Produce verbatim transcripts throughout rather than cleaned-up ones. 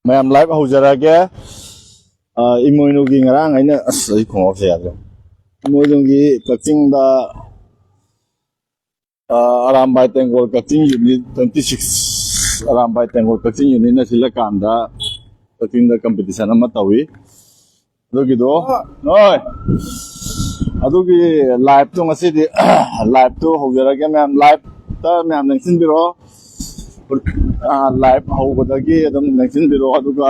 ꯃꯌꯥꯝ, live ꯍꯧꯖꯔꯒꯦ꯫ ꯑ, ꯏꯃꯣꯏꯅꯨꯒꯤ ꯉꯔꯥꯡ ꯑꯩꯅ, ꯑꯁ, ꯑꯩ ꯈꯣꯡꯎꯞꯁꯦ ꯌꯥꯗ꯭ꯔꯦ꯫ ꯏꯃꯣꯏꯅꯨꯒꯤ ꯀꯛꯆꯤꯡꯗ, ꯑ, ꯑꯔꯥꯝꯕꯥꯏ ꯇꯦꯡꯒꯣꯜ ꯀꯛꯆꯤꯡ unit twenty six, ꯑꯔꯥꯝꯕꯥꯏ ꯇꯦꯡꯒꯣꯜ ꯀꯛꯆꯤꯡ unitꯅ ꯁꯤꯜꯂꯀꯥꯟꯗ ꯀꯛꯆꯤꯡꯗ competition ꯑꯃ ꯇꯧꯏ꯫ ꯑꯗꯨꯒꯤꯗꯣ, ꯍꯣꯏ, ꯑꯗꯨꯒꯤ liveꯇꯣ ꯉꯁꯤꯗꯤ, liveꯇꯣ ꯍꯧꯖꯔꯒꯦ ꯃꯌꯥꯝ, liveꯇ ꯃꯌꯥꯝ ꯂꯦꯡꯁꯤꯟꯕꯤꯔꯛꯑꯣ꯫ ꯑ, live ꯍꯧꯕꯗꯒꯤ ꯑꯗꯨꯝ ꯂꯦꯡꯁꯤꯟꯕꯤꯔꯛꯑꯣ, ꯑꯗꯨꯒ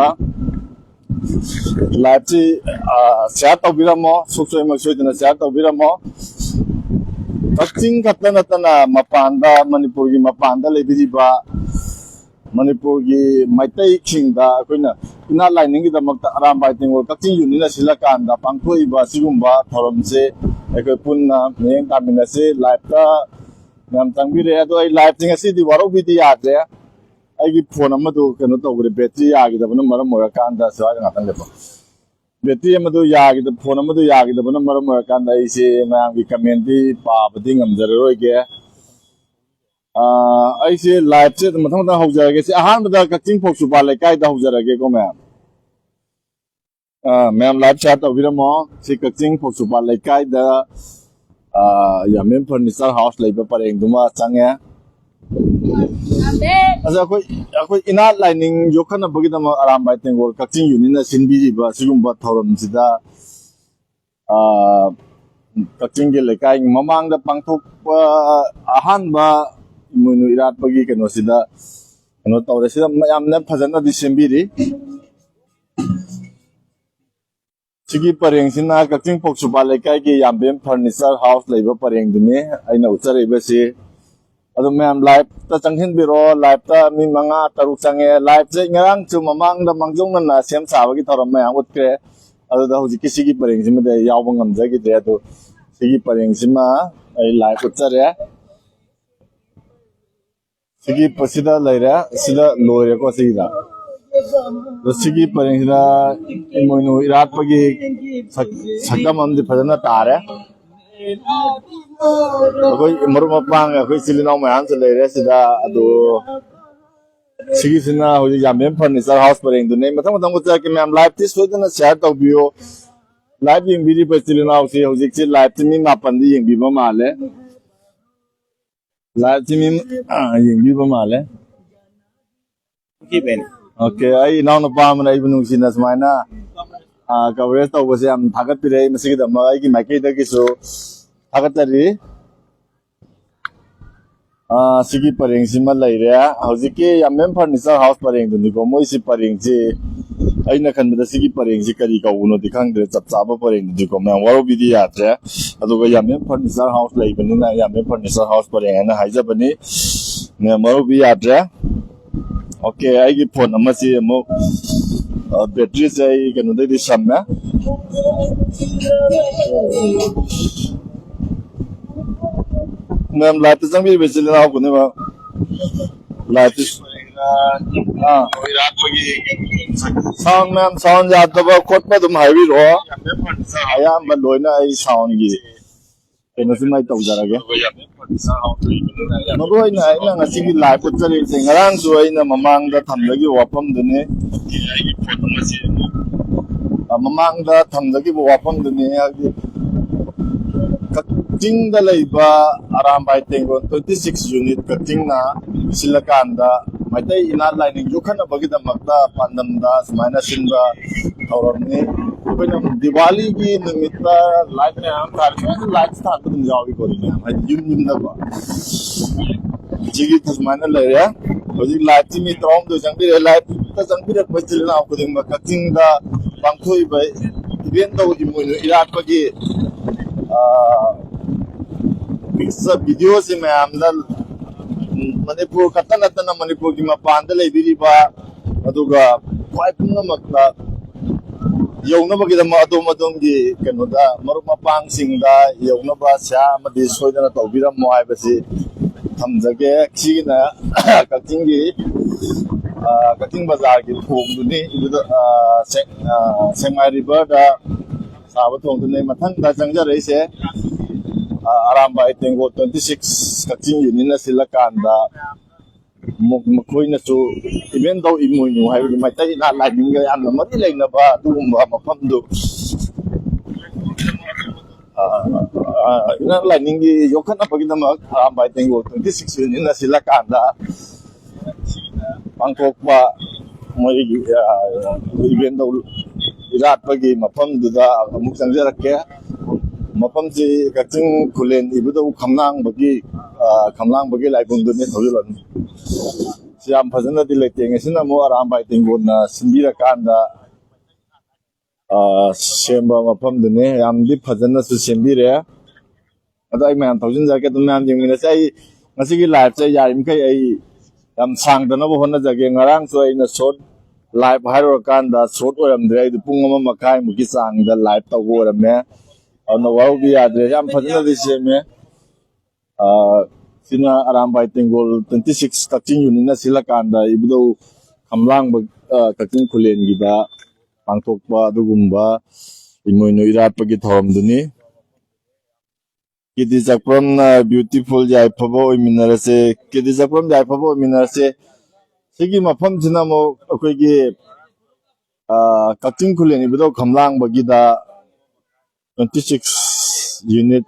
liveꯁꯤ, ꯑ, share ꯇꯧꯕꯤꯔꯝꯃꯣ, ꯁꯨꯡꯁꯣꯏ ꯃꯁꯣꯏꯗꯅ share ꯇꯧꯕꯤꯔꯝꯃꯣ꯫ ꯀꯛꯆꯤꯡ ꯈꯛꯇ ꯅꯠꯇꯅ ꯃꯄꯥꯟꯗ, ꯃꯅꯤꯄꯨꯔꯒꯤ ꯃꯄꯥꯟꯗ ꯂꯩꯕꯤꯔꯤꯕ ꯃꯅꯤꯄꯨꯔꯒꯤ ꯃꯩꯇꯩꯁꯤꯡꯗ ꯑꯩꯈꯣꯏꯅ ꯏꯅꯥꯠ ꯂꯥꯏꯅꯤꯡꯒꯤꯗꯃꯛꯇ ꯑꯔꯥꯝꯕꯥꯏ ꯇꯦꯡꯒꯣꯜ ꯀꯛꯆꯤꯡ unitꯅ ꯁꯤꯜꯂꯀꯥꯟꯗ ꯄꯥꯡꯊꯣꯛꯏꯕ ꯑꯁꯤꯒꯨꯝꯕ ꯊꯧꯔꯝꯁꯦ ꯑꯩꯈꯣꯏ ꯄꯨꯟꯅ ꯃꯤꯠꯌꯦꯡ ꯇꯥꯃꯤꯟꯅꯁꯤ꯫ Liveꯇ ꯃꯌꯥꯝ ꯆꯪꯕꯤꯔꯛꯑꯦ꯫ ꯑꯗꯣ ꯑꯩ liveꯁꯦ ꯉꯁꯤꯗꯤ ꯋꯥꯔꯧꯕꯤꯗꯤ ꯌꯥꯗ꯭ꯔꯦ꯫ ꯑꯩꯒꯤ phone ꯑꯃꯗꯨ ꯀꯩꯅꯣ ꯇꯧꯈ꯭ꯔꯦ, battery ꯌꯥꯈꯤꯗꯕꯅ ꯃꯔꯝ ꯑꯣꯏꯔꯀꯥꯟꯗ ꯁ꯭ꯋꯥꯏꯗ ꯉꯥꯛꯇꯪ ꯂꯦꯞꯄꯣ꯫ Battery ꯑꯃꯗꯨ ꯌꯥꯈꯤꯗ-, phone ꯑꯃꯗꯨ ꯌꯥꯈꯤꯗꯕꯅ ꯃꯔꯝ ꯑꯣꯏꯔꯀꯥꯟꯗ ꯑꯩꯁꯦ ꯃꯌꯥꯝꯒꯤ commentꯗꯤ ꯄꯥꯕꯗꯤ ꯉꯝꯖꯔꯔꯣꯏꯒꯦ꯫ ꯑꯥ, ꯑꯩꯁꯦ liveꯁꯦ ꯑꯗꯨꯝ ꯃꯊꯪ ꯃꯊꯪ ꯍꯧꯖꯔꯒꯦ꯫ ꯁꯤ ꯑꯍꯥꯟꯕꯗ ꯀꯛꯆꯤꯡ ꯐꯧꯁꯨꯄꯥ ꯂꯩꯀꯥꯏꯗ ꯍꯧꯖꯔꯒꯦꯀꯣ ꯃꯌꯥꯝ꯫ ꯑꯥ, ꯃꯌꯥꯝ live share ꯇꯧꯕꯤꯔꯝꯃꯣ꯫ ꯁꯤ ꯀꯛꯆꯤꯡ ꯐꯧꯁꯨꯄꯥ ꯂꯩꯀꯥꯏꯗ, ꯑꯥ, ꯌꯥꯝꯕꯦꯝ Furniture House ꯂꯩꯕ ꯄꯔꯦꯡꯗꯨꯃ ꯆꯪꯉꯦ꯫ ꯑꯗ ꯑꯩꯈꯣꯏ, ꯑꯩꯈꯣꯏ ꯏꯅꯥꯠ ꯂꯥꯏꯅꯤꯡ ꯌꯣꯛꯈꯠꯅꯕꯒꯤꯗꯃꯛ ꯑꯔꯥꯝꯕꯥꯏ ꯇꯦꯡꯒꯣꯜ ꯀꯛꯆꯤꯡ unitꯅ ꯁꯤꯟꯕꯤꯔꯤꯕ ꯁꯤꯒꯨꯝꯕ ꯊꯧꯔꯝꯁꯤꯗ, ꯑꯥ, ꯀꯛꯆꯤꯡꯒꯤ ꯂꯩꯀꯥꯏꯒꯤ ꯃꯃꯥꯡꯗ ꯄꯥꯡꯊꯣꯛꯄ ꯑꯍꯥꯟꯕ ꯏꯃꯣꯏꯅꯨ ꯏꯔꯥꯠꯄꯒꯤ ꯀꯩꯅꯣꯁꯤꯗ ꯀꯩꯅꯣ ꯇꯧꯔꯦ꯫ ꯁꯤꯗ ꯌꯥꯝꯅ ꯐꯖꯅꯗꯤ ꯁꯦꯝꯕꯤꯔꯤ꯫ ꯁꯤꯒꯤ ꯄꯔꯦꯡꯁꯤꯅ ꯀꯛꯆꯤꯡ ꯐꯧꯁꯨꯄꯥ ꯂꯩꯀꯥꯏꯒꯤ ꯌꯥꯝꯕꯦꯝ Furniture House ꯂꯩꯕ ꯄꯔꯦꯡꯗꯨꯅꯤ ꯑꯩꯅ ꯎꯠꯆꯔꯛꯏꯕꯁꯤ꯫ ꯑꯗꯨ ꯃꯌꯥꯝ liveꯇ ꯆꯪꯁꯤꯟꯕꯤꯔꯣ꯫ Liveꯇ ꯃꯤ ꯃꯉꯥ ꯇꯔꯨꯛ ꯆꯪꯉꯦ꯫ Liveꯁꯦ ꯉꯔꯥꯡꯁꯨ ꯃꯃꯥꯡꯗ ꯃꯥꯡꯖꯧꯅꯅ ꯁꯦꯝ ꯁꯥꯕꯒꯤ ꯊꯧꯔꯝ ꯃꯌꯥꯝ ꯎꯠꯈ꯭ꯔꯦ꯫ ꯑꯗꯨꯗ ꯍꯧꯖꯤꯛꯀꯤ ꯁꯤꯒꯤ ꯄꯔꯦꯡꯁꯤꯃꯗꯤ ꯑꯩ ꯌꯥꯎꯕ ꯉꯝꯖꯈꯤꯗ꯭ꯔꯦ꯫ ꯑꯗꯨ ꯁꯤꯒꯤ ꯄꯔꯦꯡꯁꯤꯃ ꯑꯩ live ꯎꯠꯆꯔꯦ꯫ ꯁꯤꯒꯤ ꯄ-, ꯁꯤꯗ ꯂꯩꯔꯦ, ꯁꯤꯗ ꯂꯣꯏꯔꯦꯀꯣ ꯁꯤꯒꯤꯗ꯫ ꯑꯗꯣ ꯁꯤꯒꯤ ꯄꯔꯦꯡꯁꯤꯗ ꯏꯃꯣꯏꯅꯨ ꯏꯔꯥꯠꯄꯒꯤ ꯁꯛ-, ꯁꯛꯇꯝ ꯑꯃꯗꯤ ꯐꯖꯅ ꯇꯥꯔꯦ꯫ ꯑꯩꯈꯣꯏ ꯃꯔꯨꯞ ꯃꯄꯥꯡ, ꯑꯩꯈꯣꯏ ꯏꯆꯤꯜ ꯏꯅꯥꯎ ꯃꯌꯥꯝꯁꯨ ꯂꯩꯔꯦ ꯁꯤꯗ꯫ ꯑꯗꯨ ꯁꯤꯒꯤꯁꯤꯅ ꯍꯧꯖꯤꯛ ꯌꯥꯝꯕꯦꯝ ꯐꯔꯅꯤꯆꯔ ꯍꯥꯎꯁ ꯄꯔꯦꯡꯗꯨꯅꯦ꯫ ꯃꯊꯪ ꯃꯊꯪ ꯎꯠꯆꯔꯛꯀꯦ ꯃꯌꯥꯝ, ꯂꯥꯏꯚꯇꯤ ꯁꯣꯏꯗꯅ ꯁꯤꯌꯥꯔ ꯇꯧꯕꯤꯌꯨ꯫ ꯂꯥꯏꯚ ꯌꯦꯡꯕꯤꯔꯤꯕ ꯏꯆꯤꯜ ꯏꯅꯥꯎꯁꯤ ꯍꯧꯖꯤꯛꯁꯤ ꯂꯥꯏꯚꯁꯤ ꯃꯤ ꯃꯥꯄꯟꯗꯤ ꯌꯦꯡꯕꯤꯕ ꯃꯥꯜꯂꯦ꯫ ꯂꯥꯏꯚꯁꯤ ꯃꯤ ꯑ, ꯌꯦꯡꯕꯤꯕ ꯃꯥꯜꯂꯦ꯫ ꯑꯣꯀꯦ, ꯑꯩ ꯏꯅꯥꯎꯅꯨꯄꯥ ꯑꯃꯅ ꯑꯩꯕꯨ ꯅꯨꯡꯁꯤꯅ ꯁꯨꯃꯥꯏꯅ ꯀꯚꯔꯦꯖ ꯇꯧꯕꯁꯦ ꯌꯥꯝ ꯊꯥꯒꯠꯄꯤꯔꯦ꯫ ꯃꯁꯤꯒꯤꯗꯃꯛ ꯑꯩꯒꯤ ꯃꯥꯏꯀꯩꯗꯒꯤꯁꯨ ꯊꯥꯒꯠꯆꯔꯤ꯫ ꯑ, ꯁꯤꯒꯤ ꯄꯔꯦꯡꯁꯤꯃ ꯂꯩꯔꯦ꯫ ꯍꯧꯖꯤꯛꯀꯤ ꯌꯥꯝꯕꯦꯝ ꯐꯔꯅꯤꯆꯔ ꯍꯥꯎꯁ ꯄꯔꯦꯡꯗꯨꯅꯤꯀꯣ꯫ ꯃꯣꯏꯁꯤ ꯄꯔꯦꯡꯁꯤ ꯑꯩꯅ ꯈꯟꯕꯗ ꯁꯤꯒꯤ ꯄꯔꯦꯡꯁꯤ ꯀꯔꯤ ꯀꯧꯕꯅꯣꯗꯤ ꯈꯪꯗ꯭ꯔꯦ, ꯆꯞ ꯆꯥꯕ ꯄꯔꯦꯡꯗꯨꯗꯤꯀꯣ꯫ ꯃꯌꯥꯝ ꯋꯥꯔꯧꯕꯤꯗꯤ ꯌꯥꯗ꯭ꯔꯦ꯫ ꯑꯗꯨꯒ ꯌꯥꯝꯕꯦꯝ ꯐꯔꯅꯤꯆꯔ ꯍꯥꯎꯁ ꯂꯩꯕꯅꯤꯅ ꯌꯥꯝꯕꯦꯝ ꯐꯔꯅꯤꯆꯔ ꯍꯥꯎꯁ ꯄꯔꯦꯡ ꯍꯥꯏꯅ ꯍꯥꯏꯖꯕꯅꯤ꯫ ꯃꯌꯥꯝ ꯋꯥꯔꯧꯕꯤ ꯌꯥꯗ꯭ꯔꯦ꯫ ꯑꯣꯀꯦ, ꯑꯩꯒꯤ ꯐꯣꯟ ꯑꯃꯁꯤ ꯑꯃꯨꯛ, ꯑ, ꯕꯦꯇ꯭ꯔꯤꯁꯦ ꯑꯩ ꯀꯩꯅꯣꯗꯩꯗꯤ ꯁꯝꯃꯦ꯫ ꯃꯌꯥꯝ ꯂꯥꯏꯚꯇ ꯆꯪꯕꯤꯔꯤꯕ ꯏꯆꯤꯜ ꯏꯅꯥꯎ ꯈꯨꯗꯤꯡꯃꯛ ꯂꯥꯏꯚꯇ, ꯑꯥ, ꯁꯥꯎꯟ ꯃꯌꯥꯝ, ꯁꯥꯎꯟ ꯌꯥꯗꯕ ꯈꯣꯠꯄ ꯑꯗꯨꯝ ꯍꯥꯏꯕꯤꯔꯛꯑꯣ꯫ ꯑꯌꯥꯝꯕ ꯂꯣꯏꯅ ꯑꯩ ꯁꯥꯎꯟꯒꯤ ꯀꯩꯅꯣꯁꯤꯃ ꯑꯩ ꯇꯧꯖꯔꯒꯦ꯫ ꯃꯔꯨ ꯑꯣꯏꯅ ꯑꯩꯅ ꯉꯁꯤꯒꯤ ꯂꯥꯏꯚ ꯎꯠꯆꯔꯤꯕꯁꯦ ꯉꯔꯥꯡꯁꯨ ꯑꯩꯅ ꯃꯃꯥꯡꯗ ꯊꯝꯖꯈꯤꯕ ꯋꯥꯐꯝꯗꯨꯅꯤ꯫ ꯑ, ꯃꯃꯥꯡꯗ ꯊꯝꯖꯈꯤꯕ ꯋꯥꯐꯝꯗꯨꯅꯤ꯫ ꯍꯥꯏꯗꯤ ꯀꯛꯆꯤꯡꯗ ꯂꯩꯕ Arambai ꯇꯦꯡꯒꯣꯜ twenty six unit ꯀꯛꯆꯤꯡꯅ ꯁꯤꯜꯂꯀꯥꯟꯗ Meitei ꯏꯅꯥꯠ ꯂꯥꯏꯅꯤꯡ ꯌꯣꯛꯈꯠꯅꯕꯒꯤꯗꯃꯛꯇ ꯄꯥꯟꯗꯝꯗ ꯁꯨꯃꯥꯏꯅ ꯁꯤꯟꯕ ꯊꯧꯔꯝꯅꯤ꯫ ꯑꯩꯈꯣꯏꯅ ꯗꯤꯋꯥꯂꯤꯒꯤ ꯅꯨꯃꯤꯠꯇ ꯂꯥꯏꯠ ꯃꯌꯥꯝ ꯊꯥꯜꯂꯤ꯫ ꯁꯨꯃꯥꯏꯅ ꯂꯥꯏꯠ ꯊꯥꯟꯕ ꯑꯗꯨꯝ ꯌꯥꯎꯏꯀꯣ, ꯑꯗꯨ ꯃꯌꯥꯝ ꯍꯥꯏꯗꯤ ꯌꯨꯝ ꯌꯨꯝꯗꯀꯣ꯫ ꯁꯤꯒꯤ ꯁꯨꯃꯥꯏꯅ ꯂꯩꯔꯦ꯫ ꯍꯧꯖꯤꯛ ꯂꯥꯏꯠꯁꯤ ꯃꯤ ꯇꯔꯥꯍꯨꯝꯗꯣꯏ ꯆꯪꯕꯤꯔꯦ꯫ ꯂꯥꯏꯠꯇ ꯆꯪꯕꯤꯔꯛꯄ ꯏꯆꯤꯜ ꯏꯅꯥꯎ ꯈꯨꯗꯤꯡꯃꯛ ꯀꯛꯆꯤꯡꯗ ꯄꯥꯡꯊꯣꯛꯏꯕ ꯏꯚꯦꯟ ꯇꯧ ꯏꯃꯣꯏꯅꯨ ꯏꯔꯥꯠꯄꯒꯤ, ꯑ, ꯄꯤꯛꯆꯔ ꯚꯤꯗꯤꯑꯣꯁꯤ ꯃꯌꯥꯝꯗ, ꯎꯝ, ꯃꯅꯤꯄꯨꯔ ꯈꯛꯇ ꯅꯠꯇꯅ ꯃꯅꯤꯄꯨꯔꯒꯤ ꯃꯄꯥꯟꯗ ꯂꯩꯕꯤꯔꯤꯕ, ꯑꯗꯨꯒ ꯈ꯭ꯋꯥꯏ ꯄꯨꯝꯅꯃꯛꯇ ꯌꯧꯅꯕꯒꯤꯗꯃꯛ ꯑꯗꯣꯝ ꯑꯗꯣꯝꯒꯤ ꯀꯩꯅꯣꯗ ꯃꯔꯨꯞ ꯃꯄꯥꯡꯁꯤꯡꯗ ꯌꯧꯅꯕ ꯁꯤꯌꯥꯔ ꯑꯃꯗꯤ ꯁꯣꯏꯗꯅ ꯇꯧꯕꯤꯔꯝꯃꯣ ꯍꯥꯏꯕꯁꯤ ꯊꯝꯖꯒꯦ꯫ ꯁꯤꯒꯤꯅ ꯀꯛꯆꯤꯡꯒꯤ, ꯑ, ꯀꯛꯆꯤꯡ ꯕꯖꯥꯔꯒꯤ ꯊꯣꯡꯗꯨꯅꯤ꯫ ꯑꯗꯨꯗ, ꯑ, ꯁꯦꯛ-, ꯑ, ꯁꯦꯛꯃꯥꯏ ꯔꯤꯚꯔꯗ ꯁꯥꯕ ꯊꯣꯡꯗꯨꯅꯤ꯫ ꯃꯊꯪꯗ ꯆꯪꯖꯔꯛꯏꯁꯦ, ꯑ, ꯑꯔꯥꯝꯕꯥꯏ ꯇꯦꯡꯒꯣꯜ twenty six ꯀꯛꯆꯤꯡ ꯌꯨꯅꯤꯌꯟꯅ ꯁꯤꯜꯂꯀꯥꯟꯗ ꯃꯈꯣꯏꯅꯁꯨ, even though ꯏꯃꯣꯏꯅꯨ ꯍꯥꯏꯕꯗꯤ ꯃꯩꯇꯩ ꯏꯅꯥꯠ ꯂꯥꯏꯅꯤꯡꯒ ꯌꯥꯝꯅ ꯃꯔꯤ ꯂꯩꯅꯕ ꯑꯗꯨꯒꯨꯝꯕ ꯃꯐꯝꯗꯨ, ꯑ, ꯑ, ꯏꯅꯥꯠ ꯂꯥꯏꯅꯤꯡꯒꯤ ꯌꯣꯛꯈꯠꯅꯕꯒꯤꯗꯃꯛ ꯑꯔꯥꯝꯕꯥꯏ ꯇꯦꯡꯒꯣꯜ twenty six unit ꯅ ꯁꯤꯜꯂꯀꯥꯟꯗ ꯄꯥꯡꯊꯣꯛꯄ ꯃꯣꯏꯒꯤ, ꯑ, even though ꯏꯔꯥꯠꯄꯒꯤ ꯃꯐꯝꯗꯨꯗ ꯑꯃꯨꯛ ꯆꯪꯖꯔꯛꯀꯦ꯫ ꯃꯐꯝꯁꯤ ꯀꯛꯆꯤꯡ ꯈꯨꯂꯦꯟ ꯏꯕꯨꯙꯧ ꯈꯝꯂꯥꯡꯕꯒꯤ, ꯑ, ꯈꯝꯂꯥꯡꯕꯒꯤ ꯂꯥꯏꯕꯨꯡꯗꯨꯅꯤ꯫ ꯊꯧꯖꯤꯜꯂꯅꯤ꯫ ꯁꯤ ꯌꯥꯝ ꯐꯖꯅꯗꯤ ꯂꯩꯇꯦ꯫ ꯉꯁꯤꯅ ꯑꯃꯨꯛ ꯑꯔꯥꯝꯕꯥꯏ ꯇꯦꯡꯒꯣꯜꯅ ꯁꯤꯟꯕꯤꯔꯀꯥꯟꯗ, ꯑ, ꯁꯦꯝꯕ ꯃꯐꯝꯗꯨꯅꯤ꯫ ꯌꯥꯝꯗꯤ ꯐꯖꯅꯁꯨ ꯁꯦꯝꯕꯤꯔꯦ꯫ ꯑꯗꯣ ꯑꯩ ꯃꯌꯥꯝ ꯊꯧꯖꯤꯟꯖꯔꯛꯀꯦ, ꯑꯗꯨꯝ ꯃꯌꯥꯝ ꯌꯦꯡꯃꯤꯟꯅꯁꯦ꯫ ꯑꯩ ꯉꯁꯤꯒꯤ live ꯁꯦ ꯌꯥꯔꯤꯃꯈꯩ ꯑꯩ ꯌꯥꯝ ꯁꯥꯡꯗꯅꯕ ꯍꯣꯠꯅꯖꯒꯦ꯫ ꯉꯔꯥꯡꯁꯨ ꯑꯩꯅ short live ꯍꯥꯏꯔꯨꯔꯀꯥꯟꯗ short ꯑꯣꯏꯔꯝꯗ꯭ꯔꯦ꯫ ꯑꯩꯗꯤ ꯄꯨꯡ ꯑꯃ ꯃꯈꯥꯏꯃꯨꯛꯀꯤ ꯆꯥꯡꯗ live ꯇꯧꯕ ꯑꯣꯏꯔꯝꯃꯦ꯫ ꯑꯗꯨꯅ ꯋꯥꯔꯧꯕꯤ ꯌꯥꯗ꯭ꯔꯦ꯫ ꯌꯥꯝ ꯐꯖꯅꯗꯤ ꯁꯦꯝꯃꯦ꯫ ꯑ, ꯁꯤꯅ ꯑꯔꯥꯝꯕꯥꯏ ꯇꯦꯡꯒꯣꯜ twenty six ꯀꯛꯆꯤꯡ unit ꯅ ꯁꯤꯜꯂꯀꯥꯟꯗ ꯏꯕꯨꯙꯧ ꯈꯝꯂꯥꯡꯕ, ꯑ, ꯀꯛꯆꯤꯡ ꯈꯨꯂꯦꯟꯒꯤꯗ ꯄꯥꯡꯊꯣꯛꯄ ꯑꯗꯨꯒꯨꯝꯕ ꯏꯃꯣꯏꯅꯨ ꯏꯔꯥꯠꯄꯒꯤ ꯊꯧꯔꯝꯗꯨꯅꯤ꯫ ꯀꯦ ꯗꯤ ꯆꯥꯛꯄ꯭ꯔꯝꯅ beautiful ꯌꯥꯏꯐꯕ ꯑꯣꯏꯃꯤꯟꯅꯔꯁꯦ꯫ ꯀꯦ ꯗꯤ ꯆꯥꯛꯄ꯭ꯔꯝ ꯌꯥꯏꯐꯕ ꯑꯣꯏꯃꯤꯟꯅꯔꯁꯦ꯫ ꯁꯤꯒꯤ ꯃꯐꯝꯁꯤꯅ ꯑꯃꯨꯛ ꯑꯩꯈꯣꯏꯒꯤ, ꯑ, ꯀꯛꯆꯤꯡ ꯈꯨꯂꯦꯟ ꯏꯕꯨꯙꯧ ꯈꯝꯂꯥꯡꯕꯒꯤꯗ twenty six unit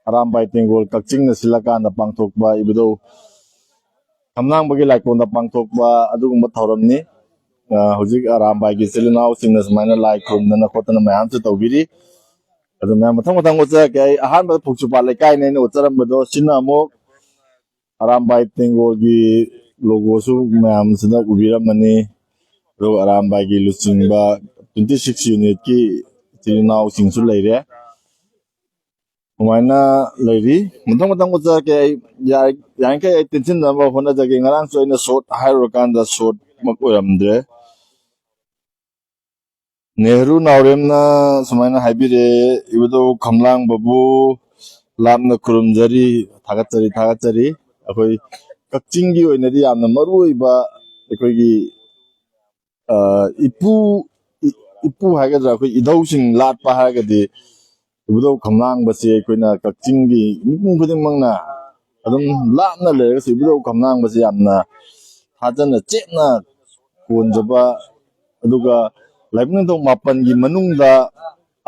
ꯑꯔꯥꯝꯕꯥꯏ ꯇꯦꯡꯒꯣꯜ ꯀꯛꯆꯤꯡꯅ ꯁꯤꯜꯂꯀꯥꯟꯗ ꯄꯥꯡꯊꯣꯛꯄ ꯏꯕꯨꯙꯧ ꯈꯝꯂꯥꯡꯕꯒꯤ ꯂꯥꯏꯀꯣꯟꯗ ꯄꯥꯡꯊꯣꯛꯄ ꯑꯗꯨꯒꯨꯝꯕ ꯊꯧꯔꯝꯅꯤ꯫ ꯑ, ꯍꯧꯖꯤꯛ ꯑꯔꯥꯝꯕꯥꯏꯒꯤ ꯏꯆꯤꯜ ꯏꯅꯥꯎꯁꯤꯡꯅ ꯁꯨꯃꯥꯏꯅ ꯂꯥꯏ ꯈꯨꯔꯨꯝꯗꯅ ꯈꯣꯠꯇꯅ ꯃꯌꯥꯝꯁꯨ ꯇꯧꯕꯤꯔꯤ꯫ ꯑꯗꯨ ꯃꯌꯥꯝ ꯃꯊꯪ ꯃꯊꯪ ꯎꯠꯆꯔꯛꯀꯦ꯫ ꯑꯩ ꯑꯍꯥꯟꯕꯗ ꯐꯨꯛꯆꯨꯄꯥꯠ ꯂꯩꯀꯥꯏꯅꯦ ꯑꯩꯅ ꯎꯠꯆꯔꯝꯕꯗꯣ, ꯁꯤꯅ ꯑꯃꯨꯛ ꯑꯔꯥꯝꯕꯥꯏ ꯇꯦꯡꯒꯣꯜꯒꯤ logo ꯁꯨ ꯃꯌꯥꯝꯁꯤꯅ ꯎꯕꯤꯔꯝꯃꯅꯤ꯫ ꯑꯗꯨꯒ ꯑꯔꯥꯝꯕꯥꯏꯒꯤ ꯂꯨꯆꯤꯡꯕ twenty six unit ꯀꯤ ꯏꯆꯤꯜ ꯏꯅꯥꯎꯁꯤꯡꯁꯨ ꯂꯩꯔꯦ꯫ ꯁꯨꯃꯥꯏꯅ ꯂꯩꯔꯤ꯫ ꯃꯊꯪ ꯃꯊꯪ ꯎꯠꯆꯔꯛꯀꯦ꯫ ꯑꯩ ꯌꯥꯔꯤ-, ꯌꯥꯔꯤꯈꯩ ꯑꯩ ꯇꯦꯟꯁꯤꯟꯅꯕ ꯍꯣꯠꯅꯖꯒꯦ꯫ ꯉꯔꯥꯡꯁꯨ ꯑꯩꯅ short ꯍꯥꯏꯔꯨꯔꯀꯥꯟꯗ short ꯃꯛ ꯑꯣꯏꯔꯝꯗ꯭ꯔꯦ꯫ ꯅꯦꯍꯔꯨ ꯅꯥꯎꯔꯦꯝꯅ ꯁꯨꯃꯥꯏꯅ ꯍꯥꯏꯕꯤꯔꯦ, "ꯏꯕꯨꯙꯧ ꯈꯝꯂꯥꯡꯕꯕꯨ ꯂꯥꯞꯅ ꯈꯨꯔꯨꯝꯖꯔꯤ, ꯊꯥꯒꯠꯆꯔꯤ, ꯊꯥꯒꯠꯆꯔꯤ"꯫ ꯑꯩꯈꯣꯏ ꯀꯛꯆꯤꯡꯒꯤ ꯑꯣꯏꯅꯗꯤ ꯌꯥꯝꯅ ꯃꯔꯨ ꯑꯣꯏꯕ ꯑꯩꯈꯣꯏꯒꯤ, ꯑ, ꯏꯄꯨ, ꯏ-, ꯏꯄꯨ ꯍꯥꯏꯒꯗ꯭ꯔꯥ, ꯑꯩꯈꯣꯏ ꯏꯙꯧꯁꯤꯡ ꯂꯥꯠꯄ ꯍꯥꯏꯔꯒꯗꯤ ꯏꯕꯨꯙꯧ ꯈꯝꯂꯥꯡꯕꯁꯤ ꯑꯩꯈꯣꯏꯅ ꯀꯛꯆꯤꯡꯒꯤ ꯃꯤꯄꯨꯝ ꯈꯨꯗꯤꯡꯃꯛꯅ ꯑꯗꯨꯝ ꯂꯥꯞꯅ ꯂꯩꯔꯒꯁꯨ ꯏꯕꯨꯙꯧ ꯈꯝꯂꯥꯡꯕꯁꯦ ꯌꯥꯝꯅ ꯊꯥꯖꯅ ꯆꯦꯠꯅ ꯀꯣꯟꯖꯕ, ꯑꯗꯨꯒ ꯂꯥꯏꯕꯨꯡ ꯅꯤꯡꯊꯧ ꯃꯥꯄꯟꯒꯤ ꯃꯅꯨꯡꯗ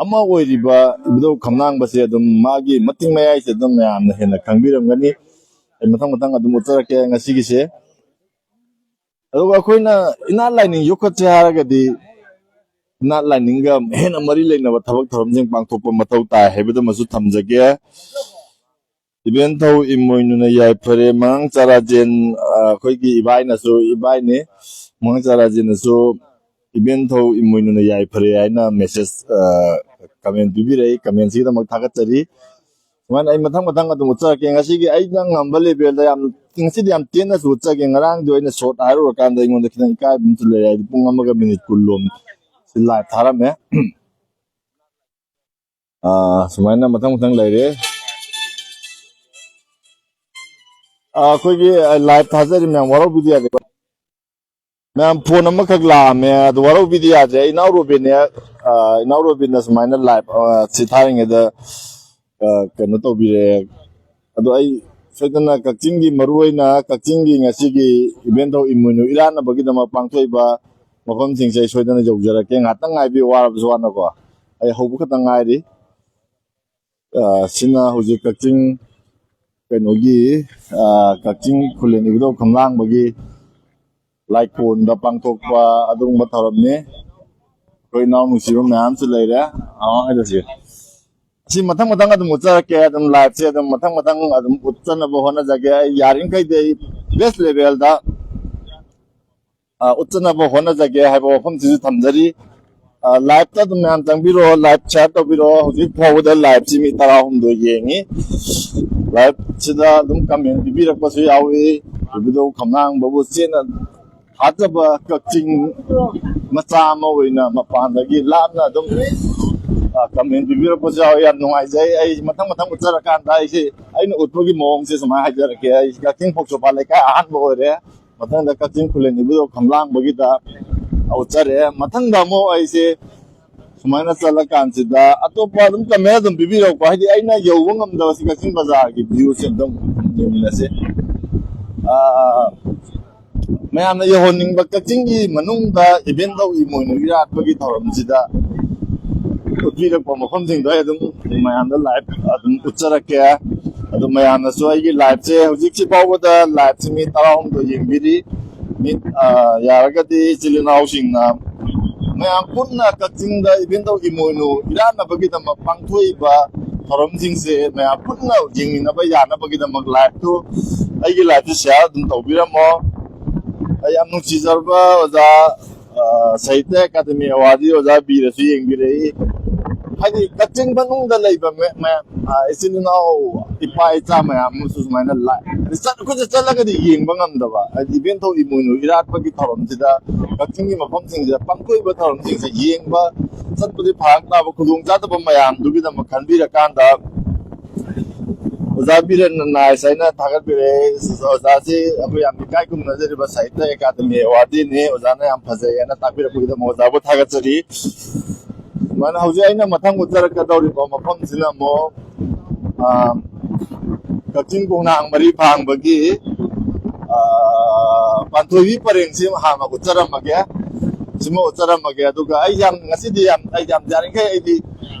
ꯑꯃ ꯑꯣꯏꯔꯤꯕ ꯏꯕꯨꯙꯧ ꯈꯝꯂꯥꯡꯕꯁꯦ ꯑꯗꯨꯝ ꯃꯥꯒꯤ ꯃꯇꯤꯛ ꯃꯌꯥꯏꯁꯦ ꯑꯗꯨꯝ ꯃꯌꯥꯝꯅ ꯍꯦꯟꯅ ꯈꯪꯕꯤꯔꯝꯒꯅꯤ꯫ ꯑꯩ ꯃꯊꯪ ꯃꯊꯪ ꯑꯗꯨꯝ ꯎꯠꯆꯔꯛꯀꯦ ꯉꯁꯤꯒꯤꯁꯦ꯫ ꯑꯗꯨꯒ ꯑꯩꯈꯣꯏꯅ ꯏꯅꯥꯠ ꯂꯥꯏꯅꯤꯡ ꯌꯣꯛꯈꯠꯁꯦ ꯍꯥꯏꯔꯒꯗꯤ ꯏꯅꯥꯠ ꯂꯥꯏꯅꯤꯡꯒ ꯍꯦꯟꯅ ꯃꯔꯤ ꯂꯩꯅꯕ ꯊꯕꯛ ꯊꯧꯔꯝꯁꯤꯡ ꯄꯥꯡꯊꯣꯛꯄ ꯃꯊꯧ ꯇꯥꯏ ꯍꯥꯏꯕꯗꯨꯃꯁꯨ ꯊꯝꯖꯒꯦ꯫ ꯏꯕꯦꯟꯊꯧ ꯏꯃꯣꯏꯅꯨꯅ ꯌꯥꯏꯐꯔꯦ꯫ ꯃꯉꯥꯡ ꯆꯥꯔꯥꯖꯦꯟ, ꯑ, ꯑꯩꯈꯣꯏꯒꯤ ꯏꯕꯥꯏꯅꯁꯨ, ꯏꯕꯥꯏꯅꯦ, ꯃꯉꯥꯡ ꯆꯥꯔꯥꯖꯦꯟꯅꯁꯨ ꯏꯕꯦꯟꯊꯧ ꯏꯃꯣꯏꯅꯨꯅ ꯌꯥꯏꯐꯔꯦ ꯍꯥꯏꯅ ꯃꯦꯁꯦꯖ, ꯑ, ꯀꯃꯦꯟ ꯄꯤꯕꯤꯔꯛꯏ꯫ ꯀꯃꯦꯟꯁꯤꯒꯤꯗꯃꯛ ꯊꯥꯒꯠꯆꯔꯤ꯫ ꯁꯨꯃꯥꯏꯅ ꯑꯩ ꯃꯊꯪ ꯃꯊꯪ ꯑꯗꯨꯝ ꯎꯠꯆꯔꯛꯀꯦ꯫ ꯉꯁꯤꯒꯤ ꯑꯩꯅ ꯉꯝꯕ ꯂꯦꯚꯦꯜꯗ ꯌꯥꯝ, ꯉꯁꯤꯗꯤ ꯌꯥꯝ ꯇꯦꯟꯅꯁꯨ ꯎꯠꯆꯒꯦ꯫ ꯉꯔꯥꯡꯗꯤ ꯑꯩꯅ ꯁꯣꯔꯠ ꯍꯥꯏꯔꯨꯔꯀꯥꯟꯗ ꯑꯩꯉꯣꯟꯗ ꯈꯤꯇꯪ ꯏꯀꯥꯏꯕ ꯑꯃꯁꯨ ꯂꯩꯔꯦ, ꯍꯥꯏꯗꯤ ꯄꯨꯡ ꯑꯃꯒ ꯃꯤꯅꯤꯠ ꯀꯨꯟ ꯂꯣꯝ ꯁꯤ ꯂꯥꯏꯚ ꯊꯥꯔꯝꯃꯦ꯫ ꯑꯥ, ꯁꯨꯃꯥꯏꯅ ꯃꯊꯪ ꯃꯊꯪ ꯂꯩꯔꯦ꯫ ꯑꯥ, ꯑꯩꯈꯣꯏꯒꯤ, ꯑꯥ, ꯂꯥꯏꯚ ꯊꯥꯖꯔꯤ ꯃꯌꯥꯝ, ꯋꯥꯔꯧꯕꯤꯗ ꯌꯥꯗꯦꯀꯣ꯫ ꯃꯌꯥꯝ, ꯐꯣꯟ ꯑꯃꯈꯛ ꯂꯥꯛꯑꯝꯃꯦ, ꯑꯗꯨ ꯋꯥꯔꯧꯕꯤꯗ ꯌꯥꯗ꯭ꯔꯦ꯫ ꯏꯅꯥꯎ ꯔꯣꯕꯤꯟꯅꯦ, ꯑꯥ, ꯏꯅꯥꯎ ꯔꯣꯕꯤꯟꯅ ꯁꯨꯃꯥꯏꯅ ꯂꯥꯏꯚ, ꯑꯥ, ꯁꯤ ꯊꯥꯔꯤꯉꯩꯗ, ꯑꯥ, ꯀꯩꯅꯣ ꯇꯧꯕꯤꯔꯦ꯫ ꯑꯗꯣ ꯑꯩ ꯁꯣꯏꯗꯅ ꯀꯛꯆꯤꯡꯒꯤ, ꯃꯔꯨꯑꯣꯏꯅ ꯀꯛꯆꯤꯡꯒꯤ ꯉꯁꯤꯒꯤ ꯏꯕꯦꯟꯊꯧ ꯏꯃꯣꯏꯅꯨ ꯏꯔꯥꯠꯅꯕꯒꯤꯗꯃꯛ ꯄꯥꯡꯊꯣꯛꯏꯕ ꯃꯐꯝꯁꯤꯡꯁꯦ ꯑꯩ ꯁꯣꯏꯗꯅ ꯌꯧꯖꯔꯛꯀꯦ꯫ ꯉꯥꯛꯇꯪ ꯉꯥꯏꯕꯤꯌꯨ, ꯋꯥꯔꯕꯁꯨ ꯋꯥꯅꯀꯣ꯫ ꯑꯩ ꯍꯧꯕ ꯈꯛꯇꯪ ꯉꯥꯏꯔꯤ꯫ ꯑ, ꯁꯤꯅ ꯍꯧꯖꯤꯛ ꯀꯛꯆꯤꯡ ꯀꯩꯅꯣꯒꯤ, ꯑ, ꯀꯛꯆꯤꯡ ꯈꯨꯂꯦꯟ ꯏꯕꯨꯙꯧ ꯈꯝꯂꯥꯡꯕꯒꯤ ꯂꯥꯏꯀꯣꯟꯗ ꯄꯥꯡꯊꯣꯛꯄ ꯑꯗꯨꯒꯨꯝꯕ ꯊꯧꯔꯝꯅꯤ꯫ ꯑꯩꯈꯣꯏ ꯏꯅꯥꯎ ꯅꯨꯡꯁꯤꯕ ꯃꯌꯥꯝꯁꯨ ꯂꯩꯔꯦ꯫ ꯑ, ꯍꯥꯏꯗꯣꯛꯁꯤ꯫ ꯁꯤ ꯃꯊꯪ ꯃꯊꯪ ꯑꯗꯨꯝ ꯎꯠꯆꯔꯛꯀꯦ, ꯑꯗꯨꯝ ꯂꯥꯏꯚꯁꯦ ꯑꯗꯨꯝ ꯃꯊꯪ ꯃꯊꯪ ꯑꯗꯨꯝ ꯎꯠꯆꯅꯕ ꯍꯣꯠꯅꯖꯒꯦ꯫ ꯑꯩ ꯌꯥꯔꯤꯈꯩꯗꯤ ꯑꯩ ꯕꯦꯁ ꯂꯦꯚꯦꯜꯗ, ꯑ, ꯎꯠꯆꯅꯕ ꯍꯣꯠꯅꯖꯒꯦ ꯍꯥꯏꯕ ꯋꯥꯐꯝꯁꯤꯁꯨ ꯊꯝꯖꯔꯤ꯫ ꯑ, ꯂꯥꯏꯚꯇ ꯑꯗꯨꯝ ꯃꯌꯥꯝ ꯆꯪꯕꯤꯔꯛꯑꯣ, ꯂꯥꯏꯚ ꯁꯤꯌꯥꯔ ꯇꯧꯕꯤꯔꯛꯑꯣ꯫ ꯍꯧꯖꯤꯛ ꯐꯥꯎꯕꯗ ꯂꯥꯏꯚꯁꯤ ꯃꯤ ꯇꯔꯥꯍꯨꯝꯗꯣꯏ ꯌꯦꯡꯉꯤ꯫ ꯂꯥꯏꯚꯁꯤꯗ ꯑꯗꯨꯝ ꯀꯃꯦꯟ ꯄꯤꯕꯤꯔꯛꯄꯁꯨ ꯌꯥꯎꯏ, ꯏꯕꯨꯙꯧ ꯈꯝꯂꯥꯡꯕꯕꯨ ꯆꯦꯠꯅ ꯊꯥꯖꯕ ꯀꯛꯆꯤꯡ ꯃꯆꯥ ꯑꯃ ꯑꯣꯏꯅ ꯃꯄꯥꯟꯗꯒꯤ ꯂꯥꯞꯅ ꯑꯗꯨꯝ, ꯑ, ꯀꯃꯦꯟ ꯄꯤꯕꯤꯔꯛꯄꯁꯨ ꯌꯥꯎꯏ꯫ ꯌꯥꯝ ꯅꯨꯡꯉꯥꯏꯖꯩ꯫ ꯑꯩ ꯃꯊꯪ ꯃꯊꯪ ꯎꯠꯆꯔꯀꯥꯟꯗ ꯑꯩꯁꯦ, ꯑꯩꯅ ꯎꯠꯄꯒꯤ ꯃꯑꯣꯡꯁꯦ ꯁꯨꯃꯥꯏꯅ ꯍꯥꯏꯖꯔꯛꯀꯦ꯫ ꯑꯩ ꯀꯛꯆꯤꯡ ꯐꯧꯆꯣꯄꯥ ꯂꯩꯀꯥꯏ ꯑꯍꯥꯟꯕ ꯑꯣꯏꯔꯦ꯫ ꯃꯊꯪꯗ ꯀꯛꯆꯤꯡ ꯈꯨꯂꯦꯟ ꯏꯕꯨꯙꯧ ꯈꯝꯂꯥꯡꯕꯒꯤꯗ ꯎꯠꯆꯔꯦ꯫ ꯃꯊꯪꯗ ꯑꯃꯨꯛ ꯑꯩꯁꯦ ꯁꯨꯃꯥꯏꯅ ꯆꯠꯂꯀꯥꯟꯁꯤꯗ ꯑꯇꯣꯞꯄ ꯑꯗꯨꯝ ꯀꯃꯦꯟ ꯑꯗꯨꯝ ꯄꯤꯕꯤꯔꯛꯄ, ꯍꯥꯏꯗꯤ ꯑꯩꯅ ꯌꯧꯕ ꯉꯝꯗꯕꯁꯤ ꯀꯛꯆꯤꯡ ꯕꯖꯥꯔꯒꯤ ꯚ꯭ꯌꯨꯁꯦ ꯑꯗꯨꯝ ꯌꯦꯡꯃꯤꯟꯅꯁꯦ꯫ ꯑꯥ, ꯃꯌꯥꯝꯅ ꯌꯧꯍꯟꯅꯤꯡꯕ ꯀꯛꯆꯤꯡꯒꯤ ꯃꯅꯨꯡꯗ ꯏꯕꯦꯟꯗꯧ ꯏꯃꯣꯏꯅꯨ ꯏꯔꯥꯠꯄꯒꯤ ꯊꯧꯔꯝꯁꯤꯗ ꯎꯠꯄꯤꯔꯛꯄ ꯃꯐꯝꯁꯤꯡꯗꯣ ꯑꯩ ꯑꯗꯨꯝ ꯃꯌꯥꯝꯗ ꯂꯥꯏꯚ ꯑꯗꯨꯝ ꯎꯠꯆꯔꯛꯀꯦ꯫ ꯑꯗꯨ ꯃꯌꯥꯝꯅꯁꯨ ꯑꯩꯒꯤ ꯂꯥꯏꯚꯁꯦ ꯍꯧꯖꯤꯛꯁꯤ ꯐꯥꯎꯕꯗ ꯂꯥꯏꯚꯁꯤ ꯃꯤ ꯇꯔꯥꯍꯨꯝꯗꯣꯏ ꯌꯦꯡꯕꯤꯔꯤ꯫ ꯃꯤ, ꯑ, ꯌꯥꯔꯒꯗꯤ ꯏꯆꯤꯜ ꯏꯅꯥꯎꯁꯤꯡꯅ ꯃꯌꯥꯝ ꯄꯨꯟꯅ ꯀꯛꯆꯤꯡꯗ ꯏꯕꯦꯟꯗꯧ ꯏꯃꯣꯏꯅꯨ ꯏꯔꯥꯠꯅꯕꯒꯤꯗꯃꯛ ꯄꯥꯡꯊꯣꯛꯏꯕ ꯊꯧꯔꯝꯁꯤꯡꯁꯦ ꯃꯌꯥꯝ ꯄꯨꯟꯅ ꯌꯦꯡꯃꯤꯟꯅꯕ ꯌꯥꯅꯕꯒꯤꯗꯃꯛ ꯂꯥꯏꯚꯇꯨ, ꯑꯩꯒꯤ ꯂꯥꯏꯚꯇꯨ ꯁꯤꯌꯥꯔ ꯑꯗꯨꯝ ꯇꯧꯕꯤꯔꯝꯃꯣ꯫ ꯑꯩ ꯌꯥꯝ ꯅꯨꯡꯁꯤꯖꯔꯕ ꯑꯣꯖꯥ, ꯑ, ꯁꯥꯍꯤꯇ꯭ꯌ ꯑꯦꯀꯥꯗꯃꯤ ꯑꯦꯋꯥꯔꯗꯤ ꯑꯣꯖꯥ ꯕꯤꯔꯁꯨ ꯌꯦꯡꯕꯤꯔꯛꯏ꯫ ꯍꯥꯏꯗꯤ ꯀꯛꯆꯤꯡ ꯃꯅꯨꯡꯗ ꯂꯩꯕ ꯃ-, ꯃꯌꯥꯝ, ꯑ, ꯏꯆꯤꯟ ꯏꯅꯥꯎ, ꯏꯄꯥ ꯏꯆꯥ ꯃꯌꯥꯝ ꯑꯃꯁꯨ ꯁꯨꯃꯥꯏꯅ ꯂꯥꯏ-, ꯍꯥꯏꯗꯤ ꯆꯠ-, ꯑꯩꯈꯣꯏꯁꯨ ꯆꯠꯂꯒꯗꯤ ꯌꯦꯡꯕ ꯉꯝꯗꯕ, ꯍꯥꯏꯗꯤ ꯏꯕꯦꯟꯊꯧ ꯏꯃꯣꯏꯅꯨ ꯏꯔꯥꯠꯄꯒꯤ ꯊꯧꯔꯝꯁꯤꯗ ꯀꯛꯆꯤꯡꯒꯤ ꯃꯐꯝꯁꯤꯡꯁꯤꯗ ꯄꯥꯡꯊꯣꯛꯏꯕ ꯊꯧꯔꯝꯁꯤꯡꯁꯦ ꯌꯦꯡꯕ ꯆꯠꯄꯗꯤ ꯐꯔꯛ ꯇꯥꯕ ꯈꯨꯗꯣꯡꯆꯥꯗꯕ ꯃꯌꯥꯝꯗꯨꯒꯤꯗꯃꯛ ꯈꯟꯕꯤꯔꯀꯥꯟꯗ ꯑꯣꯖꯥ ꯕꯤꯔꯦꯟꯅ ꯅꯥꯏꯁ ꯍꯥꯏꯅ ꯊꯥꯒꯠꯄꯤꯔꯛꯑꯦ꯫ ꯑꯣꯖꯥꯁꯤ ꯑꯩꯈꯣꯏ ꯌꯥꯝ ꯏꯀꯥꯏ ꯈꯨꯝꯅꯖꯔꯤꯕ ꯁꯥꯍꯤꯇ꯭ꯌ ꯑꯦꯀꯥꯗꯃꯤ ꯑꯦꯋꯥꯔꯗꯤꯅꯤ꯫ ꯑꯣꯖꯥꯅ ꯌꯥꯝ ꯐꯖꯩ ꯍꯥꯏꯅ ꯇꯥꯛꯄꯤꯔꯛꯄꯒꯤꯗꯃꯛ ꯑꯣꯖꯥꯕꯨ ꯊꯥꯒꯠꯆꯔꯤ꯫ ꯁꯨꯃꯥꯏꯅ ꯍꯧꯖꯤꯛ ꯑꯩꯅ ꯃꯊꯪ ꯎꯠꯆꯔꯛꯀꯗꯧꯔꯤꯕ ꯃꯐꯝꯁꯤꯅ ꯑꯃꯨꯛ, ꯑ, ꯀꯛꯆꯤꯡ ꯈꯣꯡꯅꯥꯡ ꯃꯔꯤ ꯐꯥꯡꯕꯒꯤ, ꯑ, ꯄꯥꯟꯊꯣꯏꯕꯤ ꯄꯔꯦꯡꯁꯤ ꯍꯥꯟꯅ ꯎꯠꯆꯔꯝꯃꯒꯦ꯫ ꯁꯤꯃ ꯎꯠꯆꯔꯝꯃꯒꯦ꯫ ꯑꯗꯨꯒ ꯑꯩ ꯌꯥꯝ, ꯉꯁꯤꯗꯤ ꯌꯥꯝ, ꯑꯩ ꯌꯥꯝ ꯌꯥꯔꯤꯈꯩ ꯑꯩꯗꯤ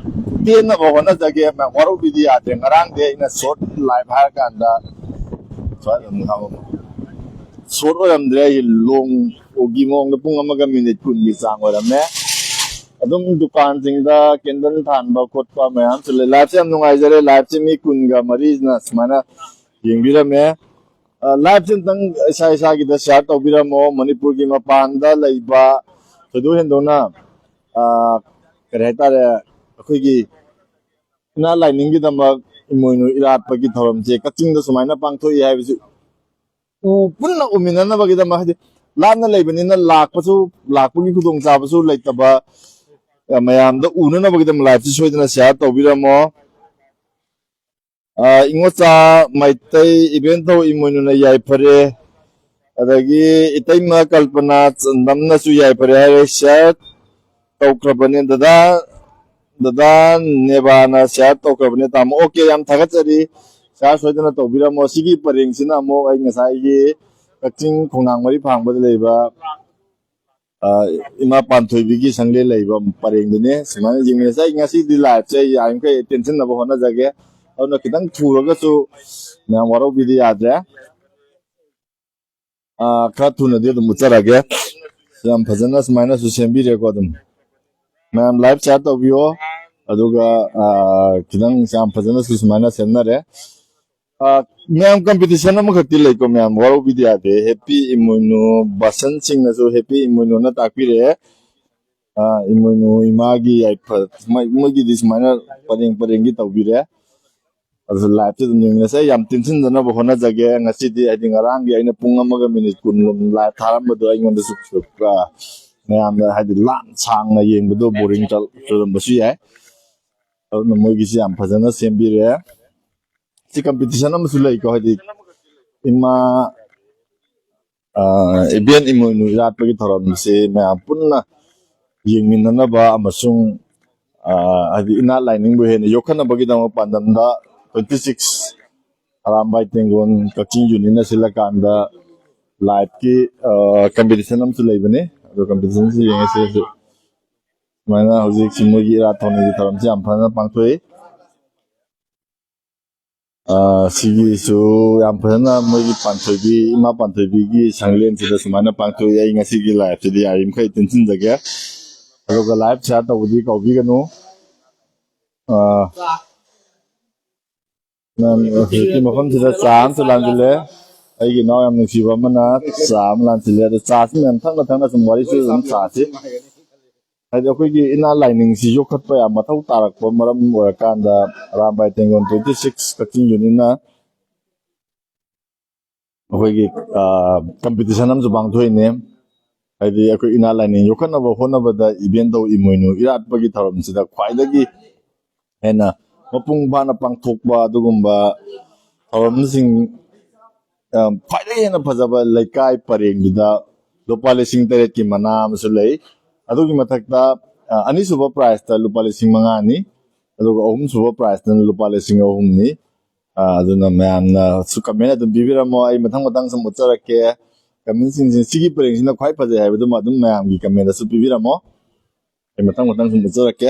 ꯇꯦꯟꯅꯕ ꯍꯣꯠꯅꯖꯒꯦ꯫ ꯃꯌꯥꯝ ꯋꯥꯔꯧꯕꯤꯗꯤ ꯌꯥꯗ꯭ꯔꯦ꯫ ꯉꯔꯥꯡꯗꯤ ꯑꯩꯅ ꯁꯣꯔꯠ ꯂꯥꯏꯐ ꯍꯥꯏꯔꯀꯥꯟꯗ ꯁꯣꯔꯠ ꯑꯣꯏꯔꯝꯗ꯭ꯔꯦ꯫ ꯑꯩ ꯂꯣꯡꯒꯤ ꯃꯑꯣꯡꯗ ꯄꯨꯡ ꯑꯃꯒ ꯃꯤꯅꯤꯠ ꯀꯨꯟꯒꯤ ꯆꯥꯡ ꯑꯣꯏꯔꯝꯃꯦ꯫ ꯑꯗꯨꯝ ꯗꯨꯀꯥꯟꯁꯤꯡꯗ ꯀꯦꯟꯗꯜ ꯊꯥꯟꯕ ꯈꯣꯠꯄ ꯃꯌꯥꯝꯁꯨ ꯂꯩ꯫ ꯂꯥꯏꯐꯁꯦ ꯌꯥꯝ ꯅꯨꯡꯉꯥꯏꯖꯔꯦ꯫ ꯂꯥꯏꯐꯁꯦ ꯃꯤ ꯀꯨꯟꯒ ꯃꯔꯤꯅ ꯁꯨꯃꯥꯏꯅ ꯌꯦꯡꯕꯤꯔꯝꯃꯦ꯫ ꯑ, ꯂꯥꯏꯐꯁꯦ ꯑꯝꯇꯪ ꯏꯁꯥ ꯏꯁꯥꯒꯤꯗ ꯁꯤꯌꯥꯔ ꯇꯧꯕꯤꯔꯝꯃꯣ꯫ ꯃꯅꯤꯄꯨꯔꯒꯤ ꯃꯄꯥꯟꯗ ꯂꯩꯕ, ꯊꯣꯏꯗꯣꯛ ꯍꯦꯟꯗꯣꯛꯅ, ꯑ, ꯀꯔꯤ ꯍꯥꯏꯇꯥꯔꯦ, ꯑꯩꯈꯣꯏꯒꯤ ꯏꯅꯥꯠ ꯂꯥꯏꯅꯤꯡꯒꯤꯗꯃꯛ ꯏꯃꯣꯏꯅꯨ ꯏꯔꯥꯠꯄꯒꯤ ꯊꯧꯔꯝꯁꯦ ꯀꯛꯆꯤꯡꯗ ꯁꯨꯃꯥꯏꯅ ꯄꯥꯡꯊꯣꯛꯏ ꯍꯥꯏꯕꯁꯤ ꯎ-, ꯄꯨꯟꯅ ꯎꯃꯤꯟꯅꯅꯕꯒꯤꯗꯃꯛ, ꯍꯥꯏꯗꯤ ꯂꯥꯞꯅ ꯂꯩꯕꯅꯤꯅ ꯂꯥꯛꯄꯁꯨ, ꯂꯥꯛꯄꯒꯤ ꯈꯨꯗꯣꯡꯆꯥꯕꯁꯨ ꯂꯩꯇꯕ, ꯑ, ꯃꯌꯥꯝꯗ ꯎꯅꯅꯕꯒꯤꯗꯃꯛ ꯂꯥꯏꯐꯁꯤ ꯁꯣꯏꯗꯅ ꯁꯤꯌꯥꯔ ꯇꯧꯕꯤꯔꯝꯃꯣ꯫ ꯑ, ꯏꯉꯣꯆꯥ ꯃꯩꯇꯩ, ꯏꯕꯦꯟꯊꯧ ꯏꯃꯣꯏꯅꯨꯅ ꯌꯥꯏꯐꯔꯦ꯫ ꯑꯗꯒꯤ ꯏꯇꯩꯃ ꯀꯜꯄꯅꯥ ꯆꯟꯗꯝꯅꯁꯨ ꯌꯥꯏꯐꯔꯦ ꯍꯥꯏꯔꯦ꯫ ꯁꯤꯌꯥꯔ ꯇꯧꯈ꯭ꯔꯕꯅꯦ꯫ ꯗꯗꯥ, ꯗꯗꯥ ꯅꯦꯕꯥꯅ ꯁꯤꯌꯥꯔ ꯇꯧꯈ꯭ꯔꯕꯅꯦ꯫ ꯇꯥꯃꯣ, ꯑꯣꯀꯦ, ꯌꯥꯝ ꯊꯥꯒꯠꯆꯔꯤ꯫ ꯁꯥꯔ ꯁꯣꯏꯗꯅ ꯇꯧꯕꯤꯔꯝꯃꯣ꯫ ꯁꯤꯒꯤ ꯄꯔꯦꯡꯁꯤꯅ ꯑꯃꯨꯛ ꯑꯩ ꯉꯁꯥꯏꯒꯤ ꯀꯛꯆꯤꯡ ꯈꯣꯡꯅꯥꯡ ꯃꯔꯤ ꯐꯥꯡꯕꯗ ꯂꯩꯕ, ꯑ, ꯏꯃꯥ ꯄꯥꯟꯊꯣꯏꯕꯤꯒꯤ ꯁꯪꯂꯦꯟ ꯂꯩꯕ ꯄꯔꯦꯡꯗꯨꯅꯦ꯫ ꯁꯨꯃꯥꯏꯅ ꯌꯦꯡꯃꯤꯟꯅꯁꯦ꯫ ꯑꯩ ꯉꯁꯤꯗꯤ ꯂꯥꯏꯐꯁꯦ ꯑꯩ ꯌꯥꯔꯤꯃꯈꯩ ꯇꯦꯟꯁꯤꯟꯅꯕ ꯍꯣꯠꯅꯖꯒꯦ꯫ ꯑꯗꯨꯅ ꯈꯤꯇꯪ ꯊꯨꯔꯒꯁꯨ ꯃꯌꯥꯝ ꯋꯥꯔꯧꯕꯤꯗ ꯌꯥꯗ꯭ꯔꯦ꯫ ꯑ, ꯈꯔ ꯊꯨꯅꯗꯤ ꯑꯗꯨꯝ ꯎꯠꯆꯔꯒꯦ꯫ ꯌꯥꯝ ꯐꯖꯅ ꯁꯨꯃꯥꯏꯅꯁꯨ ꯁꯦꯝꯕꯤꯔꯦꯀꯣ꯫ ꯑꯗꯨꯝ ꯃꯌꯥꯝ ꯂꯥꯏꯚ ꯁꯤꯌꯥꯔ ꯇꯧꯕꯤꯌꯣ꯫ ꯑꯗꯨꯒ, ꯑ, ꯈꯤꯇꯪ ꯌꯥꯝ ꯐꯖꯅꯁꯨ ꯁꯨꯃꯥꯏꯅ ꯁꯦꯝꯅꯔꯦ꯫ ꯑ, ꯃꯌꯥꯝ ꯀꯝꯄꯤꯇꯤꯁꯟ ꯑꯃꯈꯛꯇꯤ ꯂꯩꯀꯣ, ꯃꯌꯥꯝ ꯋꯥꯔꯧꯕꯤꯗ ꯌꯥꯗꯦ꯫ ꯍꯦꯄꯤ ꯏꯃꯣꯏꯅꯨ, ꯕꯁꯟ ꯁꯤꯡꯅꯁꯨ ꯍꯦꯄꯤ ꯏꯃꯣꯏꯅꯨꯅ ꯇꯥꯛꯄꯤꯔꯛꯑꯦ꯫ ꯑ, ꯏꯃꯣꯏꯅꯨ ꯏꯃꯥꯒꯤ ꯌꯥꯏꯐ-, ꯃꯣꯏ-, ꯃꯣꯏꯒꯤꯗꯤ ꯁꯨꯃꯥꯏꯅ ꯄꯔꯦꯡ ꯄꯔꯦꯡꯒꯤ ꯇꯧꯕꯤꯔꯦ꯫ ꯑꯗꯨꯁꯨ ꯂꯥꯏꯚꯇ ꯑꯗꯨꯝ ꯌꯦꯡꯃꯤꯟꯅꯁꯦ꯫ ꯌꯥꯝ ꯇꯦꯟꯁꯤꯟꯗꯅꯕ ꯍꯣꯠꯅꯖꯒꯦ꯫ ꯉꯁꯤꯗꯤ ꯍꯥꯏꯗꯤ ꯉꯔꯥꯡꯒꯤ ꯑꯩꯅ ꯄꯨꯡ ꯑꯃꯒ ꯃꯤꯅꯤꯠ ꯀꯨꯟ ꯂꯥꯏꯚ ꯊꯥꯔꯝꯕꯗꯣ ꯑꯩꯉꯣꯟꯗꯁꯨ, ꯑ, ꯃꯌꯥꯝꯅ ꯍꯥꯏꯗꯤ ꯂꯥꯝ ꯁꯥꯡꯅ ꯌꯦꯡꯕꯗꯣ ꯕꯣꯔꯤꯡ ꯆꯨꯔꯝꯕꯁꯨ ꯌꯥꯏ꯫ ꯑꯗꯨꯅ ꯃꯣꯏꯒꯤꯁꯤ ꯌꯥꯝ ꯐꯖꯅ ꯁꯦꯝꯕꯤꯔꯦ꯫ ꯁꯤ ꯀꯝꯄꯤꯇꯤꯁꯟ ꯑꯃꯁꯨ ꯂꯩꯀꯣ, ꯍꯥꯏꯗꯤ ꯏꯃꯥ, ꯑ, ꯏꯕꯦꯟ ꯏꯃꯣꯏꯅꯨ ꯏꯔꯥꯠꯄꯒꯤ ꯊꯧꯔꯝꯁꯤ ꯃꯌꯥꯝ ꯄꯨꯟꯅ ꯌꯦꯡꯃꯤꯟꯅꯅꯕ ꯑꯃꯁꯨꯡ, ꯑ, ꯍꯥꯏꯗꯤ ꯏꯅꯥꯠ ꯂꯥꯏꯅꯤꯡꯕꯨ ꯍꯦꯟꯅ ꯌꯣꯛꯈꯠꯅꯕꯒꯤꯗꯃꯛ ꯄꯥꯟꯗꯝꯗ twenty six ꯑꯔꯥꯝꯕꯥꯏ ꯇꯦꯡꯒꯣꯟ ꯀꯛꯆꯤꯡ ꯌꯨꯅꯤꯌꯟꯅ ꯁꯤꯜꯂꯀꯥꯟꯗ ꯂꯥꯏꯐꯀꯤ, ꯑ, ꯀꯝꯄꯤꯇꯤꯁꯟ ꯑꯃꯁꯨ ꯂꯩꯕꯅꯤ꯫ ꯑꯗꯣ ꯀꯝꯄꯤꯇꯤꯁꯟꯁꯤ ꯌꯦꯡꯉꯁꯤ꯫ ꯁꯨꯃꯥꯏꯅ ꯍꯧꯖꯤꯛꯁꯤ ꯃꯣꯏꯒꯤ ꯏꯔꯥꯠ ꯊꯧꯅꯤꯒꯤ ꯊꯧꯔꯝꯁꯤ ꯌꯥꯝ ꯐꯖꯅ ꯄꯥꯡꯊꯣꯛꯏ꯫ ꯑ, ꯁꯤꯒꯤꯁꯨ ꯌꯥꯝ ꯐꯖꯅ ꯃꯣꯏꯒꯤ ꯄꯥꯟꯊꯣꯏꯕꯤ, ꯏꯃꯥ ꯄꯥꯟꯊꯣꯏꯕꯤꯒꯤ ꯁꯪꯂꯦꯟꯁꯤꯗ ꯁꯨꯃꯥꯏꯅ ꯄꯥꯡꯊꯣꯛꯏ꯫ ꯑꯩ ꯉꯁꯤꯒꯤ ꯂꯥꯏꯐꯁꯤꯗꯤ ꯌꯥꯔꯤꯃꯈꯩ ꯇꯦꯟꯁꯤꯟꯖꯒꯦ꯫ ꯑꯗꯨꯒ ꯂꯥꯏꯐ ꯁꯤꯌꯥꯔ ꯇꯧꯕꯗꯤ ꯀꯥꯎꯕꯤꯒꯅꯨ꯫ ꯑ, ꯃꯌꯥꯝ ꯍꯧꯖꯤꯛꯀꯤ ꯃꯐꯝꯁꯤꯗ ꯆꯥ ꯑꯃꯁꯨ ꯂꯥꯟꯁꯤꯜꯂꯦ꯫ ꯑꯩꯒꯤ ꯏꯅꯥꯎ ꯌꯥꯝ ꯅꯨꯡꯁꯤꯕ ꯑꯃꯅ ꯆꯥ ꯑꯃ ꯂꯥꯟꯁꯤꯜꯂꯦ꯫ ꯑꯗꯣ ꯆꯥꯁꯤ ꯃꯌꯥꯝ ꯊꯛꯅ ꯊꯛꯅ ꯁꯨꯝ ꯋꯥꯔꯤꯁꯨ ꯑꯗꯨꯝ ꯁꯥꯁꯤ꯫ ꯍꯥꯏꯗꯤ ꯑꯩꯈꯣꯏꯒꯤ ꯏꯅꯥꯠ ꯂꯥꯏꯅꯤꯡꯁꯤ ꯌꯣꯛꯈꯠꯄ ꯌꯥꯝ ꯃꯊꯧ ꯇꯥꯔꯛꯄ ꯃꯔꯝ ꯑꯣꯏꯔꯀꯥꯟꯗ ꯑꯔꯥꯝꯕꯥꯏ ꯇꯦꯡꯒꯣꯟ twenty six ꯀꯛꯆꯤꯡ ꯌꯨꯅꯤꯌꯟꯅ ꯑꯩꯈꯣꯏꯒꯤ, ꯑ, ꯀꯝꯄꯤꯇꯤꯁꯟ ꯑꯃꯁꯨ ꯄꯥꯡꯊꯣꯛꯏꯅꯦ꯫ ꯍꯥꯏꯗꯤ ꯑꯩꯈꯣꯏ ꯏꯅꯥꯠ ꯂꯥꯏꯅꯤꯡ ꯌꯣꯛꯈꯠꯅꯕ ꯍꯣꯠꯅꯕꯗ ꯏꯕꯦꯟꯗꯧ ꯏꯃꯣꯏꯅꯨ ꯏꯔꯥꯠꯄꯒꯤ ꯊꯧꯔꯝꯁꯤꯗ ꯈ꯭ꯋꯥꯏꯗꯒꯤ ꯍꯦꯟꯅ ꯃꯄꯨꯡ ꯐꯥꯅ ꯄꯥꯡꯊꯣꯛꯄ ꯑꯗꯨꯒꯨꯝꯕ ꯊꯧꯔꯝꯁꯤꯡ, ꯑ, ꯈ꯭ꯋꯥꯏꯗꯒꯤ ꯍꯦꯟꯅ ꯐꯖꯕ ꯂꯩꯀꯥꯏ ꯄꯔꯦꯡꯗꯨꯗ ꯂꯨꯄꯥ ꯂꯤꯁꯤꯡ ꯇꯔꯦꯠꯀꯤ ꯃꯅꯥ ꯑꯃꯁꯨ ꯂꯩ꯫ ꯑꯗꯨꯒꯤ ꯃꯊꯛꯇ, ꯑ, ꯑꯅꯤꯁꯨꯕ ꯄ꯭ꯔꯥꯏꯖꯇ ꯂꯨꯄꯥ ꯂꯤꯁꯤꯡ ꯃꯉꯥꯅꯤ, ꯑꯗꯨꯒ ꯑꯍꯨꯝꯁꯨꯕ ꯄ꯭ꯔꯥꯏꯖꯇꯅ ꯂꯨꯄꯥ ꯂꯤꯁꯤꯡ ꯑꯍꯨꯝꯅꯤ꯫ ꯑꯥ, ꯑꯗꯨꯅ ꯃꯌꯥꯝꯅꯁꯨ comment ꯑꯗꯨꯝ ꯄꯤꯕꯤꯔꯝꯃꯣ꯫ ꯑꯩ ꯃꯊꯪ ꯃꯊꯪ ꯁꯨꯝ ꯎꯠꯆꯔꯛꯀꯦ꯫ Commentꯁꯤꯡꯁꯦ, ꯁꯤꯒꯤ ꯄꯔꯦꯡꯁꯤꯅ ꯈ꯭ꯋꯥꯏ ꯐꯖꯩ ꯍꯥꯏꯕꯗꯨꯃ ꯑꯗꯨꯝ ꯃꯌꯥꯝꯒꯤ commentꯇꯁꯨ ꯄꯤꯕꯤꯔꯝꯃꯣ꯫ ꯑꯩ ꯃꯊꯪ ꯃꯊꯪ ꯁꯨꯝ ꯎꯠꯆꯔꯛꯀꯦ꯫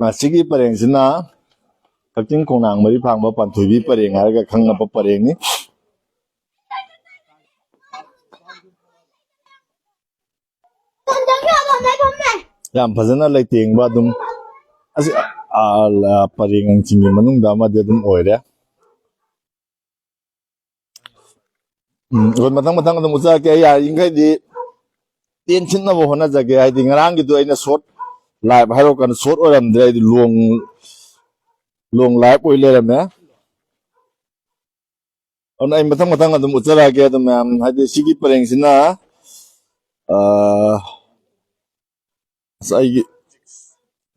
ꯑꯥ, ꯁꯤꯒꯤ ꯄꯔꯦꯡꯁꯤꯅ ꯀꯛꯆꯤꯡ ꯈꯣꯡꯅꯥꯡ ꯃꯔꯤ ꯐꯥꯡꯕ ꯄꯥꯟꯊꯣꯏꯕꯤ ꯄꯔꯦꯡ ꯍꯥꯏꯔꯒ ꯈꯪꯅꯕ ꯄꯔꯦꯡꯅꯤ꯫ ꯌꯥꯝ ꯐꯖꯅ ꯂꯩꯇꯦꯡꯕ ꯑꯗꯨꯝ, ꯑꯁꯤ, ꯑꯥ, ꯑꯥ, ꯄꯔꯦꯡ ꯂꯪꯁꯤꯡꯒꯤ ꯃꯅꯨꯡꯗ ꯑꯃꯗꯤ ꯑꯗꯨꯝ ꯑꯣꯏꯔꯦ꯫ ꯎꯝ, ꯑꯩꯈꯣꯏ ꯃꯊꯪ ꯃꯊꯪ ꯑꯗꯨꯝ ꯎꯠꯆꯔꯛꯀꯦ꯫ ꯑꯩ ꯌꯥꯔꯤꯈꯩꯗꯤ ꯇꯦꯟꯁꯤꯟꯅꯕ ꯍꯣꯠꯅꯖꯒꯦ꯫ ꯍꯥꯏꯗꯤ ꯉꯔꯥꯡꯒꯤꯗꯣ ꯑꯩꯅ short live ꯍꯥꯏꯔꯛꯀꯥꯟꯗ short ꯑꯣꯏꯔꯝꯗ꯭ꯔꯦ, ꯑꯩꯗꯤ long, long live ꯑꯣꯏ ꯂꯩꯔꯝꯃꯦ꯫ ꯑꯗꯨꯅ ꯑꯩ ꯃꯊꯪ ꯃꯊꯪ ꯑꯗꯨꯝ ꯎꯠꯆꯔꯛꯑꯒꯦ꯫ ꯑꯗꯨꯝ ꯃꯌꯥꯝ, ꯍꯥꯏꯗꯤ ꯁꯤꯒꯤ ꯄꯔꯦꯡꯁꯤꯅ, ꯑꯥ, ꯑꯁ, ꯑꯩꯒꯤ,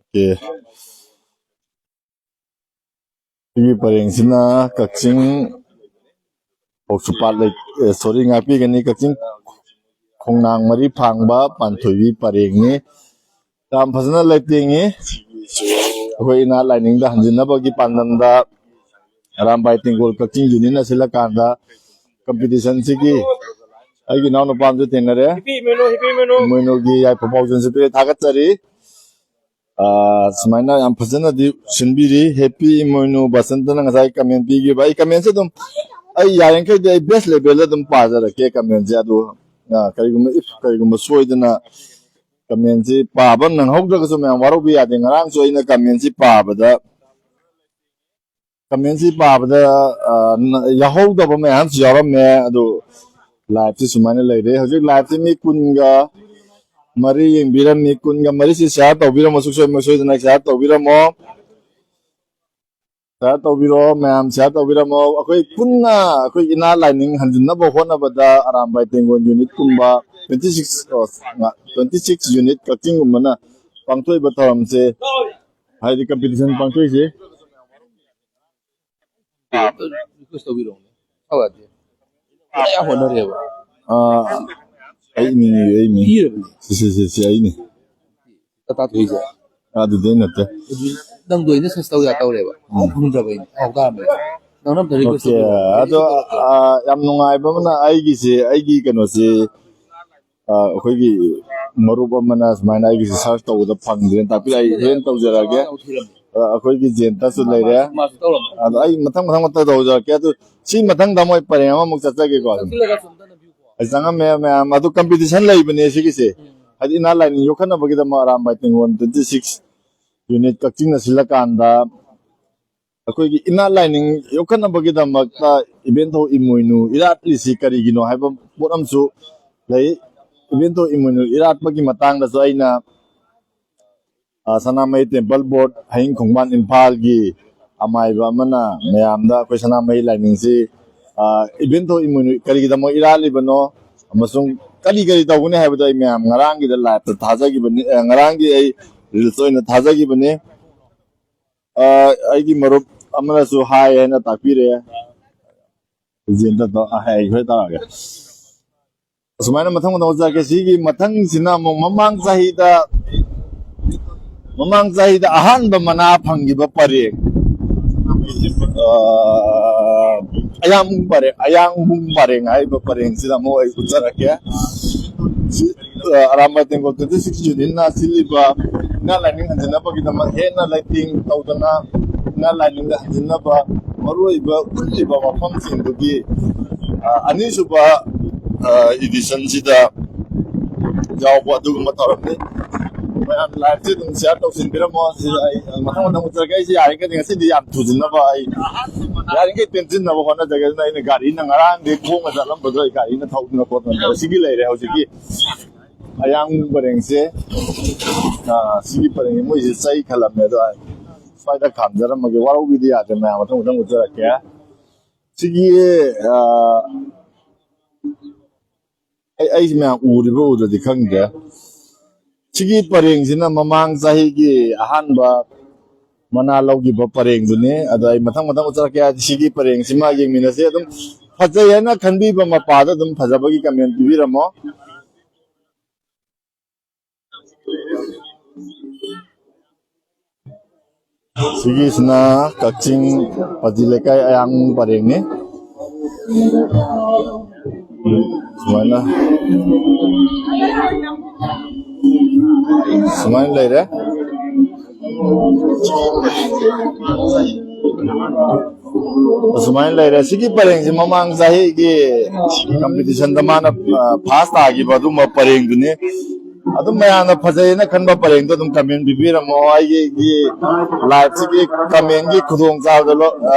okay꯫ ꯁꯤꯒꯤ ꯄꯔꯦꯡꯁꯤꯅ ꯀꯛꯆꯤꯡ ꯈꯣꯡꯆꯨꯄꯥꯠ ꯂꯩ-, ꯑꯦ, sorry, ꯉꯥꯛꯄꯤꯒꯅꯤ, ꯀꯛꯆꯤꯡ ꯈꯣꯡꯅꯥꯡ ꯃꯔꯤ ꯐꯥꯡꯕ ꯄꯥꯟꯊꯣꯏꯕꯤ ꯄꯔꯦꯡꯅꯤ꯫ ꯌꯥꯝ ꯐꯖꯅ ꯂꯩꯇꯦꯡꯉꯤ꯫ ꯑꯩꯈꯣꯏ ꯏꯅꯥꯠ ꯂꯥꯏꯅꯤꯡꯗ ꯍꯟꯖꯤꯟꯅꯕꯒꯤ ꯄꯥꯟꯗꯝꯗ ꯑꯔꯥꯝꯕꯥꯏ ꯇꯦꯡꯒꯣꯜ ꯀꯛꯆꯤꯡ unitꯅ ꯁꯤꯜꯂꯀꯥꯟꯗ competitionꯁꯤꯒꯤ ꯑꯩꯒꯤ ꯏꯅꯥꯎꯅꯨꯄꯥ ꯑꯃꯁꯨ ꯊꯦꯡꯅꯔꯦ꯫ ꯍꯤꯄꯤ ꯏꯃꯣꯏꯅꯨ, ꯍꯤꯄꯤ ꯏꯃꯣꯏꯅꯨ꯫ ꯏꯃꯣꯏꯅꯨꯒꯤ ꯌꯥꯏꯐ ꯄꯥꯎꯖꯦꯜꯁꯨ ꯄꯤꯔꯦ, ꯊꯥꯒꯠꯆꯔꯤ꯫ ꯑꯥ, ꯁꯨꯃꯥꯏꯅ ꯌꯥꯝ ꯐꯖꯅꯗꯤ ꯁꯤꯟꯕꯤꯔꯤ꯫ Happy ꯏꯃꯣꯏꯅꯨ ꯕꯁꯟꯇꯅ ꯉꯁꯥꯏ comment ꯄꯤꯈꯤꯕ꯫ ꯑꯩ commentꯁꯦ ꯑꯗꯨꯝ, ꯑꯩ ꯌꯥꯔꯤꯈꯩꯗꯤ ꯑꯩ best levelꯗ ꯑꯗꯨꯝ ꯄꯥꯖꯔꯛꯀꯦ commentꯁꯦ꯫ ꯑꯗꯨ, ꯑꯥ, ꯀꯔꯤꯒꯨꯝꯕ, if ꯀꯔꯤꯒꯨꯝꯕ ꯁꯣꯏꯗꯅ commentꯁꯤ ꯄꯥꯕ ꯅꯪꯍꯧꯗ꯭ꯔꯒꯁꯨ ꯃꯌꯥꯝ ꯋꯥꯔꯧꯕ ꯌꯥꯗꯦ꯫ ꯉꯔꯥꯡꯁꯨ ꯑꯩꯅ commentꯁꯤ ꯄꯥꯕꯗ, commentꯁꯤ ꯄꯥꯕꯗ, ꯑ, ꯅ-, ꯌꯥꯎꯍꯧꯗꯕ ꯃꯌꯥꯝꯁꯨ ꯌꯥꯎꯔꯝꯃꯦ꯫ ꯑꯗꯨ liveꯁꯤ ꯁꯨꯃꯥꯏꯅ ꯂꯩꯔꯦ꯫ ꯍꯧꯖꯤꯛ liveꯁꯤ ꯃꯤ ꯀꯨꯟꯒ ꯃꯔꯤ ꯌꯦꯡꯕꯤꯔꯝꯃꯤ꯫ ꯀꯨꯟꯒ ꯃꯔꯤꯁꯤ share ꯇꯧꯕꯤꯔꯝꯃꯣ, ꯁꯨꯡꯁꯣꯏ ꯃꯁꯣꯏꯗꯅ share ꯇꯧꯕꯤꯔꯝꯃꯣ꯫ Share ꯇꯧꯕꯤꯔꯣ ꯃꯌꯥꯝ, share ꯇꯧꯕꯤꯔꯝꯃꯣ꯫ ꯑꯩꯈꯣꯏ ꯄꯨꯟꯅ ꯑꯩꯈꯣꯏ ꯏꯅꯥꯠ ꯂꯥꯏꯅꯤꯡ ꯍꯟꯖꯤꯟꯅꯕ ꯍꯣꯠꯅꯕꯗ ꯑꯔꯥꯝꯕꯥꯏ ꯇꯦꯡꯒꯣꯜ unitꯀꯨꯝꯕ twenty six, ꯑꯣ, twenty six unit ꯀꯛꯆꯤꯡꯒꯨꯝꯕꯅ ꯄꯥꯡꯊꯣꯛꯏꯕ ꯊꯧꯔꯝꯁꯦ, ꯍꯥꯏꯗꯤ competition ꯄꯥꯡꯊꯣꯛꯏꯁꯦ꯫ Request ꯇꯧꯕꯤꯔꯛꯑꯣꯅꯦ꯫ ꯁꯥꯎ ꯌꯥꯗꯦ꯫ ꯄꯨꯔꯥ ꯌꯥꯝ ꯍꯣꯠꯅꯔꯦꯕ꯫ ꯑꯥ, ꯑꯩ ꯃꯤꯡ, ꯑꯩ ꯃꯤꯡ꯫ ꯏꯔꯕꯅꯦ꯫ ꯁꯤ, ꯁꯤ, ꯁꯤ, ꯁꯤ ꯑꯩꯅꯤ꯫ ꯇꯥꯇꯥ ꯊꯣꯏꯁꯦ꯫ ꯑꯗꯨꯗꯤ ꯅꯠꯇꯦ꯫ ꯑꯗꯨ ꯅꯪꯗꯣ ꯑꯩꯅ search ꯇꯧ ꯌꯥ ꯇꯧꯔꯦꯕ꯫ ꯎꯝ꯫ ꯐꯪꯗ꯭ꯔꯕ ꯑꯩꯅ꯫ ꯑꯣ, ꯇꯥꯔꯝꯃꯦ꯫ ꯅꯪꯅ ꯑꯝꯇ request OK, ꯇꯧꯕꯤꯔꯣ꯫ ꯑꯗꯣ, ꯑ, ꯌꯥꯝ ꯅꯨꯡꯉꯥꯏꯕ ꯑꯃꯅ ꯑꯩꯒꯤꯁꯦ, ꯑꯩꯒꯤ ꯀꯩꯅꯣꯁꯦ, ꯑ, ꯑꯩꯈꯣꯏꯒꯤ ꯃꯔꯨꯞ ꯑꯃꯅ ꯁꯨꯃꯥꯏꯅ ꯑꯩꯒꯤꯁꯦ search ꯇꯧꯕꯗ ꯐꯪꯗ꯭ꯔꯦꯅ ꯇꯥꯛꯄꯤꯔꯛꯑꯦ꯫ ꯑꯩ ꯍꯣꯔꯦꯟ ꯇꯧꯖꯔꯛꯑꯒꯦ꯫ ꯑ, ꯑꯩꯈꯣꯏꯒꯤ ꯖꯦꯟꯇꯁꯨ ꯂꯩꯔꯦ꯫ ꯃꯥꯁꯨ ꯇꯧꯔꯝꯃꯦ꯫ ꯑꯗꯣ ꯑꯩ ꯃꯊꯪ ꯃꯊꯪ ꯃꯊꯪ ꯇꯧꯖꯔꯛꯀꯦ꯫ ꯑꯗꯨ ꯁꯤ ꯃꯊꯪꯗ ꯃꯣꯏ ꯄꯔꯦꯡ ꯑꯃꯃꯨꯛ ꯆꯠꯆꯒꯦꯀꯣ꯫ ꯆꯪꯁꯤꯜꯂꯒ ꯁꯣꯝꯗ ꯅꯝꯕꯤꯌꯨꯀꯣ꯫ ꯑꯩ ꯆꯪꯉꯝꯃꯦ ꯃꯌꯥꯝ꯫ ꯑꯗꯨ competition ꯂꯩꯕꯅꯦ ꯁꯤꯒꯤꯁꯦ꯫ ꯎꯝ꯫ ꯍꯥꯏꯗꯤ inner lining ꯌꯣꯛꯈꯠꯅꯕꯒꯤꯗꯃꯛ Arambai ꯇꯦꯡꯒꯣꯜ twenty six unit ꯀꯛꯆꯤꯡꯅ ꯁꯤꯜꯂꯀꯥꯟꯗ ꯑꯩꯈꯣꯏꯒꯤ inner lining ꯌꯣꯛꯈꯠꯅꯕꯒꯤꯗꯃꯛꯇ ꯏꯕꯦꯟꯊꯧ ꯏꯃꯣꯏꯅꯨ ꯏꯔꯥꯠꯂꯤꯁꯤ ꯀꯔꯤꯒꯤꯅꯣ ꯍꯥꯏꯕ ꯄꯣꯠ ꯑꯃꯁꯨ ꯂꯩ꯫ ꯏꯕꯦꯟꯊꯧ ꯏꯃꯣꯏꯅꯨ ꯏꯔꯥꯠꯄꯒꯤ ꯃꯇꯥꯡꯗꯁꯨ ꯑꯩꯅ, ꯑ, ꯁꯅꯥꯃꯍꯤ Temple Board, ꯍꯌꯤꯡ ꯈꯣꯡꯕꯥꯟ, ꯏꯝꯐꯥꯜꯒꯤ ꯑꯃꯥꯏꯕ ꯑꯃꯅ ꯃꯌꯥꯝꯗ ꯑꯩꯈꯣꯏ ꯁꯅꯥꯃꯍꯤ ꯂꯥꯏꯅꯤꯡꯁꯤ, ꯑ, ꯏꯕꯦꯟꯊꯧ ꯏꯃꯣꯏꯅꯨ ꯀꯔꯤꯒꯤꯗꯃꯛ ꯏꯔꯥꯠꯂꯤꯕꯅꯣ ꯑꯃꯁꯨꯡ ꯀꯔꯤ ꯀꯔꯤ ꯇꯧꯒꯅꯤ ꯍꯥꯏꯕꯗꯣ ꯑꯩ ꯃꯌꯥꯝ ꯉꯔꯥꯡꯒꯤꯗ live ꯇ ꯊꯥꯖꯈꯤꯕꯅꯤ, ꯑ, ꯉꯔꯥꯡꯒꯤ ꯑꯩ reels ꯑꯣꯏꯅ ꯊꯥꯖꯈꯤꯕꯅꯤ꯫ ꯑ, ꯑꯩꯒꯤ ꯃꯔꯨꯞ ꯑꯃꯅꯁꯨ ꯍꯥꯏ ꯍꯥꯏꯅ ꯇꯥꯛꯄꯤꯔꯦ꯫ ꯖꯦꯟꯇ ꯇꯧ-, ꯑ, ꯍꯥꯏ, ꯑꯩ ꯍꯣꯔꯦꯟ ꯇꯧꯔꯛꯑꯒꯦ꯫ ꯑꯁꯨꯃꯥꯏꯅ ꯃꯊꯪ ꯃꯊꯪ ꯎꯠꯆꯔꯛꯀꯦ꯫ ꯁꯤꯒꯤ ꯃꯊꯪꯁꯤꯅ ꯑꯃꯨꯛ ꯃꯃꯥꯡ ꯆꯍꯤꯗ, ꯃꯃꯥꯡ ꯆꯍꯤꯗ ꯑꯍꯥꯟꯕ ꯃꯅꯥ ꯐꯪꯈꯤꯕ ꯄꯔꯦꯡ, ꯑ, ꯑꯌꯥꯡꯕꯨꯡ ꯄꯔꯦꯡ, ꯑꯌꯥꯡꯕꯨꯡ ꯄꯔꯦꯡ ꯍꯥꯏꯔꯤꯕ ꯄꯔꯦꯡꯁꯤꯗ ꯑꯃꯨꯛ ꯑꯩ ꯎꯠꯆꯔꯛꯀꯦ꯫ ꯁꯤ, ꯑ, ꯑꯔꯥꯝꯕꯥꯏ ꯇꯦꯡꯒꯣꯜ twenty six unit ꯅ ꯁꯤꯜꯂꯤꯕ inner lining ꯍꯟꯖꯤꯟꯅꯕꯒꯤꯗꯃꯛ ꯍꯦꯟꯅ ꯂꯩꯇꯦꯡ ꯇꯧꯗꯅ inner lining ꯗ ꯍꯟꯖꯤꯟꯅꯕ ꯃꯔꯨꯑꯣꯏꯕ ꯎꯠꯂꯤꯕ ꯃꯐꯝꯁꯤꯡꯗꯨꯒꯤ, ꯑ, ꯑꯅꯤꯁꯨꯕ, ꯑ, edition ꯁꯤꯗ ꯌꯥꯎꯕ ꯑꯗꯨꯒꯨꯝꯕ ꯊꯧꯔꯝꯅꯤ꯫ ꯃꯌꯥꯝ live ꯁꯦ ꯑꯗꯨꯝ share ꯇꯧꯁꯤꯟꯕꯤꯔꯝꯃꯣ꯫ ꯁꯤꯗ ꯑꯩ ꯃꯊꯪ ꯃꯊꯪ ꯎꯠꯆꯔꯛꯀꯦ꯫ ꯑꯩꯁꯦ ꯌꯥꯔꯤꯈꯩꯗꯤ ꯉꯁꯤꯗꯤ ꯌꯥꯝ ꯊꯨꯖꯤꯟꯅꯕ ꯑꯩ ꯌꯥꯔꯤꯈꯩ ꯇꯦꯟꯁꯤꯟꯅꯕ ꯍꯣꯠꯅꯖꯒꯦ꯫ ꯑꯗꯨꯅ ꯑꯩꯅ ꯒꯥꯔꯤꯅ ꯉꯔꯥꯡꯗꯤ ꯈꯣꯡꯅ ꯆꯠꯂꯝꯕꯗꯣ ꯑꯩ ꯒꯥꯔꯤꯅ ꯊꯧꯗꯅ ꯈꯣꯠꯇꯅ ꯇꯧꯔꯦ꯫ ꯁꯤꯒꯤ ꯂꯩꯔꯦ ꯍꯧꯖꯤꯛꯀꯤ ꯑꯌꯥꯡ ꯄꯔꯦꯡꯁꯦ꯫ ꯑ, ꯁꯤꯒꯤ ꯄꯔꯦꯡꯁꯦ ꯃꯣꯏꯁꯦ ꯆꯩ ꯈꯜꯂꯝꯃꯦ꯫ ꯑꯗꯣ ꯑꯩ ꯁ꯭ꯋꯥꯏꯗ ꯈꯥꯝꯖꯔꯝꯃꯒꯦ꯫ ꯋꯥꯔꯧꯕꯤꯗꯤ ꯌꯥꯗ꯭ꯔꯦ ꯃꯌꯥꯝ, ꯃꯊꯪ ꯃꯊꯪ ꯎꯠꯆꯔꯛꯀꯦ꯫ ꯁꯤꯒꯤ, ꯑ, ꯑꯩ, ꯑꯩꯁꯤ ꯃꯌꯥꯝ ꯎꯔꯤꯕ ꯎꯗ꯭ꯔꯗꯤ ꯈꯪꯗ꯭ꯔꯦ꯫ ꯁꯤꯒꯤ ꯄꯔꯦꯡꯁꯤꯅ ꯃꯃꯥꯡ ꯆꯍꯤꯒꯤ ꯑꯍꯥꯟꯕ ꯃꯅꯥ ꯂꯧꯈꯤꯕ ꯄꯔꯦꯡꯗꯨꯅꯤ꯫ ꯑꯗꯣ ꯑꯩ ꯃꯊꯪ ꯃꯊꯪ ꯎꯠꯆꯔꯛꯀꯦ꯫ ꯁꯤꯒꯤ ꯄꯔꯦꯡꯁꯤꯃ ꯌꯦꯡꯃꯤꯟꯅꯁꯦ꯫ ꯑꯗꯨꯝ ꯐꯖꯩ ꯍꯥꯏꯅ ꯈꯟꯕꯤꯕ ꯃꯄꯥꯗ ꯑꯗꯨꯝ ꯐꯖꯕꯒꯤ comment ꯄꯤꯕꯤꯔꯝꯃꯣ꯫ ꯁꯤꯒꯤꯁꯤꯅ ꯀꯛꯆꯤꯡ ꯄꯥꯖꯤ ꯂꯩꯀꯥꯏ ꯑꯌꯥꯡ ꯄꯔꯦꯡꯅꯤ꯫ ꯁꯨꯃꯥꯏꯅ ꯁꯨꯃꯥꯏꯅ ꯂꯩꯔꯦ꯫ ꯑꯁꯨꯃꯥꯏꯅ ꯂꯩꯔꯦ꯫ ꯁꯤꯒꯤ ꯄꯔꯦꯡꯁꯤ ꯃꯃꯥꯡ ꯆꯍꯤꯒꯤ ꯀꯝꯄꯤꯇꯤꯁꯟꯗ ꯃꯥꯅ ꯐꯥꯔꯁ ꯇꯥꯈꯤꯕ ꯑꯗꯨꯝꯕ ꯄꯔꯦꯡꯗꯨꯅꯤ꯫ ꯑꯗꯨꯝ ꯃꯌꯥꯝꯅ ꯐꯖꯩꯅ ꯈꯟꯕ ꯄꯔꯦꯡꯗꯣ ꯑꯗꯨꯝ ꯀꯃꯦꯟ ꯄꯤꯕꯤꯔꯝꯃꯣ꯫ ꯑꯩꯒꯤ ꯂꯥꯏꯐꯁꯤꯒꯤ ꯀꯃꯦꯟꯒꯤ ꯈꯨꯗꯣꯡꯆꯥꯕꯗꯣ,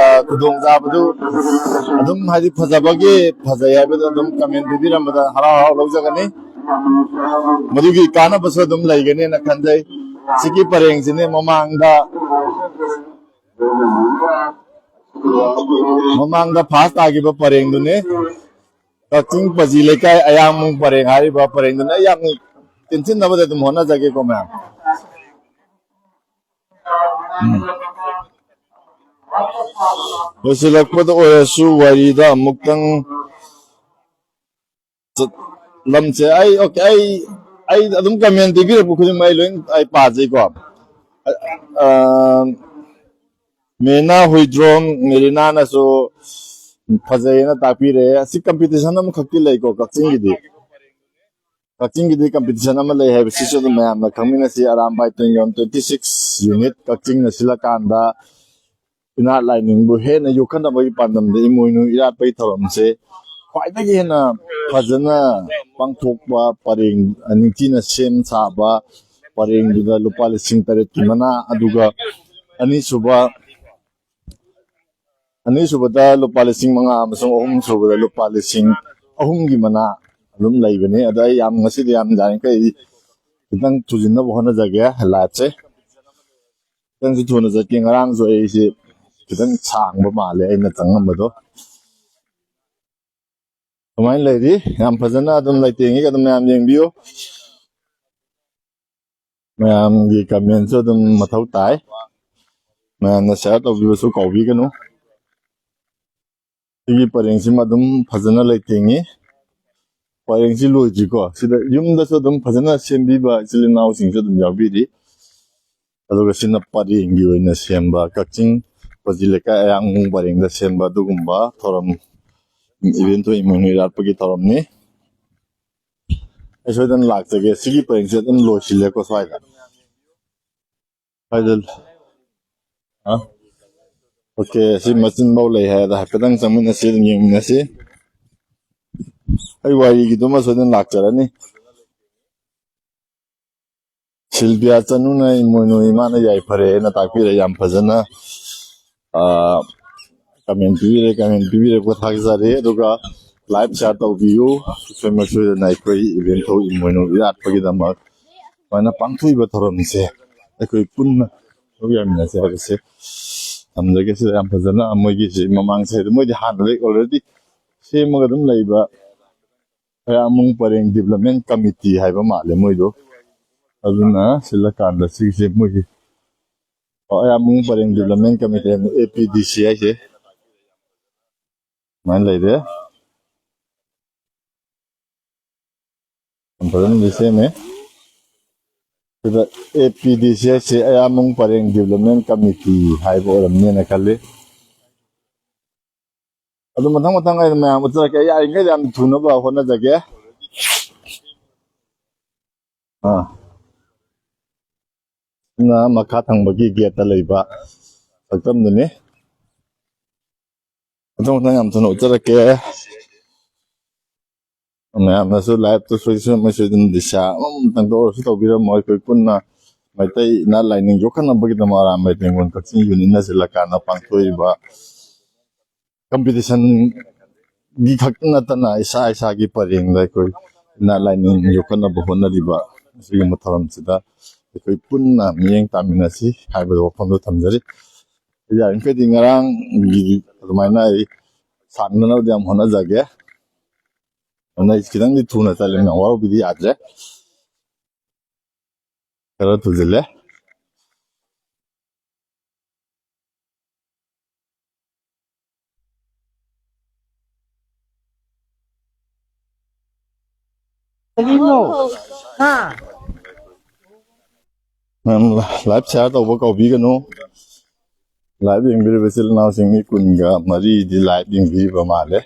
ꯈꯨꯗꯣꯡꯆꯥꯕꯗꯨ ꯑꯗꯨꯝ, ꯍꯥꯏꯗꯤ, ꯐꯖꯕꯒꯤ, ꯐꯖꯩ ꯍꯥꯏꯕꯗꯣ ꯑꯗꯨꯝ ꯀꯃꯦꯟ ꯄꯤꯕꯤꯔꯝꯕꯗ ꯍꯔꯥꯎ ꯍꯔꯥꯎ ꯂꯧꯖꯒꯅꯤ꯫ ꯃꯗꯨꯒꯤ ꯀꯥꯟꯅꯕꯁꯨ ꯑꯗꯨꯝ ꯂꯩꯒꯅꯦꯅ ꯈꯟꯖꯩ꯫ ꯁꯤꯒꯤ ꯄꯔꯦꯡꯁꯤꯅꯦ ꯃꯃꯥꯡꯗ, ꯃꯃꯥꯡꯗ ꯐꯥꯔꯁ ꯇꯥꯈꯤꯕ ꯄꯔꯦꯡꯗꯨꯅꯤ꯫ ꯀꯛꯆꯤꯡ ꯄꯥꯖꯤ ꯂꯩꯀꯥꯏ ꯑꯌꯥꯡꯃꯨꯡ ꯄꯔꯦꯡ ꯍꯥꯏꯔꯤꯕ ꯄꯔꯦꯡꯗꯨꯅ꯫ ꯑꯩ ꯌꯥꯝ ꯇꯦꯟꯁꯤꯟꯅꯕꯗ ꯑꯗꯨꯝ ꯍꯣꯠꯅꯖꯒꯦꯀꯣ ꯃꯌꯥꯝ꯫ ꯎꯝ꯫ ꯂꯣꯏꯁꯤꯜꯂꯛꯄꯗ ꯑꯣꯏꯔꯁꯨ ꯋꯥꯔꯤꯗ ꯑꯃꯨꯛꯇꯪ ꯆꯠ-, ꯂꯝꯁꯦ ꯑꯩ, ꯑꯣꯀꯦ, ꯑꯩ, ꯑꯩ ꯑꯗꯨꯝ ꯀꯃꯦꯟ ꯄꯤꯕꯤꯔꯛꯄ ꯈꯨꯗꯤꯡꯃꯛ ꯑꯩ ꯂꯣꯏ, ꯑꯩ ꯄꯥꯖꯩꯀꯣ꯫ ꯑ, ꯑ, ꯃꯦꯅꯥ ꯍꯨꯏꯗ꯭ꯔꯣꯝ ꯃꯦꯔꯤꯅꯥꯅꯁꯨ ꯐꯖꯩꯅ ꯇꯥꯛꯄꯤꯔꯦ꯫ ꯑꯁꯤ ꯀꯝꯄꯤꯇꯤꯁꯟ ꯑꯃꯈꯛꯇꯤ ꯂꯩꯀꯣ ꯀꯛꯆꯤꯡꯒꯤꯗꯤ꯫ ꯀꯛꯆꯤꯡꯒꯤꯗꯤ ꯀꯝꯄꯤꯇꯤꯁꯟ ꯑꯃ ꯂꯩ ꯍꯥꯏꯕꯁꯤꯁꯨ ꯑꯗꯨꯝ ꯃꯌꯥꯝꯅ ꯈꯪꯃꯤꯟꯅꯁꯤ꯫ ꯑꯔꯥꯝꯕꯥꯏ ꯇꯣꯏꯌꯣꯟ twenty six unit ꯀꯛꯆꯤꯡꯅ ꯁꯤꯜꯂꯀꯥꯟꯗ ꯏꯅꯥꯠ ꯂꯥꯏꯅꯤꯡꯕꯨ ꯍꯦꯟꯅ ꯌꯣꯛꯈꯠꯅꯕꯒꯤ ꯄꯥꯟꯗꯝꯗ ꯏꯃꯣꯏꯅꯨ ꯏꯔꯥꯠꯄꯒꯤ ꯊꯧꯔꯝꯁꯦ ꯈ꯭ꯋꯥꯏꯗꯒꯤ ꯍꯦꯟꯅ ꯐꯖꯅ ꯄꯥꯡꯊꯣꯛꯄ ꯄꯔꯦꯡ, ꯅꯤꯡꯊꯤꯅ ꯁꯦꯝ ꯁꯥꯕ ꯄꯔꯦꯡꯗꯨꯗ ꯂꯨꯄꯥ ꯂꯤꯁꯤꯡ ꯇꯔꯦꯠꯀꯤ ꯃꯅꯥ, ꯑꯗꯨꯒ ꯑꯅꯤꯁꯨꯕ, ꯑꯅꯤꯁꯨꯕꯗ ꯂꯨꯄꯥ ꯂꯤꯁꯤꯡ ꯃꯉꯥ ꯑꯃꯁꯨꯡ ꯑꯍꯨꯝꯁꯨꯕꯗ ꯂꯨꯄꯥ ꯂꯤꯁꯤꯡ ꯑꯍꯨꯝꯒꯤ ꯃꯅꯥ ꯑꯗꯨꯝ ꯂꯩꯕꯅꯤ꯫ ꯑꯗꯣ ꯑꯩ ꯌꯥꯝ, ꯉꯁꯤꯗꯤ ꯌꯥꯝ ꯌꯥꯔꯤꯈꯩ ꯈꯤꯇꯪ ꯊꯨꯖꯤꯟꯅꯕ ꯍꯣꯠꯅꯖꯒꯦ ꯂꯥꯏꯐꯁꯦ꯫ ꯈꯤꯇꯪꯁꯨ ꯊꯨꯅ ꯆꯠꯀꯦ꯫ ꯉꯔꯥꯡꯁꯨ ꯑꯩꯁꯦ ꯈꯤꯇꯪ ꯁꯥꯡꯕ ꯃꯥꯜꯂꯦ ꯑꯩꯅ ꯆꯪꯉꯝꯕꯗꯣ꯫ ꯁꯨꯃꯥꯏꯅ ꯂꯩꯔꯤ꯫ ꯌꯥꯝ ꯐꯖꯅ ꯑꯗꯨꯝ ꯂꯩꯇꯦꯡꯉꯤ꯫ ꯑꯗꯨꯝ ꯃꯌꯥꯝ ꯌꯦꯡꯕꯤꯌꯨ꯫ ꯃꯌꯥꯝꯒꯤ ꯀꯃꯦꯟꯁꯨ ꯑꯗꯨꯝ ꯃꯊꯧ ꯇꯥꯏ꯫ ꯃꯌꯥꯝꯅ ꯁꯤꯌꯥꯔ ꯇꯧꯕꯤꯕꯁꯨ ꯀꯥꯎꯕꯤꯒꯅꯨ꯫ ꯁꯤꯒꯤ ꯄꯔꯦꯡꯁꯤꯃ ꯑꯗꯨꯝ ꯐꯖꯅ ꯂꯩꯇꯦꯡꯉꯤ꯫ ꯄꯔꯦꯡꯁꯤ ꯂꯣꯏꯗ꯭ꯔꯤꯀꯣ꯫ ꯁꯤꯗ ꯌꯨꯝꯗꯁꯨ ꯑꯗꯨꯝ ꯐꯖꯅ ꯁꯦꯝꯕꯤꯕ ꯏꯆꯤꯜ ꯏꯅꯥꯎꯁꯤꯡꯁꯨ ꯑꯗꯨꯝ ꯌꯥꯎꯕꯤꯔꯤ꯫ ꯑꯗꯨꯒ ꯁꯤꯅ ꯄꯔꯦꯡꯒꯤ ꯑꯣꯏꯅ ꯁꯦꯝꯕ, ꯀꯛꯆꯤꯡ ꯄꯖꯤ ꯂꯩꯀꯥꯏ ꯑꯌꯥꯡꯕꯨꯡ ꯄꯔꯦꯡꯗ ꯁꯦꯝꯕ ꯑꯗꯨꯒꯨꯝꯕ ꯊꯧꯔꯝ, ꯏꯕꯦꯟꯊꯣ ꯏꯃꯣꯏꯅꯨ ꯏꯔꯥꯠꯄꯒꯤ ꯊꯧꯔꯝꯅꯤ꯫ ꯑꯩ ꯁꯣꯏꯗꯅ ꯂꯥꯛꯆꯒꯦ꯫ ꯁꯤꯒꯤ ꯄꯔꯦꯡꯁꯦ ꯑꯗꯨꯝ ꯂꯣꯏꯁꯤꯜꯂꯦꯀꯣ ꯁ꯭ꯋꯥꯏꯗ꯫ ꯁ꯭ꯋꯥꯏꯗ, ꯍꯥ? ꯑꯣꯀꯦ, ꯁꯤ ꯃꯆꯤꯟꯐꯥꯎ ꯂꯩ ꯍꯥꯏ꯫ ꯑꯗ ꯍꯥꯏꯐꯦꯠꯇꯪ ꯆꯪꯃꯤꯟꯅꯁꯤ, ꯑꯗꯨꯝ ꯌꯦꯡꯃꯤꯟꯅꯁꯤ꯫ ꯑꯩ ꯋꯥꯔꯤꯒꯤꯗꯨꯃ ꯁꯣꯏꯗꯅ ꯂꯥꯛꯆꯔꯅꯤ꯫ ꯁꯤꯜꯚꯤꯌꯥ ꯆꯅꯨꯅ ꯏꯃꯣꯏꯅꯨ ꯏꯃꯥꯅ ꯌꯥꯏꯐꯔꯦꯅ ꯇꯥꯛꯄꯤꯔꯦ ꯌꯥꯝ ꯐꯖꯅ꯫ ꯀꯃꯦꯟ ꯄꯤꯕꯤꯔꯦ, ꯀꯃꯦꯟ ꯄꯤꯕꯤꯔꯛꯄ ꯊꯥꯒꯠꯆꯔꯤ꯫ ꯑꯗꯨꯒ ꯂꯥꯏꯚ ꯁꯤꯌꯥꯔ ꯇꯧꯕꯤꯌꯨ꯫ ꯁꯣꯏꯃꯛ ꯁꯣꯏꯗꯅ ꯑꯩꯈꯣꯏ ꯏꯕꯦꯟꯊꯧ ꯏꯃꯣꯏꯅꯨ ꯏꯔꯥꯠꯄꯒꯤꯗꯃꯛ ꯁꯨꯃꯥꯏꯅ ꯄꯥꯡꯊꯣꯛꯏꯕ ꯊꯧꯔꯝꯁꯦ ꯑꯩꯈꯣꯏ ꯄꯨꯟꯅ ꯁꯔꯨꯛ ꯌꯥꯃꯤꯟꯅꯁꯦ ꯍꯥꯏꯕꯁꯦ ꯊꯝꯖꯒꯦ꯫ ꯁꯤꯗ ꯌꯥꯝ ꯐꯖꯅ ꯃꯣꯏꯒꯤꯁꯤ ꯃꯃꯥꯡꯁꯦ ꯃꯣꯏꯗꯤ ꯍꯥꯟꯅꯗꯒꯤ already ꯁꯦꯝꯃꯒ ꯑꯗꯨꯝ ꯂꯩꯕ ꯈꯌꯥꯃꯨꯡ ꯄꯔꯦꯡ ꯗꯤꯕ꯭ꯂꯞꯃꯦꯟ ꯀꯃꯤꯇꯤ ꯍꯥꯏꯕ ꯃꯥꯜꯂꯦ ꯃꯣꯏꯗꯣ꯫ ꯑꯗꯨꯅ ꯁꯤꯜꯂꯀꯥꯟꯗ ꯁꯤꯒꯤꯁꯦ ꯃꯣꯏꯒꯤ, ꯑꯣ, ꯈꯌꯥꯃꯨꯡ ꯄꯔꯦꯡ ꯗꯤꯕ꯭ꯂꯞꯃꯦꯟ ꯀꯃꯤꯇꯤ ꯍꯥꯏꯕ, ꯑꯦ ꯄꯤ ꯗꯤ ꯁꯤ ꯍꯥꯏꯁꯦ꯫ ꯁꯨꯃꯥꯏꯅ ꯂꯩꯔꯦ꯫ ꯌꯥꯝ ꯐꯖꯅꯗꯤ ꯁꯦꯝꯃꯦ꯫ ꯁꯤꯗ ꯑꯦ ꯄꯤ ꯗꯤ ꯁꯤ ꯍꯥꯏꯁꯦ ꯑꯌꯥꯃꯨꯡ ꯄꯔꯦꯡ ꯗꯤꯕ꯭ꯂꯞꯃꯦꯟ ꯀꯃꯤꯇꯤ ꯍꯥꯏꯕ ꯑꯣꯏꯔꯝꯅꯦꯅ ꯈꯜꯂꯤ꯫ ꯑꯗꯨ ꯃꯊꯪ ꯃꯊꯪ ꯑꯩꯅ ꯃꯌꯥꯝ ꯎꯠꯆꯔꯛꯀꯦ꯫ ꯑꯩ ꯌꯥꯔꯤꯈꯩ ꯌꯥꯝ ꯊꯨꯅꯕ ꯍꯣꯠꯅꯖꯒꯦ꯫ ꯑꯥ꯫ ꯁꯤꯅ ꯃꯈꯥ ꯊꯪꯕꯒꯤ ꯒꯦꯠꯇ ꯂꯩꯕ ꯁꯛꯇꯝꯗꯨꯅꯤ꯫ ꯃꯊꯪ ꯃꯊꯪ ꯌꯥꯝ ꯊꯨꯅ ꯎꯠꯆꯔꯛꯀꯦ꯫ ꯃꯌꯥꯝꯅꯁꯨ ꯂꯥꯏꯚꯇꯨ ꯁꯣꯏ-, ꯁꯣꯏ-, ꯁꯣꯏꯗꯅ ꯗꯤꯁꯥ ꯑꯃꯇꯪꯗ ꯑꯣꯏꯔꯁꯨ ꯇꯧꯕꯤꯔꯝꯃꯣ꯫ ꯑꯩꯈꯣꯏ ꯄꯨꯟꯅ ꯃꯩꯇꯩ ꯏꯅꯥꯠ ꯂꯥꯏꯅꯤꯡ ꯌꯣꯛꯈꯠꯅꯕꯒꯤꯗꯃꯛ ꯑꯔꯥꯝꯕꯥꯏ ꯇꯦꯡꯒꯣꯜ ꯀꯛꯆꯤꯡ ꯌꯨꯅꯤꯌꯟꯅ ꯁꯤꯜꯂꯀꯥꯟꯗ ꯄꯥꯡꯊꯣꯛꯏꯕ ꯀꯝꯄꯤꯇꯤꯁꯟꯒꯤ ꯈꯛ ꯅꯠꯇꯅ ꯏꯁꯥ ꯏꯁꯥꯒꯤ ꯄꯔꯦꯡꯗ ꯑꯩꯈꯣꯏ ꯏꯅꯥꯠ ꯂꯥꯏꯅꯤꯡ ꯌꯣꯛꯈꯠꯅꯕ ꯍꯣꯠꯅꯔꯤꯕ ꯑꯁꯤꯒꯨꯝꯕ ꯊꯧꯔꯝꯁꯤꯗ ꯑꯩꯈꯣꯏ ꯄꯨꯟꯅ ꯃꯤꯠꯌꯦꯡ ꯇꯥꯃꯤꯟꯅꯁꯤ ꯍꯥꯏꯕꯗ ꯋꯥꯐꯝꯗꯣ ꯊꯝꯖꯔꯤ꯫ ꯌꯥꯔꯤꯃꯈꯩꯗꯤ ꯉꯔꯥꯡꯒꯤ ꯑꯗꯨꯃꯥꯏꯅ ꯑꯩ ꯁꯥꯡꯅꯅꯕꯗꯤ ꯌꯥꯝ ꯍꯣꯠꯅꯖꯒꯦ꯫ ꯑꯗꯨꯅ ꯑꯩ ꯈꯤꯇꯪꯗꯤ ꯊꯨꯅ ꯆꯠꯂꯦ, ꯃꯌꯥꯝ ꯋꯥꯔꯧꯕꯤꯗꯤ ꯌꯥꯗ꯭ꯔꯦ꯫ ꯈꯔ ꯊꯨꯖꯤꯜꯂꯦ꯫ ꯀꯔꯤꯅꯣ? ꯍꯥ? ꯃꯌꯥꯝ ꯂꯥꯏꯚ ꯁꯤꯌꯥꯔ ꯇꯧꯕ ꯀꯥꯎꯕꯤꯒꯅꯨ꯫ ꯂꯥꯏꯚ ꯌꯦꯡꯕꯤꯔꯤꯕ ꯏꯆꯤꯜ ꯏꯅꯥꯎꯁꯤꯡ ꯃꯤ ꯀꯨꯟꯒ ꯃꯔꯤꯗꯤ ꯂꯥꯏꯚ ꯌꯦꯡꯕꯤꯔꯤꯕ ꯃꯥꯜꯂꯦ꯫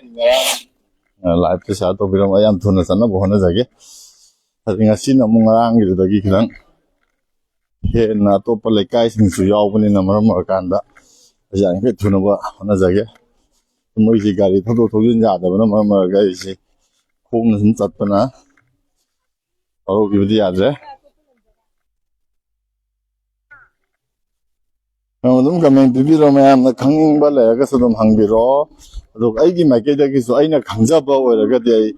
ꯂꯥꯏꯚꯇ ꯁꯤꯌꯥꯔ ꯇꯧꯕꯤꯔꯝꯕ ꯌꯥꯝ ꯊꯨꯅ ꯆꯠꯅꯕ ꯍꯣꯠꯅꯖꯒꯦ꯫ ꯑꯗꯩ ꯉꯁꯤꯅ ꯑꯃꯨꯛ ꯉꯔꯥꯡꯒꯤꯗꯨꯗꯒꯤ ꯈꯤꯇꯪ ꯍꯦꯟꯅ ꯑꯇꯣꯞꯄ ꯂꯩꯀꯥꯏꯁꯤꯡꯁꯨ ꯌꯥꯎꯕꯅꯤꯅ ꯃꯔꯝ ꯑꯣꯏꯔꯀꯥꯟꯗ ꯑꯩ ꯌꯥꯔꯤꯈꯩ ꯊꯨꯅꯕ ꯍꯣꯠꯅꯖꯒꯦ꯫ ꯃꯣꯏꯁꯤ ꯒꯥꯔꯤ ꯊꯧꯗꯣꯛ ꯊꯧꯖꯤꯟ ꯌꯥꯗꯕꯅ ꯃꯔꯝ ꯑꯣꯏꯔꯒ ꯑꯩꯁꯦ ꯈꯣꯡꯅ ꯁꯨꯝ ꯆꯠꯄꯅ ꯍꯧꯔꯛꯈꯤꯕꯗꯤ ꯌꯥꯗ꯭ꯔꯦ꯫ ꯃꯌꯥꯝ ꯑꯗꯨꯝ ꯀꯃꯦꯟ ꯄꯤꯕꯤꯔꯣ, ꯃꯌꯥꯝꯅ ꯈꯪꯅꯤꯡꯕ ꯂꯩꯔꯒꯁꯨ ꯑꯗꯨꯝ ꯍꯪꯕꯤꯔꯛꯑꯣ꯫ ꯑꯗꯨꯒ ꯑꯩꯒꯤ ꯃꯥꯏꯀꯩꯗꯒꯤꯁꯨ ꯑꯩꯅ ꯈꯪꯖꯕ ꯑꯣꯏꯔꯒꯗꯤ ꯑꯩ,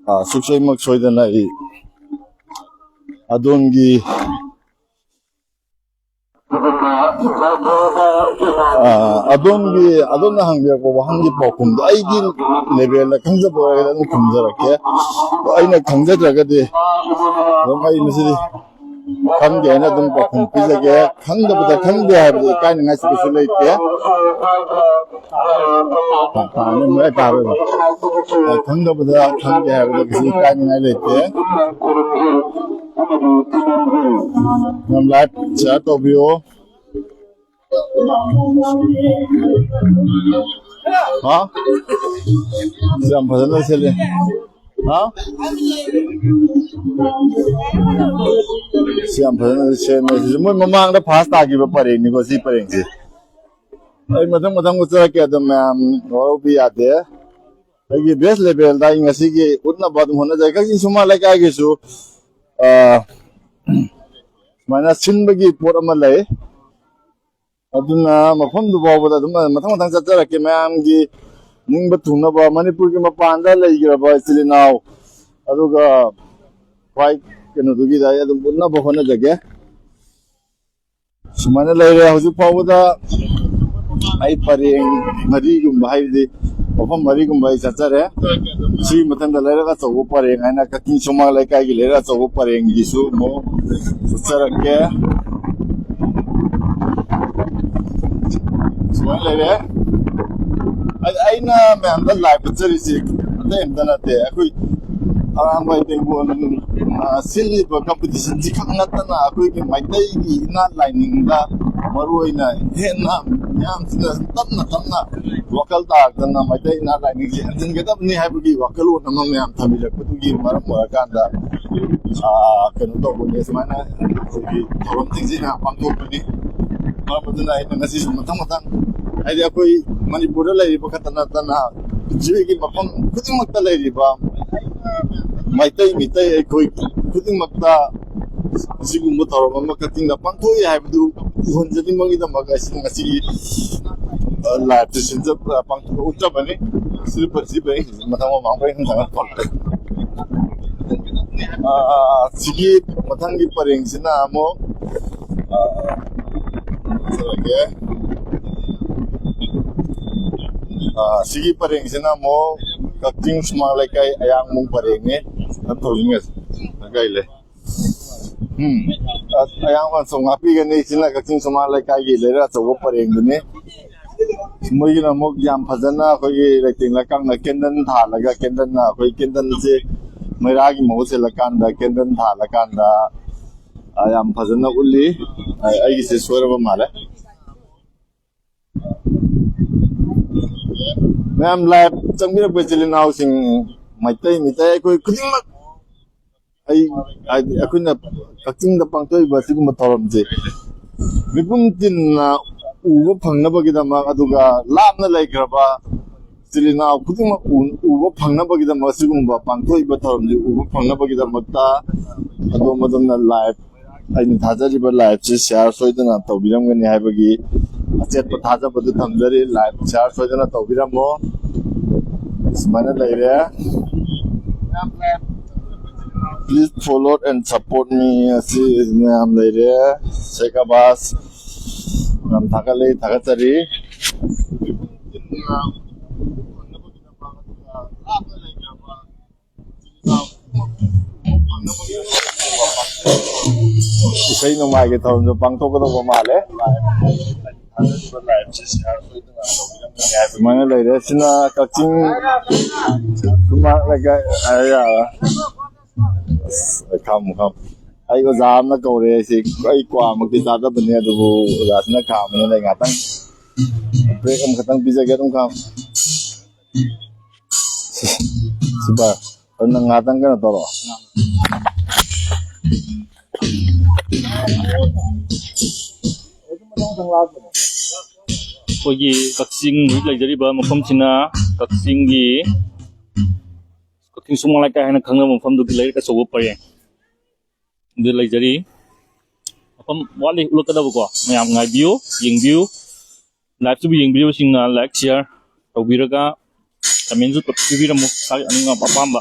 ꯑ, ꯁꯨꯛꯁꯣꯏꯃꯛ ꯁꯣꯏꯗꯅ ꯑꯩ ꯑꯗꯣꯝꯒꯤ, ꯑ, ꯑꯗꯣꯝꯒꯤ, ꯑꯗꯣꯝꯅ ꯍꯪꯕꯤꯔꯛꯄ ꯋꯥꯍꯪꯒꯤ ꯄꯥꯎꯈꯨꯝꯗꯣ ꯑꯩꯒꯤ ꯂꯦꯚꯦꯜꯗ ꯈꯪꯖꯕ ꯑꯣꯏꯔꯒꯗꯤ ꯑꯗꯨꯝ ꯈꯨꯝꯖꯔꯛꯀꯦ꯫ ꯑꯗꯣ ꯑꯩꯅ ꯈꯪꯖꯗ꯭ꯔꯒꯗꯤ ꯑꯗꯨꯝ ꯑꯩ ꯃꯁꯤꯗꯤ ꯈꯪꯗꯦ ꯍꯥꯏꯅ ꯑꯗꯨꯝ ꯄꯥꯎꯈꯨꯝ ꯄꯤꯖꯒꯦ꯫ ꯈꯪꯗꯕꯗ ꯈꯪꯗꯦ ꯍꯥꯏꯕꯗꯤ ꯏꯀꯥꯏꯅꯤꯡꯉꯥꯏꯁꯨ ꯀꯩꯁꯨ ꯂꯩꯇꯦ꯫ ꯄꯥ-, ꯄꯥ-, ꯂꯣꯏ ꯄꯥꯔꯣꯏꯕ꯫ ꯈꯪꯗꯕꯗ ꯈꯪꯗꯦ ꯍꯥꯏꯕꯗ ꯀꯩꯁꯨ ꯏꯀꯥꯏꯅꯤꯡꯉꯥꯏ ꯂꯩꯇꯦ꯫ ꯅꯪ ꯂꯥꯏꯚ ꯁꯤꯌꯥꯔ ꯇꯧꯕꯤꯌꯣ꯫ ꯍꯥ? ꯁꯤ ꯌꯥꯝ ꯐꯖꯅ ꯁꯦꯠꯂꯦ꯫ ꯍꯥ? ꯁꯤ ꯌꯥꯝ ꯐꯖꯅ ꯁꯦꯝꯃꯦ꯫ ꯁꯤꯁꯨ ꯃꯣꯏ ꯃꯃꯥꯡꯗ ꯐꯥꯁ ꯇꯥꯈꯤꯕ ꯄꯔꯦꯡꯅꯤꯀꯣ, ꯁꯤ ꯄꯔꯦꯡꯁꯦ꯫ ꯑꯩ ꯃꯊꯪ ꯃꯊꯪ ꯎꯠꯆꯔꯛꯀꯦ ꯑꯗꯨꯝ, ꯃꯌꯥꯝ ꯋꯥꯔꯧꯕꯤ ꯌꯥꯗꯦ꯫ ꯑꯩꯒꯤ ꯕꯦꯁ ꯂꯦꯚꯦꯜꯗ ꯑꯩ ꯉꯁꯤꯒꯤ ꯎꯠꯅꯕ ꯑꯗꯨꯝ ꯍꯣꯠꯅꯖꯩ꯫ ꯀꯛꯆꯤꯡ ꯁꯨꯃꯥꯡ ꯂꯩꯀꯥꯏꯒꯤꯁꯨ, ꯑ, ꯁꯨꯃꯥꯏꯅ ꯁꯤꯟꯕꯒꯤ ꯄꯣꯠ ꯑꯃ ꯂꯩ꯫ ꯑꯗꯨꯅ ꯃꯐꯝꯗꯨ ꯐꯥꯎꯕꯗ ꯑꯗꯨꯝ ꯃꯊꯪ ꯃꯊꯪ ꯆꯠꯆꯔꯛꯀꯦ꯫ ꯃꯌꯥꯝꯒꯤ ꯅꯤꯡꯕ ꯊꯨꯡꯅꯕ ꯃꯅꯤꯄꯨꯔꯒꯤ ꯃꯄꯥꯟꯗ ꯂꯩꯈ꯭ꯔꯕ ꯏꯆꯤꯜ ꯏꯅꯥꯎ, ꯑꯗꯨꯒ ꯈ꯭ꯋꯥꯏ ꯀꯩꯅꯣꯗꯨꯒꯤꯗ ꯑꯩ ꯑꯗꯨꯝ ꯎꯠꯅꯕ ꯍꯣꯠꯅꯖꯒꯦ꯫ ꯁꯨꯃꯥꯏꯅ ꯂꯩꯔꯦ꯫ ꯍꯧꯖꯤꯛ ꯐꯥꯎꯕꯗ ꯑꯩ ꯄꯔꯦꯡ ꯃꯔꯤꯒꯨꯝꯕ, ꯍꯥꯏꯕꯗꯤ ꯃꯐꯝ ꯃꯔꯤꯒꯨꯝꯕ ꯑꯩ ꯆꯠꯆꯔꯦ꯫ ꯁꯤꯒꯤ ꯃꯊꯪꯗ ꯂꯩꯔꯛ ꯑꯆꯧꯕ ꯄꯔꯦꯡ ꯍꯥꯏꯅ, ꯀꯛꯆꯤꯡ ꯁꯨꯃꯥꯡ ꯂꯩꯀꯥꯏꯒꯤ ꯂꯩꯔꯛ ꯑꯆꯧꯕ ꯄꯔꯦꯡꯒꯤꯁꯨ ꯑꯃꯨꯛ ꯆꯠꯆꯔꯛꯀꯦ꯫ ꯁꯨꯃꯥꯏꯅ ꯂꯩꯔꯦ꯫ ꯑꯩ-, ꯑꯩꯅ ꯃꯌꯥꯝꯗ ꯂꯥꯏ ꯀꯠꯆꯔꯤꯁꯦ ꯑꯇꯩ ꯑꯝꯇ ꯅꯠꯇꯦ, ꯑꯩꯈꯣꯏ ꯑꯔꯥꯝꯕꯥꯏ ꯇꯦꯡꯒꯣꯟ, ꯑ, ꯁꯤꯜꯂꯤꯕ ꯀꯝꯄꯤꯇꯤꯁꯟꯁꯤ ꯈꯛ ꯅꯠꯇꯅ ꯑꯩꯈꯣꯏꯒꯤ ꯃꯩꯇꯩꯒꯤ ꯏꯅꯥꯠ ꯂꯥꯏꯅꯤꯡꯗ ꯃꯔꯨꯑꯣꯏꯅ ꯍꯦꯟꯅ ꯃꯤꯌꯥꯝꯁꯤꯅ ꯇꯞꯅ ꯇꯞꯅ ꯋꯥꯈꯜ ꯇꯥꯔꯛꯇꯅ ꯃꯩꯇꯩ ꯏꯅꯥꯠ ꯂꯥꯏꯅꯤꯡꯁꯤ ꯍꯟꯖꯤꯟꯒꯗꯕꯅꯤ ꯍꯥꯏꯕꯒꯤ ꯋꯥꯈꯜꯂꯣꯟ ꯑꯃ ꯃꯌꯥꯝ ꯊꯝꯕꯤꯔꯛꯄꯗꯨꯒꯤ ꯃꯔꯝ ꯑꯣꯏꯔꯀꯥꯟꯗ, ꯑ, ꯀꯩꯅꯣ ꯇꯧꯕꯅꯦ꯫ ꯁꯨꯃꯥꯏꯅ ꯑꯩꯈꯣꯏꯒꯤ ꯊꯧꯔꯝꯁꯤꯡꯁꯤꯅ ꯄꯥꯡꯊꯣꯛꯄꯅꯤ꯫ ꯃꯔꯝ ꯑꯗꯨꯅ ꯑꯩꯅ ꯉꯁꯤꯁꯨ ꯃꯊꯪ ꯃꯊꯪ, ꯍꯥꯏꯗꯤ ꯑꯩꯈꯣꯏ ꯃꯅꯤꯄꯨꯔꯗ ꯂꯩꯔꯤꯕ ꯈꯛꯇ ꯅꯠꯇꯅ ꯄ꯭ꯔꯤꯊꯤꯕꯤꯒꯤ ꯃꯐꯝ ꯈꯨꯗꯤꯡꯃꯛꯇ ꯂꯩꯔꯤꯕ ꯃꯩꯇꯩ, ꯃꯤꯇꯩ ꯑꯩꯈꯣꯏ ꯈꯨꯗꯤꯡꯃꯛꯇ ꯑꯁꯤꯒꯨꯝꯕ ꯊꯧꯔꯝ ꯑꯃ ꯀꯛꯆꯤꯡꯗ ꯄꯥꯡꯊꯣꯛꯏ ꯍꯥꯏꯕꯗꯨ ꯎꯍꯟꯖꯅꯤꯡꯕꯒꯤꯗꯃꯛ ꯑꯩꯁꯤ ꯉꯁꯤꯒꯤ, ꯑ, ꯂꯥꯏꯞꯁꯦ ꯁꯤꯟꯖ-, ꯑ, ꯄꯥꯡꯊꯣꯛꯆꯕꯅꯤ꯫ ꯁꯤꯗ ꯄꯨꯟꯁꯤ ꯄꯔꯦꯡ ꯃꯊꯪ ꯃꯃꯥꯡ ꯄꯔꯦꯡ ꯊꯪꯅ ꯄꯥꯡꯊꯣꯛ-, ꯑ, ꯁꯤꯒꯤ ꯃꯊꯪꯒꯤ ꯄꯔꯦꯡꯁꯤꯅ ꯑꯃꯨꯛ, ꯑ, ꯁꯤꯒꯤ ꯄꯔꯦꯡꯁꯤꯅ ꯑꯃꯨꯛ ꯀꯛꯆꯤꯡ ꯁꯨꯃꯥꯡ ꯂꯩꯀꯥꯏ ꯑꯌꯥꯡꯕꯨꯡ ꯄꯔꯦꯡꯅꯤ꯫ ꯑꯗꯨꯝ ꯇꯧꯅꯤꯡꯉꯁꯤ꯫ ꯂꯩꯀꯥꯏ ꯂꯩ꯫ ꯎꯝ꯫ ꯑ-, ꯑꯌꯥꯡꯕ ꯁꯨꯝ ꯉꯥꯛꯄꯤꯒꯅꯤ꯫ ꯁꯤꯅ ꯀꯛꯆꯤꯡ ꯁꯨꯃꯥꯡ ꯂꯩꯀꯥꯏꯒꯤ ꯂꯩꯔꯛ ꯑꯆꯧꯕ ꯄꯔꯦꯡꯗꯨꯅꯤ꯫ ꯃꯣꯏꯒꯤꯅ ꯑꯃꯨꯛ ꯌꯥꯝ ꯐꯖꯅ ꯑꯩꯈꯣꯏꯒꯤ ꯂꯩꯇꯦꯡ ꯂꯩꯀꯥꯡꯅ ꯀꯦꯟꯗꯜ ꯊꯥꯜꯂꯒ, ꯀꯦꯟꯗꯜꯅ ꯑꯩꯈꯣꯏ ꯀꯦꯟꯗꯜꯁꯦ ꯃꯩꯔꯥꯒꯤ ꯃꯍꯨꯠ ꯁꯤꯜꯂꯀꯥꯟꯗ, ꯀꯦꯟꯗꯜ ꯊꯥꯜꯂꯀꯥꯟꯗ, ꯑ, ꯌꯥꯝ ꯐꯖꯅ ꯎꯠꯂꯤ꯫ ꯑ, ꯑꯩꯒꯤꯁꯦ ꯁꯣꯏꯔꯕ ꯃꯥꯜꯂꯦ꯫ ꯃꯌꯥꯝ ꯂꯥꯏꯚ ꯆꯪꯕꯤꯔꯛꯄ ꯏꯆꯤꯜ ꯏꯅꯥꯎꯁꯤꯡ, ꯃꯩꯇꯩ, ꯃꯤꯇꯩ ꯑꯩꯈꯣꯏ ꯈꯨꯗꯤꯡꯃꯛ, ꯑꯩ, ꯍꯥꯏꯗꯤ ꯑꯩꯈꯣꯏꯅ ꯀꯛꯆꯤꯡꯗ ꯄꯥꯡꯊꯣꯛꯏꯕ ꯑꯁꯤꯒꯨꯝꯕ ꯊꯧꯔꯝꯁꯦ ꯃꯤꯄꯨꯝ ꯇꯤꯟꯅ ꯎꯕ ꯐꯪꯅꯕꯒꯤꯗꯃꯛ, ꯑꯗꯨꯒ ꯂꯥꯞꯅ ꯂꯩꯈ꯭ꯔꯕ ꯏꯆꯤꯜ ꯏꯅꯥꯎ ꯈꯨꯗꯤꯡꯃꯛ ꯎ-, ꯎꯕ ꯐꯪꯅꯕꯒꯤꯗꯃꯛ, ꯑꯁꯤꯒꯨꯝꯕ ꯄꯥꯡꯊꯣꯛꯏꯕ ꯊꯧꯔꯝꯁꯤ ꯎꯕ ꯐꯪꯅꯕꯒꯤꯗꯃꯛꯇ ꯑꯗꯣꯝ ꯑꯗꯣꯝꯅ ꯂꯥꯏꯚ, ꯑꯩꯅ ꯊꯥꯖꯔꯤꯕ ꯂꯥꯏꯚꯁꯤ ꯁꯤꯌꯥꯔ ꯁꯣꯏꯗꯅ ꯇꯧꯕꯤꯔꯝꯒꯅꯤ ꯍꯥꯏꯕꯒꯤ ꯑꯆꯦꯠꯄ ꯊꯥꯖꯕꯗꯨ ꯊꯝꯖꯔꯤ꯫ ꯂꯥꯏꯚ ꯁꯤꯌꯥꯔ ꯁꯣꯏꯗꯅ ꯇꯧꯕꯤꯔꯝꯃꯣ꯫ ꯁꯨꯃꯥꯏꯅ ꯂꯩꯔꯦ꯫ Please follow and support me ꯑꯁꯤ ꯃꯌꯥꯝ ꯂꯩꯔꯦ꯫ ꯁꯦꯈ ꯑꯕꯥꯁ ꯌꯥꯝ ꯊꯥꯒꯠꯂꯤ, ꯊꯥꯒꯠꯆꯔꯤ꯫ ꯏꯁꯩ ꯅꯣꯡꯃꯥꯏꯒꯤ ꯊꯧꯔꯝꯁꯨ ꯄꯥꯡꯊꯣꯛꯀꯗꯧꯕ ꯃꯥꯜꯂꯦ꯫ ꯑꯍꯥꯟꯕ ꯂꯥꯏꯐꯁꯦ ꯁꯤꯌꯥꯔ ꯁꯣꯏꯗꯅ ꯇꯧꯕꯤꯔꯝꯒꯅꯤ ꯍꯥꯏꯕꯒꯤ ꯁꯨꯃꯥꯏꯅ ꯂꯩꯔꯦ꯫ ꯁꯤꯅ ꯀꯛꯆꯤꯡ ꯈꯨꯃꯥꯡ ꯂꯩꯀꯥꯏ ꯍꯥꯏ ꯌꯥꯔꯦ꯫ ꯑꯁ, ꯈꯝ, ꯈꯝ꯫ ꯑꯩ ꯑꯣꯖꯥ ꯑꯃꯅ ꯀꯧꯔꯦ꯫ ꯁꯤ ꯑꯩ ꯀ꯭ꯋꯥꯃꯛꯇꯤ ꯆꯥꯗꯕꯅꯤ, ꯑꯗꯨꯕꯨ ꯑꯣꯖꯥꯁꯤꯅ ꯈꯥꯝꯃꯦꯅ ꯑꯩ ꯉꯥꯛꯇꯪ ꯕ꯭ꯔꯦꯛ ꯑꯃꯈꯛꯇꯪ ꯄꯤꯖꯒꯦ꯫ ꯑꯗꯨꯝ ꯈꯥꯝ꯫ ꯁꯤ, ꯁꯤ ꯄꯥꯏ꯫ ꯑꯗꯨ ꯅꯪ ꯉꯥꯛꯇꯪ ꯀꯩꯅꯣ ꯇꯧꯔꯣ꯫ ꯑꯩꯈꯣꯏꯒꯤ ꯀꯛꯆꯤꯡ ꯍꯧꯖꯤꯛ ꯂꯩꯖꯔꯤꯕ ꯃꯐꯝꯁꯤꯅ ꯀꯛꯆꯤꯡꯒꯤ, ꯀꯛꯆꯤꯡ ꯁꯨꯃꯥꯡ ꯂꯩꯀꯥꯏ ꯍꯥꯏꯅ ꯈꯪꯅꯕ ꯃꯐꯝꯗꯨꯒꯤ ꯂꯩꯔꯛ ꯑꯆꯧꯕ ꯄꯔꯦꯡ꯫ ꯑꯗꯨ ꯂꯩꯖꯔꯤ꯫ ꯃꯐꯝ ꯋꯥꯠꯂꯤ ꯎꯠꯂꯛꯀꯗꯕꯀꯣ, ꯃꯌꯥꯝ ꯉꯥꯏꯕꯤꯌꯨ, ꯌꯦꯡꯕꯤꯌꯨ꯫ ꯂꯥꯏꯐꯇꯨꯕꯨ ꯌꯦꯡꯕꯤꯔꯤꯕꯁꯤꯡꯅ ꯂꯥꯏꯛ, ꯁꯤꯌꯥꯔ ꯇꯧꯕꯤꯔꯒ ꯀꯃꯦꯟꯁꯨ ꯄꯤꯕꯤꯔꯝꯃꯨ, ꯏꯁꯥꯒꯤ ꯑꯅꯤꯡꯕ ꯑꯄꯥꯝꯕ꯫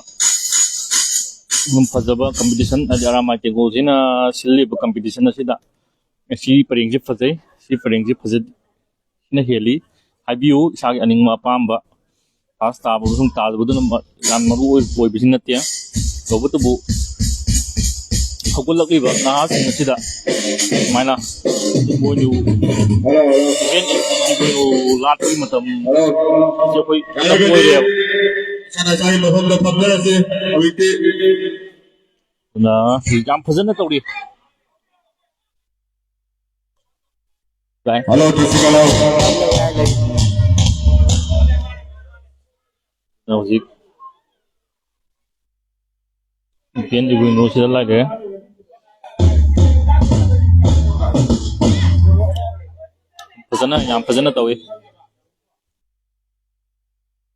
ꯑꯗꯨꯝ ꯐꯖꯕ ꯀꯝꯄꯤꯇꯤꯁꯟ, ꯍꯥꯏꯗꯤ ꯑꯔꯥꯃꯥꯏ ꯇꯦꯡꯒꯣꯜꯁꯤꯅ ꯁꯤꯜꯂꯤꯕ ꯀꯝꯄꯤꯇꯤꯁꯟ ꯑꯁꯤꯗ ꯁꯤ ꯄꯔꯦꯡꯁꯤ ꯐꯖꯩ, ꯁꯤ ꯄꯔꯦꯡꯁꯤ ꯐꯖ-, ꯁꯤꯅ ꯍꯦꯜꯂꯤ꯫ ꯍꯥꯏꯕꯤꯌꯨ, ꯏꯁꯥꯒꯤ ꯑꯅꯤꯡꯕ ꯑꯄꯥꯝꯕ꯫ ꯐꯥꯔꯁ ꯇꯥꯕ ꯑꯃꯁꯨꯡ ꯇꯥꯗꯕꯗꯨꯅ ꯃ-, ꯌꯥꯝ ꯃꯔꯨ ꯑꯣꯏ-, ꯑꯣꯏꯕꯁꯤ ꯅꯠꯇꯦ꯫ ꯇꯧꯕꯇꯕꯨ ꯍꯧꯒꯠꯂꯛꯂꯤꯕ ꯅꯍꯥꯁꯤꯡ ꯑꯁꯤꯗ ꯁꯨꯃꯥꯏꯅ ꯏꯃꯣꯏꯅꯨ, ꯏꯃꯣꯏꯅꯨ ꯂꯥꯠꯄꯒꯤ ꯃꯇꯝ ꯑꯁꯤ ꯑꯩꯈꯣꯏ ꯌꯥꯝ ꯑꯣꯏꯔꯦꯕ꯫ ꯁꯥꯟꯅ ꯁꯥꯏ ꯃꯐꯝꯗ ꯐꯝꯅꯔꯁꯤ ꯍꯧꯖꯤꯛꯇꯤ꯫ ꯑꯗꯨꯅ ꯌꯥꯝ ꯐꯖꯅ ꯇꯧꯔꯤ꯫ ꯚꯥꯏ꯫ ꯍꯜꯂꯣ, ꯇꯨꯁꯤ ꯀꯜꯂꯣ꯫ ꯍꯧꯖꯤꯛ ꯏꯄꯦꯟ ꯏꯕꯨꯡꯉꯣꯁꯤꯗ ꯂꯥꯛꯑꯦ꯫ ꯐꯖꯅ, ꯌꯥꯝ ꯐꯖꯅ ꯇꯧꯏ꯫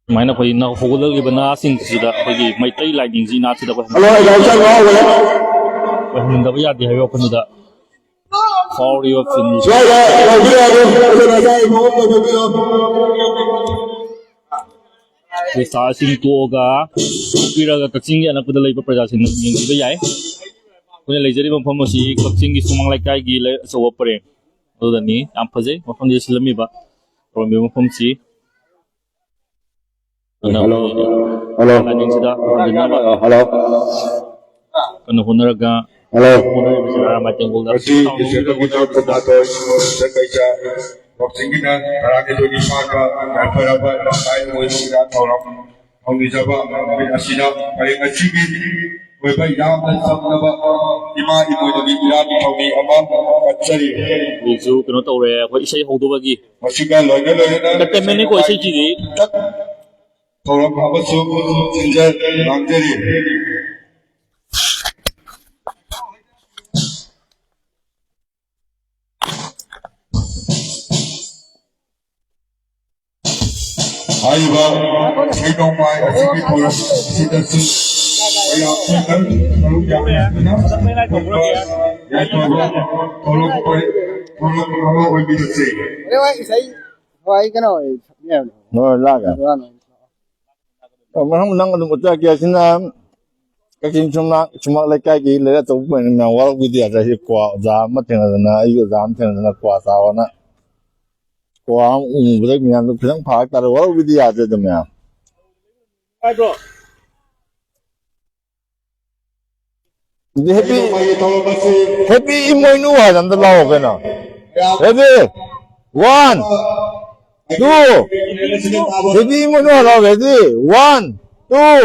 ꯁꯨꯃꯥꯏꯅ ꯑꯩꯈꯣꯏ ꯅꯧ-, ꯍꯧꯒꯠꯂꯛꯂꯤꯕ ꯅꯍꯥꯁꯤꯡꯁꯤꯗ ꯑꯩꯈꯣꯏꯒꯤ ꯃꯩꯇꯩ ꯂꯥꯏꯅꯤꯡꯁꯤ ꯏꯅꯥꯛꯁꯤꯗ ꯑꯩꯈꯣꯏ ꯍꯜꯂꯣ, ꯑꯩ ꯗꯥꯏꯔꯦꯛꯇꯔ ꯉꯥꯎꯈ꯭ꯔꯦ꯫ ꯑꯣꯏꯍꯟꯗꯕ ꯌꯥꯗꯦ ꯍꯥꯏꯕ ꯋꯥꯈꯜꯗꯨꯗ ꯐꯥꯎꯔꯤꯕ ꯐꯤꯂꯝꯁꯤ ꯁ꯭ꯋꯥꯏꯗ ꯇꯧꯕꯤꯔꯣ ꯑꯗꯨꯝ꯫ ꯑꯩꯈꯣꯏ ꯂꯩꯀꯥꯏ ꯃꯑꯣꯡ ꯇꯧꯕꯤꯔꯣ꯫ ꯄꯩꯁꯥꯁꯤꯡ ꯇꯣꯛꯑꯒ, ꯄꯤꯔꯒ ꯀꯛꯆꯤꯡꯒꯤ ꯑꯅꯛꯄꯗ ꯂꯩꯕ ꯄ꯭ꯔꯖꯥꯁꯤꯡꯅ ꯌꯦꯡꯕꯤꯕ ꯌꯥꯏ꯫ ꯑꯩꯈꯣꯏꯅ ꯂꯩꯖꯔꯤꯕ ꯃꯐꯝ ꯑꯁꯤ ꯀꯛꯆꯤꯡꯒꯤ ꯁꯨꯃꯥꯡ ꯂꯩꯀꯥꯏꯒꯤ ꯂꯩ-, ꯑꯆꯧꯕ ꯄꯔꯦꯡ ꯑꯗꯨꯗꯅꯤ꯫ ꯌꯥꯝ ꯐꯖꯩ ꯃꯐꯝꯁꯤꯗ ꯁꯤꯜꯂꯝꯃꯤꯕ, ꯇꯧꯔꯝꯃꯤꯕ ꯃꯐꯝꯁꯤ꯫ ꯑꯗꯨꯅ ꯍꯜꯂꯣ꯫ ꯑꯩꯈꯣꯏ ꯍꯜꯂꯣ꯫ ꯂꯥꯏꯅꯤꯡꯁꯤꯗ ꯍꯟꯖꯤꯟꯅꯕ ꯍꯜꯂꯣ꯫ ꯀꯟꯅ ꯍꯣꯠꯅꯔꯒ ꯍꯜꯂꯣ꯫ ꯍꯣꯠꯅꯔꯤꯕꯁꯤ ꯅꯥꯔꯥ ꯃꯥꯏꯀꯩ ꯍꯣꯜꯗ ꯉꯁꯤ ꯆꯥꯎꯅ ꯗꯤꯁꯦꯝꯕꯔꯒꯤ ꯇꯔꯥ ꯀꯨꯟꯃꯥꯊꯣꯏ, ꯌꯨꯝꯁꯀꯩꯁ ꯀꯛꯆꯤꯡꯒꯤꯅ ꯇꯔꯥꯅꯤꯊꯣꯏꯅꯤ ꯁꯥꯡꯕ ꯌꯥꯏꯐꯔꯕ ꯂꯥꯏ ꯑꯣꯏꯕ ꯏꯔꯥꯠ ꯊꯧꯔꯝ ꯊꯧꯅꯤꯖꯕ ꯅꯨꯃꯤꯠ ꯑꯁꯤꯗ ꯄꯔꯦꯡ ꯑꯁꯤꯒꯤ ꯑꯣꯏꯕ ꯌꯥꯝꯅ ꯆꯝꯂꯕ ꯏꯃꯥ ꯏꯃꯣꯏꯅꯨꯒꯤ ꯏꯔꯥꯠ ꯊꯧꯅꯤ ꯑꯃ ꯀꯠꯆꯔꯤ꯫ ꯍꯧꯖꯤꯛꯁꯨ ꯀꯩꯅꯣ ꯇꯧꯔꯦ, ꯑꯩꯈꯣꯏ ꯏꯁꯩ ꯍꯧꯗꯕꯒꯤ꯫ ꯃꯁꯤꯒ ꯂꯣꯏꯅ ꯂꯣꯏꯅꯅ entertainment ꯅꯤꯀꯣ ꯏꯁꯩꯁꯤꯗꯤ꯫ ꯊꯧꯔꯝ ꯑꯃꯁꯨ ꯁꯤꯟꯖ ꯂꯥꯡꯖꯔꯤ꯫ ꯍꯥꯏꯔꯤꯕ ꯏꯁꯩ ꯅꯣꯡꯃꯥꯏ ꯑꯁꯤꯒꯤ ꯊꯧꯔꯝ ꯑꯁꯤꯗꯁꯨ ꯃꯌꯥꯝ ꯁꯔꯨꯛ ꯌꯥꯃꯤꯟꯅꯗꯨꯅ ꯌꯥꯏꯐꯕ ꯊꯧꯔꯝ ꯄꯔꯤ-, ꯊꯧꯔꯝ ꯑꯃ ꯑꯣꯏꯕꯤꯔꯁꯦ꯫ ꯍꯣꯏ, ꯏꯁꯩ, ꯍꯣꯏ, ꯀꯩꯅꯣ, ꯍꯣꯏ, ꯂꯥꯛꯑꯒꯦ꯫ ꯃꯊꯪ ꯅꯪ ꯑꯗꯨꯝ ꯎꯠꯆꯔꯛꯀꯦ꯫ ꯑꯁꯤꯅ ꯀꯛꯆꯤꯡ ꯁꯨꯝꯅꯥꯛ, ꯁꯨꯝꯅꯥꯛ ꯂꯩꯀꯥꯏꯒꯤ ꯂꯩꯔꯛ ꯑꯆꯧꯕ ꯃꯌꯥꯝ ꯋꯥꯔꯧꯕꯤꯗꯦ ꯌꯥꯗ꯭ꯔꯦ꯫ ꯑꯩꯁꯦ ꯀ꯭ꯋꯥ ꯑꯣꯖꯥ ꯑꯃ ꯊꯦꯡꯅꯗꯅ, ꯑꯩꯒꯤ ꯑꯣꯖꯥ ꯑꯃ ꯊꯦꯡꯅꯗꯅ ꯀ꯭ꯋꯥ ꯆꯥꯎꯑꯣꯅ ꯀ꯭ꯋꯥ ꯑꯃ ꯎꯃꯨꯕꯗ ꯃꯌꯥꯝꯗꯣ ꯈꯤꯇꯪ ꯐꯥꯔꯛ ꯇꯥꯔꯦ꯫ ꯋꯥꯔꯧꯕꯤꯗꯦ ꯌꯥꯗ꯭ꯔꯦꯗ ꯃꯌꯥꯝ꯫ ꯑꯗꯨꯗꯤ happy, happy ꯏꯃꯣꯏꯅꯨ ꯍꯥꯏꯅ ꯑꯝꯇ ꯂꯥꯛꯑꯣ ꯀꯩꯅꯣ꯫ Ready? One, two. Happy ꯏꯃꯣꯏꯅꯨ ꯍꯥꯏꯔꯣ, ready? One, two,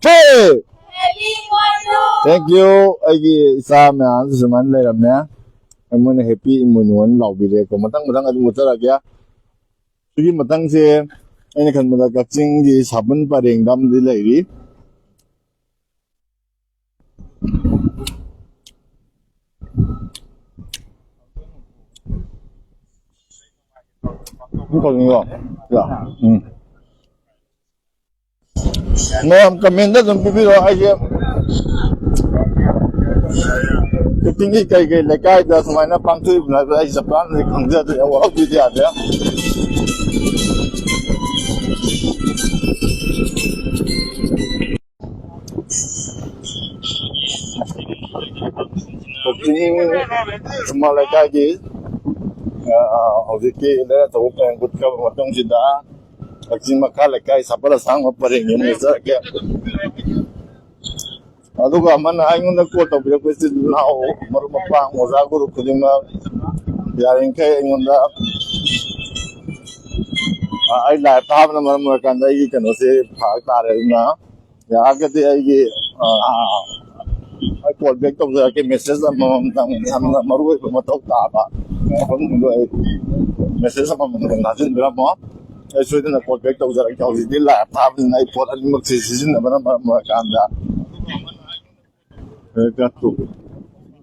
three. Thank you. ꯑꯩꯒꯤ ꯏꯆꯥ ꯃꯌꯥꯝꯁꯨ ꯁꯨꯃꯥꯏꯅ ꯂꯩꯔꯝꯃꯦ꯫ ꯃꯣꯏꯅ happy ꯏꯃꯣꯏꯅꯨ ꯍꯥꯏꯅ ꯂꯥꯎꯕꯤꯔꯦꯀꯣ꯫ ꯃꯊꯪ ꯃꯊꯪ ꯑꯗꯨꯝ ꯎꯠꯆꯔꯛꯑꯒꯦ꯫ ꯁꯤꯒꯤ ꯃꯊꯪꯁꯦ ꯑꯩꯅ ꯈꯟꯕꯗ ꯀꯛꯆꯤꯡꯒꯤ ꯁꯥꯕꯟ ꯄꯔꯦꯡꯗ ꯑꯃꯗꯤ ꯂꯩꯔꯤ꯫ ꯑꯗꯨꯝ ꯇꯧꯅꯤꯡꯉꯤꯀꯣ? ꯌꯥ. ꯎꯝ. ꯃꯌꯥꯝ comment ꯑꯗꯨꯝ ꯄꯤꯕꯤꯔꯣ꯫ ꯑꯩꯁꯦ ꯀꯛꯆꯤꯡꯒꯤ ꯀꯩ ꯀꯩ ꯂꯩꯀꯥꯏꯗ ꯁꯨꯃꯥꯏꯅ ꯄꯥꯡꯊꯣꯛꯏꯕꯅꯣ ꯍꯥꯏꯕꯗꯣ ꯑꯩ ꯆꯞ ꯆꯥꯅꯗꯤ ꯈꯪꯖꯗ꯭ꯔꯦ꯫ ꯋꯥꯍꯧꯕꯤꯗꯤ ꯌꯥꯗꯦ꯫ ꯀꯛꯆꯤꯡ ꯁꯨꯃꯥꯡ ꯂꯩꯀꯥꯏꯒꯤ, ꯑ, ꯍꯧꯖꯤꯛꯀꯤ ꯂꯩꯔꯛ ꯑꯆꯧꯕ ꯄꯔꯦꯡ ꯎꯠꯈ꯭ꯔꯕ ꯃꯇꯨꯡꯁꯤꯗ, ꯀꯛꯆꯤꯡ ꯃꯈꯥ ꯂꯩꯀꯥꯏ ꯁꯥꯄꯜ ꯑꯁꯥꯡꯕ ꯄꯔꯦꯡꯒꯤ ꯑꯃ ꯆꯠꯂꯛꯀꯦ꯫ ꯑꯗꯨꯒ ꯑꯃꯅ ꯑꯩꯉꯣꯟꯗ call ꯇꯧꯕꯤꯔꯛꯄꯁꯤ ꯅꯅꯥꯎ ꯃꯔꯨꯞ ꯃꯄꯥꯡ ꯑꯣꯖꯥ ꯒꯨꯔꯨ ꯈꯨꯗꯤꯡꯃꯛ ꯌꯥꯔꯤꯃꯈꯩ ꯑꯩꯉꯣꯟꯗ ꯑꯩ ꯂꯥꯏꯞ ꯊꯥꯕꯅ ꯃꯔꯝ ꯑꯣꯏꯔꯀꯥꯟꯗ ꯑꯩꯒꯤ ꯀꯩꯅꯣꯁꯦ ꯐꯔꯛ ꯇꯥꯔꯦ꯫ ꯑꯗꯨꯅ ꯌꯥꯔꯒꯗꯤ ꯑꯩꯒꯤ, ꯑ, ꯑꯩ ꯀꯣꯜ ꯕꯦꯛ ꯇꯧꯖꯔꯛꯀꯦ꯫ ꯃꯦꯁꯦꯖ ꯑꯃꯃꯝꯇꯪ, ꯌꯥꯝꯅ ꯃꯔꯨ ꯑꯣꯏꯕ ꯃꯊꯧ ꯇꯥꯕ ꯃꯐꯝꯁꯤꯡꯗꯣ ꯑꯩ ꯃꯦꯁꯦꯖ ꯑꯃꯃꯝꯇꯪ ꯊꯥꯖꯤꯟꯕꯤꯔꯝꯃꯣ꯫ ꯑꯩ ꯁꯣꯏꯗꯅ ꯀꯣꯜ ꯕꯦꯛ ꯇꯧꯖꯔꯛꯀꯦ꯫ ꯍꯧꯖꯤꯛꯇꯤ ꯂꯥꯏꯞ ꯊꯥꯕꯅꯤꯅ ꯑꯩ ꯐꯣꯟ ꯑꯅꯤꯃꯛꯁꯦ ꯁꯤꯖꯤꯟꯅꯕꯅ ꯃꯔꯝ ꯑꯣꯏꯔꯀꯥꯟꯗ,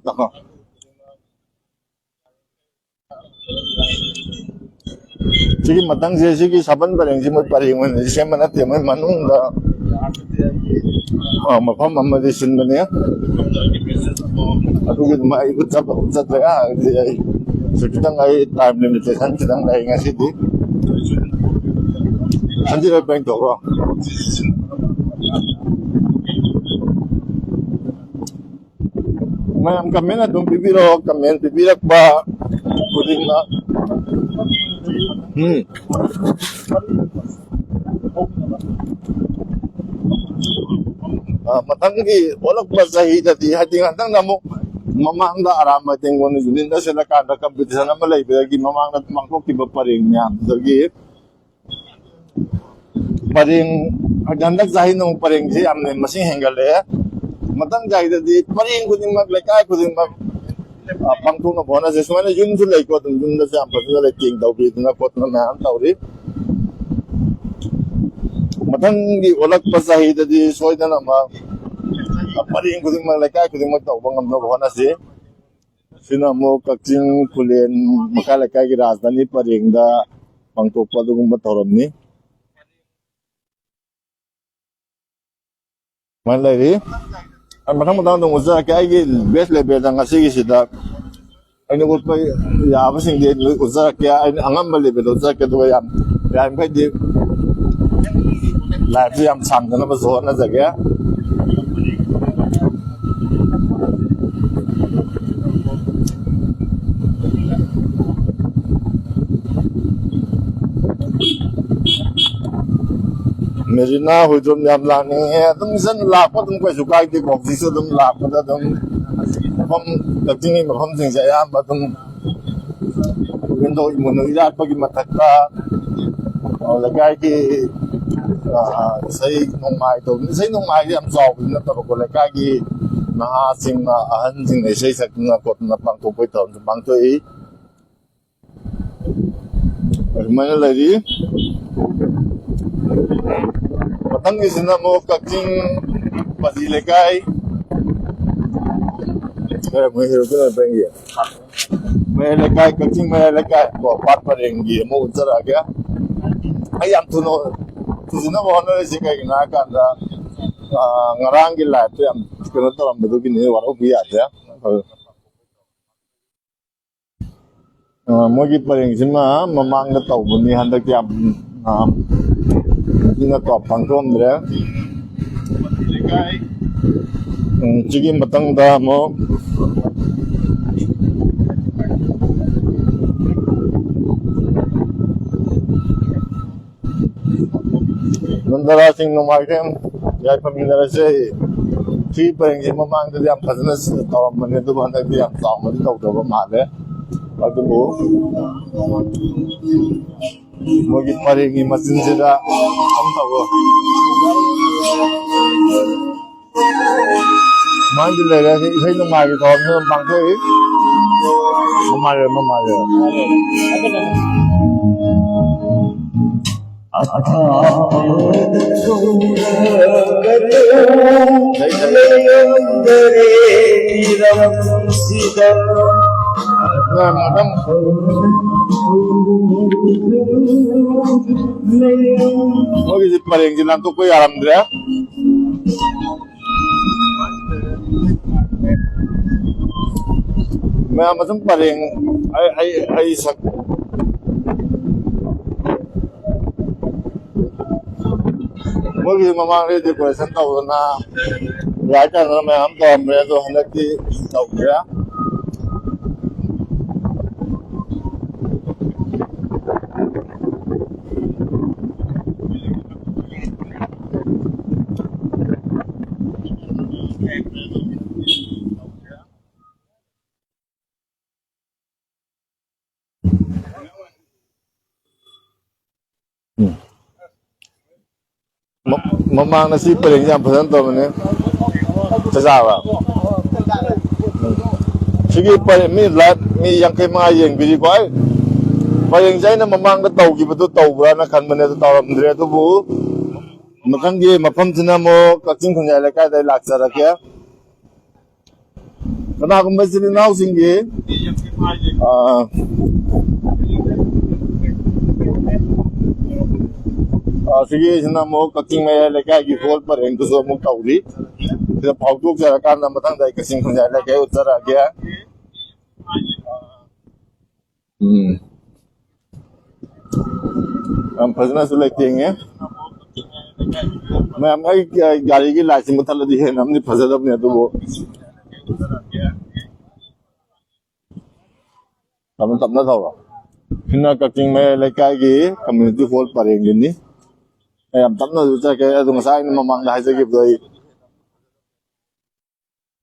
ꯑ, ꯁꯤꯒꯤ ꯃꯊꯪꯁꯦ, ꯁꯤꯒꯤ ꯁꯥꯕꯜ ꯄꯔꯦꯡꯁꯤ ꯃꯣꯏ ꯄꯔꯦꯡ ꯑꯣꯏꯅꯗꯤ ꯁꯦꯝꯕ ꯅꯠꯇꯦ, ꯃꯣꯏ ꯃꯅꯨꯡꯗ, ꯑ, ꯃꯐꯝ ꯑꯃꯗꯤ ꯁꯤꯟꯕꯅꯦ꯫ ꯑꯗꯨꯒꯤ ꯑꯗꯨꯝ ꯑꯩ ꯎꯠꯆꯕ, ꯎꯠꯆꯗ꯭ꯔꯦ꯫ ꯍꯥꯏꯗꯤ ꯑꯩ ꯁꯤ ꯈꯤꯇꯪ, ꯑꯩ ꯇꯥꯏꯝ ꯂꯤꯃꯤꯇꯦꯁꯟ ꯈꯤꯇꯪ ꯂꯩ ꯉꯁꯤꯗꯤ꯫ ꯁꯟꯖꯤꯠ, ꯑꯩ ꯄ꯭ꯔꯦꯡ ꯇꯧꯔꯣ꯫ ꯃꯌꯥꯝ ꯀꯃꯦꯟ ꯑꯗꯨꯝ ꯄꯤꯕꯤꯔꯛꯑꯣ, ꯀꯃꯦꯟ ꯄꯤꯕꯤꯔꯛꯄ ꯈꯨꯗꯤꯡꯃꯛ꯫ ꯎꯝ꯫ ꯑ, ꯃꯊꯪꯒꯤ ꯑꯣꯜꯂꯛꯄ ꯆꯍꯤꯗꯗꯤ, ꯍꯥꯏꯗꯤ ꯍꯟꯗꯛꯅ ꯑꯃꯨꯛ ꯃꯃꯥꯡꯗ ꯑꯔꯥꯝꯕꯥꯏ ꯇꯦꯡꯒꯣꯜ ꯌꯨꯅꯤꯌꯟꯗ ꯁꯤꯜꯂꯀꯥꯟꯗ ꯀꯝꯄꯤꯇꯤꯁꯟ ꯑꯃ ꯂꯩꯕꯗꯒꯤ ꯃꯃꯥꯡꯗ ꯄꯥꯡꯊꯣꯛꯈꯤꯕ ꯄꯔꯦꯡ ꯃꯌꯥꯝꯗꯨꯗꯒꯤ ꯄꯔꯦꯡ, ꯍꯥꯏꯗꯤ ꯍꯟꯗꯛ ꯆꯍꯤ ꯅꯣꯡ ꯄꯔꯦꯡꯁꯦ ꯌꯥꯝꯅ ꯃꯁꯤꯡ ꯍꯦꯟꯒꯠꯂꯛꯑꯦ꯫ ꯃꯊꯪ ꯆꯍꯤꯗꯗꯤ ꯄꯔꯦꯡ ꯈꯨꯗꯤꯡꯃꯛ, ꯂꯩꯀꯥꯏ ꯈꯨꯗꯤꯡꯃꯛ, ꯑ, ꯄꯥꯡꯊꯣꯛꯅꯕ ꯍꯣꯠꯅꯁꯦ꯫ ꯁꯨꯃꯥꯏꯅ ꯌꯨꯝꯁꯨ ꯂꯩꯀꯣ, ꯑꯗꯨꯝ ꯌꯨꯝꯗꯁꯨ ꯌꯥꯝ ꯐꯖꯅ ꯂꯩꯇꯦꯡ ꯇꯧꯕꯤꯗꯅ ꯈꯣꯠꯇꯅ ꯃꯌꯥꯝ ꯇꯧꯔꯤ꯫ ꯃꯊꯪꯒꯤ ꯑꯣꯜꯂꯛꯄ ꯆꯍꯤꯗꯗꯤ ꯁꯣꯏꯗꯅꯃꯛ ꯄꯔꯦꯡ ꯈꯨꯗꯤꯡꯃꯛ, ꯂꯩꯀꯥꯏ ꯈꯨꯗꯤꯡꯃꯛ ꯇꯧꯕ ꯉꯝꯅꯕ ꯍꯣꯠꯅꯁꯤ꯫ ꯁꯤꯅ ꯑꯃꯨꯛ ꯀꯛꯆꯤꯡ ꯈꯨꯂꯦꯟ ꯃꯈꯥ ꯂꯩꯀꯥꯏꯒꯤ ꯔꯥꯖꯙꯥꯅꯤ ꯄꯔꯦꯡꯗ ꯄꯥꯡꯊꯣꯛꯄ ꯑꯗꯨꯒꯨꯝꯕ ꯊꯧꯔꯝꯅꯤ꯫ ꯁꯨꯃꯥꯏꯅ ꯂꯩꯔꯤ꯫ ꯑꯩ ꯃꯊꯪ ꯃꯊꯪ ꯑꯗꯨꯝ ꯎꯠꯆꯔꯛꯀꯦ꯫ ꯑꯩꯒꯤ ꯕꯦꯁ ꯂꯦꯚꯦꯜꯗ ꯉꯁꯤꯒꯤꯁꯤꯗ ꯑꯩꯅ ꯎꯠꯄ ꯌꯥꯕꯁꯤꯡꯗꯤ ꯂꯣꯏ ꯎꯠꯆꯔꯛꯀꯦ꯫ ꯑꯩꯅ ꯑꯉꯝꯕ ꯂꯦꯚꯦꯜꯗ ꯎꯠꯆꯔꯛꯀꯦ꯫ ꯑꯗꯨꯒ ꯌꯥꯝ ꯌꯥꯔꯤꯃꯈꯩꯗꯤ ꯂꯥꯏꯐꯁꯦ ꯌꯥꯝ ꯁꯥꯡꯗꯅꯕꯁꯨ ꯍꯣꯠꯅꯖꯒꯦ꯫ ꯃꯦꯔꯤꯅꯥ ꯍꯣꯏꯗ꯭ꯔꯣꯝ ꯌꯥꯝ ꯂꯥꯛꯅꯤꯡꯉꯦ꯫ ꯑꯗꯨꯝ ꯏꯆꯟ ꯂꯥꯛꯄ ꯑꯗꯨꯝ ꯀꯩꯁꯨ ꯀꯥꯏꯗꯦꯀꯣ꯫ ꯍꯧꯖꯤꯛꯁꯨ ꯑꯗꯨꯝ ꯂꯥꯛꯄꯗ ꯑꯗꯨꯝ ꯃꯐꯝ, ꯀꯛꯆꯤꯡꯒꯤ ꯃꯐꯝꯁꯤꯡꯁꯦ ꯑꯌꯥꯝꯕ ꯑꯗꯨꯝ ꯏꯕꯨꯙꯧ ꯏꯃꯣꯏꯅꯨ ꯏꯔꯥꯠꯄꯒꯤ ꯃꯊꯛꯇ ꯂꯩꯀꯥꯏꯒꯤ, ꯑ, ꯏꯁꯩ ꯅꯣꯡꯃꯥꯏ ꯇꯧꯕꯅꯤ꯫ ꯏꯁꯩ ꯅꯣꯡꯃꯥꯏꯗꯤ ꯌꯥꯝ ꯆꯥꯎꯕꯗꯤ ꯅꯠꯇꯕꯀꯣ, ꯂꯩꯀꯥꯏꯒꯤ ꯅꯍꯥꯁꯤꯡꯅ, ꯑꯍꯟꯁꯤꯡꯅ ꯏꯁꯩ ꯁꯛꯇꯅ ꯈꯣꯠꯇꯅ ꯄꯥꯡꯊꯣꯛꯄꯒꯤ ꯊꯧꯔꯝꯁꯨ ꯄꯥꯡꯊꯣꯛꯏ꯫ ꯑꯗꯨꯃꯥꯏꯅ ꯂꯩꯔꯤ꯫ ꯃꯊꯪꯒꯤꯁꯤꯅ ꯑꯃꯨꯛ ꯀꯛꯆꯤꯡ ꯄꯥꯖꯤ ꯂꯩꯀꯥꯏ, ꯈꯔ ꯃꯣꯏ ꯍꯦꯔꯣ ꯀꯩꯅꯣ ꯇꯧꯔꯤ꯫ ꯃꯌꯥꯏ ꯂꯩꯀꯥꯏ, ꯀꯛꯆꯤꯡ ꯃꯌꯥꯏ ꯂꯩꯀꯥꯏ ꯀꯣ, ꯄꯥꯠ ꯄꯔꯦꯡꯒꯤ ꯑꯃꯨꯛ ꯎꯠꯆꯔꯛꯑꯒꯦ꯫ ꯑꯩ ꯌꯥꯝ ꯊꯨꯅ, ꯊꯨꯖꯤꯟꯅꯕ ꯍꯣꯠꯅꯔꯤꯁꯦ ꯀꯩꯒꯤꯅꯣ ꯍꯥꯏ ꯀꯥꯟꯗ, ꯑ, ꯉꯔꯥꯡꯒꯤ live ꯇꯣ ꯌꯥꯝ ꯀꯩꯅꯣ ꯇꯧꯔꯝꯕꯗꯨꯒꯤꯅꯦ, ꯋꯥꯔꯧꯕꯤ ꯌꯥꯗꯦ꯫ ꯑ, ꯃꯣꯏꯒꯤ ꯄꯔꯦꯡꯁꯤꯃ ꯃꯃꯥꯡꯗ ꯇꯧꯕꯅꯤ, ꯍꯟꯗꯛꯇꯤ ꯌꯥꯝ, ꯑ, ꯅꯤꯡꯊꯤꯅ ꯇꯣꯞ ꯄꯥꯡꯊꯣꯛꯑꯝꯗ꯭ꯔꯦ꯫ ꯎꯝ, ꯁꯤꯒꯤ ꯃꯊꯪꯗ ꯑꯃꯨꯛ ꯅꯟꯗꯔꯥꯁꯤꯡ ꯅꯣꯡꯃꯥꯏꯊꯦꯝ ꯌꯥꯏꯐꯃꯤꯟꯅꯔꯁꯦ꯫ ꯁꯤ ꯄꯔꯦꯡꯁꯦ ꯃꯃꯥꯡꯗꯗꯤ ꯌꯥꯝ ꯐꯖꯅ ꯇꯧꯔꯝꯕꯅꯦ, ꯑꯗꯨꯕꯨ ꯍꯟꯗꯛꯇꯤ ꯌꯥꯝ ꯆꯥꯎꯅꯗꯤ ꯇꯧꯗꯕ ꯃꯥꯜꯂꯦ꯫ ꯑꯗꯨꯕꯨ ꯃꯣꯏꯒꯤ ꯄꯔꯦꯡꯒꯤ ꯃꯆꯤꯟꯁꯤꯗ ꯑꯃ ꯇꯧꯔꯣ꯫ ꯁꯨꯃꯥꯏꯅꯗꯤ ꯂꯩꯔꯦ꯫ ꯏꯁꯩ ꯅꯣꯡꯃꯥꯏꯒꯤ ꯊꯧꯔꯝꯁꯨ ꯑꯗꯨꯝ ꯄꯥꯡꯊꯣꯛꯏ꯫ ꯃꯃꯥꯏꯔꯦ, ꯃꯃꯥꯏꯔꯦ꯫ ꯃꯣꯏꯒꯤꯁꯤ ꯄꯔꯦꯡꯁꯤ ꯂꯥꯟꯊꯣꯛꯄ ꯌꯥꯔꯝꯗ꯭ꯔꯦ꯫ ꯃꯌꯥꯝ ꯑꯗꯨꯝ ꯄꯔꯦꯡ, ꯑꯩ, ꯑꯩ, ꯑꯩ ꯁꯛ-, ꯃꯣꯏꯒꯤ ꯃꯃꯥꯡꯗ decoration ꯇꯧꯗꯅ, light ꯊꯥꯗꯅ ꯃꯌꯥꯝ ꯇꯧꯔꯝꯃꯦ, ꯑꯗꯣ ꯍꯟꯗꯛꯇꯤ ꯇꯧꯗ꯭ꯔꯦ꯫ ꯎꯝ꯫ ꯃ-, ꯃꯃꯥꯡꯗ ꯁꯤ ꯄꯔꯦꯡꯁꯦ ꯌꯥꯝ ꯐꯖꯅ ꯇꯧꯕꯅꯦ꯫ ꯆꯥꯛ ꯆꯥꯔꯕ? ꯎꯝ꯫ ꯁꯤꯒꯤ ꯄꯔꯦꯡ, ꯃꯤ ꯂꯥꯏꯚ ꯃꯤ ꯌꯥꯡꯈꯩ ꯃꯉꯥ ꯌꯦꯡꯕꯤꯔꯤꯀꯣ꯫ ꯑꯩ ꯄꯔꯦꯡꯁꯦ ꯑꯩꯅ ꯃꯃꯥꯡꯗ ꯇꯧꯈꯤꯕꯗꯨ ꯇꯧꯕ꯭ꯔꯥꯅ ꯈꯟꯕꯅꯦ, ꯑꯗꯨ ꯇꯧꯔꯝꯗ꯭ꯔꯦ꯫ ꯑꯗꯨꯕꯨ ꯃꯊꯪꯒꯤ ꯃꯐꯝꯁꯤꯅ ꯑꯃꯨꯛ ꯀꯛꯆꯤꯡ ꯈꯨꯟꯌꯥꯏ ꯂꯩꯀꯥꯏꯗ ꯑꯩ ꯂꯥꯛꯆꯔꯒꯦ꯫ ꯀꯅꯥꯒꯨꯝꯕ ꯏꯆꯤꯜ ꯏꯅꯥꯎꯁꯤꯡꯒꯤ, ꯑꯥ, ꯑꯥ, ꯁꯤꯒꯤꯁꯤꯅ ꯑꯃꯨꯛ ꯀꯛꯆꯤꯡ ꯃꯌꯥꯏ ꯂꯩꯀꯥꯏꯒꯤ ꯍꯣꯜ ꯄꯔꯦꯡꯗꯨꯁꯨ ꯑꯃꯨꯛ ꯇꯧꯔꯤ꯫ ꯁꯤꯗ ꯐꯥꯎꯗꯣꯛꯆꯔꯀꯥꯟꯗ ꯃꯊꯪꯗ ꯑꯩ ꯀꯛꯆꯤꯡ ꯈꯨꯟꯌꯥꯏ ꯂꯩꯀꯥꯏ ꯎꯠꯆꯔꯛꯑꯒꯦ꯫ ꯎꯝ꯫ ꯌꯥꯝ ꯐꯖꯅꯁꯨ ꯂꯩꯇꯦꯡꯉꯦ꯫ ꯃꯌꯥꯝ, ꯑꯩ ꯒꯥꯔꯤꯒꯤ ꯂꯥꯏꯠꯁꯤ ꯃꯨꯠꯊꯠꯂꯗꯤ ꯍꯦꯟꯅ ꯑꯃꯗꯤ ꯐꯖꯗꯕꯅꯦ, ꯑꯗꯨꯕꯨ ꯇꯞꯅ ꯇꯞꯅ ꯊꯧꯔꯣ꯫ ꯁꯤꯅ ꯀꯛꯆꯤꯡ ꯃꯌꯥꯏ ꯂꯩꯀꯥꯏꯒꯤ ꯀꯝꯃ꯭ꯌꯨꯅꯤꯇꯤ ꯍꯣꯜ ꯄꯔꯦꯡꯒꯤꯅꯤ꯫ ꯑꯩ ꯌꯥꯝ ꯇꯞꯅꯁꯨ ꯆꯠꯈ꯭ꯔꯦ, ꯑꯗꯨ ꯉꯁꯥꯏ ꯑꯩꯅ ꯃꯃꯥꯡꯗ ꯍꯥꯏꯖꯈꯤꯕꯗꯣ ꯑꯩ,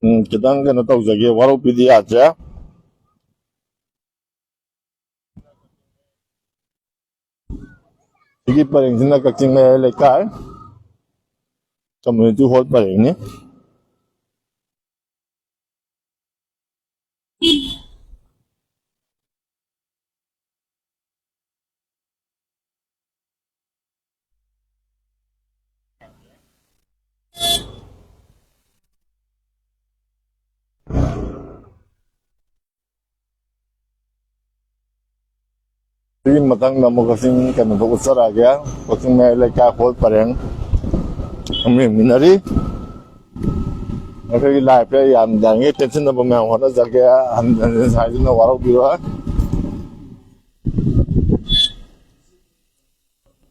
ꯎꯝ, ꯈꯤꯇꯪ ꯀꯩꯅꯣ ꯇꯧꯖꯒꯦ, ꯋꯥꯔꯧꯕꯤꯕ ꯌꯥꯗ꯭ꯔꯦ꯫ ꯁꯤꯒꯤ ꯄꯔꯦꯡꯁꯤꯅ ꯀꯛꯆꯤꯡ ꯃꯌꯥꯏ ꯂꯩꯀꯥꯏ ꯀꯝꯃ꯭ꯌꯨꯅꯤꯇꯤ ꯍꯣꯜ ꯄꯔꯦꯡꯅꯤ꯫ ꯁꯤꯒꯤ ꯃꯊꯪꯗ ꯑꯃꯨꯛ ꯀꯛꯆꯤꯡ ꯀꯩꯅꯣꯗ ꯎꯠꯆꯔꯛꯑꯒꯦ꯫ ꯀꯛꯆꯤꯡ ꯃꯌꯥꯏ ꯂꯩꯀꯥꯏ ꯍꯣꯜ ꯄꯔꯦꯡ ꯑꯃ ꯌꯦꯡꯃꯤꯟꯅꯔꯤ꯫ ꯑꯩꯈꯣꯏꯒꯤ ꯂꯥꯏꯐꯁꯦ ꯌꯥꯝ ꯌꯥꯔꯤꯉꯩ ꯇꯦꯟꯁꯤꯟꯅꯕ ꯃꯌꯥꯝ ꯍꯣꯠꯅꯖꯒꯦ꯫ ꯍꯟꯖꯤꯟ ꯍꯟꯖꯤꯟ ꯍꯥꯏꯗꯨꯅ ꯋꯥꯔꯧꯕꯤꯔꯣꯏ꯫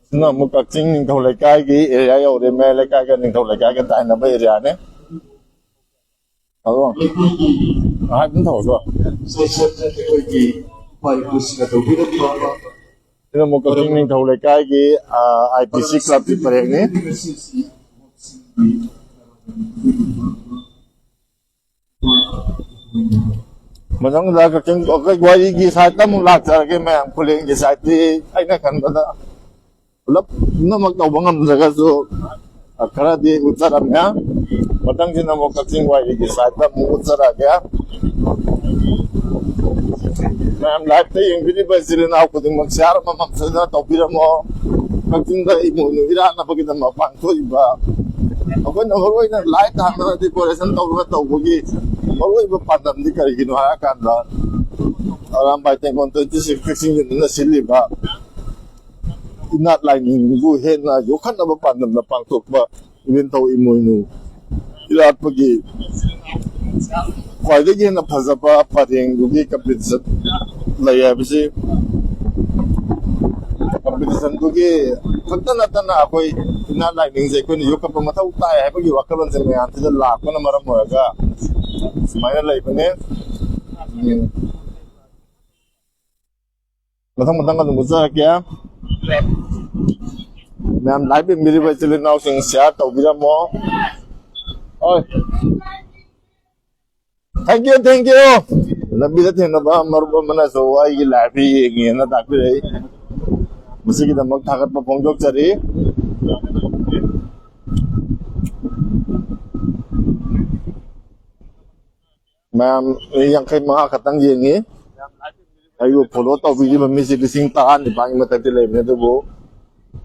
ꯁꯤꯅ ꯑꯃꯨꯛ ꯀꯛꯆꯤꯡ ꯅꯤꯡꯊꯧ ꯂꯩꯀꯥꯏꯒꯤ ꯑꯦꯔꯤꯌꯥ ꯌꯧꯔꯦ꯫ ꯃꯌꯥꯏ ꯂꯩꯀꯥꯏꯒ ꯅꯤꯡꯊꯧ ꯂꯩꯀꯥꯏꯒ ꯇꯥꯏꯅꯕ ꯑꯦꯔꯤꯌꯥꯅꯦ꯫ ꯑꯗꯣ, ꯉꯥꯏꯍꯥꯛ ꯑꯗꯨꯝ ꯊꯧꯔꯁꯨ꯫ ꯑꯩꯈꯣꯏꯒꯤ ꯏꯄꯥ ꯏꯄꯨꯁꯤꯡꯅ ꯇꯧꯕꯤꯔꯝꯕ ꯁꯤꯅ ꯑꯃꯨꯛ ꯀꯛꯆꯤꯡ ꯅꯤꯡꯊꯧ ꯂꯩꯀꯥꯏꯒꯤ, ꯑꯥ, ꯑꯥꯏ ꯄꯤ ꯁꯤ ꯀ꯭ꯂꯕꯀꯤ ꯄꯔꯦꯡꯅꯤ꯫ ꯃꯊꯪꯗ ꯀꯛꯆꯤꯡ, ꯑꯩꯈꯣꯏ ꯋꯥꯔꯤꯒꯤ ꯁꯥꯏꯠꯇ ꯑꯃꯨꯛ ꯂꯥꯛꯆꯔꯒꯦ ꯃꯌꯥꯝ꯫ ꯈꯨꯂꯦꯟꯒꯤ ꯁꯥꯏꯠꯇꯤ ꯑꯩꯅ ꯈꯟꯕꯗ ꯄꯨꯂꯞ ꯄꯨꯝꯅꯃꯛ ꯇꯧꯕ ꯉꯝꯗ꯭ꯔꯒꯁꯨ, ꯑ, ꯈꯔꯗꯤ ꯎꯠꯆꯔꯝꯃꯦ꯫ ꯃꯊꯪꯁꯤꯅ ꯑꯃꯨꯛ ꯀꯛꯆꯤꯡ ꯋꯥꯏꯔꯤꯒꯤ ꯁꯥꯏꯠꯇ ꯑꯃꯨꯛ ꯎꯠꯆꯔꯛꯑꯒꯦ꯫ ꯃꯌꯥꯝ ꯂꯥꯏꯞꯇ ꯌꯦꯡꯕꯤꯔꯤꯕ ꯏꯆꯤꯜ ꯏꯅꯥꯎ ꯈꯨꯗꯤꯡꯃꯛ ꯁꯤꯌꯥꯔ ꯑꯃꯃꯝ ꯁꯣꯏꯗꯅ ꯇꯧꯕꯤꯔꯝꯃꯣ꯫ ꯀꯛꯆꯤꯡꯗ ꯏꯃꯣꯏꯅꯨ ꯏꯔꯥꯠꯅꯕꯒꯤꯗꯃꯛ ꯄꯥꯡꯊꯣꯛꯏꯕ, ꯑꯩꯈꯣꯏꯅ ꯃꯔꯨꯑꯣꯏꯅ ꯂꯥꯏꯠ ꯊꯥꯟꯕ ꯗꯦꯀꯣꯔꯦꯁꯟ ꯇꯧꯔꯒ ꯇꯧꯕꯒꯤ ꯃꯔꯨꯑꯣꯏꯕ ꯄꯥꯟꯗꯝꯗꯤ ꯀꯔꯤꯒꯤꯅꯣ ꯍꯥꯏꯔꯀꯥꯟꯗ, ꯑꯔꯥꯝꯕꯥꯏ ꯇꯦꯡꯒꯣꯜ twenty six ꯀꯛꯆꯤꯡ ꯌꯨꯅꯤꯌꯟꯅ ꯁꯤꯜꯂꯤꯕ ꯏꯅꯥꯠ ꯂꯥꯏꯅꯤꯡꯕꯨ ꯍꯦꯟꯅ ꯌꯣꯛꯈꯠꯅꯕ ꯄꯥꯟꯗꯝꯗ ꯄꯥꯡꯊꯣꯛꯄ ꯏꯕꯦꯟꯊꯧ ꯏꯃꯣꯏꯅꯨ ꯏꯔꯥꯠꯄꯒꯤ ꯈ꯭ꯋꯥꯏꯗꯒꯤ ꯍꯦꯟꯅ ꯐꯖꯕ ꯄꯔꯦꯡꯗꯨꯒꯤ ꯀꯝꯄꯤꯇꯤꯁꯟ ꯂꯩ ꯍꯥꯏꯕꯁꯤ, ꯀꯝꯄꯤꯇꯤꯁꯟꯗꯨꯒꯤ ꯈꯛꯇ ꯅꯠꯇꯅ ꯑꯩꯈꯣꯏ ꯏꯅꯥꯠ ꯂꯥꯏꯅꯤꯡꯁꯦ ꯑꯩꯈꯣꯏꯅ ꯌꯣꯛꯈꯠꯄ ꯃꯊꯧ ꯇꯥꯏ ꯍꯥꯏꯕꯒꯤ ꯋꯥꯈꯜꯂꯣꯟꯁꯦ ꯃꯌꯥꯝꯁꯤꯗ ꯂꯥꯛꯄꯅ ꯃꯔꯝ ꯑꯣꯏꯔꯒ ꯁꯨꯃꯥꯏꯅ ꯂꯩꯕꯅꯦ꯫ ꯎꯝ꯫ ꯃꯊꯪ ꯃꯊꯪ ꯑꯗꯨꯝ ꯎꯠꯆꯔꯛꯀꯦ꯫ ꯃꯌꯥꯝ ꯂꯥꯏꯚ ꯌꯦꯡꯕꯤꯔꯤꯕ ꯏꯆꯤꯜ ꯏꯅꯥꯎꯁꯤꯡ ꯁꯤꯌꯥꯔ ꯇꯧꯕꯤꯔꯝꯃꯣ꯫ ꯍꯣꯏ꯫ Thank you, thank you꯫ ꯂꯝꯕꯤꯗ ꯊꯦꯡꯅꯕ ꯃꯔꯨꯞ ꯑꯃꯅꯁꯨ ꯑꯩꯒꯤ ꯂꯥꯏꯚ ꯌꯦꯡꯉꯦꯅ ꯇꯥꯛꯄꯤꯔꯛꯏ꯫ ꯃꯁꯤꯒꯤꯗꯃꯛ ꯊꯥꯒꯠꯄ ꯐꯣꯡꯗꯣꯛꯆꯔꯤ꯫ ꯃꯌꯥꯝ ꯃꯤ ꯌꯥꯡꯈꯩ ꯃꯉꯥ ꯈꯛꯇꯪ ꯌꯦꯡꯉꯤ꯫ ꯑꯩꯕꯨ ꯐꯣꯂꯣ ꯇꯧꯕꯤꯔꯤꯕ ꯃꯤꯁꯤ ꯂꯤꯁꯤꯡ ꯇꯔꯥꯅꯤꯄꯥꯟꯒꯤ ꯃꯊꯛꯇ ꯂꯩꯕꯅꯤ꯫ ꯑꯗꯨꯕꯨ,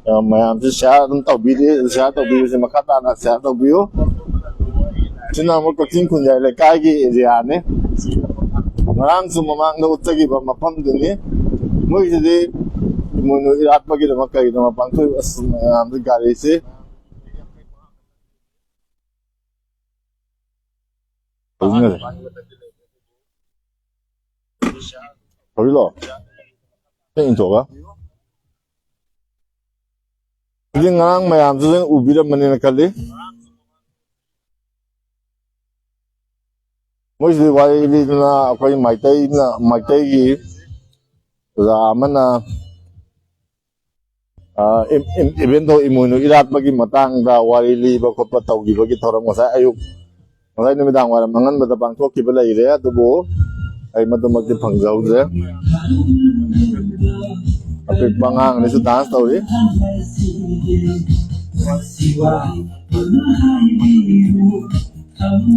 ꯑ, ꯃꯌꯥꯝꯁꯤ ꯁꯤꯌꯥꯔ ꯑꯗꯨꯝ ꯇꯧꯕꯤꯔꯤ꯫ ꯁꯤꯌꯥꯔ ꯇꯧꯕꯤꯕꯁꯤ ꯃꯈꯥ ꯇꯥꯅ ꯁꯤꯌꯥꯔ ꯇꯧꯕꯤꯌꯨ꯫ ꯁꯤꯅ ꯑꯃꯨꯛ ꯀꯛꯆꯤꯡ ꯈꯨꯟꯌꯥꯏ ꯂꯩꯀꯥꯏꯒꯤ ꯑꯦꯔꯤꯌꯥꯅꯤ꯫ ꯉꯔꯥꯡꯁꯨ ꯃꯃꯥꯡꯗ ꯎꯠꯆꯈꯤꯕ ꯃꯐꯝꯗꯨꯅꯤ꯫ ꯃꯣꯏꯁꯤꯗꯤ ꯏꯃꯣꯏꯅꯨ ꯏꯔꯥꯠꯄꯒꯤꯗꯃꯛ ꯀꯔꯤꯒꯤꯗꯃꯛ ꯄꯥꯡꯊꯣꯛꯏ? ꯑꯁ, ꯃꯌꯥꯝꯗꯤ ꯒꯥꯔꯤꯁꯤ ꯍꯧꯖꯤꯛꯅꯔꯦ꯫ ꯍꯧꯖꯤꯛꯂꯣ? ꯍꯦꯛ ꯏꯟꯊꯣꯛꯑꯒ꯫ ꯍꯧꯖꯤꯛ ꯉꯔꯥꯡ ꯃꯌꯥꯝꯁꯨ ꯂꯣꯏ ꯎꯕꯤꯔꯝꯃꯅꯤꯅ ꯈꯜꯂꯤ꯫ ꯃꯣꯏꯁꯤꯗꯤ ꯋꯥꯔꯤ ꯂꯤꯗꯅ ꯑꯩꯈꯣꯏ ꯃꯩꯇꯩꯅ, ꯃꯩꯇꯩꯒꯤ ꯑꯣꯖꯥ ꯑꯃꯅ ꯑ, ꯏꯝ-, ꯏꯝ-, ꯏꯕꯦꯟꯊꯧ ꯏꯃꯣꯏꯅꯨ ꯏꯔꯥꯠꯄꯒꯤ ꯃꯇꯥꯡꯗ ꯋꯥꯔꯤ ꯂꯤꯕ ꯈꯣꯠꯄ ꯇꯧꯈꯤꯕꯒꯤ ꯊꯧꯔꯝ ꯉꯁꯥꯏ ꯑꯌꯨꯛ, ꯉꯁꯥꯏ ꯅꯨꯃꯤꯗꯥꯡ ꯋꯥꯏꯔꯝ ꯑꯉꯟꯕꯗ ꯄꯥꯡꯊꯣꯛꯈꯤꯕ ꯂꯩꯔꯦ, ꯑꯗꯨꯕꯨ ꯑꯩ ꯃꯗꯨꯃꯛꯇꯤ ꯐꯪꯖꯍꯧꯗ꯭ꯔꯦ꯫ ꯑꯄꯤꯛꯄ ꯑꯉꯥꯡ ꯑꯅꯤꯁꯨ ꯗꯥꯟꯁ ꯇꯧꯔꯤ꯫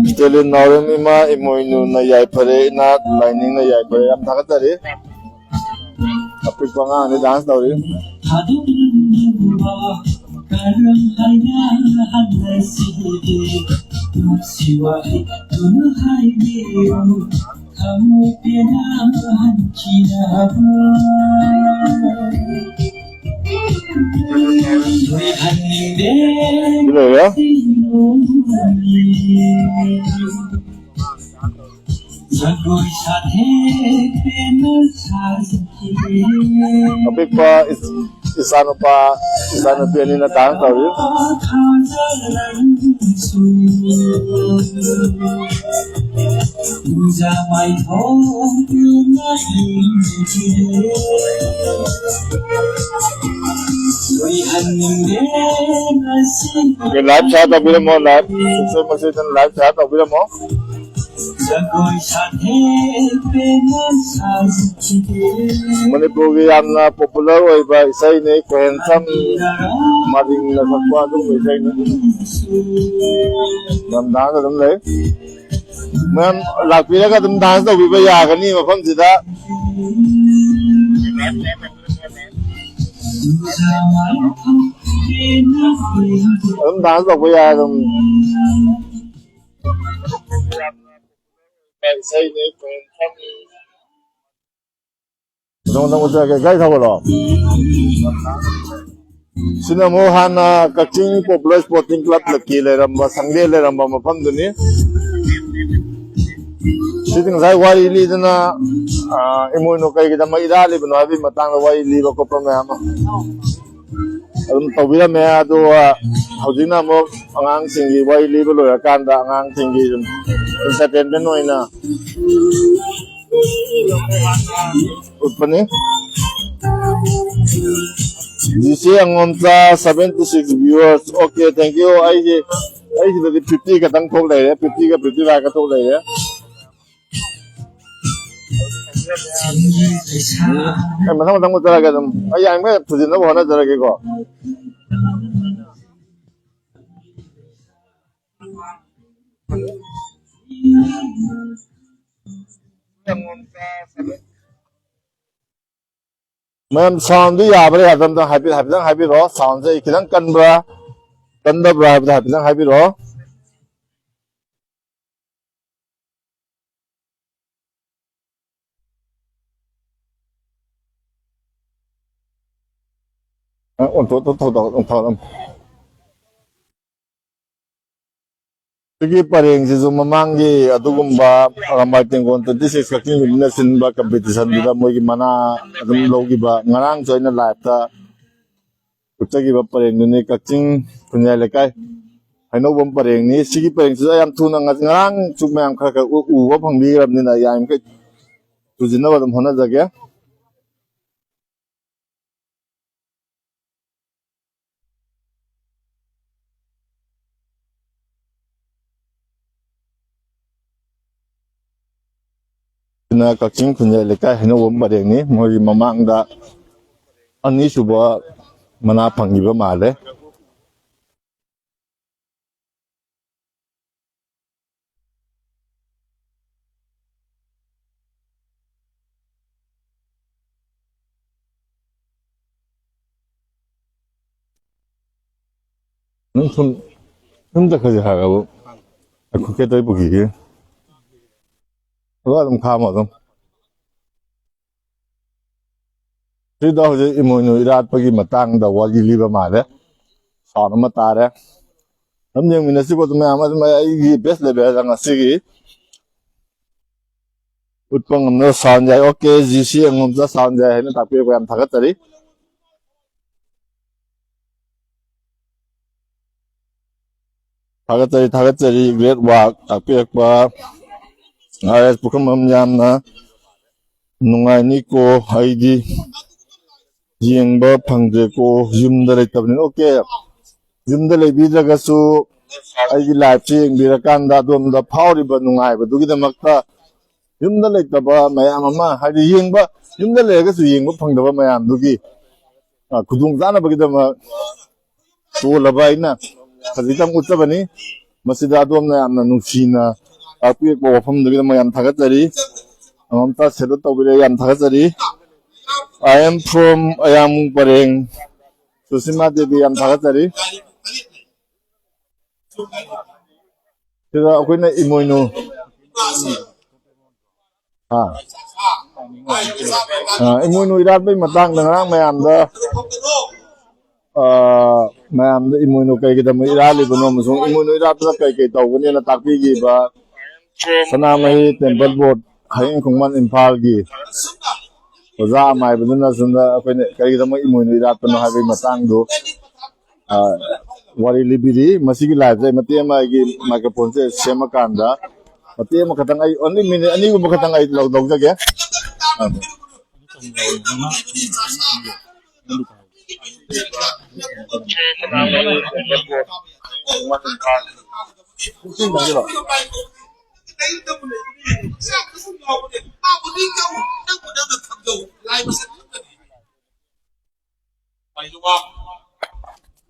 ꯁ꯭ꯇꯦꯂꯤꯟ ꯅꯥꯎꯔꯦꯝ ꯏꯃꯥ ꯏꯃꯣꯏꯅꯨꯅ ꯌꯥꯏꯐꯔꯦ, ꯏꯅꯥꯠ ꯂꯥꯏꯅꯤꯡꯅ ꯌꯥꯏꯐꯔꯦ꯫ ꯌꯥꯝ ꯊꯥꯒꯠꯆꯔꯤ꯫ ꯑꯄꯤꯛꯄ ꯑꯉꯥꯡ ꯑꯅꯤ ꯗꯥꯟꯁ ꯇꯧꯔꯤ꯫ ꯁꯤ ꯂꯣꯏꯔꯦ꯫ ꯑꯄꯤꯛꯄ ꯏꯆꯥꯅꯨꯄꯥ, ꯏꯆꯥꯅꯨꯄꯤ ꯑꯅꯤꯅ ꯗꯥꯟꯁ ꯇꯧꯔꯤ꯫ ꯑꯣꯀꯦ, ꯂꯥꯏꯚ ꯁꯤꯌꯥꯔ ꯇꯧꯕꯤꯔꯝꯃꯣ, ꯂꯥꯏꯚ ꯁꯤꯁꯇꯔ ꯃꯁꯤꯗꯅ ꯂꯥꯏꯚ ꯁꯤꯌꯥꯔ ꯇꯧꯕꯤꯔꯝꯃꯣ꯫ ꯃꯅꯤꯄꯨꯔꯒꯤ ꯌꯥꯝꯅ ꯄꯣꯄꯨꯂꯔ ꯑꯣꯏꯕ ꯏꯁꯩꯅꯤ, ꯈꯣꯏꯍꯦꯟꯁꯝ ꯃꯥꯔꯤꯡꯅ ꯁꯛꯄ ꯑꯗꯨꯒꯨꯝꯕ ꯏꯁꯩꯅꯤ꯫ ꯌꯥꯝ ꯗꯥꯟꯁ ꯑꯗꯨꯝ ꯂꯩ꯫ ꯃꯌꯥꯝ ꯂꯥꯛꯄꯤꯔꯒ ꯑꯗꯨꯝ ꯗꯥꯟꯁ ꯇꯧꯕꯤꯕ ꯌꯥꯒꯅꯤ ꯃꯐꯝꯁꯤꯗ꯫ ꯑꯗꯨꯝ ꯗꯥꯟꯁ ꯇꯧꯕ ꯌꯥꯏ ꯑꯗꯨꯝ꯫ ꯅꯉꯣꯟꯗ ꯑꯃꯨꯛ ꯆꯠꯂꯒꯦ, ꯒꯥꯔꯤ ꯊꯧꯒꯠꯂꯣ꯫ ꯁꯤꯅ ꯑꯃꯨꯛ ꯍꯥꯟꯅ ꯀꯛꯆꯤꯡ ꯄꯣꯄꯨꯂꯔ ꯁ꯭ꯄꯣꯔꯇꯤꯡ ꯀ꯭ꯂꯕꯀꯤ ꯂꯩꯔꯝꯕ, ꯁꯪꯂꯦꯟ ꯂꯩꯔꯝꯕ ꯃꯐꯝꯗꯨꯅꯤ꯫ ꯁꯤꯗꯤ ꯉꯁꯥꯏ ꯋꯥꯔꯤ ꯂꯤꯗꯅ, ꯑ, ꯏꯃꯣꯏꯅꯨ ꯀꯩꯒꯤꯗꯃꯛ ꯏꯔꯥꯠꯂꯤꯕꯅꯣ ꯍꯥꯏꯕꯒꯤ ꯃꯇꯥꯡꯗ ꯋꯥꯔꯤ ꯂꯤꯕ ꯈꯣꯠꯄ ꯃꯌꯥꯝ ꯑꯃ ꯑꯗꯨꯝ ꯇꯧꯕꯤꯔꯝꯃꯦ꯫ ꯑꯗꯨꯒ ꯍꯧꯖꯤꯛꯅ ꯑꯃꯨꯛ ꯑꯉꯥꯡꯁꯤꯡꯒꯤ ꯋꯥꯔꯤ ꯂꯤꯕ ꯂꯣꯏꯔꯀꯥꯟꯗ ꯑꯉꯥꯡꯁꯤꯡꯒꯤ ꯁꯨꯝ entertainment ꯑꯣꯏꯅ ꯎꯠꯄꯅꯤ꯫ ꯖꯤꯁꯤ ꯑꯉꯣꯝꯆꯥ seventy six viewers꯫ Okay, thank you꯫ ꯑꯩꯒꯤ, ꯑꯩꯒꯤꯗꯗꯤ fifty ꯈꯛꯇꯪ ꯊꯣꯛ ꯂꯩꯔꯦ, fifty ꯒ fifty five ꯈꯛ ꯊꯣꯛ ꯂꯩꯔꯦ꯫ ꯑꯩ ꯃꯊꯪ ꯃꯊꯪ ꯃꯨꯠꯊꯔꯛꯑꯒꯦ ꯑꯗꯨꯝ꯫ ꯑꯩ ꯌꯥꯔꯤꯃꯈꯩ ꯊꯨꯖꯤꯟꯅꯕ ꯍꯣꯠꯅꯖꯔꯒꯦꯀꯣ꯫ ꯃꯌꯥꯝ, sound ꯗꯨ ꯌꯥꯕ꯭ꯔꯥ ꯌꯥꯗꯕ꯭ꯔꯥ ꯑꯝꯇ ꯍꯥꯏꯐꯦꯠ, ꯍꯥꯏꯐꯦꯠꯇꯪ ꯍꯥꯏꯕꯤꯔꯛꯑꯣ꯫ Sound ꯁꯦ ꯑꯩ ꯈꯤꯇꯪ ꯀꯟꯕ꯭ꯔꯥ, ꯀꯟꯗꯕ꯭ꯔꯥ ꯍꯥꯏꯕꯗꯣ ꯍꯥꯏꯐꯦꯠꯇꯪ ꯍꯥꯏꯕꯤꯔꯛꯑꯣ꯫ ꯑ, ꯑꯣꯟꯊꯣꯛ, ꯑꯣꯟꯊꯣꯛ, ꯑꯣꯟꯊꯣꯛ, ꯑꯣꯟꯊꯣꯛ꯫ ꯁꯤꯒꯤ ꯄꯔꯦꯡꯁꯤꯁꯨ ꯃꯃꯥꯡꯒꯤ ꯑꯗꯨꯒꯨꯝꯕ ꯑꯔꯥꯝꯕꯥꯏ ꯇꯦꯡꯒꯣꯜ twenty six ꯀꯛꯆꯤꯡ ꯅꯨꯃꯤꯠꯅ ꯁꯤꯟꯕ competition ꯗꯨꯗ ꯃꯣꯏꯒꯤ ꯃꯅꯥ ꯑꯗꯨꯝ ꯂꯧꯈꯤꯕ꯫ ꯉꯔꯥꯡꯁꯨ ꯑꯩꯅ live ꯇ ꯎꯠꯆꯈꯤꯕ ꯄꯔꯦꯡꯗꯨꯅꯤ, ꯀꯛꯆꯤꯡ ꯈꯨꯟꯌꯥꯏ ꯂꯩꯀꯥꯏ ꯍꯩꯅꯧꯕꯝ ꯄꯔꯦꯡꯅꯤ꯫ ꯁꯤꯒꯤ ꯄꯔꯦꯡꯁꯤꯗ ꯌꯥꯝ ꯊꯨꯅ ꯉ-, ꯉꯔꯥꯡꯁꯨ ꯃꯌꯥꯝ ꯈꯔ ꯈꯔ ꯎ-, ꯎꯕ ꯐꯪꯕꯤꯈ꯭ꯔꯕꯅꯤꯅ ꯌꯥꯔꯤꯃꯈꯩ ꯊꯨꯖꯤꯟꯅꯕ ꯑꯗꯨꯝ ꯍꯣꯠꯅꯖꯒꯦ꯫ ꯁꯤꯅ ꯀꯛꯆꯤꯡ ꯈꯨꯟꯌꯥꯏ ꯂꯩꯀꯥꯏ ꯍꯩꯅꯧꯕꯝ ꯄꯔꯦꯡꯅꯤ꯫ ꯃꯣꯏꯒꯤ ꯃꯃꯥꯡꯗ ꯑꯅꯤꯁꯨꯕ ꯃꯅꯥ ꯐꯪꯈꯤꯕ ꯃꯥꯜꯂꯦ꯫ ꯅꯪ ꯁꯨꯝ, ꯁꯨꯝ ꯆꯠꯈ꯭ꯔꯁꯦ ꯍꯥꯏꯔꯕ? ꯑꯩꯈꯣꯏ ꯀꯦꯇꯣꯏ ꯄꯨꯈ꯭ꯔꯤꯒꯤ꯫ ꯑꯗꯣ ꯑꯗꯨꯝ ꯈꯥꯝꯃꯣ ꯑꯗꯨꯝ꯫ ꯁꯤꯗ ꯍꯧꯖꯤꯛ ꯏꯃꯣꯏꯅꯨ ꯏꯔꯥꯠꯄꯒꯤ ꯃꯇꯥꯡꯗ ꯋꯥꯔꯤ ꯂꯤꯕ ꯃꯥꯜꯂꯦ꯫ Sound ꯑꯃ ꯇꯥꯔꯦ꯫ ꯑꯗꯨꯝ ꯌꯦꯡꯃꯤꯟꯅꯁꯤꯀꯣ ꯑꯗꯨꯝ ꯃꯌꯥꯝ꯫ ꯑꯗꯨꯝ ꯑꯩꯒꯤ best level ꯗ ꯉꯁꯤꯒꯤ ꯎꯠꯄ ꯉꯝꯅꯕ sound ꯌꯥꯏ꯫ OK, ꯖꯤ ꯁꯤ ꯑꯉꯣꯝꯆꯥ sound ꯌꯥꯏ ꯍꯥꯏꯅ ꯇꯥꯛꯄꯤꯔꯛꯄ ꯌꯥꯝ ꯊꯥꯒꯠꯆꯔꯤ꯫ ꯊꯥꯒꯠꯆꯔꯤ, ꯊꯥꯒꯠꯆꯔꯤ꯫ Great work ꯇꯥꯛꯄꯤꯔꯛꯄ ꯑꯥꯔ ꯑꯦꯁ ꯄꯨꯈ꯭ꯔꯝꯕꯝ, ꯌꯥꯝꯅ ꯅꯨꯡꯉꯥꯏꯅꯤꯀꯣ꯫ ꯑꯩꯗꯤ ꯌꯦꯡꯕ ꯐꯪꯗ꯭ꯔꯦꯀꯣ, ꯌꯨꯝꯗ ꯂꯩꯇꯕꯅꯤꯅ꯫ OK, ꯌꯨꯝꯗ ꯂꯩꯕꯤꯗ꯭ꯔꯒꯁꯨ ꯑꯩꯒꯤ live ꯁꯤ ꯌꯦꯡꯕꯤꯔꯀꯥꯟꯗ ꯑꯗꯣꯝꯗ ꯐꯥꯎꯔꯤꯕ ꯅꯨꯡꯉꯥꯏꯕꯗꯨꯒꯤꯗꯃꯛꯇ ꯌꯨꯝꯗ ꯂꯩꯇꯕ ꯃꯌꯥꯝ ꯑꯃ, ꯍꯥꯏꯗꯤ ꯌꯦꯡꯕ, ꯌꯨꯝꯗ ꯂꯩꯔꯒꯁꯨ ꯌꯦꯡꯕ ꯐꯪꯗꯕ ꯃꯌꯥꯝꯗꯨꯒꯤ, ꯑ, ꯈꯨꯗꯣꯡ ꯆꯥꯅꯕꯒꯤꯗꯃꯛ ꯇꯣꯜꯂꯕ ꯑꯩꯅ ꯈꯖꯤꯛꯇꯪ ꯎꯠꯆꯕꯅꯤ꯫ ꯃꯁꯤꯗ ꯑꯗꯣꯝꯅ ꯌꯥꯝꯅ ꯅꯨꯡꯁꯤꯅ ꯇꯥꯛꯄꯤꯔꯛꯄ ꯋꯥꯐꯝꯗꯨꯒꯤꯗꯃꯛ ꯌꯥꯝ ꯊꯥꯒꯠꯆꯔꯤ꯫ ꯑꯃꯃꯝꯇ salute ꯇꯧꯕꯤꯔꯦ, ꯌꯥꯝ ꯊꯥꯒꯠꯆꯔꯤ꯫ I am from ꯑꯌꯥꯡ ꯄꯔꯦꯡ, ꯁꯨꯁꯤꯃꯥ ꯗꯦꯕꯤ, ꯌꯥꯝ ꯊꯥꯒꯠꯆꯔꯤ꯫ ꯁꯤꯗ ꯑꯩꯈꯣꯏꯅ ꯏꯃꯣꯏꯅꯨ, ꯑꯥ, ꯑꯥ, ꯏꯃꯣꯏꯅꯨ ꯏꯔꯥꯠꯄꯒꯤ ꯃꯇꯥꯡꯗ ꯉꯔꯥꯡ ꯃꯌꯥꯝꯗ, ꯑꯥ, ꯃꯌꯥꯝꯗ ꯏꯃꯣꯏꯅꯨ ꯀꯩꯒꯤꯗꯃꯛ ꯏꯔꯥꯠꯂꯤꯕꯅꯣ ꯑꯃꯁꯨꯡ ꯏꯃꯣꯏꯅꯨ ꯏꯔꯥꯠꯄꯗ ꯀꯩ ꯀꯩ ꯇꯧꯒꯅꯤꯅ ꯇꯥꯛꯄꯤꯈꯤꯕ ꯁꯅꯥꯃꯍꯤ Temple Board, ꯍꯌꯦꯡ ꯈꯣꯡꯕꯥꯟ, ꯏꯝꯐꯥꯜꯒꯤ ꯑꯣꯖꯥ ꯑꯃꯥꯏꯕꯗꯨꯅ ꯁꯣꯝꯗ ꯑꯩꯈꯣꯏꯅ ꯀꯔꯤꯒꯤꯗꯃꯛ ꯏꯃꯣꯏꯅꯨ ꯏꯔꯥꯠꯄꯅꯣ ꯍꯥꯏꯕꯒꯤ ꯃꯇꯥꯡꯗꯣ, ꯑ, ꯋꯥꯔꯤ ꯂꯤꯕꯤꯔꯤ꯫ ꯃꯁꯤꯒꯤ live ꯁꯦ ꯃꯇꯦꯛ ꯑꯃ ꯑꯩꯒꯤ microphone ꯁꯦ ꯁꯦꯝꯃꯀꯥꯟꯗ, ꯃꯇꯦꯛ ꯑꯃꯈꯛꯇꯪ, ꯑꯩ only minute ꯑꯅꯤꯒꯨꯝꯕ ꯈꯛꯇꯪ ꯑꯩ ꯂꯧ-, ꯂꯧꯖꯒꯦ꯫ ꯑ꯫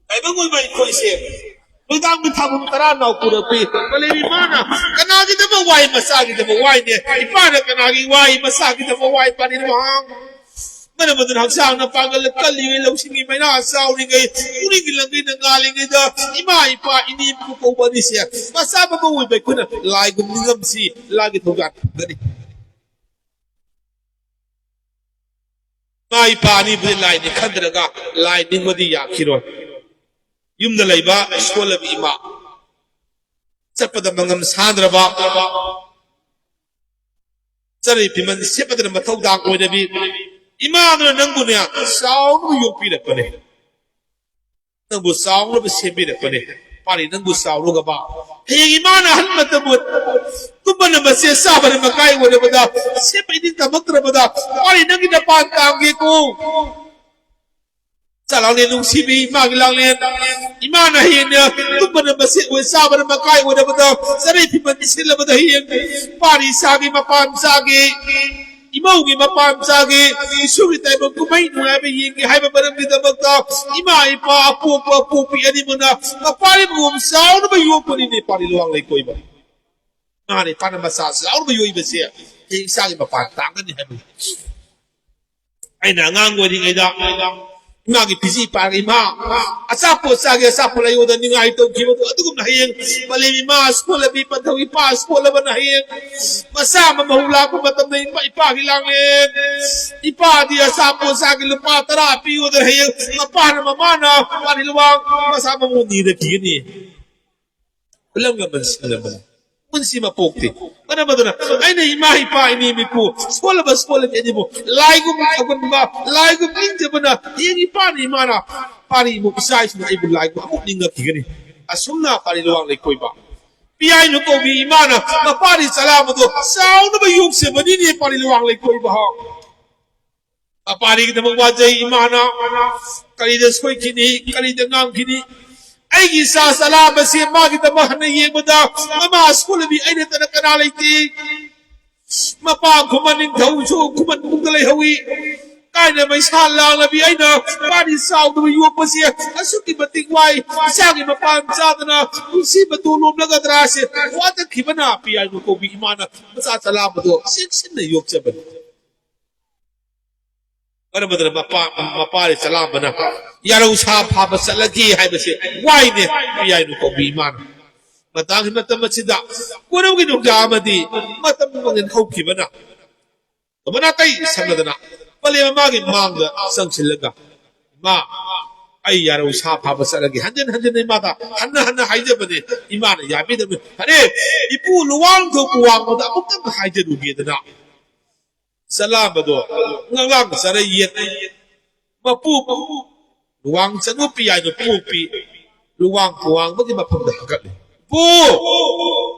ꯇꯥꯏꯕꯪ ꯑꯣꯏꯕ ꯑꯩꯈꯣꯏꯁꯦ ꯅꯨꯡꯗꯥꯡꯒꯤ ꯊꯥꯕꯜ ꯇꯔꯥ ꯅꯥꯎ ꯄꯨꯔꯛꯄꯤ꯫ ꯀꯂꯦꯕꯤ ꯃꯥꯅ ꯀꯅꯥꯒꯤꯗꯃꯛ ꯋꯥꯏ? ꯃꯆꯥꯒꯤꯗꯃꯛ ꯋꯥꯏꯅꯦ꯫ ꯏꯄꯥꯅ ꯀꯅꯥꯒꯤ ꯋꯥꯏ? ꯃꯆꯥꯒꯤꯗꯃꯛ ꯋꯥꯏ꯫ ꯄꯥꯔꯤ ꯃꯍꯥꯡ ꯃꯅꯝ ꯑꯗꯨꯅ ꯍꯛꯆꯥꯡꯅ ꯄꯥꯡꯒꯜ ꯀꯜꯂꯤꯉꯩ, ꯂꯧꯁꯤꯡꯒꯤ ꯃꯩꯅꯥ ꯆꯥꯎꯔꯤꯉꯩ, ꯎꯔꯤꯡꯒꯤ ꯂꯪꯒꯩꯅ ꯉꯥꯜꯂꯤꯉꯩꯗ ꯏꯃꯥ, ꯏꯄꯥ, ꯏꯅꯦ, ꯏꯄꯨ ꯀꯧꯕ ꯑꯅꯤꯁꯦ ꯃꯆꯥ ꯃꯃꯧ ꯑꯣꯏꯕ ꯑꯩꯈꯣꯏꯅ ꯂꯥꯏꯒꯨꯝ ꯅꯤꯡꯉꯝꯁꯤ, ꯂꯥꯏꯒꯤ ꯊꯧꯖꯥꯜ ꯐꯪꯒꯅꯤ꯫ ꯏꯃꯥ ꯏꯄꯥ ꯑꯅꯤꯕꯨꯗꯤ ꯂꯥꯏꯅꯤ ꯈꯟꯗ꯭ꯔꯒ ꯂꯥꯏ ꯅꯤꯡꯕꯗꯤ ꯌꯥꯈꯤꯔꯣꯏ꯫ ꯌꯨꯝꯗ ꯂꯩꯕ ꯁꯣꯜꯂꯕꯤ ꯏꯃꯥ, ꯆꯠꯄꯗ ꯃꯉꯝ ꯁꯥꯗ꯭ꯔꯕ, ꯆꯠꯅꯔꯤ ꯐꯤꯃꯟ ꯁꯦꯠꯄꯗꯅ ꯃꯊꯧꯗꯥꯡ ꯑꯣꯏꯔꯕꯤ ꯏꯃꯥꯗꯨꯅ ꯅꯪꯕꯨꯅꯦ ꯆꯥꯎꯅ ꯌꯣꯛꯄꯤꯔꯛꯄꯅꯦ꯫ ꯅꯪꯕꯨ ꯆꯥꯎꯅꯕ ꯁꯦꯝꯕꯤꯔꯛꯄꯅꯦ꯫ ꯄꯥꯔꯤ ꯅꯪꯕꯨ ꯆꯥꯎꯔꯨꯒꯕ꯫ ꯍꯌꯦꯡ ꯏꯃꯥꯅ ꯑꯍꯜ ꯃꯇꯝ ꯑꯣꯏ-, ꯇꯨꯝꯕꯅ ꯃꯆꯦ ꯆꯥꯕꯅ ꯃꯀꯥꯏ ꯑꯣꯏꯔꯕꯗ, ꯁꯦꯝꯕ ꯏꯅꯤꯡ ꯇꯝꯃꯛꯇ꯭ꯔꯕꯗ, ꯄꯥꯔꯤ ꯅꯪꯒꯤ ꯅꯄꯥꯟ ꯇꯥꯡꯒꯦꯀꯣ꯫ ꯆꯥꯛ ꯂꯥꯡꯂꯦꯟ ꯅꯨꯡꯁꯤꯕꯤ ꯏꯃꯥꯒꯤ ꯂꯥꯡꯂꯦꯟ꯫ ꯏꯃꯥꯅ ꯍꯌꯦꯡꯅ ꯇꯨꯝꯕꯅ ꯃꯁꯦꯛ ꯑꯣꯏ, ꯆꯥꯕꯅ ꯃꯀꯥꯏ ꯑꯣꯏꯔꯕꯗ, ꯆꯔꯩ ꯐꯤꯃꯟ ꯏꯁꯤꯜꯂꯕꯗ ꯍꯌꯦꯡ ꯄꯥꯔꯤ ꯆꯥꯒꯤ ꯃꯄꯥꯟ ꯆꯥꯒꯤ, ꯏꯃꯧꯒꯤ ꯃꯄꯥꯟ ꯆꯥꯒꯤ, ꯏꯁꯨꯒꯤ ꯇꯥꯏꯕꯪ ꯀꯨꯝꯍꯩ ꯅꯨꯡꯉꯥꯏꯕ ꯌꯦꯡꯒꯦ ꯍꯥꯏꯕ ꯃꯔꯝꯒꯤꯗꯃꯛꯇ ꯏꯃꯥ ꯏꯄꯥ ꯑꯄꯣꯛꯄ ꯑꯄꯣꯛꯄꯤ ꯑꯅꯤꯃꯛꯅ ꯃꯄꯥꯔꯤꯕꯒꯨꯝ ꯆꯥꯎꯅꯕ ꯌꯣꯛꯄꯅꯤꯅꯦ ꯄꯥꯔꯤ ꯂꯨꯋꯥꯡ ꯂꯩꯀꯣꯏꯕ꯫ ꯏꯃꯥꯅ ꯏꯄꯥꯅ ꯃꯆꯥ ꯆꯥꯎꯅꯕ ꯌꯣꯛꯏꯕꯁꯦ ꯑꯩ ꯏꯆꯥꯒꯤ ꯃꯄꯥꯟ ꯇꯥꯡꯒꯅꯤ ꯍꯥꯏꯕ꯫ ꯑꯩꯅ ꯑꯉꯥꯡ ꯑꯣꯏꯔꯤꯉꯩꯗ ꯏꯃꯥꯒꯤ ꯐꯤꯖꯤ ꯄꯥꯔꯒ, "ꯏꯃꯥ, ꯑꯆꯥꯄꯣꯠ ꯆꯥꯒꯦ, ꯑꯆꯥꯄꯣꯠ ꯂꯩꯌꯣꯗ" ꯅꯤꯡꯉꯥꯏ ꯇꯧꯈꯤꯕꯗꯣ, ꯑꯗꯨꯒꯨꯝꯅ ꯍꯌꯦꯡ ꯃꯥꯂꯦꯝ ꯏꯃꯥ ꯁꯣꯜꯂꯕꯤ, ꯄꯟꯊꯧ ꯏꯄꯥ ꯁꯣꯜꯂꯕꯅ ꯍꯌꯦꯡ ꯃꯆꯥ ꯑꯃ ꯃꯍꯨ ꯂꯥꯛꯄ ꯃꯇꯝꯗ ꯏꯄꯥ, ꯏꯄꯥꯒꯤ ꯂꯥꯡꯂꯦꯟ, ꯏꯄꯥꯗꯤ ꯑꯆꯥꯄꯣꯠ ꯆꯥꯒꯦ ꯂꯨꯄꯥ ꯇꯔꯥ ꯄꯤꯌꯣꯗꯅ ꯍꯌꯦꯡ ꯃꯄꯥꯅ ꯃꯃꯥꯅ ꯄꯥꯔꯤ ꯂꯨꯋꯥꯡ ꯃꯆꯥ ꯃꯃꯧ ꯅꯤꯔꯛꯈꯤꯒꯅꯤ꯫ ꯈꯨꯂꯪꯒ ꯃꯟꯁꯤꯟꯅꯕꯅꯤ꯫ ꯄꯨꯟꯁꯤ ꯃꯄꯣꯛꯇꯤ꯫ ꯃꯔꯝ ꯑꯗꯨꯅ ꯑꯩꯅ ꯏꯃꯥ ꯏꯄꯥ ꯏꯅꯦ ꯃꯤꯄꯨ ꯁꯣꯜꯂꯕ ꯁꯣꯜꯂꯕꯤ ꯑꯅꯤꯕꯨ ꯂꯥꯏꯒꯨꯝ ꯊꯧꯒꯟꯕ, ꯂꯥꯏꯒꯨꯝ ꯅꯤꯡꯖꯕꯅ ꯍꯌꯦꯡ ꯏꯄꯥꯅ ꯏꯃꯥꯅ ꯄꯥꯔꯤ ꯏꯃꯨꯡ ꯏꯆꯥ ꯏꯁꯨꯅ ꯑꯩꯕꯨ ꯂꯥꯏꯒꯨꯝ ꯑꯃꯨꯛ ꯅꯤꯡꯉꯛꯈꯤꯒꯅꯤ꯫ ꯑꯁꯨꯝꯅ ꯄꯥꯔꯤ ꯂꯨꯋꯥꯡ ꯂꯩꯀꯣꯏꯕ ꯄꯤꯌꯥꯏꯅꯨ ꯀꯧꯕꯤ ꯏꯃꯥꯅ ꯃꯄꯥꯔꯤ ꯆꯂꯥꯝꯕꯗꯣ ꯆꯥꯎꯅꯕ ꯌꯣꯛꯆꯕꯅꯤꯅꯦ ꯄꯥꯔꯤ ꯂꯨꯋꯥꯡ ꯂꯩꯀꯣꯏꯕ ꯍꯥꯎ꯫ ꯃꯄꯥꯔꯤꯒꯤꯗꯃꯛ ꯋꯥꯖꯩ ꯏꯃꯥꯅ꯫ ꯀꯔꯤꯗ ꯁꯣꯏꯈꯤꯅꯤ, ꯀꯔꯤꯗ ꯉꯥꯡꯈꯤꯅꯤ? ꯑꯩꯒꯤ ꯏꯆꯥ ꯆꯂꯥꯝꯕꯁꯦ ꯃꯥꯒꯤꯗꯃꯛ ꯍꯟꯅ ꯌꯦꯡꯕꯗ ꯃꯃꯥ ꯁꯣꯜꯂꯕꯤ ꯑꯩ ꯅꯠꯇꯅ ꯀꯅꯥ ꯂꯩꯇꯦ꯫ ꯃꯄꯥ ꯈꯨꯃꯟ ꯅꯤꯡꯊꯧꯁꯨ ꯈꯨꯃꯟ ꯏꯃꯨꯡꯗ ꯂꯩꯍꯧꯏ꯫ ꯀꯥꯏꯅ ꯃꯩꯁꯥ ꯂꯥꯡꯂꯕꯤ ꯑꯩꯅ ꯄꯥꯔꯤ ꯆꯥꯎꯗꯕ ꯌꯣꯛꯄꯁꯦ ꯑꯁꯨꯛꯀꯤ ꯃꯇꯤꯛ ꯋꯥꯏ꯫ ꯏꯆꯥꯒꯤ ꯃꯄꯥꯟ ꯆꯥꯗꯅ ꯄꯨꯟꯁꯤ ꯃꯇꯣꯟ ꯂꯣꯝꯂꯒꯗ꯭ꯔꯥꯁꯦ ꯋꯥꯇꯛꯈꯤꯕꯅ ꯄꯤꯌꯥꯏꯅꯨ ꯀꯧꯕꯤ ꯏꯃꯥꯅ ꯃꯆꯥ ꯆꯂꯥꯝꯕꯗꯣ ꯆꯦꯛꯁꯤꯟꯅ ꯌꯣꯛꯆꯕꯅꯤ꯫ ꯃꯔꯝ ꯑꯗꯨꯅ ꯃꯄꯥ, ꯃꯄꯥꯔꯤ ꯆꯂꯥꯝꯕꯅ ꯌꯥꯔꯧ ꯁꯥ ꯐꯥꯕ ꯆꯠꯂꯒꯦ ꯍꯥꯏꯕꯁꯦ ꯋꯥꯏꯅꯦ ꯄꯤꯌꯥꯏꯅꯨ ꯀꯧꯕꯤ ꯏꯃꯥꯅ꯫ ꯃꯇꯥꯡꯒꯤ ꯃꯇꯝ ꯑꯁꯤꯗ ꯀꯣꯔꯧꯒꯤ ꯅꯨꯡꯖꯥ ꯑꯃꯗꯤ ꯃꯇꯝ ꯃꯥꯡꯖꯤꯟ ꯍꯧꯈꯤꯕꯅ ꯇꯧꯕꯅ ꯑꯇꯩ ꯁꯪꯅꯗꯅ ꯄꯂꯦꯝ ꯃꯃꯥꯒꯤ ꯃꯥꯡꯗ ꯆꯪꯁꯤꯜꯂꯒ, "ꯏꯃꯥ, ꯑꯩ ꯌꯥꯔꯧ ꯁꯥ ꯐꯥꯕ ꯆꯠꯂꯒꯦ"꯫ ꯍꯟꯖꯤꯟ ꯍꯟꯖꯤꯟ ꯏꯃꯥꯗ ꯍꯟꯅ ꯍꯟꯅ ꯍꯥꯏꯖꯕꯅꯦ꯫ ꯏꯃꯥꯅ ꯌꯥꯕꯤꯗꯕꯅꯤ꯫ "ꯐꯔꯦ, ꯏꯄꯨ ꯂꯨꯋꯥꯡꯊꯣꯛꯄ ꯋꯥꯡꯃꯗ ꯑꯃꯨꯛꯇꯪ ꯍꯥꯏꯖꯔꯨꯒꯦꯗꯅ ꯆꯂꯥꯝꯕꯗꯣ ꯉꯛꯂꯥꯡ ꯆꯔꯩ ꯌꯦꯠ ꯃꯄꯨ ꯂꯨꯋꯥꯡ ꯆꯅꯨ ꯄꯤꯌꯥꯏꯅꯨ ꯄꯣꯛꯄꯤ ꯂꯨꯋꯥꯡ ꯄꯨꯋꯥꯡꯕꯒꯤ ꯃꯐꯝꯗ ꯍꯥꯀꯠꯂꯤ꯫ ꯄꯨ!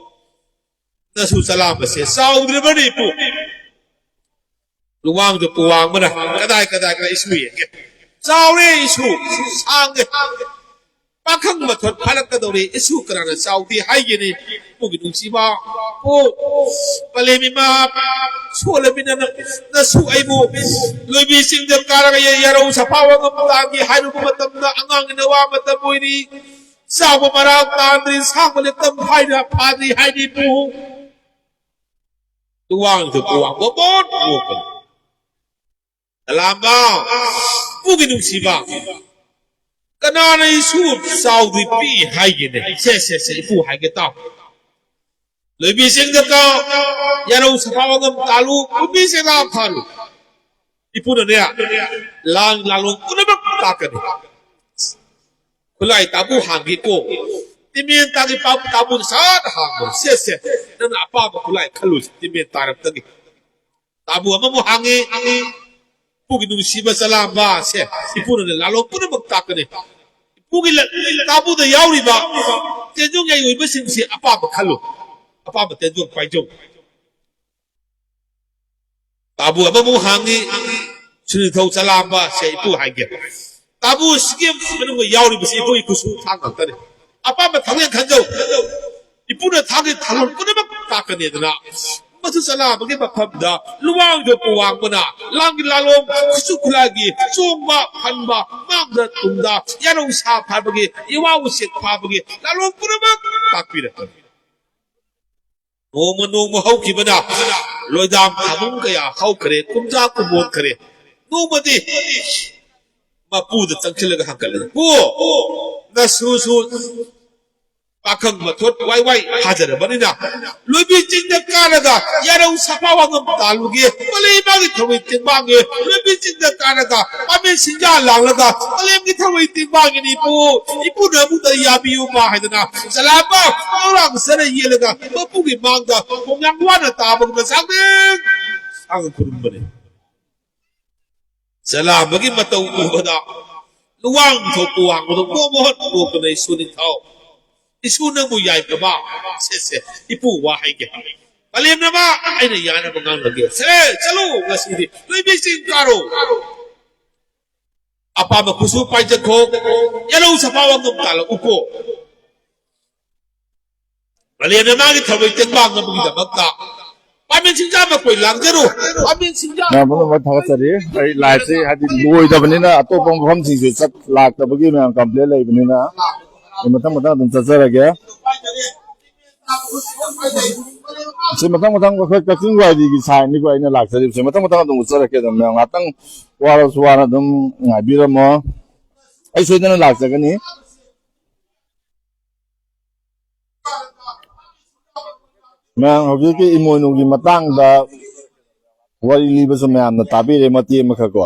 ꯅꯁꯨ ꯆꯂꯥꯝꯕꯁꯦ ꯆꯥꯎꯗ꯭ꯔꯤꯕꯅꯤ ꯄꯨ꯫ ꯂꯨꯋꯥꯡꯗꯨ ꯄꯨꯋꯥꯡꯕꯅ ꯀꯗꯥꯏ ꯀꯗꯥꯏ ꯀꯗꯥꯏ ꯏꯁꯨ ꯌꯦꯡꯒꯦ꯫ ꯆꯥꯎꯔꯦ ꯏꯁꯨ, ꯁꯥꯡꯉꯦ꯫ ꯄꯥꯈꯪ ꯃꯊꯣꯟ ꯐꯥꯔꯛꯀꯗꯧꯔꯦ꯫ ꯏꯁꯨ ꯀꯅꯥꯅ ꯆꯥꯎꯗꯦ ꯍꯥꯏꯒꯅꯤ? ꯏꯄꯨꯒꯤ ꯅꯨꯡꯁꯤꯕ꯫ ꯑꯣ, ꯄꯂꯦꯝ ꯏꯃꯥ, ꯁꯣꯜꯂꯕꯅꯤꯅ ꯅꯁꯨ ꯑꯩꯕꯨ ꯂꯣꯏꯕꯤ ꯆꯤꯡꯗ ꯀꯥꯔꯒ ꯌꯥꯔꯧ ꯁꯐꯥ ꯋꯥꯉꯝ ꯇꯥꯒꯦ ꯍꯥꯏꯔꯨꯕ ꯃꯇꯝꯗ ꯑꯉꯥꯡꯒꯤ ꯅꯋꯥ ꯃꯇꯝ ꯑꯣꯏꯔꯤ꯫ ꯆꯥꯎꯕ ꯃꯔꯥꯡ ꯇꯥꯗ꯭ꯔꯤ, ꯁꯥꯡꯕ ꯂꯦꯛꯇꯝ ꯍꯥꯏꯅ ꯐꯥꯗ꯭ꯔꯤ ꯍꯥꯏꯔꯤꯕꯨ꯫ ꯇꯨꯋꯥꯡꯁꯨ ꯇꯨꯋꯥꯡ ꯕꯣꯕꯣꯠ ꯅꯣꯛꯄꯅꯤ꯫ ꯆꯂꯥꯝꯕ, ꯏꯄꯨꯒꯤ ꯅꯨꯡꯁꯤꯕ, ꯀꯅꯥꯅ ꯏꯁꯨ ꯆꯥꯎꯗ꯭ꯔꯤ ꯄꯤ ꯍꯥꯏꯒꯦꯅꯦ? ꯁꯦ, ꯁꯦ, ꯁꯦ, ꯏꯄꯨ ꯍꯥꯏꯒꯦ ꯇꯥꯎ꯫ ꯂꯣꯏꯕꯤ ꯆꯤꯡꯗ ꯀꯥ, ꯌꯥꯔꯧ ꯁꯐꯥ ꯋꯥꯉꯝ ꯇꯥꯂꯨ, ꯂꯣꯏꯕꯤ ꯆꯤꯡꯗ ꯐꯥꯂꯨ꯫ ꯏꯄꯨꯅꯅꯦ, ꯂꯥꯡ ꯂꯥꯂꯣꯡ ꯄꯨꯝꯅꯃꯛ ꯇꯥꯛꯀꯅꯤ꯫ ꯈꯨꯠꯂꯥꯏ ꯇꯥꯕꯨ ꯍꯥꯡꯒꯦꯀꯣ꯫ ꯇꯤꯃꯦꯟ ꯇꯥꯒꯤ ꯄꯥꯕꯨ ꯇꯥꯕꯨ ꯁꯥꯠ ꯍꯥꯡꯕ꯫ ꯁꯦ, ꯁꯦ, ꯅꯪꯅ ꯑꯄꯥꯝꯕ ꯈꯨꯠꯂꯥꯏ ꯈꯜꯂꯨ, ꯇꯤꯃꯦꯟ ꯇꯥꯔꯛꯇꯒꯤ꯫ ꯇꯥꯕꯨ ꯑꯃꯃꯨꯛ ꯍꯥꯡꯉꯤ꯫ ꯏꯄꯨꯒꯤ ꯅꯨꯡꯁꯤꯕ ꯆꯂꯥꯝꯕ꯫ ꯁꯦ, ꯏꯄꯨꯅꯅꯦ ꯂꯥꯂꯣꯡ ꯄꯨꯝꯅꯃꯛ ꯇꯥꯛꯀꯅꯤ꯫ ꯏꯄꯨꯒꯤ ꯂ-, ꯇꯥꯕꯨꯗ ꯌꯥꯎꯔꯤꯕ ꯇꯦꯟꯖꯣꯡ ꯌꯥꯏ ꯑꯣꯏꯕꯁꯤꯡꯁꯦ ꯑꯄꯥꯝꯕ ꯈꯜꯂꯨ꯫ ꯑꯄꯥꯝꯕ ꯇꯦꯟꯖꯣꯡ ꯄꯥꯏꯖꯧ꯫ ꯇꯥꯕꯨ ꯑꯃꯃꯨꯛ ꯍꯥꯡꯉꯤ, ꯁꯨꯅꯤꯊꯧ ꯆꯂꯥꯝꯕ꯫ ꯁꯦ, ꯏꯄꯨ ꯍꯥꯏꯒꯦ꯫ ꯇꯥꯕꯨ ꯁꯤꯒꯤ ꯃꯅꯨꯡꯗ ꯌꯥꯎꯔꯤꯕꯁꯤ ꯏꯄꯨꯒꯤ ꯈꯨꯠꯁꯨ ꯊꯥꯡ ꯉꯥꯛꯇꯅꯤ꯫ ꯑꯄꯥꯝꯕ ꯊꯥꯡꯂꯦꯟ ꯈꯟꯖꯧ꯫ ꯏꯄꯨꯅ ꯊꯥꯡꯒꯤ ꯊꯥꯂꯣꯟ ꯄꯨꯝꯅꯃꯛ ꯇꯥꯛꯀꯅꯤꯗꯅ꯫ ꯃꯗꯨ ꯆꯂꯥꯝꯕꯒꯤ ꯃꯐꯝꯗ ꯂꯨꯋꯥꯡꯗꯣ ꯄꯨꯋꯥꯡꯕꯅ ꯂꯥꯡꯒꯤ ꯂꯥꯂꯣꯡ ꯈꯨꯠꯁꯨ ꯈꯨꯠꯂꯥꯏꯒꯤ ꯆꯣꯡꯕ ꯐꯟꯕ ꯃꯥꯡꯗ ꯇꯨꯡꯗ ꯌꯥꯔꯧ ꯁꯥ ꯐꯥꯕꯒꯤ ꯏꯋꯥ ꯎꯆꯦꯛ ꯐꯥꯕꯒꯤ ꯂꯥꯂꯣꯡ ꯄꯨꯝꯅꯃꯛ ꯇꯥꯛꯄꯤꯔꯛꯀꯅꯤ꯫ ꯅꯣꯡꯃ ꯅꯣꯡꯃ ꯍꯧꯈꯤꯕꯅ ꯂꯣꯏꯗꯥꯝ ꯊꯥꯕꯨꯡ ꯀꯌꯥ ꯍꯧꯈ꯭ꯔꯦ, ꯀꯨꯝꯖꯥ ꯀꯨꯝꯑꯣꯟꯈ꯭ꯔꯦ꯫ ꯅꯣꯡꯃꯗꯤ ꯃꯄꯨꯗ ꯆꯪꯁꯤꯜꯂꯒ ꯍꯪꯒꯠꯂꯦ, "ꯄꯨ, ꯅꯁꯨꯁꯨ ꯄꯥꯈꯪ ꯃꯊꯣꯠ ꯋꯥꯏ ꯋꯥꯏ ꯐꯥꯖꯔꯕꯅꯤꯅ ꯂꯣꯏꯕꯤ ꯆꯤꯡꯗ ꯀꯥꯔꯒ ꯌꯥꯔꯧ ꯁꯐꯥ ꯋꯥꯉꯝ ꯇꯥꯜꯂꯨꯒꯦ꯫ ꯃꯂꯩ ꯃꯥꯒꯤ ꯊꯧꯔꯤ ꯇꯦꯡꯕꯥꯡꯉꯦ꯫ ꯂꯣꯏꯕꯤ ꯆꯤꯡꯗ ꯀꯥꯔꯒ ꯄꯥꯝꯕꯤ ꯁꯤꯡꯖꯥ ꯂꯥꯡꯂꯒ ꯃꯂꯦꯝꯒꯤ ꯊꯧꯔꯤ ꯇꯦꯡꯕꯥꯡꯉꯤꯅꯤ ꯏꯄꯨ꯫ ꯏꯄꯨꯅ ꯑꯃꯨꯛꯇ ꯌꯥꯕꯤꯌꯨꯕ" ꯍꯥꯏꯗꯅ ꯆꯂꯥꯝꯕ ꯂꯧꯔꯥꯡ ꯆꯔ ꯌꯦꯜꯂꯒ ꯃꯄꯨꯒꯤ ꯃꯥꯡꯗ ꯈꯣꯡꯌꯥꯡ ꯋꯥꯅ ꯇꯥꯕꯒꯨꯝꯅ ꯆꯥꯡꯂꯦꯡ ꯁꯥꯡꯅ ꯈꯨꯔꯨꯝꯕꯅꯤ꯫ ꯆꯂꯥꯝꯕꯒꯤ ꯃꯇꯧ ꯎꯕꯗ ꯂꯨꯋꯥꯡ ꯊꯣꯛꯄ ꯋꯥꯡꯕꯗ ꯃꯣꯃꯣꯟ ꯅꯣꯛꯇꯨꯅ, "ꯏꯁꯨ ꯅꯤꯡꯊꯧ, ꯏꯁꯨ ꯅꯪꯕꯨ ꯌꯥꯏꯐꯕ, ꯁꯦ, ꯁꯦ, ꯏꯄꯨ ꯋꯥ ꯍꯥꯏꯒꯦ꯫ ꯀꯂꯦꯝꯅꯕ ꯑꯩꯅ ꯌꯥꯅꯕ ꯉꯥꯡꯅꯒꯦ꯫ ꯁꯦ, ꯆꯠꯂꯨ, ꯉꯁꯤꯗꯤ ꯂꯣꯏꯕꯤ ꯆꯤꯡ ꯀꯥꯔꯣ꯫ ꯑꯄꯥꯝꯕ ꯈꯨꯠꯁꯨ ꯄꯥꯏꯖꯈꯣ, ꯌꯦꯜꯍꯧ ꯁꯐꯥ ꯋꯥꯡꯗꯣꯝ ꯇꯥꯜꯂꯛꯎꯀꯣ꯫ ꯃꯥꯂꯦꯝꯅ ꯃꯥꯒꯤ ꯊꯔꯣꯏ ꯇꯦꯛꯄꯥꯡꯅꯕꯒꯤꯗꯃꯛꯇ ꯄꯥꯝꯕꯤ ꯁꯤꯡꯖꯥ ꯃꯈꯣꯏ ꯂꯥꯡꯖꯔꯨ꯫ ꯄꯥꯝꯕꯤ ꯁꯤꯡꯖꯥ ꯃꯌꯥꯝ ꯄꯨꯝꯅꯃꯛ ꯊꯥꯒꯠꯆꯔꯤ꯫ ꯑꯩ ꯂꯥꯏꯐꯁꯦ ꯍꯥꯏꯗꯤ ꯂꯣꯏꯗꯕꯅꯤꯅ ꯑꯇꯣꯞꯄ ꯃꯐꯝꯁꯤꯡꯁꯨ ꯆꯠ ꯂꯥꯛꯇꯕꯒꯤ ꯃꯌꯥꯝ ꯀꯝꯄ꯭ꯂꯦꯟ ꯂꯩꯕꯅꯤꯅ ꯑꯩ ꯃꯊꯪ ꯃꯊꯪ ꯑꯗꯨꯝ ꯆꯠꯆꯔꯒꯦ꯫ ꯁꯤ ꯃꯊꯪ ꯃꯊꯪ ꯑꯩꯈꯣꯏ ꯀꯛꯆꯤꯡ ꯋꯥꯏꯔꯤꯒꯤ ꯁꯥꯏꯠꯅꯤꯀꯣ ꯑꯩꯅ ꯂꯥꯛꯆꯔꯤꯕꯁꯦ꯫ ꯃꯊꯪ ꯃꯊꯪ ꯑꯗꯨꯝ ꯎꯠꯆꯔꯛꯀꯦ꯫ ꯑꯗꯨꯝ ꯃꯌꯥꯝ ꯉꯥꯛꯇꯪ ꯋꯥꯔꯁꯨ ꯋꯥꯅ ꯑꯗꯨꯝ ꯉꯥꯏꯕꯤꯔꯝꯃꯣ꯫ ꯑꯩ ꯁꯣꯏꯗꯅ ꯂꯥꯛꯆꯒꯅꯤ꯫ ꯃꯌꯥꯝ ꯍꯧꯖꯤꯛꯀꯤ ꯏꯃꯣꯏꯅꯨꯒꯤ ꯃꯇꯥꯡꯗ ꯋꯥꯔꯤ ꯂꯤꯕꯁꯨ ꯃꯌꯥꯝꯅ ꯇꯥꯕꯤꯔꯦ ꯃꯇꯦꯛ ꯑꯃꯈꯛ ꯀꯣ꯫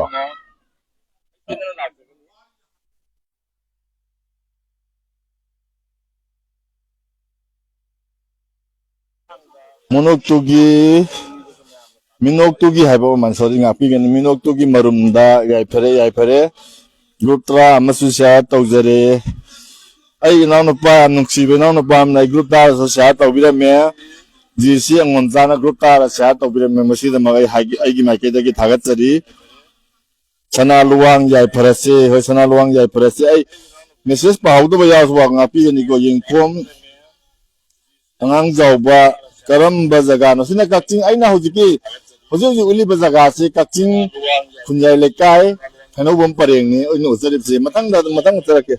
ꯃꯣꯅꯣꯛꯇꯨꯒꯤ, ꯃꯤꯅꯣꯛꯇꯨꯒꯤ ꯍꯥꯏꯕ ꯑꯣꯏꯔꯃꯥꯜꯂꯦ, ꯁꯣꯔꯤ, ꯉꯥꯛꯄꯤꯒꯅꯤ꯫ ꯃꯤꯅꯣꯛꯇꯨꯒꯤ ꯃꯔꯨꯝꯗ ꯌꯥꯏꯐꯔꯦ, ꯌꯥꯏꯐꯔꯦ꯫ ꯒ꯭ꯔꯨꯞ ꯇꯔꯥ ꯑꯃꯁꯨ ꯁꯤꯌꯥꯔ ꯇꯧꯖꯔꯦ꯫ ꯑꯩ ꯏꯅꯥꯎꯅꯨꯄꯥ, ꯌꯥꯝ ꯅꯨꯡꯁꯤꯕ ꯏꯅꯥꯎꯅꯨꯄꯥ ꯑꯃꯅ ꯑꯩ ꯒ꯭ꯔꯨꯞ ꯇꯔꯥꯗꯁꯨ ꯁꯤꯌꯥꯔ ꯇꯧꯕꯤꯔꯝꯃꯦ꯫ ꯖꯤ ꯁꯤ ꯑꯉꯣꯝꯆꯥꯅ ꯒ꯭ꯔꯨꯞ ꯇꯔꯥꯗ ꯁꯤꯌꯥꯔ ꯇꯧꯕꯤꯔꯝꯃꯦ꯫ ꯃꯁꯤꯗꯃꯛ ꯑꯩ ꯍꯥꯏꯒꯤ-, ꯑꯩꯒꯤ ꯃꯥꯏꯀꯩꯗꯒꯤ ꯊꯥꯒꯠꯆꯔꯤ꯫ ꯁꯅꯥ ꯂꯨꯋꯥꯡ ꯌꯥꯏꯐꯔꯁꯦ꯫ ꯍꯣꯏ, ꯁꯅꯥ ꯂꯨꯋꯥꯡ ꯌꯥꯏꯐꯔꯁꯦ꯫ ꯑꯩ ꯃꯦꯁꯦꯖ ꯄꯥꯍꯧꯗꯕ ꯌꯥꯎꯔꯁꯨ ꯉꯥꯛꯄꯤꯒꯅꯤꯀꯣ꯫ ꯌꯦꯡꯈꯣꯝ ꯑꯉꯥꯡ ꯆꯥꯎꯕ ꯀꯔꯝꯕ ꯖꯒꯥꯅꯣ? ꯁꯤꯅ ꯀꯛꯆꯤꯡ, ꯑꯩꯅ ꯍꯧꯖꯤꯛꯀꯤ, ꯍꯧꯖꯤꯛ ꯍꯧꯖꯤꯛ ꯎꯠꯂꯤꯕ ꯖꯒꯥꯁꯤ ꯀꯛꯆꯤꯡ ꯈꯨꯟꯌꯥꯏ ꯂꯩꯀꯥꯏ ꯍꯩꯅꯧꯕꯝ ꯄꯔꯦꯡꯅꯤ ꯑꯩꯅ ꯎꯠꯆꯔꯤꯕꯁꯤ꯫ ꯃꯊꯪꯗ ꯑꯗꯨꯝ ꯃꯊꯪ ꯎꯠꯆꯔꯛꯀꯦ꯫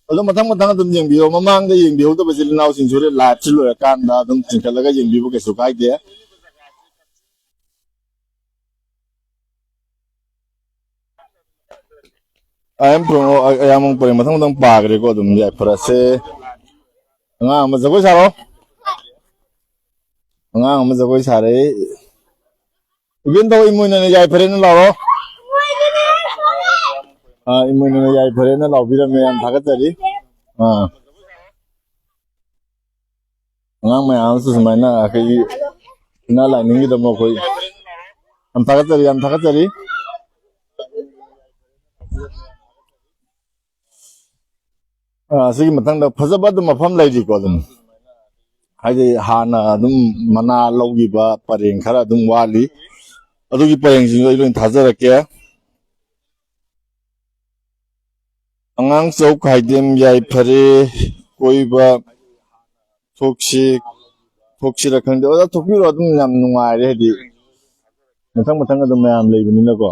ꯑꯗꯣ ꯃꯊꯪ ꯃꯊꯪ ꯑꯗꯨꯝ ꯌꯦꯡꯕꯤꯌꯣ꯫ ꯃꯃꯥꯡꯗ ꯌꯦꯡꯕꯤꯍꯧꯗꯕ ꯏꯆꯤꯜ ꯏꯅꯥꯎꯁꯤꯡꯁꯨ ꯍꯣꯔꯦꯟ ꯂꯥꯏꯚꯁꯤ ꯂꯣꯏꯔꯀꯥꯟꯗ ꯑꯗꯨꯝ ꯆꯤꯡꯈꯠꯂꯒ ꯌꯦꯡꯕꯤꯕ ꯀꯩꯁꯨ ꯀꯥꯏꯗꯦ꯫ ꯑꯌꯥꯝ ꯄꯨꯔꯛꯑꯣ, ꯑ-, ꯑꯌꯥꯝꯕ ꯄꯔꯦꯡ ꯃꯊꯪ ꯃꯊꯪ ꯄꯥꯈ꯭ꯔꯦꯀꯣ꯫ ꯑꯗꯨꯝ ꯌꯥꯏꯐꯔꯁꯦ꯫ ꯑꯉꯥꯡ ꯑꯃ ꯖꯒꯣꯏ ꯁꯥꯔꯣ꯫ ꯑꯉꯥꯡ ꯑꯃ ꯖꯒꯣꯏ ꯁꯥꯔꯦ꯫ ꯏꯕꯦꯟ ꯇꯧ ꯏꯃꯣꯏꯅꯨꯅ ꯌꯥꯏꯐꯔꯦꯅ ꯂꯥꯎꯔꯣ꯫ ꯑꯥ, ꯏꯃꯣꯏꯅꯨꯅ ꯌꯥꯏꯐꯔꯦꯅ ꯂꯥꯎꯕꯤꯔꯝꯃꯦ꯫ ꯌꯥꯝ ꯊꯥꯒꯠꯆꯔꯤ꯫ ꯑꯥ꯫ ꯑꯉꯥꯡ ꯃꯌꯥꯝ ꯑꯃꯁꯨ ꯁꯨꯃꯥꯏꯅ ꯑꯩꯈꯣꯏꯒꯤ ꯏꯅꯥ ꯂꯥꯏꯅꯤꯡꯒꯤꯗꯃꯛ ꯑꯩꯈꯣꯏ ꯌꯥꯝ ꯊꯥꯒꯠꯆꯔꯤ, ꯌꯥꯝ ꯊꯥꯒꯠꯆꯔꯤ꯫ ꯑ, ꯑꯁꯤꯒꯤ ꯃꯊꯪꯗ ꯐꯖꯕ ꯑꯗꯨꯝ ꯃꯐꯝ ꯂꯩꯔꯤꯀꯣ꯫ ꯑꯗꯨꯝ ꯍꯥꯏꯗꯤ ꯍꯥꯟꯅ ꯑꯗꯨꯝ ꯃꯅꯥ ꯂꯧꯈꯤꯕ ꯄꯔꯦꯡ ꯈꯔ ꯑꯗꯨꯝ ꯋꯥꯠꯂꯤ꯫ ꯑꯗꯨꯒꯤ ꯄꯔꯦꯡꯁꯤꯡꯗꯣ ꯑꯩ ꯂꯣꯏ ꯊꯥꯖꯔꯛꯀꯦ꯫ ꯑꯉꯥꯡ ꯆꯧ ꯈꯥꯏꯗꯦꯝ ꯌꯥꯏꯐꯔꯦ꯫ ꯀꯣꯏꯕ ꯊꯣꯛꯁꯤ, ꯊꯣꯛꯁꯤꯔ ꯈꯪꯗꯦ꯫ ꯑꯣꯖꯥ, ꯊꯣꯛꯄꯤꯔꯣ, ꯑꯗꯨꯝ ꯌꯥꯝ ꯅꯨꯡꯉꯥꯏꯔꯦ, ꯍꯥꯏꯗꯤ ꯃꯊꯪ ꯃꯊꯪ ꯑꯗꯨꯝ ꯃꯌꯥꯝ ꯂꯩꯕꯅꯤꯅꯀꯣ꯫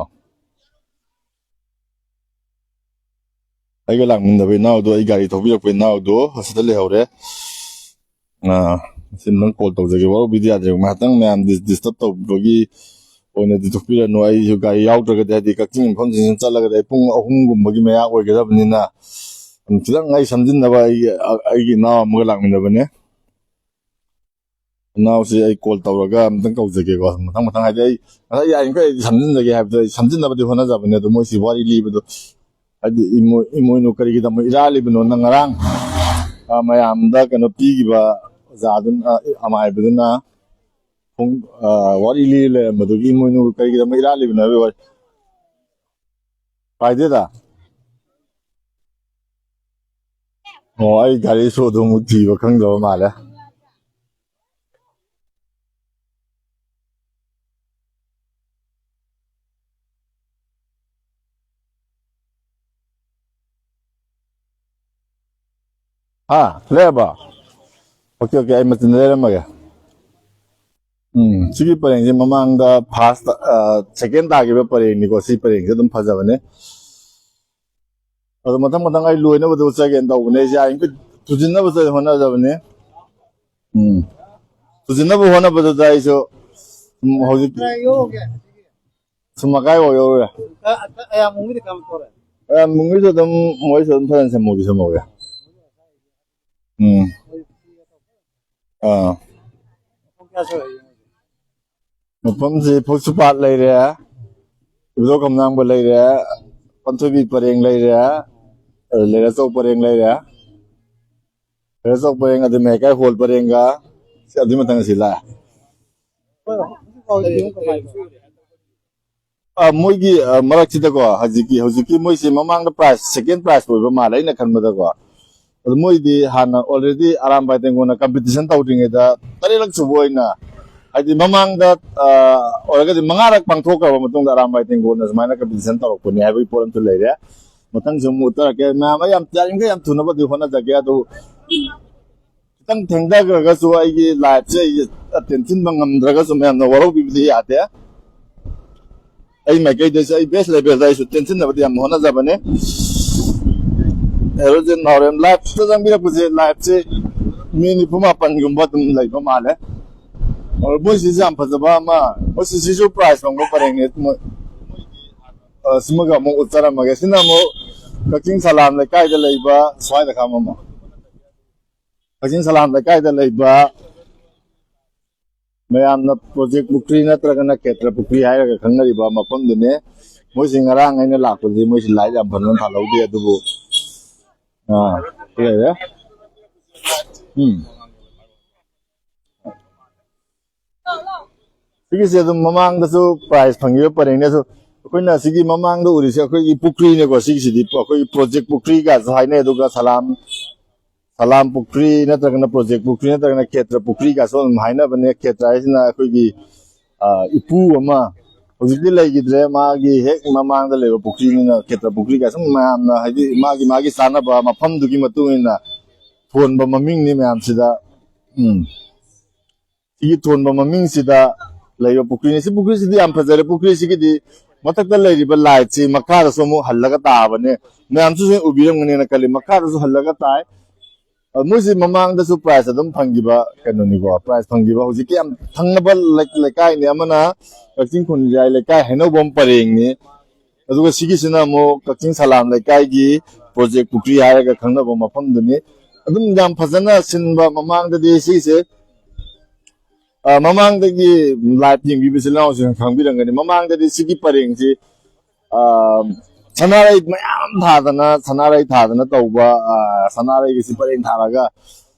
ꯑꯩꯒ ꯂꯥꯛꯃꯤꯟꯅꯕ ꯏꯅꯥꯎꯗꯣ, ꯑꯩ ꯒꯥꯔꯤ ꯊꯧꯕꯤꯔꯛꯄ ꯏꯅꯥꯎꯗꯣ ꯑꯁꯤꯗ ꯂꯩꯍꯧꯔꯦ꯫ ꯑꯥ, ꯑꯁꯤ ꯅꯪ ꯀꯣꯜ ꯇꯧꯖꯒꯦ, ꯋꯥꯔꯧꯕꯤꯗ ꯌꯥꯗ꯭ꯔꯦ꯫ ꯉꯥꯏꯍꯥꯛꯇꯪ ꯃꯌꯥꯝ ꯗꯤꯁꯇꯔꯕ ꯇꯧꯕꯒꯤ ꯑꯣꯏꯅꯗꯤ ꯊꯣꯛꯄꯤꯔꯅꯨ꯫ ꯑꯩꯁꯨ ꯒꯥꯔꯤ ꯌꯥꯎꯗ꯭ꯔꯒꯗꯤ, ꯍꯥꯏꯗꯤ ꯀꯛꯆꯤꯡ ꯃꯐꯝꯁꯤꯡꯁꯤ ꯆꯠꯂꯒꯗꯤ ꯑꯩ ꯄꯨꯡ ꯑꯍꯨꯝꯒꯨꯝꯕꯒꯤ ꯃꯌꯥ ꯑꯣꯏꯒꯗꯕꯅꯤꯅ, ꯈꯤꯇꯪ ꯑꯩ ꯁꯝꯖꯤꯟꯅꯕ ꯑꯩꯒꯤ, ꯑꯩꯒꯤ ꯏꯅꯥꯎ ꯑꯃꯒ ꯂꯥꯛꯃꯤꯟꯅꯕꯅꯦ꯫ ꯏꯅꯥꯎꯁꯤ ꯑꯩ ꯀꯣꯜ ꯇꯧꯔꯒ ꯑꯝꯇꯪ ꯀꯧꯖꯒꯦꯀꯣ꯫ ꯃꯊꯪ ꯃꯊꯪ ꯍꯥꯏꯗꯤ ꯑꯩ ꯉꯁꯥꯏ ꯌꯥꯔꯤꯃꯈꯩ ꯑꯩ ꯁꯝꯖꯤꯟꯖꯒꯦ ꯍꯥꯏꯕꯗꯣ ꯑꯩ ꯁꯝꯖꯤꯟꯅꯕꯗꯤ ꯍꯣꯠꯅꯖꯕꯅꯦ, ꯑꯗꯣ ꯃꯣꯏꯁꯤ ꯋꯥꯔꯤ ꯂꯤꯕꯗꯣ, ꯍꯥꯏꯗꯤ ꯏꯃꯣꯏ-, ꯏꯃꯣꯏꯅꯨ ꯀꯔꯤꯒꯤꯗꯃꯛ ꯏꯔꯥꯠꯂꯤꯕꯅꯣꯅ ꯉꯔꯥꯡ, ꯑ, ꯃꯌꯥꯝꯗ ꯀꯩꯅꯣ ꯄꯤꯈꯤꯕ ꯑꯣꯖꯥꯗꯨꯅ, ꯑ, ꯑꯃꯥꯏꯕꯗꯨꯅ ꯈꯣꯡ-, ꯑ, ꯋꯥꯔꯤ ꯂꯤ ꯂꯩꯔꯝꯕꯗꯨꯒꯤ ꯏꯃꯣꯏꯅꯨ ꯀꯔꯤꯒꯤꯗꯃꯛ ꯏꯔꯥꯠꯂꯤꯕꯅꯣ ꯍꯥꯏꯕꯒꯤ ꯋꯥꯔꯤ꯫ ꯄꯥꯏꯗꯦꯗ꯫ ꯑꯣ, ꯑꯩ ꯒꯥꯔꯤ ꯁꯣꯗꯨ ꯑꯃꯨꯛ ꯊꯤꯕ ꯈꯪꯗꯕ ꯃꯥꯜꯂꯦ꯫ ꯍꯥ? ꯂꯩꯔꯕꯣ? ꯑꯣꯀꯦ, ꯑꯣꯀꯦ, ꯑꯩ ꯃꯆꯤꯟꯗ ꯂꯩꯔꯝꯃꯒꯦ꯫ ꯎꯝ, ꯁꯤꯒꯤ ꯄꯔꯦꯡꯁꯦ ꯃꯃꯥꯡꯗ ꯐꯥꯔꯁ, ꯑ, ꯁꯦꯀꯦꯟ ꯇꯥꯈꯤꯕ ꯄꯔꯦꯡꯅꯤꯀꯣ꯫ ꯁꯤ ꯄꯔꯦꯡꯁꯦ ꯑꯗꯨꯝ ꯐꯖꯕꯅꯦ꯫ ꯑꯗꯣ ꯃꯊꯪ ꯃꯊꯪ ꯑꯩ ꯂꯣꯏꯅꯕꯗ ꯎꯠꯆꯒꯦꯅ ꯇꯧꯕꯅꯦ꯫ ꯑꯩꯁꯦ ꯑꯥ ꯏꯟꯄꯨꯠ ꯊꯨꯖꯤꯟꯅꯕ ꯍꯣꯠꯅꯖꯕꯅꯦ꯫ ꯎꯝ꯫ ꯊꯨꯖꯤꯟꯅꯕ ꯍꯣꯠꯅꯕꯗꯨꯗ ꯑꯩꯁꯨ, ꯎꯝ, ꯍꯧꯖꯤꯛ ꯁꯨꯝ ꯑꯀꯥꯏ ꯑꯣꯏ ꯌꯧꯔꯦ꯫ ꯑ-, ꯑ-, ꯑꯌꯥꯝꯕ ꯃꯤꯗꯤ ꯀꯔꯝ ꯇꯧꯔꯦ? ꯑꯌꯥꯝꯕ ꯃꯤꯁꯨ ꯑꯗꯨꯝ, ꯃꯣꯏꯁꯨ ꯑꯗꯨꯝ ꯐꯖꯅ ꯁꯦꯝꯍꯧꯗꯤ ꯁꯦꯝꯍꯧꯋꯦ꯫ ꯎꯝ꯫ ꯑꯥ꯫ ꯄꯨꯡ ꯀꯌꯥ ꯁꯨꯔꯒꯦ? ꯃꯐꯝꯁꯤ ꯐꯧꯁꯨꯄꯥꯠ ꯂꯩꯔꯦ, ꯏꯕꯨꯙꯧ ꯈꯝꯂꯥꯡꯕ ꯂꯩꯔꯦ, ꯄꯟꯊꯣꯏꯕꯤ ꯄꯔꯦꯡ ꯂꯩꯔꯦ, ꯑꯗꯨ ꯂꯩꯔꯦ ꯑꯆꯧ ꯄꯔꯦꯡ ꯂꯩꯔꯦ, ꯂꯩꯔꯦ ꯑꯆꯧ ꯄꯔꯦꯡ, ꯑꯗꯨ ꯃꯌꯥꯏꯀꯥꯏ ꯍꯣꯜ ꯄꯔꯦꯡꯒ, ꯁꯤ ꯑꯗꯨꯏ ꯃꯊꯪ ꯑꯁꯤ ꯂꯥꯛꯑꯦ꯫ ꯑ, ꯃꯣꯏꯒꯤ, ꯑ, ꯃꯔꯛꯁꯤꯗꯀꯣ, ꯍꯧꯖꯤꯛꯀꯤ, ꯍꯧꯖꯤꯛꯀꯤ ꯃꯣꯏꯁꯤ ꯃꯃꯥꯡꯗ ꯄ꯭ꯔꯥꯏꯖ, ꯁꯦꯀꯦꯟ ꯄ꯭ꯔꯥꯏꯖ ꯑꯣꯏꯕ ꯃꯥꯜꯂꯦ, ꯑꯩꯅ ꯈꯟꯕꯗꯀꯣ꯫ ꯑꯗꯨ ꯃꯣꯏꯗꯤ ꯍꯥꯟꯅ already ꯑꯔꯥꯝꯕꯥꯏ ꯇꯦꯡꯒꯣꯟꯅ competition ꯇꯧꯗ꯭ꯔꯤꯉꯩꯗ ꯇꯔꯦꯠꯂꯛ ꯁꯨꯕ ꯑꯣꯏꯅ, ꯍꯥꯏꯗꯤ ꯃꯃꯥꯡꯗ, ꯑ, ꯑꯣꯏꯔꯒꯗꯤ ꯃꯉꯥꯔꯛ ꯄꯥꯡꯊꯣꯛꯈ꯭ꯔꯕ ꯃꯇꯨꯡꯗ ꯑꯔꯥꯝꯕꯥꯏ ꯇꯦꯡꯒꯣꯟꯅ ꯁꯨꯃꯥꯏꯅ competition ꯇꯧꯔꯛꯄꯅꯤ ꯍꯥꯏꯕꯒꯤ ꯄꯣꯠ ꯑꯃꯁꯨ ꯂꯩꯔꯦ꯫ ꯃꯊꯪꯁꯨ ꯑꯃꯨꯛ ꯎꯠꯆꯔꯛꯀꯦ꯫ ꯃꯌꯥꯝ, ꯑꯩ ꯌꯥꯝ, ꯌꯥꯔꯤꯃꯈꯩ ꯌꯥꯝ ꯊꯨꯅꯕꯗꯤ ꯍꯣꯠꯅꯖꯒꯦ꯫ ꯑꯗꯨ ꯈꯤꯇꯪ ꯊꯦꯡꯊꯈ꯭ꯔꯒꯁꯨ ꯑꯩꯒꯤ live ꯁꯦ ꯑꯩ attention ꯃ ꯉꯝꯗ꯭ꯔꯒꯁꯨ ꯃꯌꯥꯝꯅ ꯋꯥꯔꯧꯕꯤꯕꯗꯤ ꯌꯥꯗꯦ꯫ ꯑꯩ ꯃꯥꯏꯀꯩꯗꯁꯨ ꯑꯩ best level ꯗ ꯑꯩꯁꯨ ꯇꯦꯟꯁꯤꯟꯅꯕꯗꯤ ꯌꯥꯝ ꯍꯣꯠꯅꯖꯕꯅꯦ꯫ Hello ꯖꯦꯟ ꯅꯥꯎꯔꯦꯝ, live ꯇ ꯆꯪꯕꯤꯔꯛꯄꯁꯦ, live ꯁꯦ ꯃꯤ ꯅꯤꯐꯨ ꯃꯥꯄꯟꯒꯨꯝꯕ ꯑꯗꯨꯝ ꯂꯩꯕ ꯃꯥꯜꯂꯦ꯫ ꯑꯗꯣ ꯃꯣꯏꯁꯤꯁꯨ ꯌꯥꯝ ꯐꯖꯕ ꯑꯃ, ꯃꯣꯏꯁꯤꯁꯤꯁꯨ prize ꯐꯪꯕ ꯄꯔꯦꯡꯅꯦ꯫ ꯃꯣꯏ, ꯑ, ꯁꯤꯃꯒ ꯑꯃꯨꯛ ꯎꯠꯆꯔꯝꯃꯒꯦ꯫ ꯁꯤꯅ ꯑꯃꯨꯛ ꯀꯛꯆꯤꯡ ꯁꯂꯥꯝ ꯂꯩꯀꯥꯏꯗ ꯂꯩꯕ, ꯁ꯭ꯋꯥꯏꯗ ꯈꯥꯝꯃꯝꯃꯣ꯫ ꯀꯛꯆꯤꯡ ꯁꯂꯥꯝ ꯂꯩꯀꯥꯏꯗ ꯂꯩꯕ ꯃꯌꯥꯝꯅ ꯄ꯭ꯔꯣꯖꯦꯛ ꯄꯨꯈ꯭ꯔꯤ ꯅꯠꯇ꯭ꯔꯒꯅ ꯈꯦꯇ꯭ꯔ ꯄꯨꯈ꯭ꯔꯤ ꯍꯥꯏꯔꯒ ꯈꯪꯅꯔꯤꯕ ꯃꯐꯝꯗꯨꯅꯦ꯫ ꯃꯣꯏꯁꯤ ꯉꯔꯥꯡ ꯑꯩꯅ ꯂꯥꯛꯄꯗꯗꯤ ꯃꯣꯏꯁꯤ light ꯌꯥꯝ ꯐꯖꯅ ꯊꯥꯜꯍꯧꯗꯦ, ꯑꯗꯨꯕꯨ, ꯑꯥ, ꯁꯤ ꯂꯩꯔꯦ꯫ ꯎꯝ꯫ ꯁꯤꯒꯤꯁꯦ ꯑꯗꯨꯝ ꯃꯃꯥꯡꯗꯁꯨ prize ꯐꯪꯈꯤꯕ ꯄꯔꯦꯡꯅꯦ꯫ ꯑꯗꯨ ꯑꯩꯈꯣꯏꯅ ꯁꯤꯒꯤ ꯃꯃꯥꯡꯗ ꯎꯔꯤꯁꯦ ꯑꯩꯈꯣꯏꯒꯤ ꯄꯨꯈ꯭ꯔꯤꯅꯦꯀꯣ꯫ ꯁꯤꯒꯤꯁꯤꯗꯤ ꯑꯩꯈꯣꯏꯒꯤ ꯄ꯭ꯔꯣꯖꯦꯛ ꯄꯨꯈ꯭ꯔꯤꯒꯁꯨ ꯍꯥꯏꯅꯩ, ꯑꯗꯨꯒ ꯁꯂꯥꯝ, ꯁꯂꯥꯝ ꯄꯨꯈ꯭ꯔꯤ ꯅꯠꯇ꯭ꯔꯒꯅ ꯄ꯭ꯔꯣꯖꯦꯛ ꯄꯨꯈ꯭ꯔꯤ ꯅꯠꯇ꯭ꯔꯒꯅ ꯈꯦꯇ꯭ꯔ ꯄꯨꯈ꯭ꯔꯤꯒꯁꯨ ꯑꯗꯨꯝ ꯍꯥꯏꯅꯕꯅꯦ꯫ ꯈꯦꯇ꯭ꯔ ꯍꯥꯏꯁꯤꯅ ꯑꯩꯈꯣꯏꯒꯤ, ꯑ, ꯏꯄꯨ ꯑꯃ ꯍꯧꯖꯤꯛꯇꯤ ꯂꯩꯈꯤꯗ꯭ꯔꯦ, ꯃꯥꯒꯤ ꯍꯦꯛ ꯃꯃꯥꯡꯗ ꯂꯩꯕ ꯄꯨꯈ꯭ꯔꯤꯅꯤꯅ ꯈꯦꯇ꯭ꯔ ꯄꯨꯈ꯭ꯔꯤꯒ ꯁꯨꯝ ꯃꯌꯥꯝꯅ, ꯍꯥꯏꯗꯤ, ꯃꯥꯒꯤ, ꯃꯥꯒꯤ ꯆꯥꯅꯕ ꯃꯐꯝꯗꯨꯒꯤ ꯃꯇꯨꯡ ꯏꯟꯅ ꯊꯣꯟꯕ ꯃꯃꯤꯡꯅꯤ ꯃꯌꯥꯝꯁꯤꯗ꯫ ꯎꯝ꯫ ꯁꯤꯒꯤ ꯊꯣꯟꯕ ꯃꯃꯤꯡꯁꯤꯗ ꯂꯩꯕ ꯄꯨꯈ꯭ꯔꯤꯅꯤ꯫ ꯁꯤ ꯄꯨꯈ꯭ꯔꯤꯁꯤꯗꯤ ꯌꯥꯝ ꯐꯖꯔꯦ꯫ ꯄꯨꯈ꯭ꯔꯤꯁꯤꯒꯤꯗꯤ ꯃꯊꯛꯇ ꯂꯩꯔꯤꯕ light ꯁꯤ ꯃꯈꯥꯗꯁꯨ ꯑꯃꯨꯛ ꯍꯜꯂꯒ ꯇꯥꯕꯅꯦ꯫ ꯃꯌꯥꯝꯁꯨ ꯁꯣꯏꯅ ꯎꯕꯤꯔꯝꯒꯅꯦꯅ ꯈꯜꯂꯤ, ꯃꯈꯥꯗꯁꯨ ꯍꯜꯂꯒ ꯇꯥꯏ꯫ ꯑ, ꯃꯣꯏꯁꯤ ꯃꯃꯥꯡꯗꯁꯨ prize ꯑꯗꯨꯝ ꯐꯪꯈꯤꯕ ꯀꯩꯅꯣꯅꯤꯀꯣ, prize ꯐꯪꯈꯤꯕ꯫ ꯍꯧꯖꯤꯛꯀꯤ ꯌꯥꯝ ꯊꯪꯅꯕ ꯂꯩ-, ꯂꯩꯀꯥꯏꯅꯤ꯫ ꯑꯃꯅ ꯀꯛꯆꯤꯡ ꯈꯨꯟꯖꯥꯏ ꯂꯩꯀꯥꯏ ꯍꯩꯅꯧꯕꯣꯝ ꯄꯔꯦꯡꯅꯤ꯫ ꯑꯗꯨꯒ ꯁꯤꯒꯤꯁꯤꯅ ꯑꯃꯨꯛ ꯀꯛꯆꯤꯡ ꯁꯂꯥꯝ ꯂꯩꯀꯥꯏꯒꯤ ꯄ꯭ꯔꯣꯖꯦꯛ ꯄꯨꯈ꯭ꯔꯤ ꯍꯥꯏꯔꯒ ꯈꯪꯅꯕ ꯃꯐꯝꯗꯨꯅꯤ꯫ ꯑꯗꯨꯝ ꯌꯥꯝ ꯐꯖꯅ ꯁꯤꯟꯕ꯫ ꯃꯃꯥꯡꯗꯗꯤ ꯁꯤꯁꯦ, ꯑ, ꯃꯃꯥꯡꯗꯒꯤ live ꯌꯦꯡꯕꯤꯕ ꯏꯆꯤꯜ ꯏꯅꯥꯎꯁꯤꯡꯅ ꯈꯪꯕꯤꯔꯝꯒꯅꯤ, ꯃꯃꯥꯡꯗꯗꯤ ꯁꯤꯒꯤ ꯄꯔꯦꯡꯁꯤ, ꯑ, ꯁꯅꯥꯔꯩ ꯃꯌꯥꯝ ꯊꯥꯗꯅ, ꯁꯅꯥꯔꯩ ꯊꯥꯗꯅ ꯇꯧꯕ, ꯑ, ꯁꯅꯥꯔꯩꯒꯤꯁꯤ ꯄꯔꯦꯡ ꯊꯥꯔꯒ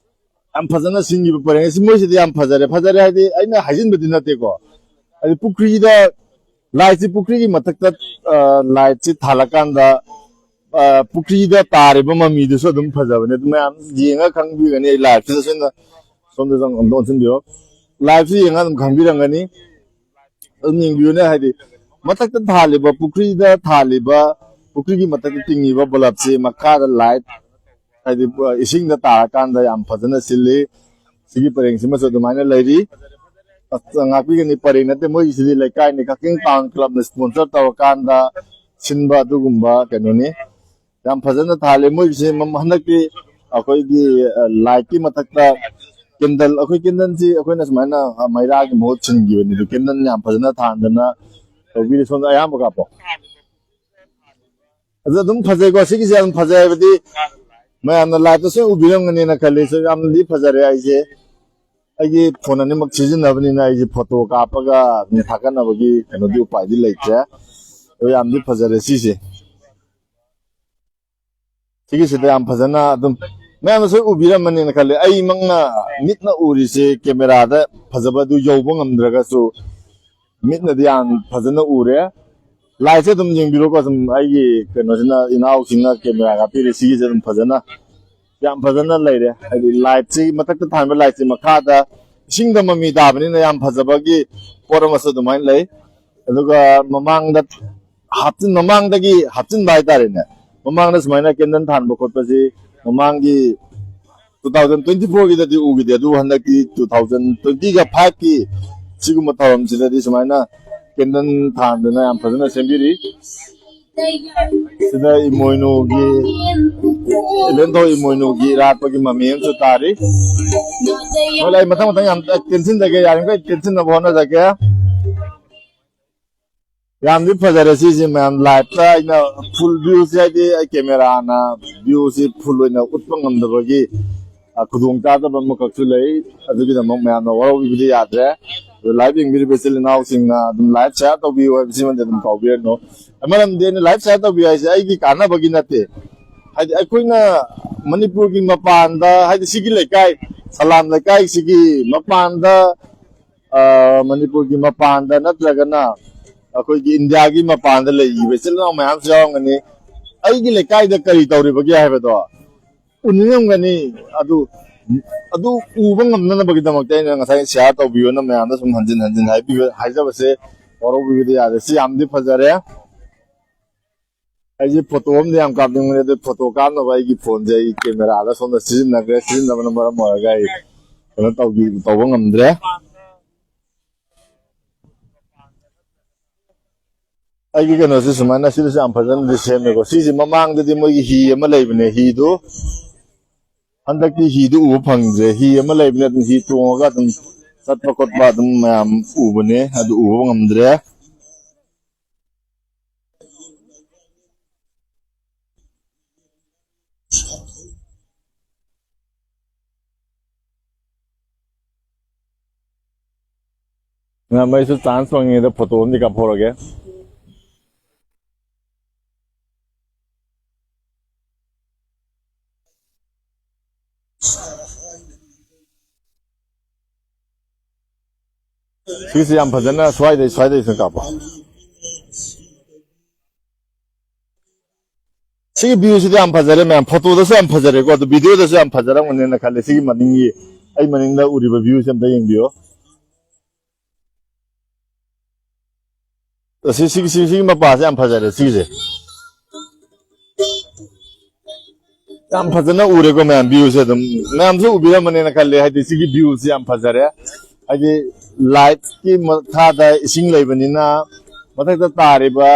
ꯌꯥꯝ ꯐꯖꯅ ꯁꯤꯟꯈꯤꯕ ꯄꯔꯦꯡ꯫ ꯑꯁꯤ ꯃꯣꯏꯁꯤꯗꯤ ꯌꯥꯝ ꯐꯖꯔꯦ꯫ ꯐꯖꯔꯦ ꯍꯥꯏꯗꯤ ꯑꯩꯅ ꯍꯥꯏꯖꯤꯟꯕꯗꯤ ꯅꯠꯇꯦꯀꯣ꯫ ꯍꯥꯏꯗꯤ ꯄꯨꯈ꯭ꯔꯤꯗ, light ꯁꯤ ꯄꯨꯈ꯭ꯔꯤꯒꯤ ꯃꯊꯛꯇ, ꯑ, light ꯁꯤ ꯊꯥꯜꯂꯀꯥꯟꯗ, ꯑ, ꯄꯨꯈ꯭ꯔꯤꯗ ꯇꯥꯔꯤꯕ ꯃꯃꯤꯗꯨꯁꯨ ꯑꯗꯨꯝ ꯐꯖꯕꯅꯦ꯫ ꯑꯗꯨ ꯃꯌꯥꯝ ꯌꯦꯡꯉꯒ ꯈꯪꯕꯤꯒꯅꯤ꯫ ꯑꯩ live ꯁꯤꯗ ꯁꯣꯝꯗ, ꯁꯣꯝꯗ ꯆꯪ-, ꯑꯝꯇ ꯑꯣꯟꯁꯤꯟꯕꯤꯔꯣ꯫ Live ꯁꯤ ꯌꯦꯡꯉꯒ ꯑꯗꯨꯝ ꯈꯪꯕꯤꯔꯝꯒꯅꯤ꯫ ꯑꯗꯨꯝ ꯌꯦꯡꯕꯤꯌꯨꯅꯦ, ꯍꯥꯏꯗꯤ ꯃꯊꯛꯇ ꯊꯥꯜꯂꯤꯕ, ꯄꯨꯈ꯭ꯔꯤꯗ ꯊꯥꯜꯂꯤꯕ, ꯄꯨꯈ꯭ꯔꯤꯒꯤ ꯃꯊꯛꯇ ꯇꯤꯡꯉꯤꯕ ꯕꯂꯞꯁꯤ ꯃꯈꯥꯗ ꯂꯥꯏꯠ, ꯍꯥꯏꯗꯤ, ꯑ, ꯏꯁꯤꯡꯗ ꯇꯥꯔꯀꯥꯟꯗ ꯌꯥꯝ ꯐꯖꯅ ꯁꯤꯜꯂꯤ꯫ ꯁꯤꯒꯤ ꯄꯔꯦꯡꯁꯤꯃꯁꯨ ꯑꯗꯨꯃꯥꯏꯅ ꯂꯩꯔꯤ꯫ ꯑꯁ, ꯉꯥꯛꯄꯤꯒꯅꯤ, ꯄꯔꯦꯡ ꯅꯠꯇꯦ, ꯃꯣꯏꯒꯤꯁꯤꯗꯤ ꯂꯩꯀꯥꯏꯅꯤ, ꯀꯛꯆꯤꯡ ꯇꯥꯎꯟ ꯀ꯭ꯂꯕꯅ ꯁ꯭ꯄꯣꯟꯁꯔ ꯇꯧꯔꯀꯥꯟꯗ ꯁꯤꯟꯕ ꯑꯗꯨꯒꯨꯝꯕ ꯀꯩꯅꯣꯅꯤ꯫ ꯌꯥꯝ ꯐꯖꯅ ꯊꯥꯜꯂꯤ꯫ ꯃꯣꯏꯒꯤꯁꯤ ꯃꯝ-, ꯍꯟꯗꯛꯇꯤ ꯑꯩꯈꯣꯏꯒꯤ, ꯑ, ꯂꯥꯏꯠꯀꯤ ꯃꯊꯛꯇ ꯀꯦꯟꯗꯜ, ꯑꯩꯈꯣꯏ ꯀꯦꯟꯗꯜꯁꯤ ꯑꯩꯈꯣꯏꯅ ꯁꯨꯃꯥꯏꯅ, ꯑ, ꯃꯩꯔꯥꯒꯤ ꯃꯍꯨꯠ ꯁꯤꯟꯈꯤꯕꯅꯤ꯫ ꯑꯗꯨ ꯀꯦꯟꯗꯜ ꯌꯥꯝ ꯐꯖꯅ ꯊꯥꯟꯗꯅ ꯇꯧꯕꯤꯔꯦ꯫ ꯁꯣꯝꯗ ꯑꯌꯥꯝꯕ ꯀꯥꯞꯄꯣ꯫ ꯑꯗꯨ ꯑꯗꯨꯝ ꯐꯖꯩꯀꯣ, ꯁꯤꯒꯤꯁꯦ ꯌꯥꯝ ꯐꯖꯩ ꯍꯥꯏꯕꯗꯤ ꯃꯌꯥꯝꯅ ꯂꯥꯏꯠꯇꯁꯨ ꯎꯕꯤꯔꯝꯒꯅꯤꯅ ꯈꯜꯂꯤ꯫ ꯁꯤ ꯌꯥꯝꯅꯗꯤ ꯐꯖꯔꯦ꯫ ꯑꯩꯁꯦ ꯑꯩꯒꯤ ꯐꯣꯟ ꯑꯅꯤꯃꯛ ꯁꯤꯖꯤꯟꯅꯕꯅꯤꯅ ꯑꯩꯁꯦ ꯐꯣꯇꯣ ꯀꯥꯞꯄꯒ ꯑꯗꯨꯝ ꯊꯥꯒꯠꯅꯕꯒꯤ ꯀꯩꯅꯣꯗꯤ ꯎꯄꯥꯏꯗꯤ ꯂꯩꯇ꯭ꯔꯦ꯫ ꯑꯗꯣ ꯌꯥꯝꯗꯤ ꯐꯖꯔꯦ ꯁꯤꯁꯦ꯫ ꯁꯤꯒꯤꯁꯤꯗ ꯌꯥꯝ ꯐꯖꯅ ꯑꯗꯨꯝ ꯃꯌꯥꯝꯅꯁꯨ ꯎꯕꯤꯔꯝꯃꯅꯤꯅ ꯈꯜꯂꯤ꯫ ꯑꯩꯃꯛꯅ ꯃꯤꯠꯅ ꯎꯔꯤꯁꯦ ꯀꯦꯃꯦꯔꯥꯗ ꯐꯖꯕ ꯑꯗꯨ ꯌꯧꯕ ꯉꯝꯗ꯭ꯔꯒꯁꯨ ꯃꯤꯠꯅꯗꯤ ꯌꯥꯝ ꯐꯖꯅ ꯎꯔꯦ꯫ ꯂꯥꯏꯠꯁꯦ ꯑꯗꯨꯝ ꯌꯦꯡꯕꯤꯔꯣꯀꯣ, ꯁꯨꯝ ꯑꯩꯒꯤ ꯀꯩꯅꯣꯁꯤꯅ, ꯏꯅꯥꯎꯁꯤꯡꯅ ꯀꯦꯃꯦꯔꯥ ꯀꯥꯞꯄꯤꯔꯦ, ꯁꯤꯒꯤꯁꯦ ꯑꯗꯨꯝ ꯐꯖꯅ, ꯌꯥꯝ ꯐꯖꯅ ꯂꯩꯔꯦ꯫ ꯍꯥꯏꯗꯤ ꯂꯥꯏꯠꯁꯤ ꯃꯊꯛꯇ ꯊꯥꯟꯕ ꯂꯥꯏꯠꯁꯤ ꯃꯈꯥꯗ ꯏꯁꯤꯡꯗ ꯃꯃꯤ ꯇꯥꯕꯅꯤꯅ ꯌꯥꯝ ꯐꯖꯕꯒꯤ ꯄꯣꯠ ꯑꯃꯁꯨ ꯑꯗꯨꯃꯥꯏꯅ ꯂꯩ꯫ ꯑꯗꯨꯒ ꯃꯃꯥꯡꯗ ꯍꯥꯞꯆꯤꯟ-, ꯃꯃꯥꯡꯗꯒꯤ ꯍꯥꯞꯆꯤꯟꯕ ꯍꯥꯏꯇꯥꯔꯦꯅꯦ, ꯃꯃꯥꯡꯗ ꯁꯨꯃꯥꯏꯅ ꯀꯦꯟꯗꯜ ꯊꯥꯟꯕ ꯈꯣꯠꯄꯁꯤ ꯃꯃꯥꯡꯒꯤ ꯇꯨ ꯊꯥꯎꯖꯟ ꯇ꯭ꯋꯦꯟꯇꯤ ꯐꯣꯔꯒꯤꯗꯗꯤ ꯎꯈꯤꯗꯦ, ꯑꯗꯨꯕꯨ ꯍꯟꯗꯛꯇꯤ ꯇꯨ ꯊꯥꯎꯖꯟ ꯇ꯭ꯋꯦꯟꯇꯤꯒ ꯐꯥꯏꯚꯀꯤ ꯁꯤꯒꯨꯝꯕ ꯊꯧꯔꯝꯁꯤꯗꯗꯤ ꯁꯨꯃꯥꯏꯅ ꯀꯦꯟꯗꯜ ꯊꯥꯟꯗꯅ ꯌꯥꯝ ꯐꯖꯅ ꯁꯦꯝꯕꯤꯔꯤ꯫ ꯁꯤꯗ ꯏꯃꯣꯏꯅꯨꯒꯤ, ꯏꯂꯦꯟꯊꯧ ꯏꯃꯣꯏꯅꯨꯒꯤ ꯏꯔꯥꯠꯄꯒꯤ ꯃꯃꯤ ꯑꯃꯁꯨ ꯇꯥꯔꯤ꯫ ꯍꯣꯏ, ꯑꯩ ꯃꯊꯪ ꯃꯊꯪ ꯌꯥꯝ ꯇꯦꯟꯁꯤꯟꯖꯒꯦ, ꯌꯥꯔꯤꯃꯈꯩ ꯇꯦꯟꯁꯤꯟꯅꯕ ꯍꯣꯠꯅꯖꯒꯦ꯫ ꯌꯥꯝꯗꯤ ꯐꯖꯔꯦ ꯁꯤꯁꯦ ꯃꯌꯥꯝ꯫ ꯂꯥꯏꯞꯇ ꯑꯩꯅ ꯐꯨꯜ ꯚ꯭ꯌꯨꯁꯦ, ꯍꯥꯏꯗꯤ ꯑꯩ ꯀꯦꯃꯦꯔꯥꯅ ꯚ꯭ꯌꯨꯁꯤ ꯐꯨꯜ ꯑꯣꯏꯅ ꯎꯠꯄ ꯉꯝꯗꯕꯒꯤ, ꯑ, ꯈꯨꯗꯣꯡꯆꯥꯗꯕ ꯑꯃꯈꯛꯁꯨ ꯂꯩ꯫ ꯑꯗꯨꯒꯤꯗꯃꯛ ꯃꯌꯥꯝꯅ ꯋꯥꯔꯧꯕꯤꯕꯗꯤ ꯌꯥꯗ꯭ꯔꯦ꯫ ꯑꯗꯣ ꯂꯥꯏꯚ ꯌꯦꯡꯕꯤꯔꯤꯕ ꯏꯆꯤꯜ ꯏꯅꯥꯎꯁꯤꯡꯅ ꯑꯗꯨꯝ ꯂꯥꯏꯚ ꯁꯤꯌꯥꯔ ꯇꯧꯕꯤꯌꯨ ꯍꯥꯏꯕꯁꯤꯃꯗꯤ ꯑꯗꯨꯝ ꯀꯥꯎꯕꯤꯔꯅꯨ꯫ ꯃꯔꯝꯗꯤ ꯑꯩꯅ ꯂꯥꯏꯚ ꯁꯤꯌꯥꯔ ꯇꯧꯕꯤꯌꯨ ꯍꯥꯏꯁꯦ ꯑꯩꯒꯤ ꯀꯥꯟꯅꯕꯒꯤ ꯅꯠꯇꯦ꯫ ꯍꯥꯏꯗꯤ ꯑꯩꯈꯣꯏꯅ ꯃꯅꯤꯄꯨꯔꯒꯤ ꯃꯄꯥꯟꯗ, ꯍꯥꯏꯗꯤ ꯁꯤꯒꯤ ꯂꯩꯀꯥꯏ, ꯁꯂꯥꯝ ꯂꯩꯀꯥꯏꯁꯤꯒꯤ ꯃꯄꯥꯟꯗ, ꯑ, ꯃꯅꯤꯄꯨꯔꯒꯤ ꯃꯄꯥꯟꯗ ꯅꯠꯇ꯭ꯔꯒꯅ ꯑꯩꯈꯣꯏꯒꯤ ꯏꯟꯗꯤꯌꯥꯒꯤ ꯃꯄꯥꯟꯗ ꯂꯩꯔꯤꯕ ꯏꯆꯤꯜ ꯏꯅꯥꯎ ꯃꯌꯥꯝꯁꯨ ꯌꯥꯎꯔꯝꯒꯅꯤ꯫ ꯑꯩꯒꯤ ꯂꯩꯀꯥꯏꯗ ꯀꯔꯤ ꯇꯧꯔꯤꯕꯒꯦ ꯍꯥꯏꯕꯗꯣ ꯎꯅꯤꯡꯉꯝꯒꯅꯤ꯫ ꯑꯗꯨ, ꯑꯗꯨ ꯎꯕ ꯉꯝꯅꯅꯕꯒꯤꯗꯃꯛꯇ ꯑꯩꯅ ꯉꯁꯥꯏ ꯁꯤꯌꯥꯔ ꯇꯧꯕꯤꯌꯣꯅ ꯃꯌꯥꯝꯗ ꯁꯨꯝ ꯍꯟꯖꯤꯟ ꯍꯟꯖꯤꯟ ꯍꯥꯏꯕꯤꯕ, ꯍꯥꯏꯖꯕꯁꯦ ꯋꯥꯔꯧꯕꯤꯕꯗꯤ ꯌꯥꯗꯦ꯫ ꯁꯤ ꯌꯥꯝꯗꯤ ꯐꯖꯔꯦ꯫ ꯑꯩꯁꯦ ꯐꯣꯇꯣ ꯑꯃꯗꯤ ꯌꯥꯝ ꯀꯥꯞꯅꯤꯡꯕꯅꯦ, ꯑꯗꯨ ꯐꯣꯇꯣ ꯀꯥꯞꯅꯕ ꯑꯩꯒꯤ ꯐꯣꯟꯁꯦ ꯑꯩ ꯀꯦꯃꯦꯔꯥꯗ ꯁꯣꯝꯗ ꯁꯤꯖꯤꯟꯅꯈ꯭ꯔꯦ꯫ ꯁꯤꯖꯤꯟꯅꯕꯅ ꯃꯔꯝ ꯑꯣꯏꯔꯒ ꯑꯩ ꯀꯩꯅꯣ ꯇꯧꯕꯤ-, ꯇꯧꯕ ꯉꯝꯗ꯭ꯔꯦ꯫ ꯑꯩꯒꯤ ꯀꯩꯅꯣꯁꯦ ꯁꯨꯃꯥꯏꯅ ꯁꯤꯗꯁꯨ ꯌꯥꯝ ꯐꯖꯅꯗꯤ ꯁꯦꯝꯃꯦꯀꯣ꯫ ꯁꯤꯁꯦ ꯃꯃꯥꯡꯗꯗꯤ ꯃꯣꯏꯒꯤ ꯍꯤ ꯑꯃ ꯂꯩꯕꯅꯦ, ꯍꯤꯗꯨ ꯍꯟꯗꯛꯇꯤ ꯍꯤꯗꯨ ꯎꯕ ꯐꯪꯗ꯭ꯔꯦ꯫ ꯍꯤ ꯑꯃ ꯂꯩꯕꯅꯦ, ꯑꯗꯨꯝ ꯍꯤ ꯇꯣꯡꯉꯒ ꯑꯗꯨꯝ ꯆꯠꯄ ꯈꯣꯠꯄ ꯑꯗꯨꯝ ꯃꯌꯥꯝ ꯎꯕꯅꯦ, ꯑꯗꯨ ꯎꯕ ꯉꯝꯗ꯭ꯔꯦ꯫ ꯃꯌꯥꯝ, ꯑꯩꯁꯨ ꯆꯥꯟꯁ ꯐꯪꯉꯤꯉꯩꯗ ꯐꯣꯇꯣ ꯑꯃꯗꯤ ꯀꯥꯞꯍꯧꯔꯒꯦ꯫ ꯁꯤꯁꯦ ꯌꯥꯝ ꯐꯖꯅ ꯁ꯭ꯋꯥꯏꯗꯩ, ꯁ꯭ꯋꯥꯏꯗꯩ ꯁꯨꯝ ꯀꯥꯞꯄꯣ꯫ ꯁꯤꯒꯤ ꯚ꯭ꯌꯨꯁꯤꯗꯤ ꯌꯥꯝ ꯐꯖꯔꯦ ꯃꯌꯥꯝ, ꯐꯣꯇꯣꯗꯁꯨ ꯌꯥꯝ ꯐꯖꯔꯦꯀꯣ, ꯑꯗꯨ ꯚꯤꯗꯤꯑꯣꯗꯁꯨ ꯌꯥꯝ ꯐꯖꯔꯝꯒꯅꯤꯅ ꯈꯜꯂꯦ꯫ ꯁꯤꯒꯤ ꯃꯅꯤꯡꯒꯤ, ꯑꯩ ꯃꯅꯤꯡꯗ ꯎꯔꯤꯕ ꯚ꯭ꯌꯨꯁꯦ ꯑꯝꯇ ꯌꯦꯡꯕꯤꯌꯣ꯫ ꯑꯁꯤ, ꯁꯤꯒꯤ, ꯁꯤ-, ꯁꯤꯒꯤ ꯃꯄꯥꯁꯦ ꯌꯥꯝ ꯐꯖꯔꯦ, ꯁꯤꯒꯤꯁꯦ꯫ ꯌꯥꯝ ꯐꯖꯅ ꯎꯔꯦꯀꯣ ꯃꯌꯥꯝ, ꯚ꯭ꯌꯨꯁꯦ ꯑꯗꯨꯝ꯫ ꯃꯌꯥꯝꯁꯨ ꯎꯕꯤꯔꯝꯃꯅꯤꯅ ꯈꯜꯂꯦ, ꯍꯥꯏꯗꯤ ꯁꯤꯒꯤ ꯚ꯭ꯌꯨꯁꯦ ꯌꯥꯝ ꯐꯖꯔꯦ꯫ ꯍꯥꯏꯗꯤ ꯂꯥꯏꯠꯀꯤ ꯃꯈꯥꯗ ꯏꯁꯤꯡ ꯂꯩꯕꯅꯤꯅ, ꯃꯊꯛꯇ ꯇꯥꯔꯤꯕ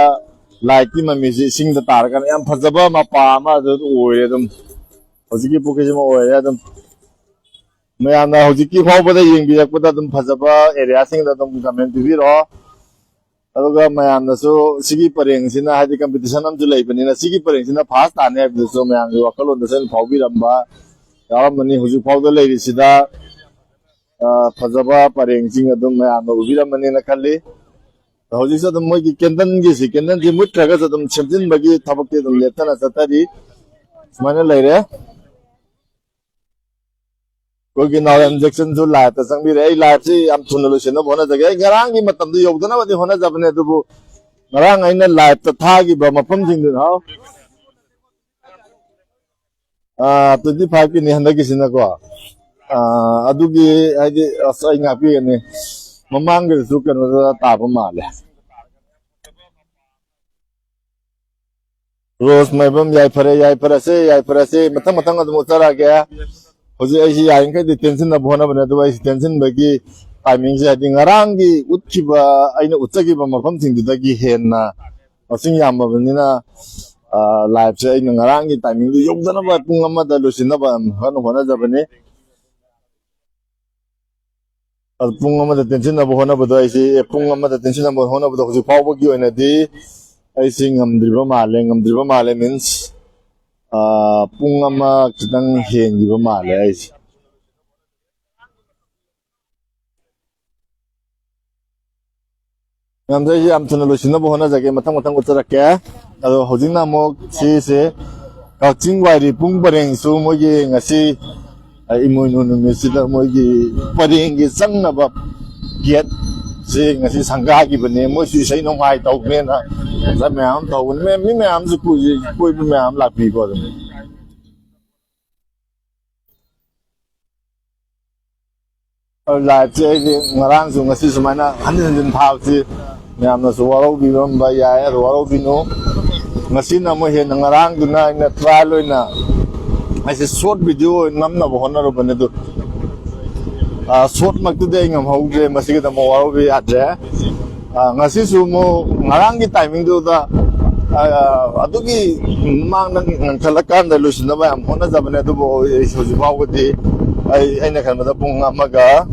ꯂꯥꯏꯠꯀꯤ ꯃꯃꯤꯁꯦ ꯏꯁꯤꯡꯗ ꯇꯥꯔꯀꯥꯟꯗ ꯌꯥꯝ ꯐꯖꯕ ꯃꯄꯥ ꯑꯃ ꯑꯗꯨ ꯑꯣꯏꯔꯦ꯫ ꯑꯗꯨꯝ ꯍꯧꯖꯤꯛꯀꯤ ꯄꯨꯈ꯭ꯔꯤꯁꯤꯃ ꯑꯣꯏꯔꯦ꯫ ꯑꯗꯨꯝ ꯃꯌꯥꯝꯅ ꯍꯧꯖꯤꯛꯀꯤ ꯐꯥꯎꯕꯗ ꯌꯦꯡꯕꯤꯔꯛꯄꯗ ꯑꯗꯨꯝ ꯐꯖꯕ ꯑꯦꯔꯤꯌꯥꯁꯤꯡꯗ ꯑꯗꯨꯝ ꯀꯃꯦꯟ ꯄꯤꯕꯤꯔꯛꯑꯣ꯫ ꯑꯗꯨꯒ ꯃꯌꯥꯝꯅꯁꯨ ꯁꯤꯒꯤ ꯄꯔꯦꯡꯁꯤꯅ, ꯍꯥꯏꯗꯤ ꯀꯝꯄꯤꯇꯤꯁꯟ ꯑꯃꯁꯨ ꯂꯩꯕꯅꯤꯅ, ꯁꯤꯒꯤ ꯄꯔꯦꯡꯁꯤꯅ ꯐꯥꯔꯁ ꯇꯥꯅꯤ ꯍꯥꯏꯕꯗꯨꯁꯨ ꯃꯌꯥꯝꯒꯤ ꯋꯥꯈꯜꯂꯣꯟꯗꯁꯨ ꯑꯩꯅ ꯐꯥꯎꯕꯤꯔꯝꯕ ꯌꯥꯎꯔꯝꯕꯅꯤ꯫ ꯍꯧꯖꯤꯛ ꯐꯥꯎꯗ ꯂꯩꯔꯤꯁꯤꯗ, ꯑ, ꯐꯖꯕ ꯄꯔꯦꯡꯁꯤꯡ ꯑꯗꯨꯝ ꯃꯌꯥꯝꯅ ꯎꯕꯤꯔꯝꯃꯅꯤꯅ ꯈꯜꯂꯤ꯫ ꯍꯧꯖꯤꯛꯁꯨ ꯑꯗꯨꯝ ꯃꯣꯏꯒꯤ ꯀꯦꯟꯗꯜꯒꯤꯁꯤ, ꯀꯦꯟꯗꯜꯁꯤ ꯃꯨꯠꯈ꯭ꯔꯒꯁꯨ ꯑꯗꯨꯝ ꯁꯦꯝꯖꯤꯟꯕꯒꯤ ꯊꯕꯛꯇꯤ ꯑꯗꯨꯝ ꯂꯦꯞꯇꯅ ꯆꯠꯊꯔꯤ꯫ ꯁꯨꯃꯥꯏꯅ ꯂꯩꯔꯦ꯫ ꯑꯩꯈꯣꯏꯒꯤ ꯅꯥꯎꯔꯦꯝ ꯖꯦꯛꯁꯟꯁꯨ ꯂꯥꯏꯞꯇ ꯆꯪꯕꯤꯔꯦ꯫ ꯑꯩ ꯂꯥꯏꯞꯁꯤ ꯌꯥꯝ ꯊꯨꯅ ꯂꯣꯏꯁꯤꯟꯅꯕ ꯍꯣꯠꯅꯖꯒꯦ꯫ ꯑꯩ ꯉꯔꯥꯡꯒꯤ ꯃꯇꯝꯗꯣ ꯌꯧꯗꯅꯕꯗꯤ ꯍꯣꯠꯅꯖꯕꯅꯦ, ꯑꯗꯨꯕꯨ ꯉꯔꯥꯡ ꯑꯩꯅ ꯂꯥꯏꯞꯇ ꯊꯥꯈꯤꯕ ꯃꯐꯝꯁꯤꯡꯗꯨ, ꯍꯥꯎ? ꯑꯥ, ꯇ꯭ꯋꯦꯟꯇꯤ ꯐꯥꯏꯚꯀꯤꯅꯤ ꯍꯟꯗꯛꯀꯤꯁꯤꯅꯀꯣ꯫ ꯑꯥ, ꯑꯗꯨꯒꯤ ꯍꯥꯏꯗꯤ, ꯑꯁ, ꯑꯩ ꯉꯥꯛꯄꯤꯒꯅꯤ꯫ ꯃꯃꯥꯡꯒꯤꯗꯁꯨ ꯀꯩꯅꯣꯗ ꯇꯥꯕ ꯃꯥꯜꯂꯦ꯫ ꯔꯣꯁ ꯃꯥꯏꯕꯝ, ꯌꯥꯏꯐꯔꯦ, ꯌꯥꯏꯐꯔꯁꯦ, ꯌꯥꯏꯐꯔꯁꯦ꯫ ꯃꯊꯪ ꯃꯊꯪ ꯑꯗꯨꯝ ꯎꯠꯆꯔꯛꯑꯒꯦ꯫ ꯍꯧꯖꯤꯛ ꯑꯩꯁꯤ ꯌꯥꯔꯤꯈꯩꯗꯤ ꯇꯦꯟꯁꯤꯟꯅꯕ ꯍꯣꯠꯅꯕꯅꯦ, ꯑꯗꯨꯒ ꯑꯩꯁꯤ ꯇꯦꯟꯁꯤꯟꯕꯒꯤ ꯇꯥꯏꯃꯤꯡꯁꯦ, ꯍꯥꯏꯗꯤ ꯉꯔꯥꯡꯒꯤ ꯎꯠꯈꯤꯕ, ꯑꯩꯅ ꯎꯠꯆꯈꯤꯕ ꯃꯐꯝꯁꯤꯡꯗꯨꯗꯒꯤ ꯍꯦꯟꯅ ꯃꯁꯤꯡ ꯌꯥꯝꯃꯕꯅꯤꯅ, ꯑ, ꯂꯥꯏꯞꯁꯦ ꯑꯩꯅ ꯉꯔꯥꯡꯒꯤ ꯇꯥꯏꯃꯤꯡꯗꯨ ꯌꯧꯗꯅꯕ ꯄꯨꯡ ꯑꯃꯗ ꯂꯣꯏꯁꯤꯟꯅꯕ ꯌꯥꯝ ꯀꯟꯅ ꯍꯣꯠꯅꯖꯕꯅꯤ꯫ ꯑꯗꯨ ꯄꯨꯡ ꯑꯃꯗ ꯇꯦꯟꯁꯤꯟꯅꯕ ꯍꯣꯠꯅꯕꯗꯣ, ꯑꯩꯁꯤ, ꯑꯦ, ꯄꯨꯡ ꯑꯃꯗ ꯇꯦꯟꯁꯤꯟꯅꯕ ꯍꯣꯠꯅꯕꯗꯣ ꯍꯧꯖꯤꯛ ꯐꯥꯎꯕꯒꯤ ꯑꯣꯏꯅꯗꯤ ꯑꯩꯁꯤ ꯉꯝꯗ꯭ꯔꯤꯕ ꯃꯥꯜꯂꯦ, ꯉꯝꯗ꯭ꯔꯤꯕ ꯃꯥꯜꯂꯦ, ꯃꯤꯟꯁ, ꯑ, ꯄꯨꯡ ꯑꯃ ꯈꯤꯇꯪ ꯍꯦꯟꯈꯤꯕ ꯃꯥꯜꯂꯦ ꯑꯩꯁꯦ꯫ ꯃꯌꯥꯝꯗ ꯑꯩꯁꯦ ꯌꯥꯝ ꯊꯨꯅ ꯂꯣꯏꯁꯤꯟꯅꯕ ꯍꯣꯠꯅꯖꯒꯦ, ꯃꯊꯪ ꯃꯊꯪ ꯎꯠꯆꯔꯛꯀꯦ꯫ ꯑꯗꯣ ꯍꯧꯖꯤꯛꯅ ꯑꯃꯨꯛ ꯁꯤꯁꯦ ꯀꯛꯆꯤꯡ ꯋꯥꯏꯔꯤ ꯄꯨꯡ ꯄꯔꯦꯡꯁꯨ ꯃꯣꯏꯒꯤ ꯉꯁꯤ, ꯑ, ꯏꯃꯣꯏꯅꯨ ꯅꯨꯃꯤꯠꯁꯤꯗ ꯃꯣꯏꯒꯤ ꯄꯔꯦꯡꯒꯤ ꯆꯪꯅꯕ ꯒꯦꯠꯁꯦ ꯉꯁꯤ ꯁꯪꯒꯥꯈꯤꯕꯅꯦ꯫ ꯃꯣꯏꯁꯨ ꯏꯁꯩ ꯅꯣꯡꯃꯥꯏ ꯇꯧꯒꯦꯅ ꯃꯌꯥꯝ ꯇꯧꯕꯅꯤ꯫ ꯃꯤ ꯃꯌꯥꯝꯁꯨ ꯀꯣꯏ-, ꯀꯣꯏꯕ ꯃꯌꯥꯝ ꯂꯥꯛꯄꯤꯀꯣ ꯑꯗꯨꯝ꯫ ꯂꯥꯏꯞꯁꯦ ꯑꯩꯗꯤ ꯉꯔꯥꯡꯁꯨ ꯉꯁꯤ ꯁꯨꯃꯥꯏꯅ ꯍꯟꯖꯤꯟ ꯍꯟꯖꯤꯟ ꯊꯥꯕꯁꯤ ꯃꯌꯥꯝꯅꯁꯨ ꯋꯥꯔꯧꯕꯤꯔꯝꯕ ꯌꯥꯏ, ꯑꯗꯨ ꯋꯥꯔꯧꯕꯤꯅꯨ꯫ ꯉꯁꯤꯅ ꯑꯃꯨꯛ ꯍꯦꯟꯅ, ꯉꯔꯥꯡꯗꯨꯅ ꯑꯩꯅ ꯇ꯭ꯔꯥꯏꯜ ꯑꯣꯏꯅ ꯑꯩꯁꯦ ꯁꯣꯔꯠ ꯚꯤꯗꯤꯑꯣ ꯑꯣꯏꯅ ꯅꯝꯅꯕ ꯍꯣꯠꯅꯔꯨꯕꯅꯦ, ꯑꯗꯨ, ꯑ, ꯁꯣꯔꯠꯃꯛꯇꯨꯗꯤ ꯑꯩ ꯉꯝꯍꯧꯗ꯭ꯔꯦ, ꯃꯁꯤꯒꯤꯗꯃꯛ ꯋꯥꯔꯧꯕꯤꯕ ꯌꯥꯗ꯭ꯔꯦ꯫ ꯑ, ꯉꯁꯤꯁꯨ ꯑꯃꯨꯛ ꯉꯔꯥꯡꯒꯤ ꯇꯥꯏꯃꯤꯡꯗꯨꯗ, ꯑ, ꯑꯗꯨꯒꯤ ꯃꯃꯥꯡꯗ ꯉꯟꯈꯠꯂꯀꯥꯟꯗ ꯂꯣꯏꯁꯤꯟꯅꯕ ꯌꯥꯝ ꯍꯣꯠꯅꯖꯕꯅꯦ, ꯑꯗꯨꯕꯨ ꯑꯩ ꯍꯧꯖꯤꯛ ꯐꯥꯎꯕꯗꯤ ꯑꯩ, ꯑꯩꯅ ꯈꯟꯕꯗ ꯄꯨꯡ ꯑꯃꯒ,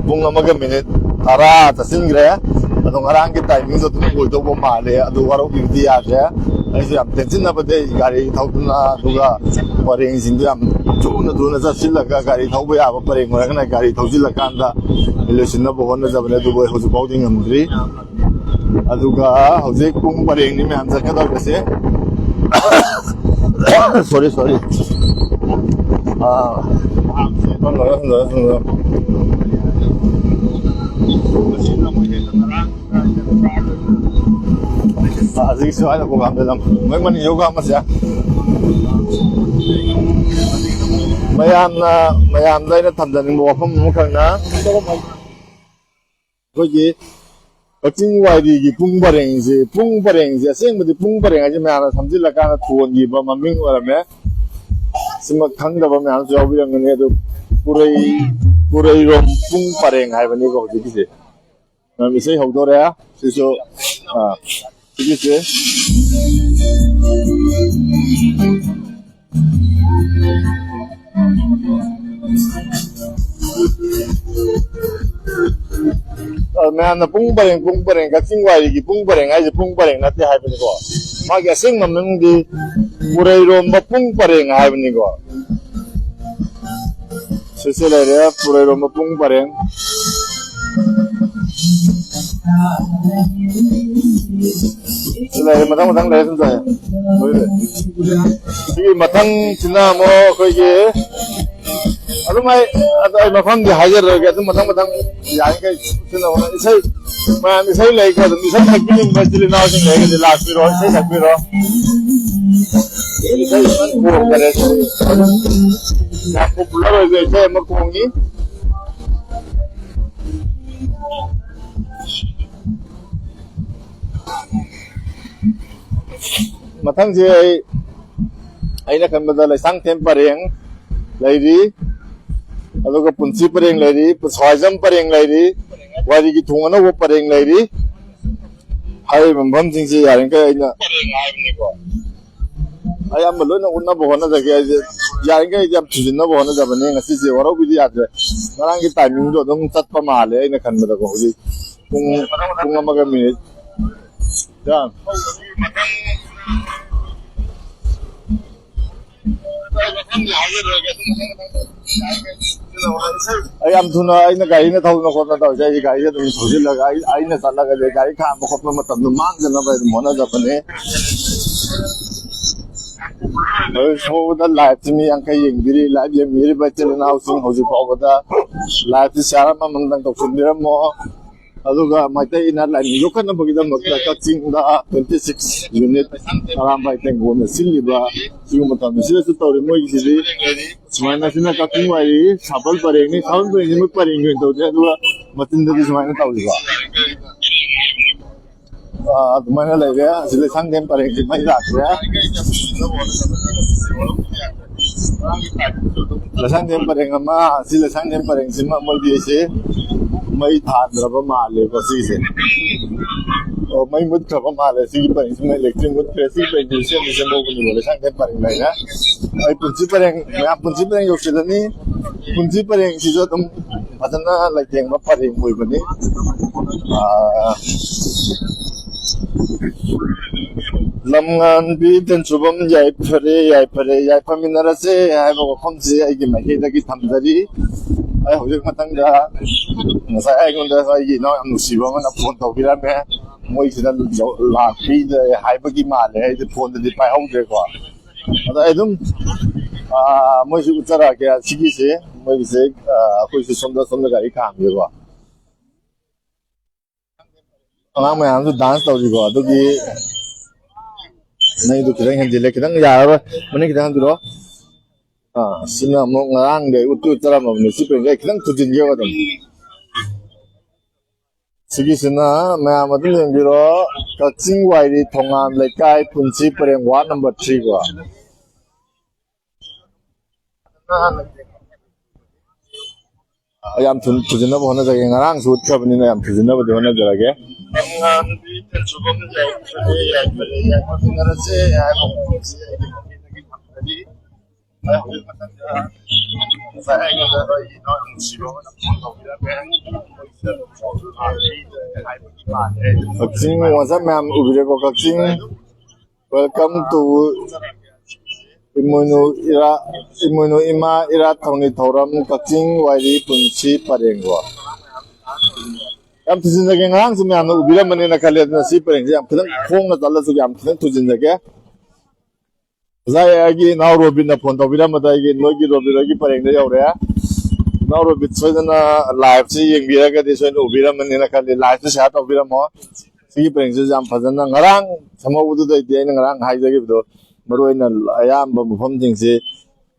ꯄꯨꯡ ꯑꯃꯒ ꯃꯤꯅꯤꯠ ꯇꯔꯥ ꯆꯠꯁꯤꯟꯈ꯭ꯔꯦ꯫ ꯑꯗꯣ ꯉꯔꯥꯡꯒꯤ ꯇꯥꯏꯃꯤꯡꯗꯣ ꯑꯗꯨꯝ ꯑꯣꯏꯗꯧꯕ ꯃꯥꯜꯂꯦ, ꯑꯗꯨ ꯋꯥꯔꯧꯕꯤꯕꯗꯤ ꯌꯥꯗ꯭ꯔꯦ꯫ ꯑꯩꯁꯨ ꯌꯥꯝ ꯇꯦꯟꯁꯤꯟꯅꯕꯗꯤ ꯒꯥꯔꯤ ꯊꯧꯗꯨꯅ, ꯑꯗꯨꯒ ꯄꯔꯦꯡꯁꯤꯡꯗꯣ ꯌꯥꯝ ꯊꯨꯅ ꯊꯨꯅ ꯆꯠꯁꯤꯜꯂꯒ, ꯒꯥꯔꯤ ꯊꯧꯕ ꯌꯥꯕ ꯄꯔꯦꯡ ꯑꯣꯏꯔꯒꯅ ꯒꯥꯔꯤ ꯊꯧꯖꯤꯜꯂꯀꯥꯟꯗ ꯂꯣꯏꯁꯤꯟꯅꯕ ꯍꯣꯠꯅꯖꯕꯅꯦ, ꯑꯗꯨꯕꯨ ꯑꯩ ꯍꯧꯖꯤꯛ ꯐꯥꯎꯗꯤ ꯉꯝꯗ꯭ꯔꯤ꯫ ꯑꯗꯨꯒ ꯍꯧꯖꯤꯛ ꯄꯨꯡ ꯄꯔꯦꯡꯅꯤ ꯃꯌꯥꯝ ꯆꯠꯀꯗꯧꯔꯤꯕꯁꯦ꯫ ꯁꯣꯔꯤ, ꯁꯣꯔꯤ꯫ ꯑꯥ꯫ ꯍꯧꯖꯤꯛ ꯁ꯭ꯋꯥꯏꯗ ꯄ꯭ꯔꯣꯒ꯭ꯔꯥꯝꯗ ꯂꯝ ꯃꯣꯏ ꯃꯅꯤ ꯌꯣꯒꯥ ꯑꯃꯁꯦ꯫ ꯃꯌꯥꯝꯅ, ꯃꯌꯥꯝꯗ ꯑꯩꯅ ꯊꯝꯖꯅꯤꯡꯕ ꯋꯥꯐꯝ ꯑꯃꯈꯛꯅ, ꯑꯩꯈꯣꯏꯒꯤ ꯀꯛꯆꯤꯡ ꯋꯥꯏꯔꯤꯒꯤ ꯄꯨꯡ ꯄꯔꯦꯡꯁꯦ, ꯄꯨꯡ ꯄꯔꯦꯡꯁꯦ, ꯑꯁꯦꯡꯕꯗꯤ ꯄꯨꯡ ꯄꯔꯦꯡ ꯍꯥꯏꯁꯦ ꯃꯌꯥꯝꯅ ꯁꯝꯖꯤꯜꯂꯀꯥꯟꯗ ꯊꯣꯟꯈꯤꯕ ꯃꯃꯤꯡ ꯑꯣꯏꯔꯝꯃꯦ꯫ ꯁꯤꯃ ꯈꯪꯗꯕ ꯃꯌꯥꯝꯁꯨ ꯌꯥꯎꯕꯤꯔꯝꯒꯅꯤ꯫ ꯑꯗꯨ ꯄꯨꯔꯩ, ꯄꯨꯔꯩꯔꯣꯝ ꯄꯨꯡ ꯄꯔꯦꯡ ꯍꯥꯏꯕꯅꯤꯀꯣ ꯍꯧꯖꯤꯛꯀꯤꯁꯦ꯫ ꯃꯌꯥꯝ ꯏꯁꯩ ꯍꯧꯗꯣꯔꯦ꯫ ꯁꯤꯁꯨ, ꯑꯥ, ꯁꯤꯒꯤꯁꯦ꯫ ꯑ, ꯃꯌꯥꯝꯅ ꯄꯨꯡ ꯄꯔꯦꯡ, ꯄꯨꯡ ꯄꯔꯦꯡ, ꯀꯛꯆꯤꯡ ꯋꯥꯏꯔꯤꯒꯤ ꯄꯨꯡ ꯄꯔꯦꯡ ꯍꯥꯏꯁꯦ ꯄꯨꯡ ꯄꯔꯦꯡ ꯅꯠꯇꯦ ꯍꯥꯏꯕꯅꯤꯀꯣ꯫ ꯃꯥꯒꯤ ꯑꯁꯦꯡꯕ ꯃꯃꯤꯡꯗꯤ ꯄꯨꯔꯩꯔꯣꯝꯕ ꯄꯨꯡ ꯄꯔꯦꯡ ꯍꯥꯏꯕꯅꯤꯀꯣ꯫ ꯁꯤꯁꯨ ꯂꯩꯔꯦ, ꯄꯨꯔꯩꯔꯣꯝꯕ ꯄꯨꯡ ꯄꯔꯦꯡ꯫ ꯁꯤ ꯂꯩꯔꯦ, ꯃꯊꯪ ꯃꯊꯪ ꯂꯩꯔꯦ, ꯁꯨꯝ ꯆꯪꯉꯦ꯫ ꯂꯣꯏꯔꯦ꯫ ꯁꯤꯒꯤ ꯃꯊꯪꯁꯤꯅ ꯑꯃꯨꯛ ꯑꯩꯈꯣꯏꯒꯤ ꯑꯗꯨꯝ ꯑꯩ, ꯑꯗꯣ ꯑꯩ ꯃꯐꯝꯗꯤ ꯍꯥꯏꯖꯔꯣꯏꯒꯦ꯫ ꯑꯗꯨꯝ ꯃꯊꯪ ꯃꯊꯪ ꯌꯥꯔꯤꯈꯩ ꯁꯤꯟꯅꯕ ꯍꯣꯠꯅ-, ꯏꯁꯩ, ꯃꯌꯥꯝ ꯏꯁꯩ ꯂꯩꯀꯣ, ꯑꯗꯨꯝ ꯏꯁꯩ ꯁꯛꯄꯤꯅꯤꯡꯕ ꯏꯆꯤꯜ ꯏꯅꯥꯎꯁꯤꯡ ꯂꯩꯔꯒꯗꯤ ꯂꯥꯛꯄꯤꯔꯣ, ꯏꯁꯩ ꯁꯛꯄꯤꯔꯣ꯫ ꯏꯁꯩ ꯈꯤꯇꯪ ꯈꯣꯡꯈꯔꯦ꯫ ꯌꯥꯝ popular ꯑꯣꯏꯕ ꯏꯁꯩ ꯑꯃ ꯈꯣꯡꯉꯤ꯫ ꯃꯊꯪꯁꯦ ꯑꯩ, ꯑꯩꯅ ꯈꯟꯕꯗ ꯂꯩꯁꯥꯡꯊꯦꯝ ꯄꯔꯦꯡ ꯂꯩꯔꯤ, ꯑꯗꯨꯒ ꯄꯨꯟꯁꯤ ꯄꯔꯦꯡ ꯂꯩꯔꯤ, ꯁꯋꯥꯏꯖꯝ ꯄꯔꯦꯡ ꯂꯩꯔꯤ, ꯋꯥꯏꯔꯤꯒꯤ ꯊꯣꯡ ꯑꯅꯧꯕ ꯄꯔꯦꯡ ꯂꯩꯔꯤ꯫ ꯍꯥꯏꯔꯤꯕ ꯃꯐꯝꯁꯤꯡꯁꯦ ꯌꯥꯔꯤꯈꯩ ꯑꯩꯅ ꯑꯌꯥꯝꯕ ꯂꯣꯏꯅ ꯎꯠꯅꯕ ꯍꯣꯠꯅꯖꯒꯦ꯫ ꯑꯩꯁꯦ ꯌꯥꯔꯤꯈꯩ ꯑꯩꯁꯦ ꯌꯥꯝ ꯊꯨꯖꯤꯟꯅꯕ ꯍꯣꯠꯅꯖꯕꯅꯦ꯫ ꯉꯁꯤꯁꯦ ꯋꯥꯔꯧꯕꯤꯗꯤ ꯌꯥꯗ꯭ꯔꯦ꯫ ꯉꯔꯥꯡꯒꯤ timingꯗꯣ ꯑꯗꯨꯝ ꯆꯠꯄ ꯃꯥꯜꯂꯦ ꯑꯩꯅ ꯈꯟꯕꯗꯀꯣ꯫ ꯍꯧꯖꯤꯛ ꯄꯨꯡ, ꯄꯨꯡ ꯑꯃꯒ minute ꯌꯥꯝ ꯑꯩ ꯌꯥꯝ ꯊꯨꯅ ꯑꯩꯅ ꯒꯥꯔꯤꯅ ꯊꯧꯗꯅ ꯈꯣꯠꯇꯅ ꯇꯧꯔꯤꯁꯦ꯫ ꯑꯩ ꯒꯥꯔꯤꯁꯦ ꯑꯗꯨꯝ ꯊꯧꯖꯤꯜꯂꯒ ꯑꯩ, ꯑꯩꯅ ꯆꯠꯂꯒꯗꯤ ꯒꯥꯔꯤ ꯈꯥꯝꯕ ꯈꯣꯠꯄ ꯃꯇꯝꯗꯣ ꯃꯥꯡꯗꯅꯕ ꯑꯩ ꯑꯗꯨꯝ ꯍꯣꯠꯅꯖꯕꯅꯦ꯫ ꯍꯧꯖꯤꯛ ꯐꯥꯎꯕꯗ liveꯁꯤ ꯃꯤ ꯌꯥꯡꯈꯩ ꯌꯦꯡꯕꯤꯔꯤ꯫ Live ꯌꯦꯡꯕꯤꯔꯤꯕ ꯏꯆꯤꯜ ꯏꯅꯥꯎꯁꯤꯡ ꯍꯧꯖꯤꯛ ꯐꯥꯎꯕꯗ liveꯁꯤ share ꯑꯃꯃꯝꯗꯪ ꯇꯧꯁꯤꯟꯕꯤꯔꯝꯃꯣ꯫ ꯑꯗꯨꯒ ꯃꯩꯇꯩ ꯏꯅꯥꯠ ꯂꯥꯏꯅꯤꯡ ꯌꯣꯛꯈꯠꯅꯕꯒꯤꯗꯃꯛꯇ ꯀꯛꯆꯤꯡꯗ twenty six unit ꯑꯔꯥꯝꯕꯥꯏ ꯇꯦꯡꯒꯣꯜꯅ ꯁꯤꯜꯂꯤꯕ ꯁꯤꯒꯨꯝꯕ ꯊꯧꯔꯝꯁꯤꯗꯁꯨ ꯇꯧꯔꯤ꯫ ꯃꯣꯏꯒꯤꯁꯤꯗꯤ ꯁꯨꯃꯥꯏꯅ ꯁꯤꯅ ꯀꯛꯆꯤꯡ ꯋꯥꯏꯔꯤ ꯁꯥꯕꯜ ꯄꯔꯦꯡꯅꯤ꯫ ꯁꯥꯕꯜ ꯄꯔꯦꯡꯁꯤ ꯃꯣꯏ ꯄꯔꯦꯡꯒꯤ ꯑꯣꯏꯅ ꯇꯧꯗꯦ, ꯑꯗꯨꯒ ꯃꯆꯤꯟꯗꯗꯤ ꯁꯨꯃꯥꯏꯅ ꯇꯧꯔꯤꯀꯣ꯫ ꯑꯥ, ꯑꯗꯨꯃꯥꯏꯅ ꯂꯩꯔꯦ꯫ ꯑꯁꯤ ꯂꯩꯁꯥꯡꯊꯦꯝ ꯄꯔꯦꯡꯁꯤ ꯃꯩ ꯂꯥꯛꯇ꯭ꯔꯦ꯫ ꯂꯩꯁꯥꯡꯊꯦꯝ ꯄꯔꯦꯡ ꯑꯃ, ꯑꯁꯤ ꯂꯩꯁꯥꯡꯊꯦꯝ ꯄꯔꯦꯡꯁꯤꯃ ꯃꯣꯏꯒꯤ ꯑꯁꯤ ꯃꯩ ꯊꯥꯟꯗ꯭ꯔꯕ ꯃꯥꯜꯂꯦꯕ ꯁꯤꯁꯦ꯫ ꯑꯣ, ꯃꯩ ꯃꯨꯠꯈ꯭ꯔꯕ ꯃꯥꯜꯂꯦ꯫ ꯁꯤꯒꯤ ꯄꯔꯦꯡꯁꯤꯃ electric ꯃꯨꯠꯈ꯭ꯔꯦ꯫ ꯁꯤꯒꯤ ꯄꯔꯦꯡꯁꯤ ꯁꯦꯝꯗꯤ ꯁꯦꯝꯍꯧꯕꯅꯦꯕ꯫ ꯂꯩꯁꯥꯡꯊꯦꯝ ꯄꯔꯦꯡ ꯂꯩꯔꯦ꯫ ꯑꯩ ꯄꯨꯟꯁꯤ ꯄꯔꯦꯡ, ꯃꯌꯥꯝ ꯄꯨꯟꯁꯤ ꯄꯔꯦꯡ ꯌꯧꯁꯤꯜꯂꯅꯤ꯫ ꯄꯨꯟꯁꯤ ꯄꯔꯦꯡꯁꯤꯁꯨ ꯑꯗꯨꯝ ꯐꯖꯅ ꯂꯩꯇꯦꯡꯕ ꯄꯔꯦꯡ ꯑꯣꯏꯕꯅꯤ꯫ ꯑꯥ, ꯂꯝꯉꯥꯟꯕꯤ ꯇꯦꯟꯁꯨꯕꯝ ꯌꯥꯏꯐꯔꯦ, ꯌꯥꯏꯐꯔꯦ, ꯌꯥꯏꯐꯃꯤꯟꯅꯔꯁꯦ ꯍꯥꯏꯕ ꯋꯥꯐꯝꯁꯤ ꯑꯩꯒꯤ ꯃꯥꯏꯀꯩꯗꯒꯤ ꯊꯝꯖꯔꯤ꯫ ꯑꯩ ꯍꯧꯖꯤꯛ ꯃꯊꯪꯗ ꯉꯁꯥꯏ ꯑꯩꯉꯣꯟꯗ ꯑꯩꯒꯤ ꯏꯅꯥꯎ ꯌꯥꯝ ꯅꯨꯡꯁꯤꯕ ꯑꯃꯅ ꯐꯣꯟ ꯇꯧꯕꯤꯔꯝꯃꯦ꯫ ꯃꯣꯏꯁꯤꯗ ꯂꯥꯛꯄꯤꯗ꯭ꯔꯦ ꯍꯥꯏꯕꯒꯤ ꯃꯥꯜꯂꯦ, ꯑꯩꯗꯤ ꯐꯣꯟꯗꯗꯤ ꯄꯥꯏꯍꯧꯗ꯭ꯔꯦꯀꯣ꯫ ꯑꯗꯣ ꯑꯩ ꯑꯗꯨꯝ, ꯑꯥ, ꯃꯣꯏꯁꯨ ꯎꯠꯆꯔꯛꯑꯒꯦ꯫ ꯁꯤꯒꯤꯁꯦ ꯃꯣꯏꯒꯤꯁꯦ, ꯑꯥ, ꯑꯩꯈꯣꯏꯁꯨ ꯁꯣꯝꯗ, ꯁꯣꯝꯗ ꯒꯥꯔꯤ ꯈꯥꯝꯒꯦꯀꯣ꯫ ꯑꯉꯥꯡ ꯃꯌꯥꯝꯁꯨ dance ꯇꯧꯔꯤꯀꯣ, ꯑꯗꯨꯒꯤ ꯅꯩꯗꯨ ꯈꯤꯇꯪ ꯍꯦꯟꯖꯤꯜꯂꯦ, ꯈꯤꯇꯪ ꯌꯥꯔꯔꯣꯏ, ꯃꯅꯤꯡ ꯈꯤꯇꯪ ꯍꯟꯕꯤꯔꯣ꯫ ꯑꯥ, ꯁꯤꯅ ꯑꯃꯨꯛ ꯉꯔꯥꯡꯗꯤ ꯑꯩ ꯎꯠꯇꯤ ꯎꯠꯆꯔꯝꯃꯕꯅꯤ, ꯁꯤ ꯄꯔꯦꯡꯁꯦ ꯑꯩ ꯈꯤꯇꯪ ꯊꯨꯖꯤꯟꯒꯦꯕ ꯑꯗꯨꯝ꯫ ꯁꯤꯒꯤꯁꯤꯅ ꯃꯌꯥꯝ ꯑꯗꯨꯝ ꯌꯦꯡꯕꯤꯔꯣ, ꯀꯛꯆꯤꯡ ꯋꯥꯏꯔꯤ ꯊꯣꯉꯥꯝ ꯂꯩꯀꯥꯏ, ꯄꯨꯟꯁꯤ ꯄꯔꯦꯡ, ward number three ꯀꯣ꯫ ꯌꯥꯝ ꯊꯨ-, ꯊꯨꯖꯤꯟꯅꯕ ꯍꯣꯠꯅꯖꯒꯦ꯫ ꯉꯔꯥꯡꯁꯨ ꯎꯠꯈ꯭ꯔꯕꯅꯤꯅ ꯌꯥꯝ ꯊꯨꯖꯤꯟꯅꯕꯗꯤ ꯍꯣꯠꯅꯖꯔꯒꯦ꯫ ꯀꯛꯆꯤꯡ, WhatsApp ꯃꯌꯥꯝ ꯎꯕꯤꯔꯦꯀꯣ, ꯀꯛꯆꯤꯡ꯫ Welcome to ꯏꯃꯣꯏꯅꯨ ꯏꯔꯥ-, ꯏꯃꯣꯏꯅꯨ ꯏꯃꯥ ꯏꯔꯥꯠ ꯊꯧꯅꯤ ꯊꯧꯔꯝ, ꯀꯛꯆꯤꯡ ꯋꯥꯏꯔꯤ ꯄꯨꯟꯁꯤ ꯄꯔꯦꯡꯀꯣ꯫ ꯌꯥꯝ ꯊꯨꯖꯤꯟꯖꯒꯦ, ꯉꯔꯥꯡꯁꯨ ꯃꯌꯥꯝꯅ ꯎꯕꯤꯔꯝꯃꯅꯤꯅ ꯈꯜꯂꯦ, ꯑꯗꯨꯅ ꯁꯤ ꯄꯔꯦꯡꯁꯦ ꯌꯥꯝ ꯈꯤꯇꯪ ꯈꯣꯡꯅ ꯆꯠꯂꯁꯨ ꯌꯥꯝ ꯈꯤꯇꯪ ꯊꯨꯖꯤꯟꯖꯒꯦ꯫ ꯉꯁꯥꯏ ꯑꯩꯒꯤ ꯏꯅꯥꯎ ꯔꯣꯕꯤꯟꯅ ꯐꯣꯟ ꯇꯧꯕꯤꯔꯝꯕꯗ ꯑꯩꯒꯤ, ꯅꯣꯏꯒꯤ ꯔꯣꯕꯤꯟ ꯍꯣꯏꯒꯤ ꯄꯔꯦꯡꯗ ꯌꯧꯔꯦ꯫ ꯏꯅꯥꯎ ꯔꯣꯕꯤꯟ ꯁꯣꯏꯗꯅ live ꯁꯤ ꯌꯦꯡꯕꯤꯔꯒꯗꯤ ꯁꯣꯏꯗꯅ ꯎꯕꯤꯔꯝꯃꯅꯤꯅ ꯈꯜꯂꯤ꯫ Live ꯁꯤ share ꯇꯧꯕꯤꯔꯝꯃꯣ꯫ ꯁꯤꯒꯤ ꯄꯔꯦꯡꯁꯤꯁꯨ ꯌꯥꯝ ꯐꯖꯅ, ꯉꯔꯥꯡ ꯁꯦꯝꯍꯧꯕꯗꯨꯗꯩꯗꯤ ꯑꯩꯅ ꯉꯔꯥꯡ ꯍꯥꯏꯖꯈꯤꯕꯗꯣ, ꯃꯔꯨ ꯑꯣꯏꯅ ꯑꯌꯥꯝꯕ ꯃꯐꯝꯁꯤꯡꯁꯤ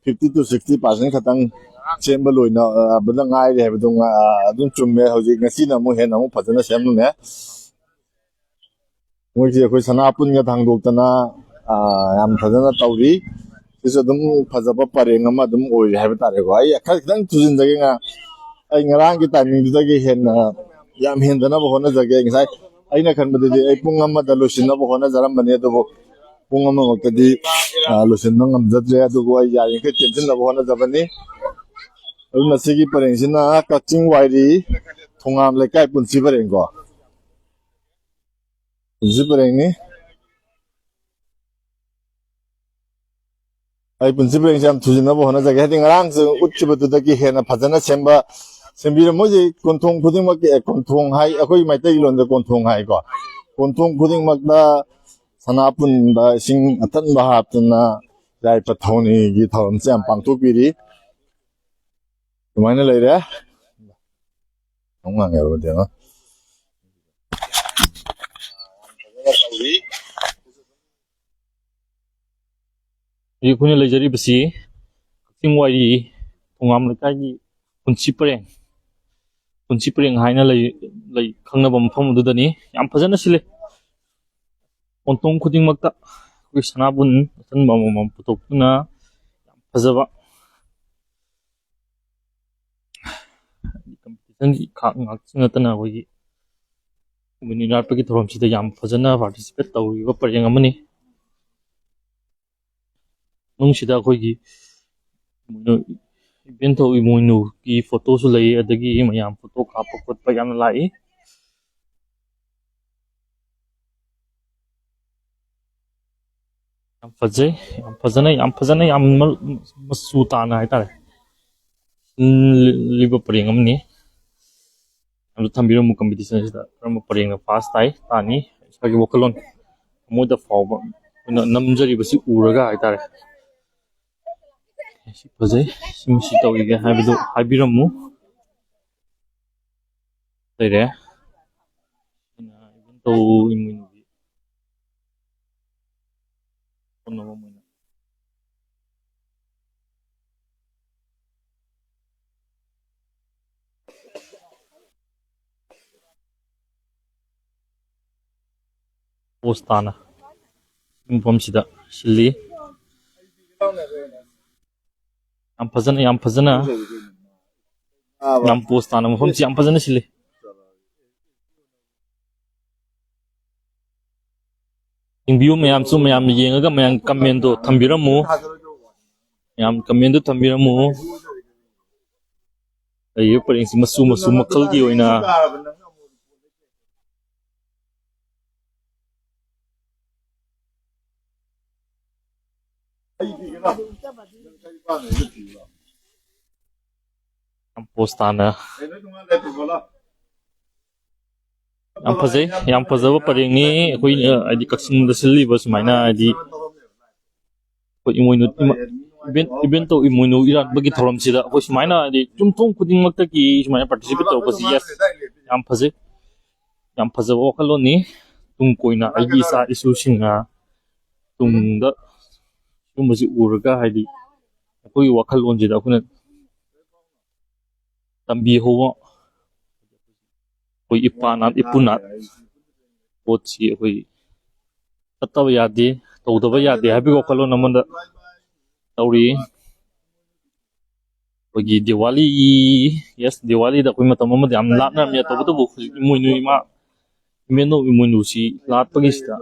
fifty to sixty percent ꯈꯛꯇꯪ ꯁꯦꯝꯕ ꯂꯣꯏꯅꯕꯗ ꯉꯥꯏꯔꯤ ꯍꯥꯏꯕꯗꯣ ꯉ-, ꯑꯗꯨꯝ ꯆꯨꯝꯃꯦ꯫ ꯍꯧꯖꯤꯛ ꯉꯁꯤꯅ ꯑꯃꯨꯛ ꯍꯦꯟꯅ ꯑꯃꯨꯛ ꯐꯖꯅ ꯁꯦꯝꯂꯝꯃꯦ꯫ ꯃꯣꯏꯁꯦ ꯑꯩꯈꯣꯏ ꯁꯅꯥ ꯄꯨꯟꯒ ꯊꯥꯡꯗꯣꯛꯇꯅ, ꯑꯥ, ꯌꯥꯝ ꯐꯖꯅ ꯇꯧꯔꯤ꯫ ꯁꯤꯁꯨ ꯑꯗꯨꯝ ꯐꯖꯕ ꯄꯔꯦꯡ ꯑꯃ ꯑꯗꯨꯝ ꯑꯣꯏꯔꯤ ꯍꯥꯏꯕ ꯇꯥꯔꯦꯀꯣ꯫ ꯑꯩ ꯈꯔ ꯈꯤꯇꯪ ꯊꯨꯖꯤꯟꯖꯒꯦ꯫ ꯉꯥ-, ꯑꯩ ꯉꯔꯥꯡꯒꯤ timingꯗꯨꯗꯒꯤ ꯍꯦꯟꯅ ꯌꯥꯝ ꯍꯦꯟꯗꯅꯕ ꯍꯣꯠꯅꯖꯒꯦ꯫ ꯉꯁꯥꯏ ꯑꯩꯅ ꯈꯟꯕꯗꯗꯤ ꯑꯩ ꯄꯨꯡ ꯑꯃꯗ ꯂꯣꯏꯁꯤꯟꯅꯕ ꯍꯣꯠꯅꯖꯔꯝꯕꯅꯤ, ꯑꯗꯨꯕꯨ ꯄꯨꯡ ꯑꯃꯃꯛꯇꯗꯤ, ꯑ, ꯂꯣꯏꯁꯤꯟꯕ ꯉꯝꯖꯗ꯭ꯔꯦ꯫ ꯑꯗꯨꯕꯨ ꯑꯩ ꯌꯥꯔꯤꯃꯈꯩ ꯇꯦꯟꯁꯤꯟꯅꯕ ꯍꯣꯠꯅꯖꯕꯅꯤ꯫ ꯑꯗꯨꯅ ꯁꯤꯒꯤ ꯄꯔꯦꯡꯁꯤꯅ ꯀꯛꯆꯤꯡ ꯋꯥꯏꯔꯤ ꯊꯣꯉꯥꯝ ꯂꯩꯀꯥꯏ ꯄꯨꯟꯁꯤ ꯄꯔꯦꯡꯀꯣ꯫ ꯄꯨꯟꯁꯤ ꯄꯔꯦꯡꯅꯤ꯫ ꯑꯩ ꯄꯨꯟꯁꯤ ꯄꯔꯦꯡꯁꯦ ꯌꯥꯝ ꯊꯨꯖꯤꯟꯅꯕ ꯍꯣꯠꯅꯖꯒꯦ꯫ ꯍꯥꯏꯗꯤ ꯉꯔꯥꯡꯁꯨ ꯎꯠꯈꯤꯕꯗꯨꯗꯒꯤ ꯍꯦꯟꯅ ꯐꯖꯅ ꯁꯦꯝꯕ, ꯁꯦꯝꯕꯤꯔꯦ꯫ ꯃꯣꯏꯁꯦ ꯀꯣꯟꯊꯣꯡ ꯈꯨꯗꯤꯡꯃꯛꯀꯤ, ꯑꯦ, ꯀꯣꯟꯊꯣꯡ ꯍꯥꯏ, ꯑꯩꯈꯣꯏ ꯃꯩꯇꯩ ꯂꯣꯟꯗ ꯀꯣꯟꯊꯣꯡ ꯍꯥꯏꯀꯣ꯫ ꯀꯣꯟꯊꯣꯡ ꯈꯨꯗꯤꯡꯃꯛꯇ ꯁꯅꯥ ꯄꯨꯟꯕ ꯏꯁꯤꯡ ꯑꯊꯟꯕ ꯍꯥꯞꯇꯨꯅ ꯌꯥꯏꯐ ꯊꯧꯅꯤꯒꯤ ꯊꯧꯔꯝꯁꯦ ꯌꯥꯝ ꯄꯥꯡꯊꯣꯛꯄꯤꯔꯤ꯫ ꯑꯗꯨꯃꯥꯏꯅ ꯂꯩꯔꯦ꯫ ꯑꯃꯨꯛ ꯉꯥꯡꯉꯦ ꯑꯔꯣꯏꯗꯤ ꯑꯃ꯫ ꯍꯧꯖꯤꯛ ꯑꯩꯈꯣꯏꯅ ꯂꯩꯖꯔꯤꯕꯁꯤ ꯀꯛꯆꯤꯡ ꯋꯥꯏꯔꯤ ꯊꯣꯉꯥꯝ ꯂꯩꯀꯥꯏꯒꯤ ꯄꯨꯟꯁꯤ ꯄꯔꯦꯡ, ꯄꯨꯟꯁꯤ ꯄꯔꯦꯡ ꯍꯥꯏꯅ ꯂꯩ, ꯂꯩ, ꯈꯪꯅꯕ ꯃꯐꯝ ꯑꯗꯨꯗꯅꯤ꯫ ꯌꯥꯝ ꯐꯖꯅ ꯁꯤꯜꯂꯤ꯫ ꯀꯣꯟꯊꯣꯡ ꯈꯨꯗꯤꯡꯃꯛꯇ ꯑꯩꯈꯣꯏ ꯁꯅꯥꯕꯨꯟ ꯑꯆꯟꯕ ꯑꯃꯃꯝ ꯄꯨꯊꯣꯛꯇꯨꯅ ꯌꯥꯝ ꯐꯖꯕ competitionꯒꯤ ꯈꯥꯛ ꯉꯥꯛꯁꯨ ꯅꯠꯇꯅ ꯑꯩꯈꯣꯏꯒꯤ ꯏꯃꯣꯏꯅꯨ ꯂꯥꯠꯄꯒꯤ ꯊꯧꯔꯝꯁꯤꯗ ꯌꯥꯝ ꯐꯖꯅ participate ꯇꯧꯔꯤꯕ ꯄꯔꯦꯡ ꯑꯃꯅꯤ꯫ ꯃꯅꯨꯡꯁꯤꯗ ꯑꯩꯈꯣꯏꯒꯤ ꯏꯃꯣꯏꯅꯨ, ꯏꯕꯦꯟꯊꯧ ꯏꯃꯣꯏꯅꯨꯒꯤ photoꯁꯨ ꯂꯩ, ꯑꯗꯒꯤ ꯃꯌꯥꯝ photo ꯀꯥꯞꯄ ꯈꯣꯠꯄ ꯌꯥꯝꯅ ꯂꯥꯛꯏ꯫ ꯌꯥꯝ ꯐꯖꯩ, ꯌꯥꯝ ꯐꯖꯅ, ꯌꯥꯝ ꯐꯖꯅ, ꯌꯥꯝ ꯃ-, ꯃꯆꯨ ꯇꯥꯅ ꯍꯥꯏꯇꯥꯔꯦ, ꯎꯝ, ꯂꯤꯕ ꯄꯔꯦꯡ ꯑꯃꯅꯤ꯫ ꯑꯗꯨ ꯊꯝꯕꯤꯔꯝꯃꯨ꯫ Competitionꯁꯤꯗ ꯀꯔꯝꯕ ꯄꯔꯦꯡꯅ first ꯇꯥꯏ, ꯇꯥꯅꯤ, ꯏꯁꯥꯒꯤ ꯋꯥꯈꯜꯂꯣꯟ ꯊꯃꯣꯏꯗ ꯐꯥꯎꯕ ꯑꯩꯈꯣꯏꯅ ꯅꯝꯖꯔꯤꯕꯁꯤ ꯎꯔꯒ ꯍꯥꯏꯇꯥꯔꯦ꯫ ꯁꯤ ꯐꯖꯩ, ꯁꯤ ꯃꯁꯤ ꯇꯧꯔꯤꯒꯦ ꯍꯥꯏꯕꯗꯨ ꯍꯥꯏꯕꯤꯔꯝꯃꯨ꯫ ꯂꯩꯔꯦ꯫ ꯁꯤꯅ ꯏꯕꯦꯟꯊꯧ ꯏꯃꯣꯏꯅꯨꯒꯤ ꯍꯣꯠꯅꯕ ꯑꯣꯏꯅ ꯄꯣꯁ ꯇꯥꯅ ꯃꯐꯝꯁꯤꯗ ꯁꯤꯜꯂꯤ꯫ ꯌꯥꯝ ꯐꯖꯅ, ꯌꯥꯝ ꯐꯖꯅ, ꯌꯥꯝ ꯄꯣꯁ ꯇꯥꯅ ꯃꯐꯝꯁꯤ ꯌꯥꯝ ꯐꯖꯅ ꯁꯤꯜꯂꯤ꯫ ꯌꯦꯡꯕꯤꯌꯨ ꯃꯌꯥꯝꯁꯨ, ꯃꯌꯥꯝꯅ ꯌꯦꯡꯉꯒ ꯃꯌꯥꯝ ꯀꯃꯦꯟꯗꯣ ꯊꯝꯕꯤꯔꯝꯃꯨ, ꯃꯌꯥꯝ ꯀꯃꯦꯟꯗꯣ ꯊꯝꯕꯤꯔꯝꯃꯨ꯫ ꯂꯩꯔꯤꯕ ꯄꯔꯦꯡꯁꯤ ꯃꯆꯨ ꯃꯆꯨ ꯃꯈꯜꯒꯤ ꯑꯣꯏꯅ ꯌꯥꯝ ꯄꯣꯁ ꯇꯥꯅ ꯌꯥꯝ ꯐꯖꯩ, ꯌꯥꯝ ꯐꯖꯕ ꯄꯔꯦꯡꯅꯤ꯫ ꯑꯩꯈꯣꯏꯅ ꯍꯥꯏꯗꯤ ꯀꯛꯆꯤꯡꯗ ꯁꯤꯜꯂꯤꯕ ꯁꯨꯃꯥꯏꯅ ꯍꯥꯏꯗꯤ ꯑꯩꯈꯣꯏ ꯏꯃꯣꯏꯅꯨ, ꯏꯃ-, ꯏꯚꯦꯟ, ꯏꯚꯦꯟ ꯇꯧ ꯏꯃꯣꯏꯅꯨ ꯏꯔꯥꯠꯄꯒꯤ ꯊꯧꯔꯝꯁꯤꯗ ꯑꯩꯈꯣꯏ ꯁꯨꯃꯥꯏꯅ ꯍꯥꯏꯗꯤ ꯌꯨꯝꯊꯣꯡ ꯈꯨꯗꯤꯡꯃꯛꯇꯒꯤ ꯁꯨꯃꯥꯏꯅ ꯄꯥꯔꯇꯤꯁꯤꯄꯦꯠ ꯇꯧꯔꯛꯄꯁꯤ, ꯌꯦꯁ, ꯌꯥꯝ ꯐꯖꯩ, ꯌꯥꯝ ꯐꯖꯕ ꯋꯥꯈꯜꯂꯣꯟꯅꯤ꯫ ꯇꯨꯡ ꯀꯣꯏꯅ ꯑꯩꯒꯤ ꯏꯆꯥ ꯏꯁꯨꯁꯤꯡꯅ ꯇꯨꯡꯗ ꯁꯤꯒꯨꯝꯕꯁꯤ ꯎꯔꯒ ꯍꯥꯏꯗꯤ ꯑꯩꯈꯣꯏꯒꯤ ꯋꯥꯈꯜꯂꯣꯟꯁꯤꯗ ꯑꯩꯈꯣꯏꯅ ꯇꯝꯕꯤꯍꯧꯕ ꯑꯩꯈꯣꯏ ꯏꯄꯥ ꯅꯥꯠ ꯏꯄꯨ ꯅꯥꯠ ꯄꯣꯠꯁꯤ ꯑꯩꯈꯣꯏ ꯆꯠꯇꯕ ꯌꯥꯗꯦ, ꯇꯧꯗꯕ ꯌꯥꯗꯦ ꯍꯥꯏꯕꯒꯤ ꯋꯥꯈꯜꯂꯣꯟ ꯑꯃꯗ ꯇꯧꯔꯤ꯫ ꯑꯩꯈꯣꯏꯒꯤ ꯗꯤꯋꯥꯂꯤ, ꯌꯦꯁ, ꯗꯤꯋꯥꯂꯤꯗ ꯑꯩꯈꯣꯏ ꯃꯇꯝ ꯑꯃꯗ ꯌꯥꯝ ꯂꯥꯠꯅꯔꯝꯃꯤ꯫ ꯇꯧꯕꯇꯕꯨ ꯍꯧꯖꯤꯛ ꯏꯃꯣꯏꯅꯨ ꯏꯃꯥ, ꯏꯃꯦꯟꯅꯧ ꯏꯃꯣꯏꯅꯨꯁꯤ ꯂꯥꯠꯄꯒꯤꯁꯤꯗ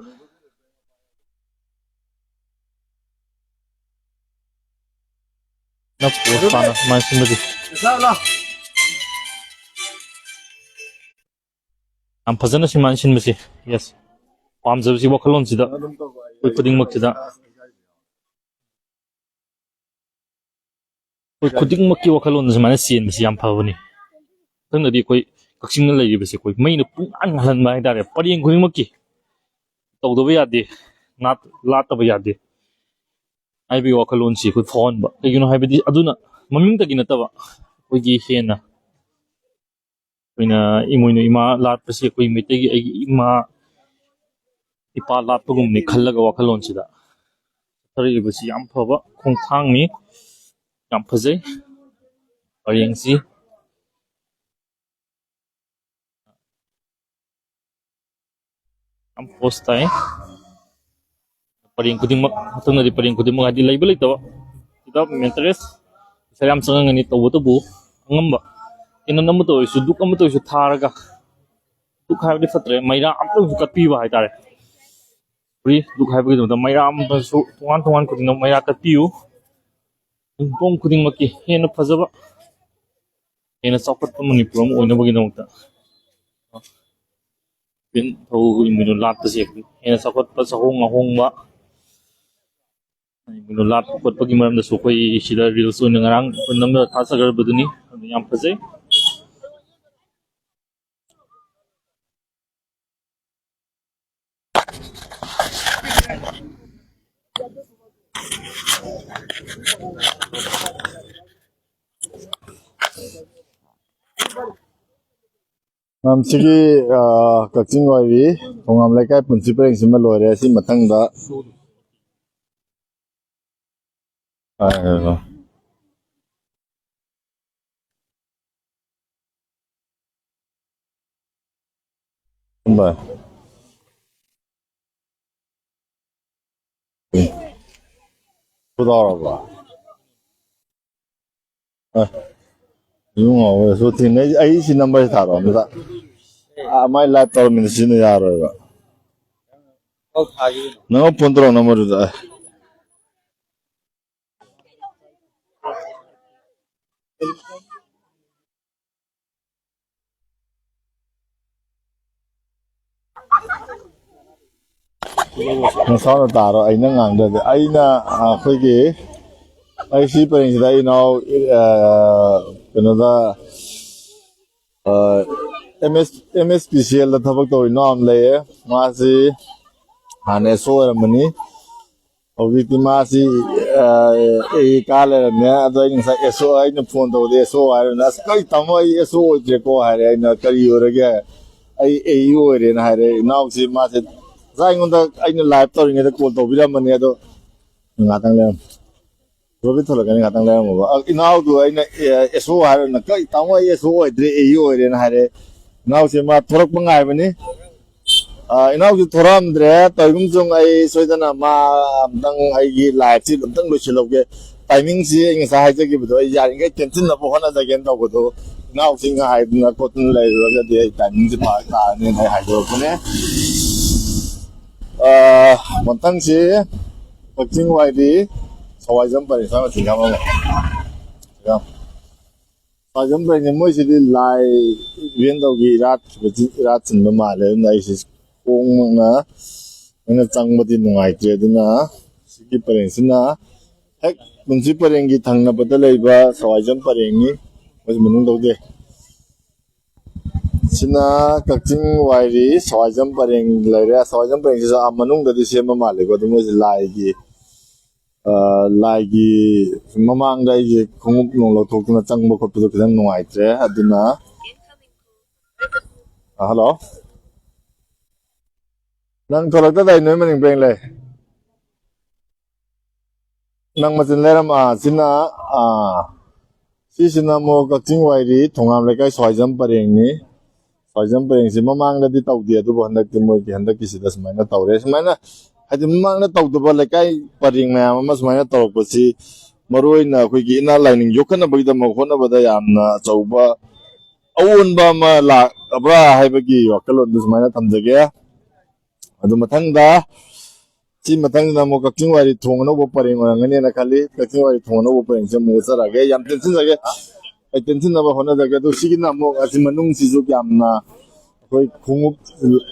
ꯅꯞꯄꯣ ꯇꯥꯅ ꯁꯨꯃꯥꯏꯅ ꯁꯤꯟꯕꯁꯦ꯫ ꯌꯥꯝ ꯐꯖꯅ ꯁꯨꯃꯥꯏꯅ ꯁꯤꯟꯕꯁꯦ, ꯌꯦꯁ, ꯄꯥꯝꯖꯕꯁꯤ ꯋꯥꯈꯜꯂꯣꯟꯁꯤꯗ ꯑꯩꯈꯣꯏ ꯈꯨꯗꯤꯡꯃꯛꯁꯤꯗ ꯑꯩꯈꯣꯏ ꯈꯨꯗꯤꯡꯃꯛꯀꯤ ꯋꯥꯈꯜꯂꯣꯟꯗ ꯁꯨꯃꯥꯏꯅ ꯆꯦꯟꯕꯁꯤ ꯌꯥꯝ ꯐꯕꯅꯤ꯫ ꯃꯊꯪꯗꯗꯤ ꯑꯩꯈꯣꯏ ꯀꯛꯆꯤꯡꯗ ꯂꯩꯔꯤꯕꯁꯤ ꯑꯩꯈꯣꯏ ꯃꯩꯅ ꯄꯨꯡꯉꯥꯟ ꯉꯥꯜꯍꯟꯕ ꯍꯥꯏꯇꯥꯔꯦ꯫ ꯄꯔꯦꯡ ꯈꯨꯗꯤꯡꯃꯛꯀꯤ ꯇꯧꯗꯕ ꯌꯥꯗꯦ, ꯅꯥꯠ-, ꯂꯥꯠꯇꯕ ꯌꯥꯗꯦ ꯍꯥꯏꯕꯒꯤ ꯋꯥꯈꯜꯂꯣꯟꯁꯤ ꯑꯩꯈꯣꯏ ꯐꯥꯎꯍꯟꯕ꯫ ꯀꯩꯒꯤꯅꯣ ꯍꯥꯏꯕꯗꯤ ꯑꯗꯨꯅ ꯃꯃꯤꯡꯇꯒꯤ ꯅꯠꯇꯕ ꯑꯩꯈꯣꯏꯒꯤ ꯍꯦꯟꯅ ꯑꯩꯈꯣꯏꯅ ꯏꯃꯣꯏꯅꯨ ꯏꯃꯥ ꯂꯥꯠꯄꯁꯤ ꯑꯩꯈꯣꯏ ꯃꯩꯇꯩꯒꯤ ꯑꯩꯒꯤ ꯏꯃꯥ ꯏꯄꯥ ꯂꯥꯠꯄꯒꯨꯝꯕꯅꯤ ꯈꯜꯂꯒ ꯋꯥꯈꯜꯂꯣꯟꯁꯤꯗ ꯆꯠꯊꯔꯛꯏꯕꯁꯤ ꯌꯥꯝ ꯐꯕ ꯈꯣꯡꯊꯥꯡꯅꯤ꯫ ꯌꯥꯝ ꯐꯖꯩ ꯄꯔꯦꯡꯁꯤ꯫ ꯌꯥꯝ ꯄꯣꯁ ꯇꯥꯏ꯫ ꯄꯔꯦꯡ ꯈꯨꯗꯤꯡꯃꯛ, ꯃꯊꯪꯗꯗꯤ ꯄꯔꯦꯡ ꯈꯨꯗꯤꯡꯃꯛ, ꯍꯥꯏꯗꯤ ꯂꯩꯕ ꯂꯩꯇꯕ, ꯁꯤꯗ ꯃꯦꯟꯇꯔꯦꯁ ꯄꯩꯁꯥ ꯌꯥꯝ ꯆꯪꯉꯝꯒꯅꯤ, ꯇꯧꯕꯇꯕꯨ ꯑꯉꯝꯕ, ꯀꯦꯅꯟ ꯑꯃꯇ ꯑꯣꯏꯔꯁꯨ, ꯗꯨꯛ ꯑꯃꯇ ꯑꯣꯏꯔꯁꯨ ꯊꯥꯔꯒ, ꯗꯨꯛ ꯍꯥꯏꯕꯗꯤ ꯐꯠꯇ꯭ꯔꯦ, ꯃꯩꯔꯥ ꯑꯃꯇꯪꯁꯨ ꯀꯠꯄꯤꯕ ꯍꯥꯏꯇꯥꯔꯦ꯫ ꯐ꯭ꯔꯤ ꯗꯨꯛ ꯍꯥꯏꯕꯒꯤꯗꯃꯛꯇ ꯃꯩꯔꯥ ꯑꯃꯁꯨ ꯊꯣꯡꯒꯥꯟ ꯊꯣꯡꯒꯥꯟ ꯈꯨꯗꯤꯡꯃꯛ ꯃꯩꯔꯥ ꯀꯠꯄꯤꯌꯨ꯫ ꯌꯨꯝꯊꯣꯡ ꯈꯨꯗꯤꯡꯃꯛꯀꯤ ꯍꯦꯟꯅ ꯐꯖꯕ, ꯍꯦꯟꯅ ꯆꯥꯎꯈꯠꯄ ꯃꯅꯤꯄꯨꯔ ꯑꯃ ꯑꯣꯏꯅꯕꯒꯤꯗꯃꯛꯇ꯫ ꯄꯦꯟ ꯊꯧ ꯏꯃꯣꯏꯅꯨ ꯂꯥꯠꯄꯁꯦ ꯍꯦꯟꯅ ꯆꯥꯎꯈꯠꯄ, ꯆꯥꯍꯣꯡ ꯉꯥꯍꯣꯡꯕ, ꯏꯃꯣꯏꯅꯨ ꯂꯥꯠꯄ ꯈꯣꯠꯄꯒꯤ ꯃꯔꯝꯗꯁꯨ ꯑꯩꯈꯣꯏ ꯁꯤꯗ ꯔꯤꯜꯁ ꯑꯣꯏꯅ ꯉꯔꯥꯡ ꯑꯩꯈꯣꯏ ꯅꯝꯗꯨꯅ ꯊꯥꯖꯈ꯭ꯔꯕꯗꯨꯅꯤ꯫ ꯑꯗꯨ ꯌꯥꯝ ꯐꯖꯩ꯫ ꯃꯌꯥꯝꯁꯤꯒꯤ, ꯑ, ꯀꯛꯆꯤꯡ ꯋꯥꯏꯔꯤ ꯈꯣꯡꯉꯥꯝ ꯂꯩꯀꯥꯏ ꯄꯨꯟꯁꯤ ꯄꯔꯦꯡꯁꯤꯃ ꯂꯣꯏꯔꯦ꯫ ꯑꯁꯤ ꯃꯊꯪꯗ, ꯑ, ꯚꯥꯏ꯫ ꯐꯨꯗꯥꯎꯔꯕ? ꯑ, ꯏꯕꯨꯡꯉꯣ, ꯁꯨ ꯊꯦꯡꯅꯩ꯫ ꯑꯩ ꯁꯤ ꯅꯝꯕꯔꯁꯤ ꯊꯥꯔꯛꯑꯣ ꯑꯝꯇ꯫ ꯑ, ꯃꯥꯏ ꯂꯥꯏꯚ ꯇꯧꯔꯝꯃꯤꯅ ꯁꯤꯖꯤꯟꯅ ꯌꯥꯔꯣꯏꯕ꯫ ꯅꯪ ꯐꯣꯟ ꯇꯧꯔꯛꯑꯣ ꯅꯝꯕꯔꯗꯨꯗ꯫ ꯅꯁꯥꯅ ꯇꯥꯔꯣ, ꯑꯩꯅ ꯉꯥꯡꯗ꯭ꯔꯗꯤ꯫ ꯑꯩꯅ, ꯑ, ꯑꯩꯈꯣꯏꯒꯤ, ꯑꯩ ꯁꯤ ꯄꯔꯦꯡꯁꯤꯗ ꯑꯩ ꯏꯅꯥꯎ, ꯑ, ꯀꯩꯅꯣꯗ, ꯑ, ꯑꯦꯝ ꯑꯦꯁ, ꯑꯦꯝ ꯑꯦꯁ ꯄꯤ ꯁꯤ ꯑꯦꯜꯗ ꯊꯕꯛ ꯇꯧꯕ ꯏꯅꯥꯎ ꯑꯃ ꯂꯩꯌꯦ꯫ ꯃꯥꯁꯤ ꯍꯥꯟꯅ ꯑꯦꯁ ꯑꯣ ꯑꯣꯏꯔꯝꯕꯅꯤ꯫ ꯍꯧꯖꯤꯛꯇꯤ ꯃꯥꯁꯤ, ꯑ, ꯑꯦ ꯀꯥ ꯂꯩꯔꯝꯃꯦ꯫ ꯑꯗꯣ ꯑꯩꯅ ꯉꯁꯥꯏ ꯑꯦꯁ ꯑꯣ, ꯑꯩꯅ ꯐꯣꯟ ꯇꯧꯕꯗ ꯑꯦꯁ ꯑꯣ ꯍꯥꯏꯔꯝꯃꯦ꯫ "ꯑꯁ, ꯀꯔꯤ ꯇꯥꯃꯣ, ꯑꯩ ꯑꯦꯁ ꯑꯣ ꯑꯣꯏꯗ꯭ꯔꯦꯀꯣ" ꯍꯥꯏꯔꯦ꯫ ꯑꯩꯅ "ꯀꯔꯤ ꯑꯣꯏꯔꯒꯦ?" "ꯑꯩ ꯑꯦ ꯏ ꯑꯣꯏꯔꯦꯅ" ꯍꯥꯏꯔꯦ꯫ ꯏꯅꯥꯎꯁꯤ ꯃꯥꯁꯦ ꯉꯁꯥꯏ ꯑꯩꯉꯣꯟꯗ, ꯑꯩꯅ ꯂꯥꯏꯚ ꯇꯧꯔꯤꯉꯩꯗ ꯀꯣꯜ ꯇꯧꯕꯤꯔꯝꯕꯅꯦ꯫ ꯑꯗꯣ ꯉꯥꯛꯇꯪ ꯂꯩꯔꯝ-, ꯔꯣꯕꯤꯟ ꯊꯣꯛꯂꯛꯀꯅꯤ, ꯉꯥꯛꯇꯪ ꯂꯩꯔꯝꯃꯣꯕ꯫ ꯑ, ꯏꯅꯥꯎꯗꯨ ꯑꯩꯅ, ꯑꯦ, ꯑꯦꯁ ꯑꯣ ꯍꯥꯏꯔꯒꯅ, "ꯀꯩ ꯇꯥꯃꯣ, ꯑꯩ ꯑꯦꯁ ꯑꯣ ꯑꯣꯏꯗ꯭ꯔꯦ, ꯑꯦ ꯏ ꯑꯣꯏꯔꯦꯅ" ꯍꯥꯏꯔꯦ꯫ ꯏꯅꯥꯎꯁꯦ ꯃꯥ ꯊꯣꯛꯂꯛꯄ ꯉꯥꯏꯕꯅꯤ꯫ ꯑ, ꯏꯅꯥꯎꯁꯨ ꯊꯣꯔꯛꯑꯝꯗ꯭ꯔꯦ꯫ ꯇꯧꯏꯒꯨꯝꯁꯨꯡ ꯑꯩ ꯁꯣꯏꯗꯅ ꯃꯥ ꯑꯝꯇꯪ ꯑꯩꯒꯤ ꯂꯥꯏꯐꯁꯤ ꯑꯝꯇꯪ ꯂꯣꯏꯁꯤꯜꯍꯧꯒꯦ꯫ ꯇꯥꯏꯃꯤꯡꯁꯤ ꯑꯩ ꯉꯁꯥꯏ ꯍꯥꯏꯖꯈꯤꯕꯗꯣ, ꯑꯩ ꯌꯥꯔꯤꯈꯩ ꯇꯦꯟꯁꯤꯟꯅꯕ ꯍꯣꯠꯅꯖꯒꯦꯅ ꯇꯧꯕꯗꯣ, ꯏꯅꯥꯎꯁꯤꯡ ꯍꯥꯏꯗꯅ ꯈꯣꯠꯇꯅ ꯂꯩꯔꯨꯔꯒꯗꯤ ꯑꯩ ꯇꯥꯏꯃꯤꯡꯁꯤ ꯐꯔꯛ ꯇꯥꯔꯅꯤꯅ ꯑꯩ ꯍꯥꯏꯗꯣꯔꯛꯄꯅꯦ꯫ ꯑ, ꯃꯊꯪꯁꯤ ꯀꯛꯆꯤꯡ ꯋꯥꯏꯔꯤ ꯁꯋꯥꯏꯖꯝ ꯄꯔꯦꯡ ꯁ꯭ꯋꯥꯏ ꯃꯆꯤꯟ ꯈꯪꯉꯝꯃꯣꯏ꯫ ꯁꯋꯥꯏꯖꯝ ꯄꯔꯦꯡꯁꯦ ꯃꯣꯏꯁꯤꯗꯤ ꯂꯥꯏ ꯏꯚꯦꯟ ꯇꯧꯒꯤ ꯏꯔꯥꯠ, ꯏꯔꯥꯠ ꯆꯤꯟꯕ ꯃꯥꯜꯂꯦ꯫ ꯑꯗꯨꯅ ꯑꯩꯁꯤ ꯈꯣꯡꯃꯛꯅ ꯑꯩꯅ ꯆꯪꯕꯗꯤ ꯅꯨꯡꯉꯥꯏꯇ꯭ꯔꯦ꯫ ꯑꯗꯨꯅ ꯁꯤꯒꯤ ꯄꯔꯦꯡꯁꯤꯅ ꯍꯦꯛ ꯄꯨꯟꯁꯤ ꯄꯔꯦꯡꯒꯤ ꯊꯪꯅꯕꯗ ꯂꯩꯕ ꯁꯋꯥꯏꯖꯝ ꯄꯔꯦꯡꯅꯤ꯫ ꯃꯣꯏꯁꯤ ꯃꯅꯨꯡ ꯇꯧꯗꯦ꯫ ꯁꯤꯅ ꯀꯛꯆꯤꯡ ꯋꯥꯏꯔꯤ ꯁꯋꯥꯏꯖꯝ ꯄꯔꯦꯡ ꯂꯩꯔꯦ꯫ ꯁꯋꯥꯏꯖꯝ ꯄꯔꯦꯡꯁꯤꯁꯨ ꯑꯥ ꯃꯅꯨꯡꯗꯗꯤ ꯁꯦꯝꯕ ꯃꯥꯜꯂꯦꯀꯣ꯫ ꯑꯗꯨ ꯃꯣꯏꯁꯦ ꯂꯥꯏꯒꯤ, ꯑ, ꯂꯥꯏꯒꯤ ꯃꯃꯥꯡꯗ ꯑꯩꯁꯦ ꯈꯣꯡꯎꯞ ꯅꯨꯡ ꯂꯧꯊꯣꯛꯇꯨꯅ ꯆꯪꯕ ꯈꯣꯠꯄꯗꯣ ꯈꯤꯇꯪ ꯅꯨꯡꯉꯥꯏꯇ꯭ꯔꯦ꯫ ꯑꯗꯨꯅ, ꯑ, ꯍꯜꯂꯣ, ꯅꯪ ꯊꯣꯛꯂꯛꯇꯗꯥꯏ? ꯅꯣꯏ ꯃꯅꯤꯡ ꯄꯔꯦꯡ ꯂꯩ꯫ ꯅꯪ ꯃꯆꯤꯟ ꯂꯩꯔꯝ-, ꯑꯥ, ꯁꯤꯅ, ꯑꯥ, ꯁꯤꯁꯤꯅ ꯑꯃꯨꯛ ꯀꯛꯆꯤꯡ ꯋꯥꯏꯔꯤ ꯊꯣꯉꯥꯝ ꯂꯩꯀꯥꯏ ꯁ꯭ꯋꯥꯏꯖꯝ ꯄꯔꯦꯡꯅꯤ꯫ ꯁ꯭ꯋꯥꯏꯖꯝ ꯄꯔꯦꯡꯁꯤ ꯃꯃꯥꯡꯗꯗꯤ ꯇꯧꯗꯦ, ꯑꯗꯨꯕꯨ ꯍꯟꯗꯛꯇꯤ ꯃꯣꯏꯒꯤ ꯍꯟꯗꯛꯀꯤꯁꯤꯗ ꯁꯨꯃꯥꯏꯅ ꯇꯧꯔꯦ꯫ ꯁꯨꯃꯥꯏꯅ ꯍꯥꯏꯗꯤ ꯃꯃꯥꯡꯗ ꯇꯧꯗꯕ ꯂꯩꯀꯥꯏ ꯄꯔꯦꯡ ꯃꯌꯥꯝ ꯑꯃ ꯁꯨꯃꯥꯏꯅ ꯇꯧꯔꯛꯄꯁꯤ, ꯃꯔꯨ ꯑꯣꯏꯅ ꯑꯩꯈꯣꯏꯒꯤ ꯏꯅꯥꯠ ꯂꯥꯏꯅꯤꯡ ꯌꯣꯛꯈꯠꯅꯕꯒꯤꯗꯃꯛ ꯍꯣꯠꯅꯕꯗ ꯌꯥꯝꯅ ꯑꯆꯧꯕ ꯑꯑꯣꯟꯕ ꯑꯃ ꯂꯥꯛꯑꯕ꯭ꯔꯥ ꯍꯥꯏꯕꯒꯤ ꯋꯥꯈꯜꯂꯣꯟꯗꯨ ꯁꯨꯃꯥꯏꯅ ꯊꯝꯖꯒꯦ꯫ ꯑꯗꯨ ꯃꯊꯪꯗ, ꯁꯤ ꯃꯊꯪꯗ ꯑꯃꯨꯛ ꯀꯛꯆꯤꯡ ꯋꯥꯏꯔꯤ ꯊꯣꯡ ꯑꯅꯧꯕ ꯄꯔꯦꯡ ꯑꯣꯏꯔꯝꯒꯅꯦꯅ ꯈꯜꯂꯤ꯫ ꯀꯛꯆꯤꯡ ꯋꯥꯏꯔꯤ ꯊꯣꯡ ꯑꯅꯧꯕ ꯄꯔꯦꯡꯁꯦ ꯑꯃꯨꯛ ꯆꯠꯆꯔꯛꯑꯒꯦ꯫ ꯌꯥꯝ ꯇꯦꯟꯁꯤꯟꯖꯒꯦ, ꯑꯩ ꯇꯦꯟꯁꯤꯟꯅꯕ ꯍꯣꯠꯅꯖꯒꯦ꯫ ꯑꯗꯣ ꯁꯤꯒꯤꯅ ꯑꯃꯨꯛ ꯑꯁꯤ ꯃꯅꯨꯡꯁꯤꯁꯨ ꯌꯥꯝꯅ ꯑꯩꯈꯣꯏ ꯈꯣꯡꯎꯞ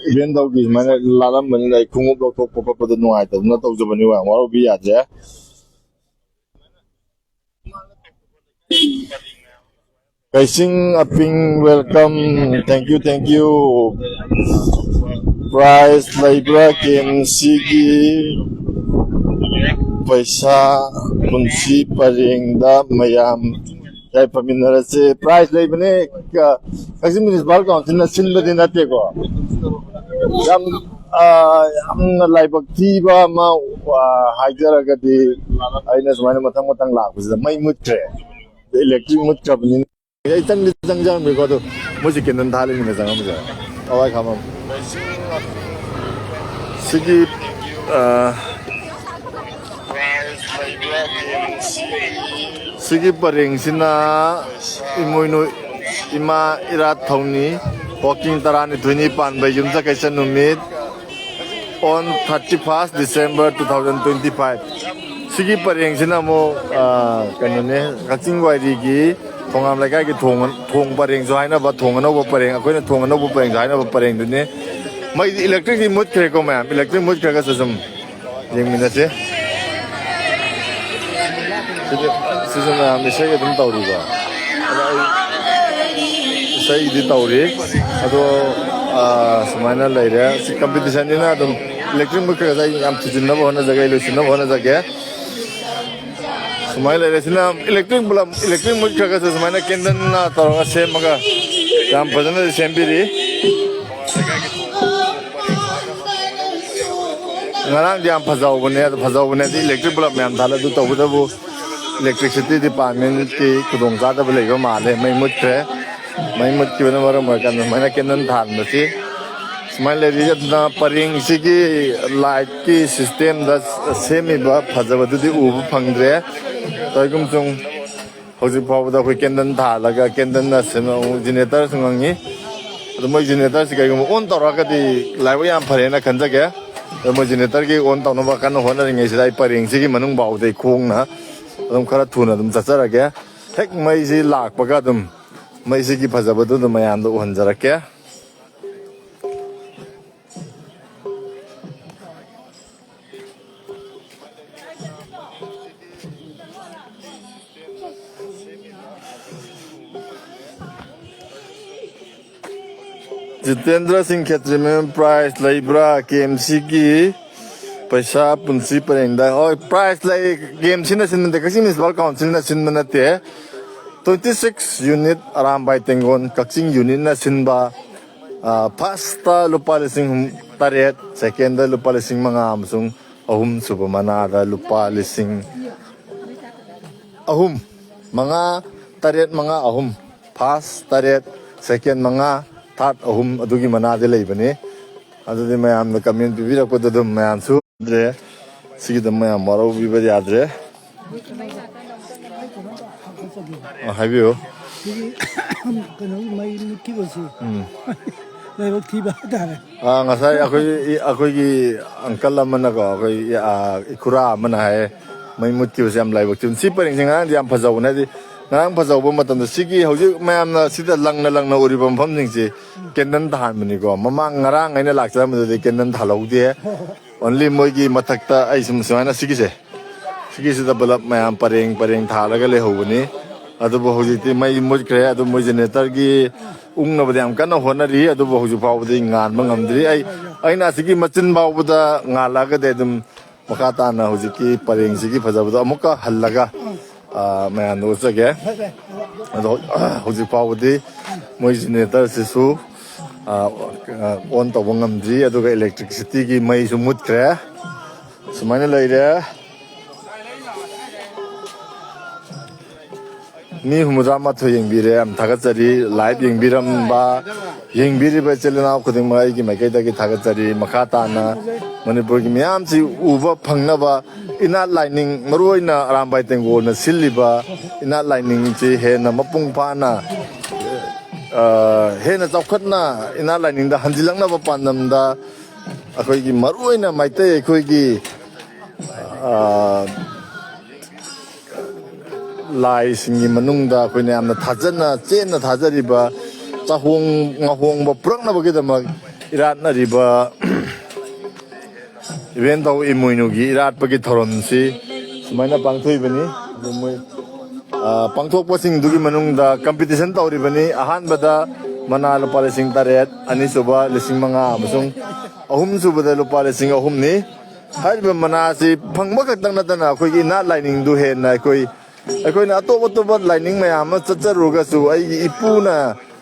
ꯏꯚꯦꯟ ꯇꯧꯒꯤ ꯁꯨꯃꯥꯏꯅ ꯂꯥꯠꯂꯝꯕꯅꯤꯅ ꯑꯩ ꯈꯣꯡꯎꯞ ꯂꯧꯊꯣꯛꯄ ꯈꯣꯠꯄꯗ ꯅꯨꯡꯉꯥꯏꯇꯗꯅ ꯇꯧꯖꯕꯅꯤ, ꯌꯥꯝ ꯋꯥꯔꯧꯕꯤ ꯌꯥꯗ꯭ꯔꯦ꯫ ꯀꯩꯁꯤꯡ ꯑꯄꯤꯡ, welcome, thank you, thank you꯫ Prize ꯂꯩꯕ꯭ꯔꯥ? ꯀꯦ ꯑꯦꯝ ꯁꯤꯒꯤ ꯄꯩꯁꯥ ꯄꯨꯟꯁꯤ ꯄꯔꯦꯡꯗ ꯃꯌꯥꯝ ꯌꯥꯏꯐꯃꯤꯟꯅꯔꯁꯦ꯫ Prize ꯂꯩꯕꯅꯦ꯫ ꯀ-, ꯀꯛꯆꯤꯡ ꯃ꯭ꯌꯨꯅꯤꯁꯤꯄꯥꯜ ꯀꯥꯎꯟꯁꯤꯜꯅ ꯁꯤꯟꯕꯗꯤ ꯅꯠꯇꯦꯀꯣ꯫ ꯌꯥꯝ, ꯑ, ꯌꯥꯝꯅ ꯂꯥꯏꯕꯛ ꯊꯤꯕ ꯑꯃ, ꯑ, ꯍꯥꯏꯖꯔꯒꯗꯤ ꯑꯩꯅ ꯁꯨꯃꯥꯏꯅ ꯃꯊꯪ ꯃꯊꯪ ꯂꯥꯛꯄꯁꯤꯗ ꯃꯩ ꯃꯨꯠꯈ꯭ꯔꯦ꯫ ꯏꯂꯦꯛꯇ꯭ꯔꯤꯛ ꯃꯨꯠꯈ꯭ꯔꯕꯅꯤꯅ꯫ ꯑꯩ ꯆꯪꯗꯤ ꯆꯪꯖꯔꯝꯃꯤꯀꯣ, ꯑꯗꯣ ꯃꯣꯏꯁꯦ ꯀꯦꯟꯗꯜ ꯊꯥꯜꯂꯤꯃꯤꯅ ꯆꯪꯉꯝꯕꯁꯦ꯫ ꯑꯋꯥꯏ ꯈꯥꯝꯃꯝ꯫ ꯁꯤꯒꯤ, ꯑ, ꯁꯤꯒꯤ ꯄꯔꯦꯡꯁꯤꯅ ꯏꯃꯣꯏꯅꯨ ꯏꯃꯥ ꯏꯔꯥꯠ ꯊꯧꯅꯤ, ꯋꯥꯀꯤꯡ ꯇꯔꯥꯅꯤꯊꯣꯏꯅꯤ ꯄꯥꯟꯕ ꯌꯨꯝꯁꯀꯩꯁ ꯅꯨꯃꯤꯠ, on thirty first December two thousand twenty five꯫ ꯁꯤꯒꯤ ꯄꯔꯦꯡꯁꯤꯅ ꯑꯃꯨꯛ, ꯑ, ꯀꯩꯅꯣꯅꯦ, ꯀꯛꯆꯤꯡ ꯋꯥꯏꯔꯤꯒꯤ ꯊꯣꯉꯥꯝ ꯂꯩꯀꯥꯏꯒꯤ ꯊꯣꯡ, ꯊꯣꯡ ꯄꯔꯦꯡꯁꯨ ꯍꯥꯏꯅꯕ, ꯊꯣꯡ ꯑꯅꯧꯕ ꯄꯔꯦꯡ, ꯑꯩꯈꯣꯏꯅ ꯊꯣꯡ ꯑꯅꯧꯕ ꯄꯔꯦꯡꯁꯨ ꯍꯥꯏꯅꯕ ꯄꯔꯦꯡꯗꯨꯅꯤ꯫ ꯃꯩꯗꯤ, electricꯇꯤ ꯃꯨꯠꯈ꯭ꯔꯦꯀꯣ ꯃꯌꯥꯝ, electric ꯃꯨꯠꯈ꯭ꯔꯒꯁꯨ ꯁꯨꯝ ꯌꯦꯡꯃꯤꯟꯅꯁꯦ꯫ ꯁꯤꯁꯨ, ꯁꯤꯁꯨ ꯃꯌꯥꯝ ꯏꯁꯩ ꯑꯗꯨꯝ ꯇꯧꯔꯤꯀꯣ꯫ ꯑꯗꯣ ꯑꯩ ꯏꯁꯩꯗꯤ ꯇꯧꯔꯤ꯫ ꯑꯗꯣ, ꯑꯥ, ꯁꯨꯃꯥꯏꯅ ꯂꯩꯔꯦ꯫ ꯁꯤ competitionꯅꯤꯅ ꯑꯗꯨꯝ electric ꯃꯨꯠꯈ꯭ꯔꯒꯁꯨ ꯑꯩ ꯌꯥꯝ ꯊꯨꯖꯤꯟꯅꯕ ꯍꯣꯠꯅꯖꯒꯦ, ꯑꯩ ꯂꯣꯏꯁꯤꯟꯅꯕ ꯍꯣꯠꯅꯖꯒꯦ꯫ ꯁꯨꯃꯥꯏꯅ ꯂꯩꯔꯦ꯫ ꯁꯤꯅ electric bulb, electric ꯃꯨꯠꯈ꯭ꯔꯒꯁꯨ ꯁꯨꯃꯥꯏꯅ candleꯅ ꯇꯧꯔꯒ ꯁꯦꯝꯃꯒ ꯌꯥꯝ ꯐꯖꯅ ꯁꯦꯝꯕꯤꯔꯤ꯫ ꯉꯔꯥꯡꯗꯤ ꯌꯥꯝ ꯐꯖꯍꯧꯕꯅꯦ, ꯑꯗꯨ ꯐꯖꯍꯧꯕꯅꯦ, ꯑꯗꯨ electric bulb ꯃꯌꯥꯝ ꯊꯥꯜꯂꯦ꯫ ꯑꯗꯨ ꯇꯧꯕꯇꯕꯨ electricity departmentꯀꯤ ꯈꯨꯗꯣꯡꯆꯥꯗꯕ ꯂꯩꯕ ꯃꯥꯜꯂꯦ꯫ ꯃꯩ ꯃꯨꯠꯈ꯭ꯔꯦ꯫ ꯃꯩ ꯃꯨꯠꯈꯤꯕꯅ ꯃꯔꯝ ꯑꯣꯏꯔꯀꯥꯟꯗ ꯁꯨꯃꯥꯏꯅ candle ꯊꯥꯟꯕꯁꯤ ꯁꯨꯃꯥꯏꯅ ꯂꯩꯔꯤ꯫ ꯑꯗꯨꯅ ꯄꯔꯦꯡꯁꯤꯒꯤ lightꯀꯤ systemꯗ ꯁꯦꯝꯃꯤꯕ ꯐꯖꯕꯗꯨꯗꯤ ꯎꯕ ꯐꯪꯗ꯭ꯔꯦ꯫ ꯇꯧꯏꯒꯨꯝꯁꯨꯡ ꯍꯧꯖꯤꯛ ꯐꯥꯎꯕꯗ ꯑꯩꯈꯣꯏ candle ꯊꯥꯜꯂꯒ candleꯅ ꯁꯦꯝ-, generatorꯁꯨ ꯉꯪꯉꯤ꯫ ꯑꯗꯣ ꯃꯣꯏ generatorꯁꯤ ꯀꯩꯒꯨꯝꯕ on ꯇꯧꯔꯛꯑꯒꯗꯤ ꯂꯥꯏꯕꯛ ꯌꯥꯝ ꯐꯔꯦꯅ ꯈꯟꯖꯒꯦ꯫ ꯑꯗꯣ ꯃꯣꯏ generatorꯒꯤ on ꯇꯧꯅꯕ ꯀꯟꯅ ꯍꯣꯠꯅꯔꯤꯉꯩꯁꯤꯗ ꯑꯩ ꯄꯔꯦꯡꯁꯤꯒꯤ ꯃꯅꯨꯡ ꯐꯥꯎꯗ ꯑꯩ ꯈꯣꯡꯅ ꯑꯗꯨꯝ ꯈꯔ ꯊꯨꯅ ꯑꯗꯨꯝ ꯆꯠꯆꯔꯒꯦ꯫ ꯍꯦꯛ ꯃꯩꯁꯤ ꯂꯥꯛꯄꯒ ꯑꯗꯨꯝ ꯃꯩꯁꯤꯒꯤ ꯐꯖꯕꯗꯨ ꯑꯗꯨꯝ ꯃꯌꯥꯝꯗ ꯎꯍꯟꯖꯔꯛꯀꯦ꯫ ꯖꯤꯇꯦꯟꯗ꯭ꯔ ꯁꯤꯡ ꯈꯦꯇ꯭ꯔꯤ, ꯃꯦꯝ, prize ꯂꯩꯕ꯭ꯔꯥ? KMCꯒꯤ ꯄꯩꯁꯥ ꯄꯨꯟꯁꯤ ꯄꯔꯦꯡꯗ꯫ ꯍꯣꯏ, prize ꯂꯩ꯫ KMCꯅ ꯁꯤꯟꯕ ꯅꯠꯇꯦ, ꯀꯛꯆꯤꯡ Municipal Councilꯅ ꯁꯤꯟꯕ ꯅꯠꯇꯦ꯫ Twenty six unit ꯑꯔꯥꯝꯕꯥꯏ ꯇꯦꯡꯒꯣꯟ ꯀꯛꯆꯤꯡ unitꯅ ꯁꯤꯟꯕ꯫ ꯑ, firstꯇ ꯂꯨꯄꯥ ꯂꯤꯁꯤꯡ ꯇꯔꯦꯠ, secondꯗ ꯂꯨꯄꯥ ꯂꯤꯁꯤꯡ ꯃꯉꯥ ꯑꯃꯁꯨꯡ ꯑꯍꯨꯝꯁꯨꯕ ꯃꯅꯥꯗ ꯂꯨꯄꯥ ꯂꯤꯁꯤꯡ ꯑꯍꯨꯝ, ꯃꯉꯥ, ꯇꯔꯦꯠ, ꯃꯉꯥ, ꯑꯍꯨꯝ꯫ First ꯇꯔꯦꯠ, second ꯃꯉꯥ, third ꯑꯍꯨꯝ ꯑꯗꯨꯒꯤ ꯃꯅꯥꯗ ꯂꯩꯕꯅꯤ꯫ ꯑꯗꯨꯗꯤ ꯃꯌꯥꯝꯅ comment ꯄꯤꯕꯤꯔꯛꯄꯗ ꯑꯗꯨꯝ ꯃꯌꯥꯝꯁꯨ ꯗ꯭ꯔꯦ꯫ ꯁꯤꯒꯤꯗ ꯃꯌꯥꯝ ꯋꯥꯔꯧꯕꯤꯕ ꯌꯥꯗ꯭ꯔꯦ꯫ ꯑ, ꯍꯥꯏꯕꯤꯌꯨ꯫ ꯁꯤꯒꯤ ꯀꯩꯅꯣꯒꯤ ꯃꯩ ꯃꯨꯠꯈꯤꯕꯁꯤ ꯎꯝ꯫ ꯂꯥꯏꯕꯛ ꯊꯤꯕ ꯍꯥꯏꯇꯥꯔꯦ꯫ ꯑ, ꯉꯁꯥꯏ ꯑꯩꯈꯣꯏ, ꯑꯩꯈꯣꯏꯒꯤ uncle ꯑꯃꯅꯀꯣ, ꯑꯩꯈꯣꯏ, ꯑ, ꯏꯈꯨꯔꯥ ꯑꯃꯅ ꯍꯥꯏꯌꯦ, ꯃꯩ ꯃꯨꯠꯈꯤꯕꯁꯦ ꯌꯥꯝ ꯂꯥꯏꯕꯛ ꯊꯤ꯫ ꯁꯤ ꯄꯔꯦꯡꯁꯦ ꯉꯔꯥꯡꯗꯤ ꯌꯥꯝ ꯐꯖꯍꯧꯕꯅꯦ, ꯍꯥꯏꯗꯤ ꯉꯔꯥꯡ ꯐꯖꯍꯧꯕ ꯃꯇꯝꯗ ꯁꯤꯒꯤ ꯍꯧꯖꯤꯛ ꯃꯌꯥꯝꯅ ꯁꯤꯗ ꯂꯪꯅ ꯂꯪꯅ ꯎꯔꯤꯕ ꯃꯐꯝꯁꯤꯡꯁꯦ candle ꯊꯥꯍꯟꯕꯅꯤꯀꯣ꯫ ꯃꯃꯥꯡ ꯉꯔꯥꯡ ꯑꯩꯅ ꯂꯥꯛꯆꯔꯝꯕꯗꯨꯗꯤ candle ꯊꯥꯜꯍꯧꯗꯦ꯫ Only ꯃꯣꯏꯒꯤ ꯃꯊꯛꯇ ꯑꯩ ꯁꯨꯝ ꯁꯨꯃꯥꯏꯅ ꯁꯤꯒꯤꯁꯦ, ꯁꯤꯒꯤꯁꯤꯗ ꯕꯂꯕ ꯃꯌꯥꯝ ꯄꯔꯦꯡ ꯄꯔꯦꯡ ꯊꯥꯜꯂꯒ ꯂꯩꯍꯧꯕꯅꯤ꯫ ꯑꯗꯨꯕꯨ ꯍꯧꯖꯤꯛꯇꯤ ꯃꯩ ꯃꯨꯠꯈ꯭ꯔꯦ꯫ ꯑꯗꯨ ꯃꯣꯏ generatorꯒꯤ ꯎꯪꯅꯕꯗꯤ ꯌꯥꯝ ꯀꯟꯅ ꯍꯣꯠꯅꯔꯤ, ꯑꯗꯨꯕꯨ ꯍꯧꯖꯤꯛ ꯐꯥꯎꯕꯗꯤ ꯉꯥꯟꯕ ꯉꯝꯗ꯭ꯔꯤ꯫ ꯑꯩ, ꯑꯩꯅ ꯑꯁꯤꯒꯤ ꯃꯆꯤꯟ ꯐꯥꯎꯕꯗ ꯉꯥꯜꯂꯛꯑꯒꯗꯤ ꯑꯗꯨꯝ ꯃꯈꯥ ꯇꯥꯅ ꯍꯧꯖꯤꯛꯀꯤ ꯄꯔꯦꯡꯁꯤꯒꯤ ꯐꯖꯕꯗꯣ ꯑꯃꯨꯛꯀ ꯍꯜꯂꯒ, ꯑ, ꯃꯌꯥꯝꯗ ꯎꯠꯆꯒꯦ꯫ ꯑꯗꯣ ꯍꯧꯖꯤꯛ ꯐꯥꯎꯕꯗꯤ ꯃꯣꯏ generatorꯁꯤꯁꯨ, ꯑ, on ꯇꯧꯕ ꯉꯝꯗ꯭ꯔꯤ, ꯑꯗꯨꯒ electricityꯒꯤ ꯃꯩꯁꯨ ꯃꯨꯠꯈ꯭ꯔꯦ꯫ ꯁꯨꯃꯥꯏꯅ ꯂꯩꯔꯦ꯫ ꯃꯤ ꯍꯨꯝꯐꯨꯇꯔꯥ ꯃꯥꯊꯣꯏ ꯌꯦꯡꯕꯤꯔꯦ, ꯌꯥꯝ ꯊꯥꯒꯠꯆꯔꯤ꯫ Live ꯌꯦꯡꯕꯤꯔꯝꯕ, ꯌꯦꯡꯕꯤꯔꯤꯕ ꯏꯆꯤꯜ ꯏꯅꯥꯎ ꯈꯨꯗꯤꯡꯃꯛ ꯑꯩꯒꯤ ꯃꯥꯏꯀꯩꯗꯒꯤ ꯊꯥꯒꯠꯆꯔꯤ꯫ ꯃꯈꯥ ꯇꯥꯅ ꯃꯅꯤꯄꯨꯔꯒꯤ ꯃꯤꯌꯥꯝꯁꯤ ꯎꯕ ꯐꯪꯅꯕ ꯏꯅꯥꯠ ꯂꯥꯏꯅꯤꯡ, ꯃꯔꯨꯑꯣꯏꯅ ꯑꯔꯥꯝꯕꯥꯏ ꯇꯦꯡꯒꯣꯜꯅ ꯁꯤꯜꯂꯤꯕ ꯏꯅꯥꯠ ꯂꯥꯏꯅꯤꯡꯁꯤ ꯍꯦꯟꯅ ꯃꯄꯨꯡ ꯐꯥꯅ, ꯑ, ꯍꯦꯟꯅ ꯆꯥꯎꯈꯠꯅ ꯏꯅꯥꯠ ꯂꯥꯏꯅꯤꯡꯗ ꯍꯟꯖꯤꯜꯂꯛꯅꯕ ꯄꯥꯟꯗꯝꯗ ꯑꯩꯈꯣꯏꯒꯤ ꯃꯔꯨꯑꯣꯏꯅ ꯃꯩꯇꯩ ꯑꯩꯈꯣꯏꯒꯤ, ꯑ, ꯂꯥꯏꯁꯤꯡꯒꯤ ꯃꯅꯨꯡꯗ ꯑꯩꯈꯣꯏꯅ ꯌꯥꯝꯅ ꯊꯥꯖꯅ, ꯆꯦꯠꯅ ꯊꯥꯖꯔꯤꯕ ꯆꯥꯍꯣꯡ ꯉꯥꯍꯣꯡꯕ ꯄꯨꯔꯛꯅꯕꯒꯤꯗꯃꯛ ꯏꯔꯥꯠꯅꯔꯤꯕ ꯏꯕꯦꯟꯊꯧ ꯏꯃꯣꯏꯅꯨꯒꯤ ꯏꯔꯥꯠꯄꯒꯤ ꯊꯧꯔꯝꯁꯤ ꯁꯨꯃꯥꯏꯅ ꯄꯥꯡꯊꯣꯛꯏꯕꯅꯤ꯫ ꯑꯗꯨ ꯃꯣꯏ, ꯑ, ꯄꯥꯡꯊꯣꯛꯄꯁꯤꯡꯗꯨꯒꯤ ꯃꯅꯨꯡꯗ competition ꯇꯧꯔꯤꯕꯅꯤ꯫ ꯑꯍꯥꯟꯕꯗ ꯃꯅꯥ ꯂꯨꯄꯥ ꯂꯤꯁꯤꯡ ꯇꯔꯦꯠ, ꯑꯅꯤꯁꯨꯕ ꯂꯤꯁꯤꯡ ꯃꯉꯥ ꯑꯃꯁꯨꯡ ꯑꯍꯨꯝꯁꯨꯕꯗ ꯂꯨꯄꯥ ꯂꯤꯁꯤꯡ ꯑꯍꯨꯝꯅꯤ꯫ ꯍꯥꯏꯔꯤꯕ ꯃꯅꯥꯁꯤ ꯐꯪꯕ ꯈꯛꯇꯪ ꯅꯠꯇꯅ ꯑꯩꯈꯣꯏꯒꯤ ꯏꯅꯥꯠ ꯂꯥꯏꯅꯤꯡꯗꯨ ꯍꯦꯟꯅ ꯑꯩꯈꯣꯏ, ꯑꯩꯈꯣꯏꯅ ꯑꯇꯣꯞ ꯑꯇꯣꯞꯄ ꯂꯥꯏꯅꯤꯡ ꯃꯌꯥꯝ ꯑꯃ ꯆꯠꯆꯔꯨꯔꯒꯁꯨ ꯑꯩꯒꯤ ꯏꯄꯨꯅ,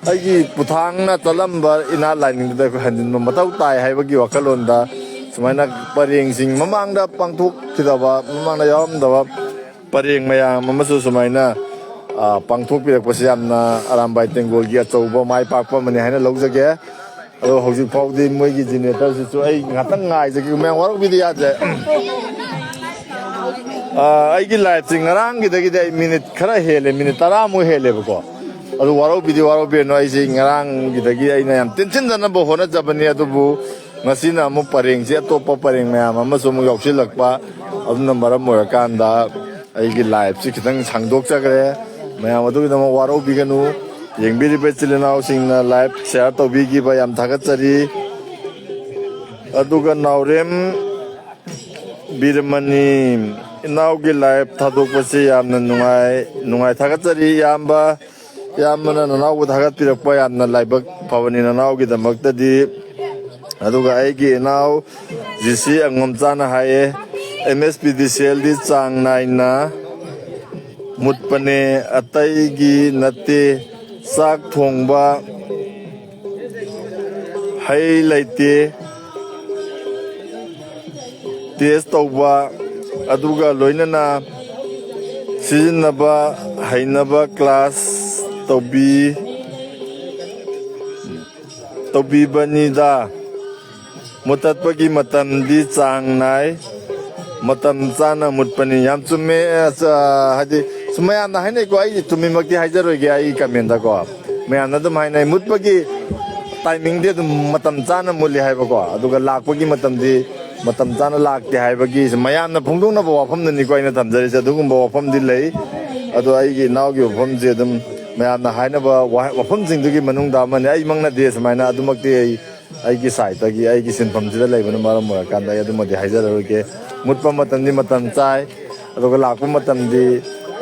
ꯑꯩꯒꯤ ꯄꯨꯊꯥꯡꯅ ꯆꯠꯂꯝꯕ ꯏꯅꯥꯠ ꯂꯥꯏꯅꯤꯡꯗꯨꯗ ꯑꯩꯈꯣꯏ ꯍꯟꯖꯤꯟꯕ ꯃꯊꯧ ꯇꯥꯏ ꯍꯥꯏꯕꯒꯤ ꯋꯥꯈꯜꯂꯣꯟꯗ ꯁꯨꯃꯥꯏꯅ ꯄꯔꯦꯡꯁꯤꯡ ꯃꯃꯥꯡꯗ ꯄꯥꯡꯊꯣꯛꯈꯤꯗꯕ, ꯃꯃꯥꯡꯗ ꯌꯥꯎꯔꯝꯗꯕ ꯄꯔꯦꯡ ꯃꯌꯥꯝ ꯑꯃꯁꯨ ꯁꯨꯃꯥꯏꯅ, ꯑ, ꯄꯥꯡꯊꯣꯛꯄꯤꯔꯛꯄꯁꯤ ꯌꯥꯝꯅ ꯑꯔꯥꯝꯕꯥꯏ ꯇꯦꯡꯒꯣꯜꯒꯤ ꯑꯆꯧꯕ ꯃꯥꯏ ꯄꯥꯛꯄ ꯑꯃꯅꯤ ꯍꯥꯏꯅ ꯂꯧꯖꯒꯦ꯫ ꯑꯗꯣ ꯍꯧꯖꯤꯛ ꯐꯥꯎꯗꯤ ꯃꯣꯏꯒꯤ ꯖꯦꯅꯦꯔꯦꯇꯔꯁꯤꯁꯨ ꯑꯩ ꯉꯥꯛꯇꯪ ꯉꯥꯏꯖꯒꯦ, ꯃꯌꯥꯝ ꯋꯥꯔꯧꯕꯤꯗ ꯌꯥꯗ꯭ꯔꯦ꯫ ꯑꯥ, ꯑꯩꯒꯤ ꯂꯥꯏꯐꯁꯤ ꯉꯔꯥꯡꯒꯤꯗꯒꯤꯗꯤ ꯑꯩ ꯃꯤꯅꯤꯠ ꯈꯔ ꯍꯦꯜꯂꯦ, ꯃꯤꯅꯤꯠ ꯇꯔꯥꯃꯨꯛ ꯍꯦꯜꯂꯦꯕꯀꯣ꯫ ꯑꯗꯨ ꯋꯥꯔꯧꯕꯤꯗꯤ ꯋꯥꯔꯧꯕꯤꯔꯅꯨ, ꯑꯩꯁꯦ ꯉꯔꯥꯡꯒꯤꯗꯒꯤ ꯑꯩꯅ ꯌꯥꯝ ꯇꯦꯟꯁꯤꯟꯗꯅꯕ ꯍꯣꯠꯅꯖꯕꯅꯤ꯫ ꯑꯗꯨꯕꯨ ꯉꯁꯤꯅ ꯑꯃꯨꯛ ꯄꯔꯦꯡꯁꯤ, ꯑꯇꯣꯞꯄ ꯄꯔꯦꯡ ꯃꯌꯥꯝ ꯑꯃꯁꯨ ꯑꯃꯨꯛ ꯌꯥꯎꯁꯤꯜꯂꯛꯄ, ꯑꯗꯨꯅ ꯃꯔꯝ ꯑꯣꯏꯔꯀꯥꯟꯗ ꯑꯩꯒꯤ ꯂꯥꯏꯐꯁꯤ ꯈꯤꯇꯪ ꯁꯥꯡꯗꯣꯛꯆꯈ꯭ꯔꯦ꯫ ꯃꯌꯥꯝ ꯑꯗꯨꯒꯤꯗꯃꯛ ꯋꯥꯔꯧꯕꯤꯒꯅꯨ꯫ ꯌꯦꯡꯕꯤꯔꯤꯕ ꯏꯆꯤꯜ ꯏꯅꯥꯎꯁꯤꯡꯅ ꯂꯥꯏꯐ ꯁꯤꯌꯥꯔ ꯇꯧꯕꯤꯈꯤꯕ ꯌꯥꯝ ꯊꯥꯒꯠꯆꯔꯤ꯫ ꯑꯗꯨꯒ ꯅꯥꯎꯔꯦꯝ ꯕꯤꯔꯃꯅꯤ, ꯏꯅꯥꯎꯒꯤ ꯂꯥꯏꯐ ꯊꯥꯗꯣꯛꯄꯁꯤ ꯌꯥꯝꯅ ꯅꯨꯡꯉꯥꯏ, ꯅꯨꯡꯉꯥꯏ꯫ ꯊꯥꯒꯠꯆꯔꯤ ꯏꯌꯥꯝꯕ꯫ ꯏꯌꯥꯝꯕꯅ ꯅꯅꯥꯎꯕꯨ ꯊꯥꯒꯠꯄꯤꯔꯛꯄ ꯌꯥꯝꯅ ꯂꯥꯏꯕꯛ ꯐꯕꯅꯤ ꯅꯅꯥꯎꯒꯤꯗꯃꯛꯇꯗꯤ꯫ ꯑꯗꯨꯒ ꯑꯩꯒꯤ ꯏꯅꯥꯎ ꯖꯤ ꯁꯤ ꯑꯉꯣꯝꯆꯥꯅ ꯍꯥꯏꯌꯦ, "ꯑꯦꯝ ꯑꯦꯁ ꯄꯤ ꯗꯤ ꯁꯤ ꯑꯦꯜꯗꯤ ꯆꯥꯡ ꯅꯥꯏꯅ ꯃꯨꯠꯄꯅꯦ, ꯑꯇꯩꯒꯤ ꯅꯠꯇꯦ꯫ ꯆꯥꯛ ꯊꯣꯡꯕ ꯍꯩ ꯂꯩꯇꯦ, ꯇꯦꯁ ꯇꯧꯕ, ꯑꯗꯨꯒ ꯂꯣꯏꯅꯅ ꯁꯤꯖꯤꯟꯅꯕ ꯍꯩꯅꯕ ꯀ꯭ꯂꯥꯁ ꯇꯧꯕꯤ, ꯇꯧꯕꯤꯕꯅꯤꯗ꯫ ꯃꯨꯊꯠꯄꯒꯤ ꯃꯇꯝꯗꯤ ꯆꯥꯡ ꯅꯥꯏ, ꯃꯇꯝ ꯆꯥꯅ ꯃꯨꯠꯄꯅꯤ"꯫ ꯌꯥꯝ ꯆꯨꯝꯃꯦ꯫ ꯑꯁ, ꯍꯥꯏꯗꯤ ꯁꯨꯝ ꯃꯌꯥꯝꯅ ꯍꯥꯏꯅꯩꯀꯣ, ꯑꯩ ꯆꯨꯝꯃꯤꯃꯛꯇꯤ ꯍꯥꯏꯖꯔꯣꯏꯒꯦ꯫ ꯑꯩ ꯀꯃꯦꯟꯗꯀꯣ ꯃꯌꯥꯝꯅ ꯑꯗꯨꯝ ꯍꯥꯏꯅꯩ, ꯃꯨꯠꯄꯒꯤ ꯇꯥꯏꯃꯤꯡꯗꯤ ꯑꯗꯨꯝ ꯃꯇꯝ ꯆꯥꯅ ꯃꯨꯠꯂꯤ ꯍꯥꯏꯕꯀꯣ, ꯑꯗꯨꯒ ꯂꯥꯛꯄꯒꯤ ꯃꯇꯝꯗꯤ ꯃꯇꯝ ꯆꯥꯅ ꯂꯥꯛꯇꯦ ꯍꯥꯏꯕꯒꯤ ꯁꯨꯝ ꯃꯌꯥꯝꯅ ꯐꯣꯡꯗꯣꯛꯅꯕ ꯋꯥꯐꯝꯗꯨꯅꯤꯀꯣ ꯑꯩꯅ ꯊꯝꯖꯔꯤꯁꯦ꯫ ꯑꯗꯨꯒꯨꯝꯕ ꯋꯥꯐꯝꯗꯤ ꯂꯩ꯫ ꯑꯗꯣ ꯑꯩꯒꯤ ꯏꯅꯥꯎꯒꯤ ꯋꯥꯐꯝꯁꯦ ꯑꯗꯨꯝ ꯃꯌꯥꯝꯅ ꯍꯥꯏꯅꯕ ꯋꯥꯍ-, ꯋꯥꯐꯝꯁꯤꯡꯗꯨꯒꯤ ꯃꯅꯨꯡꯗ ꯑꯃꯅꯤ꯫ ꯑꯩꯃꯛꯅꯗꯤ ꯁꯨꯃꯥꯏꯅ ꯑꯗꯨꯃꯛꯇꯤ ꯑꯩ ꯑꯩꯒꯤ ꯁꯥꯏꯠꯇꯒꯤ, ꯑꯩꯒꯤ ꯁꯤꯟꯐꯝꯁꯤꯗ ꯂꯩꯕꯅ ꯃꯔꯝ ꯑꯣꯏꯔꯀꯥꯟꯗ ꯑꯩ ꯑꯗꯨꯃꯗꯤ ꯍꯥꯏꯖꯔꯔꯣꯏꯒꯦ꯫ ꯃꯨꯠꯄ ꯃꯇꯝꯗꯤ ꯃꯇꯝ ꯆꯥꯏ, ꯑꯗꯨꯒ ꯂꯥꯛꯄ ꯃꯇꯝꯗꯤ,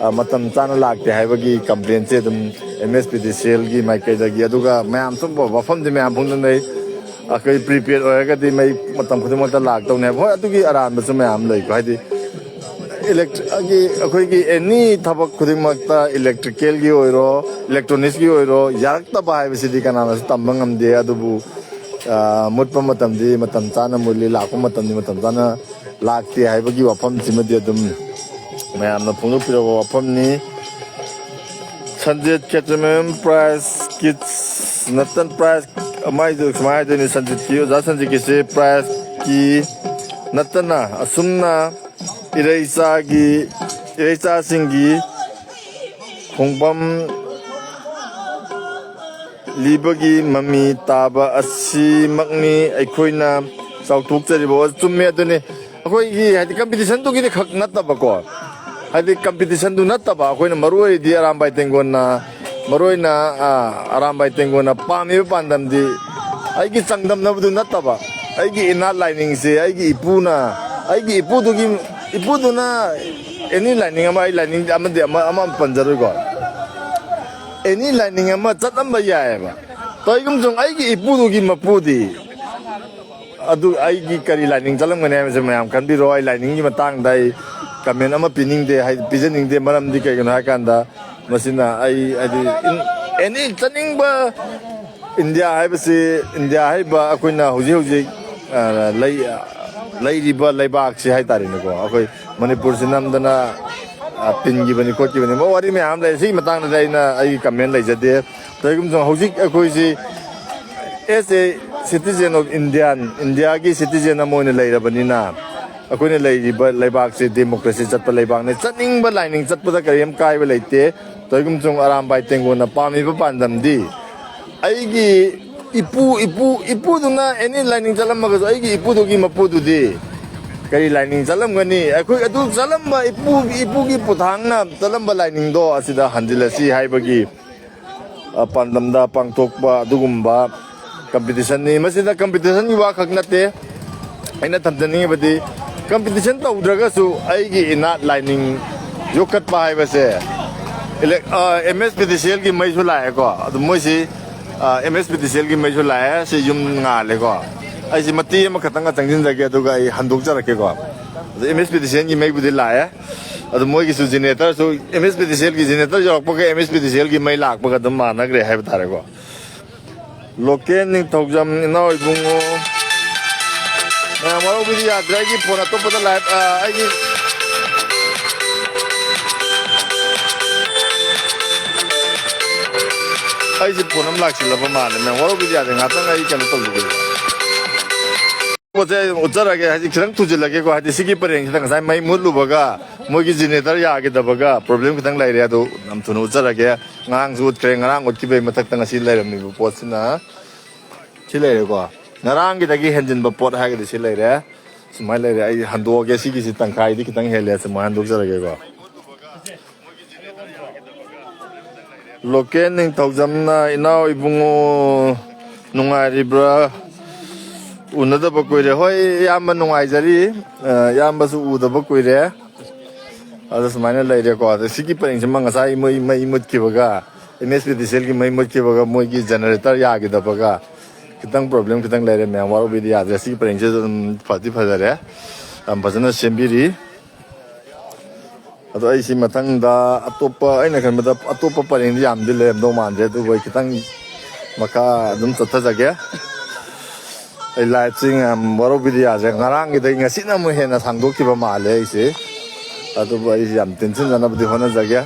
ꯑ, ꯃꯇꯝ ꯆꯥꯅ ꯂꯥꯛꯇꯦ ꯍꯥꯏꯕꯒꯤ ꯀꯝꯄ꯭ꯂꯦꯟꯁꯦ ꯑꯗꯨꯝ ꯑꯦꯝ ꯑꯦꯁ ꯄꯤ ꯗꯤ ꯁꯤ ꯑꯦꯜꯒꯤ ꯃꯥꯏꯀꯩꯗꯒꯤ, ꯑꯗꯨꯒ ꯃꯌꯥꯝ ꯁꯨꯝ ꯋꯥꯐꯝꯗꯤ ꯃꯌꯥꯝ ꯐꯣꯡꯗꯣꯛꯅꯩ꯫ ꯑꯩꯈꯣꯏ ꯄ꯭ꯔꯤꯄꯦꯗ ꯑꯣꯏꯔꯒꯗꯤ ꯃꯩ ꯃꯇꯝ ꯈꯨꯗꯤꯡꯃꯛꯇ ꯂꯥꯛꯇꯧꯅꯦ ꯍꯥꯏꯕ꯫ ꯍꯣꯏ, ꯑꯗꯨꯒꯤ ꯑꯔꯥꯟꯕꯁꯨ ꯃꯌꯥꯝ ꯂꯩꯀꯣ, ꯍꯥꯏꯗꯤ ꯏꯂꯦꯛꯇ꯭ꯔꯤꯛꯀꯤ, ꯑꯩꯈꯣꯏꯒꯤ ꯑꯦꯅꯤ ꯊꯕꯛ ꯈꯨꯗꯤꯡꯃꯛꯇ, ꯏꯂꯦꯛꯇ꯭ꯔꯤꯀꯦꯜꯒꯤ ꯑꯣꯏꯔꯣ, ꯏꯂꯦꯛꯇ꯭ꯔꯣꯅꯤꯛꯁꯀꯤ ꯑꯣꯏꯔꯣ, ꯌꯥꯔꯛꯇꯕ ꯍꯥꯏꯕꯁꯤꯗꯤ ꯀꯅꯥꯅꯁꯨ ꯇꯝꯕ ꯉꯝꯗꯦ꯫ ꯑꯗꯨꯕꯨ, ꯑ, ꯃꯨꯠꯄ ꯃꯇꯝꯗꯤ ꯃꯇꯝ ꯆꯥꯅ ꯃꯨꯠꯂꯤ, ꯂꯥꯛꯄ ꯃꯇꯝꯗꯤ ꯃꯇꯝ ꯆꯥꯅ ꯂꯥꯛꯇꯦ ꯍꯥꯏꯕꯒꯤ ꯋꯥꯐꯝꯁꯤꯃꯗꯤ ꯑꯗꯨꯝ ꯃꯌꯥꯝꯅ ꯐꯣꯡꯗꯣꯛꯄꯤꯔꯕ ꯋꯥꯐꯝꯅꯤ꯫ ꯁꯟꯖꯤꯠ ꯈꯦꯇ꯭ꯔꯤꯃꯌꯨꯝ ꯄ꯭ꯔꯥꯏꯖ ꯀꯤꯠꯁ, ꯅꯠꯇꯟ ꯄ꯭ꯔꯥꯏꯖ ꯃꯥꯏꯗꯨ ꯁꯨꯃꯥꯏꯅ ꯍꯥꯏꯗꯣꯏꯅꯤ, ꯁꯟꯖꯤꯠꯀꯤ, ꯑꯣꯖꯥ ꯁꯟꯖꯤꯠꯀꯤꯁꯦ prize ꯀꯤ ꯅꯠꯇꯅ ꯑꯁꯨꯝꯅ ꯏꯔꯩꯆꯥꯒꯤ, ꯏꯔꯩꯆꯥꯁꯤꯡꯒꯤ ꯈꯣꯡꯕꯝ ꯂꯤꯕꯒꯤ ꯃꯃꯤ ꯇꯥꯕ ꯑꯁꯤꯃꯛꯅꯤ ꯑꯩꯈꯣꯏꯅ ꯆꯥꯎꯊꯣꯛꯆꯔꯤꯕ꯫ ꯑꯣ, ꯆꯨꯝꯃꯦ, ꯑꯗꯨꯅꯤ꯫ ꯑꯩꯈꯣꯏꯒꯤ ꯍꯥꯏꯗꯤ competition ꯗꯨꯒꯤꯗꯤ ꯈꯛ ꯅꯠꯇꯕꯀꯣ, ꯍꯥꯏꯗꯤ competition ꯗꯨ ꯅꯠꯇꯕ, ꯑꯩꯈꯣꯏꯅ ꯃꯔꯨ ꯑꯣꯏꯔꯤꯗꯤ ꯑꯔꯥꯝꯕꯥꯏ ꯇꯦꯡꯒꯣꯟꯅ, ꯃꯔꯨ ꯑꯣꯏꯅ, ꯑ, ꯑꯔꯥꯝꯕꯥꯏ ꯇꯦꯡꯒꯣꯟꯅ ꯄꯥꯝꯃꯤꯕ ꯄꯥꯟꯗꯝꯗꯤ ꯑꯩꯒꯤ ꯆꯥꯡꯗꯝꯅꯕꯗꯨ ꯅꯠꯇꯕ, ꯑꯩꯒꯤ ꯏꯅꯥꯠ ꯂꯥꯏꯅꯤꯡꯁꯦ ꯑꯩꯒꯤ ꯏꯄꯨꯅ, ꯑꯩꯒꯤ ꯏꯄꯨꯗꯨꯒꯤ, ꯏꯄꯨꯗꯨꯅ any ꯂꯥꯏꯅꯤꯡ ꯑꯃ, ꯑꯩ ꯂꯥꯏꯅꯤꯡ ꯑꯃꯗꯤ ꯑꯃ, ꯑꯃ ꯄꯟꯖꯔꯣꯏꯀꯣ, any ꯂꯥꯏꯅꯤꯡ ꯑꯃ ꯆꯠꯂꯝꯕ ꯌꯥꯏꯑꯕ꯫ ꯇꯧꯏꯒꯨꯝꯁꯨꯡ ꯑꯩꯒꯤ ꯏꯄꯨꯗꯨꯒꯤ ꯃꯄꯨꯗꯤ ꯑꯗꯨ ꯑꯩꯒꯤ ꯀꯔꯤ ꯂꯥꯏꯅꯤꯡ ꯆꯠꯂꯝꯒꯅꯤ ꯍꯥꯏꯕꯁꯦ ꯃꯌꯥꯝ ꯈꯟꯕꯤꯔꯣ꯫ ꯑꯩ ꯂꯥꯏꯅꯤꯡꯒꯤ ꯃꯇꯥꯡꯗ ꯑꯩ comment ꯑꯃ ꯄꯤꯅꯤꯡꯗꯦ, ꯍꯥꯏ-, ꯄꯤꯖꯅꯤꯡꯗꯦ꯫ ꯃꯔꯝꯗꯤ ꯀꯩꯒꯤꯅꯣ ꯍꯥꯏ ꯀꯥꯟꯗ, ꯃꯁꯤꯅ ꯑꯩ, ꯍꯥꯏꯗꯤ, in-, any ꯆꯠꯅꯤꯡꯕ, ꯏꯟꯗꯤꯌꯥ ꯍꯥꯏꯕꯁꯤ, ꯏꯟꯗꯤꯌꯥ ꯍꯥꯏꯔꯤꯕ ꯑꯩꯈꯣꯏꯅ ꯍꯧꯖꯤꯛ ꯍꯧꯖꯤꯛ, ꯑ, ꯂꯩ-, ꯂꯩꯔꯤꯕ ꯂꯩꯕꯥꯛꯁꯤ ꯍꯥꯏ ꯇꯥꯔꯦꯅꯦꯀꯣ, ꯑꯩꯈꯣꯏ ꯃꯅꯤꯄꯨꯔꯁꯤ ꯅꯝꯗꯅ, ꯑ, ꯇꯤꯟꯈꯤꯕꯅꯤ ꯈꯣꯠꯈꯤꯕꯅꯤ, ꯋꯥꯔꯤ ꯃꯌꯥꯝ ꯂꯩ꯫ ꯁꯤꯒꯤ ꯃꯇꯥꯡꯗꯗꯤ ꯑꯩꯅ ꯑꯩꯒꯤ comment ꯂꯩꯖꯗꯦ꯫ ꯀꯔꯤꯒꯨꯝꯕ ꯍꯧꯖꯤꯛ ꯑꯩꯈꯣꯏꯁꯤ as a citizen of Indian, ꯏꯟꯗꯤꯌꯥꯒꯤ citizen ꯑꯃ ꯑꯣꯏꯅ ꯂꯩꯔꯕꯅꯤꯅ, ꯑꯩꯈꯣꯏꯅ ꯂꯩꯔꯤꯕ ꯂꯩꯕꯥꯛꯁꯦ democracy ꯆꯠꯄ ꯂꯩꯕꯥꯛꯅꯤ꯫ ꯆꯠꯅꯤꯡꯕ ꯂꯥꯏꯅꯤꯡ ꯆꯠꯄꯗ ꯀꯔꯤꯝ ꯀꯥꯏꯕ ꯂꯩꯇꯦ꯫ ꯇꯧꯏꯒꯨꯝꯕꯁꯨꯡ ꯑꯔꯥꯝꯕꯥꯏ ꯇꯦꯡꯒꯣꯟꯅ ꯄꯥꯝꯃꯤꯕ ꯄꯥꯟꯗꯝꯗꯤ ꯑꯩꯒꯤ ꯏꯄꯨ, ꯏꯄꯨ, ꯏꯄꯨꯗꯨꯅ any ꯂꯥꯏꯅꯤꯡ ꯆꯠꯂꯝꯃꯒꯁꯨ ꯑꯩꯒꯤ ꯏꯄꯨꯗꯨꯒꯤ ꯃꯄꯨꯗꯨꯗꯤ ꯀꯔꯤ ꯂꯥꯏꯅꯤꯡ ꯆꯠꯂꯝꯒꯅꯤ? ꯑꯩꯈꯣꯏ ꯑꯗꯨ ꯆꯠꯂꯝꯕ ꯏꯄꯨ, ꯏꯄꯨꯒꯤ ꯄꯨꯊꯥꯡꯅ ꯆꯠꯂꯝꯕ ꯂꯥꯏꯅꯤꯡꯗꯣ ꯑꯁꯤꯗ ꯍꯟꯖꯤꯜꯂꯁꯤ ꯍꯥꯏꯕꯒꯤ, ꯑ, ꯄꯥꯟꯗꯝꯗ ꯄꯥꯡꯊꯣꯛꯄ ꯑꯗꯨꯒꯨꯝꯕ competition ꯅꯤ꯫ ꯃꯁꯤꯗ competition ꯒꯤ ꯋꯥꯈꯛ ꯅꯠꯇꯦ꯫ ꯑꯩꯅ ꯊꯝꯖꯅꯤꯡꯉꯤꯕꯗꯤ competition ꯇꯧꯗ꯭ꯔꯒꯁꯨ ꯑꯩꯒꯤ ꯏꯅꯥꯠ ꯂꯥꯏꯅꯤꯡ ꯌꯣꯛꯈꯠꯄ ꯍꯥꯏꯕꯁꯦ, ꯏꯂꯦꯛ-, ꯑ, M S P D C L ꯒꯤ ꯃꯩꯁꯨ ꯂꯥꯛꯑꯦꯀꯣ꯫ ꯑꯗꯨ ꯃꯣꯏꯁꯤ, ꯑ, M S P D C L ꯒꯤ ꯃꯩꯁꯨ ꯂꯥꯛꯑꯦ꯫ ꯁꯤ ꯌꯨꯝ ꯉꯥꯜꯂꯦꯀꯣ꯫ ꯑꯩꯁꯤ ꯃꯇꯦꯛ ꯑꯃꯈꯛꯇꯪꯒ ꯆꯪꯁꯤꯟꯖꯒꯦ, ꯑꯗꯨꯒ ꯑꯩ ꯍꯟꯗꯣꯛꯆꯔꯛꯀꯦꯀꯣ꯫ ꯑꯗꯨ M S P D C L ꯒꯤ ꯃꯩꯕꯨꯗꯤ ꯂꯥꯛꯑꯦ꯫ ꯑꯗꯨ ꯃꯣꯏꯒꯤꯁꯨ generator ꯁꯨ, M S P D C L ꯒꯤ generator ꯌꯧꯔꯛꯄꯒ M S P D C L ꯒꯤ ꯃꯩ ꯂꯥꯛꯄꯒ ꯑꯗꯨꯝ ꯃꯥꯟꯅꯈ꯭ꯔꯦ ꯍꯥꯏꯕ ꯇꯥꯔꯦꯀꯣ꯫ Local ꯅꯤꯡꯊꯧꯖꯝ ꯏꯅꯥꯎ ꯏꯕꯨꯡꯉꯣ꯫ ꯃꯌꯥꯝ ꯋꯥꯔꯧꯕꯤꯕ ꯌꯥꯗ꯭ꯔꯦ, ꯑꯩꯒꯤ phone ꯑꯇꯣꯞꯄꯗ live, ꯑ, ꯑꯩꯒꯤ ꯑꯩꯁꯦ ꯐꯣꯟ ꯑꯃ ꯂꯥꯛꯁꯤꯜꯂꯕ ꯃꯥꯜꯂꯦ, ꯃꯌꯥꯝ ꯋꯥꯔꯧꯕꯤꯗꯤ ꯌꯥꯗꯦ, ꯉꯥꯛꯇꯪ ꯑꯩ ꯀꯩꯅꯣ ꯇꯧꯖꯒꯦ꯫ ꯄꯣꯠꯁꯦ ꯑꯩ ꯎꯠꯆꯔꯒꯦ, ꯍꯥꯏꯗꯤ ꯈꯤꯇꯪ ꯊꯨꯖꯤꯜꯂꯒꯦꯀꯣ, ꯍꯥꯏꯗꯤ ꯁꯤꯒꯤ ꯄꯔꯦꯡꯁꯤꯗ ꯉꯁꯥꯏ ꯃꯩ ꯃꯨꯠꯂꯨꯕꯒ ꯃꯣꯏꯒꯤ ꯖꯦꯅꯦꯔꯦꯇꯔ ꯌꯥꯈꯤꯗꯕꯒ ꯄ꯭ꯔꯣꯕ꯭ꯂꯦꯝ ꯈꯤꯇꯪ ꯂꯩꯔꯦ꯫ ꯑꯗꯨ ꯌꯥꯝ ꯊꯨꯅ ꯎꯠꯆꯔꯒꯦ꯫ ꯉꯔꯥꯡꯁꯨ ꯎꯠꯈ꯭ꯔꯦ, ꯉꯔꯥꯡ ꯎꯠꯈꯤꯕꯒꯤ ꯃꯊꯛꯇ ꯉꯁꯤ ꯂꯩꯔꯝꯃꯤꯕ ꯄꯣꯠꯁꯤꯅ ꯁꯤ ꯂꯩꯔꯦꯀꯣ꯫ ꯉꯔꯥꯡꯒꯤꯗꯒꯤ ꯍꯦꯟꯖꯤꯟꯕ ꯄꯣꯠ ꯍꯥꯏꯔꯒꯗꯤ ꯁꯤ ꯂꯩꯔꯦ, ꯁꯨꯃꯥꯏꯅ ꯂꯩꯔꯦ꯫ ꯑꯩ ꯍꯟꯗꯣꯛꯑꯒꯦ, ꯁꯤꯒꯤꯁꯤ ꯇꯪꯈꯥꯏꯗꯤ ꯈꯤꯇꯪ ꯍꯦꯜꯂꯦ, ꯁꯨꯃꯥꯏꯅ ꯍꯟꯗꯣꯛꯆꯔꯒꯦꯀꯣ꯫ ꯂꯣꯀꯦꯜ ꯅꯤꯡꯊꯧꯖꯝꯅ, "ꯏꯅꯥꯎ ꯏꯕꯨꯡꯉꯣ ꯅꯨꯡꯉꯥꯏꯔꯤꯕ꯭ꯔꯥ? ꯎꯅꯗꯕ ꯀꯨꯏꯔꯦ꯫" ꯍꯣꯏ, ꯏꯌꯥꯝꯕ ꯅꯨꯡꯉꯥꯏꯖꯔꯤ꯫ ꯑ, ꯏꯌꯥꯝꯕꯁꯨ ꯎꯗꯕ ꯀꯨꯏꯔꯦ꯫ ꯑꯗ ꯁꯨꯃꯥꯏꯅ ꯂꯩꯔꯦꯀꯣ꯫ ꯑꯗ ꯁꯤꯒꯤ ꯄꯔꯦꯡꯁꯤꯃ ꯉꯁꯥꯏ ꯃꯣꯏ ꯃꯩ ꯃꯨꯠꯈꯤꯕꯒ, ꯑꯦꯝ ꯑꯦꯁ ꯄꯤ ꯗꯤ ꯁꯤ ꯑꯦꯜꯒꯤ ꯃꯩ ꯃꯨꯠꯈꯤꯕꯒ, ꯃꯣꯏꯒꯤ ꯖꯦꯅꯦꯔꯦꯇꯔ ꯌꯥꯈꯤꯗꯕꯒ ꯈꯤꯇꯪ ꯄ꯭ꯔꯣꯕ꯭ꯂꯦꯝ ꯈꯤꯇꯪ ꯂꯩꯔꯦ ꯃꯌꯥꯝ, ꯋꯥꯔꯧꯕꯤꯗꯤ ꯌꯥꯗ꯭ꯔꯦ꯫ ꯁꯤꯒꯤ ꯄꯔꯦꯡꯁꯦ ꯑꯗꯨꯝ ꯐꯗꯤ ꯐꯖꯔꯦ, ꯌꯥꯝ ꯐꯖꯅ ꯁꯦꯝꯕꯤꯔꯤ꯫ ꯑꯗꯣ ꯑꯩꯁꯤ ꯃꯊꯪꯗ ꯑꯇꯣꯞꯄ, ꯑꯩꯅ ꯈꯟꯕꯗ ꯑꯇꯣꯞꯄ ꯄꯔꯦꯡꯗꯤ ꯌꯥꯝꯗꯤ ꯂꯩꯔꯝꯗꯧ ꯃꯥꯟꯗ꯭ꯔꯦ, ꯑꯗꯨꯕꯨ ꯑꯩ ꯈꯤꯇꯪ ꯃꯈꯥ ꯑꯗꯨꯝ ꯆꯠꯊꯖꯒꯦ꯫ ꯑꯩ ꯂꯥꯏꯐꯁꯤ ꯌꯥꯝ ꯋꯥꯔꯧꯕꯤꯗꯤ ꯌꯥꯗ꯭ꯔꯦ, ꯉꯔꯥꯡꯒꯤꯗꯩ ꯉꯁꯤꯅ ꯑꯃꯨꯛ ꯍꯦꯟꯅ ꯁꯥꯡꯗꯣꯛꯈꯤꯕ ꯃꯥꯜꯂꯦ ꯑꯩꯁꯦ꯫ ꯑꯗꯨꯕꯨ ꯑꯩꯁꯦ ꯌꯥꯝ ꯇꯦꯟꯁꯤꯟꯖꯅꯕꯗꯤ ꯍꯣꯠꯅꯖꯒꯦ꯫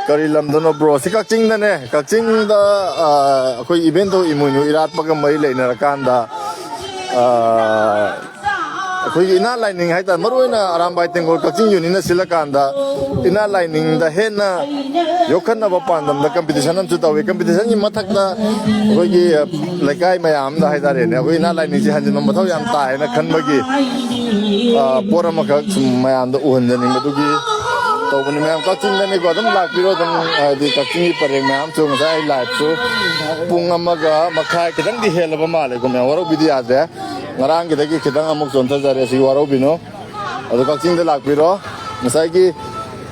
ꯀꯔꯤ ꯂꯝꯗꯅꯣ ꯕ꯭ꯔꯣ? ꯁꯤ ꯀꯛꯆꯤꯡꯗꯅꯦ꯫ ꯀꯛꯆꯤꯡꯗ, ꯑ, ꯑꯩꯈꯣꯏ ꯏꯕꯦꯟꯗꯧ ꯏꯃꯣꯏꯅꯨ ꯏꯔꯥꯠꯄꯒ ꯃꯔꯤ ꯂꯩꯅꯔꯀꯥꯟꯗ, ꯑ, ꯑꯩꯈꯣꯏꯒꯤ ꯏꯅꯥꯠ ꯂꯥꯏꯅꯤꯡ ꯍꯥꯏꯇꯥꯔꯦ, ꯃꯔꯨꯑꯣꯏꯅ ꯑꯔꯥꯝꯕꯥꯏ ꯇꯦꯡꯒꯣꯜ ꯀꯛꯆꯤꯡ ꯌꯨꯅꯤꯌꯟꯅ ꯁꯤꯜꯂꯀꯥꯟꯗ ꯏꯅꯥꯠ ꯂꯥꯏꯅꯤꯡꯗ ꯍꯦꯟꯅ ꯌꯣꯛꯈꯠꯅꯕ ꯄꯥꯟꯗꯝꯗ ꯀꯝꯄꯤꯇꯤꯁꯟ ꯑꯃꯁꯨ ꯇꯧꯏ꯫ ꯀꯝꯄꯤꯇꯤꯁꯟꯒꯤ ꯃꯊꯛꯇ ꯑꯩꯈꯣꯏꯒꯤ ꯂꯩꯀꯥꯏ ꯃꯌꯥꯝꯗ ꯍꯥꯏꯇꯥꯔꯦꯅꯦ, ꯑꯩꯈꯣꯏ ꯏꯅꯥꯠ ꯂꯥꯏꯅꯤꯡꯁꯦ ꯍꯟꯖꯤꯟꯕ ꯃꯊꯧ ꯌꯥꯝ ꯇꯥꯏꯌꯦꯅ ꯈꯟꯕꯒꯤ, ꯑ, ꯄꯣꯠ ꯑꯃꯈꯛ ꯁꯨꯝ ꯃꯌꯥꯝꯗ ꯎꯍꯟꯖꯅꯤꯡꯕꯗꯨꯒꯤ ꯇꯧꯕꯅꯤ꯫ ꯃꯌꯥꯝ ꯀꯛꯆꯤꯡꯗꯅꯤꯀꯣ, ꯑꯗꯨꯝ ꯂꯥꯛꯄꯤꯔꯣ꯫ ꯑꯗꯨꯝ ꯍꯥꯏꯗꯤ ꯀꯛꯆꯤꯡꯒꯤ ꯄꯔꯦꯡ ꯃꯌꯥꯝꯁꯨ ꯉꯁꯥꯏ ꯑꯩ ꯂꯥꯏꯐꯁꯨ ꯄꯨꯡ ꯑꯃꯒ ꯃꯈꯥꯏ ꯈꯤꯇꯪꯗꯤ ꯍꯦꯜꯂꯕ ꯃꯥꯜꯂꯦꯀꯣ ꯃꯌꯥꯝ, ꯋꯥꯔꯧꯕꯤꯗꯤ ꯌꯥꯗ꯭ꯔꯦ꯫ ꯉꯔꯥꯡꯒꯤꯗꯒꯤ ꯈꯤꯇꯪ ꯑꯃꯨꯛ ꯆꯣꯟꯊꯖꯔꯦ, ꯁꯤ ꯋꯥꯔꯧꯕꯤꯅꯨ꯫ ꯑꯗꯣ ꯀꯛꯆꯤꯡꯗ ꯂꯥꯛꯄꯤꯔꯣ꯫ ꯉꯁꯥꯏꯒꯤ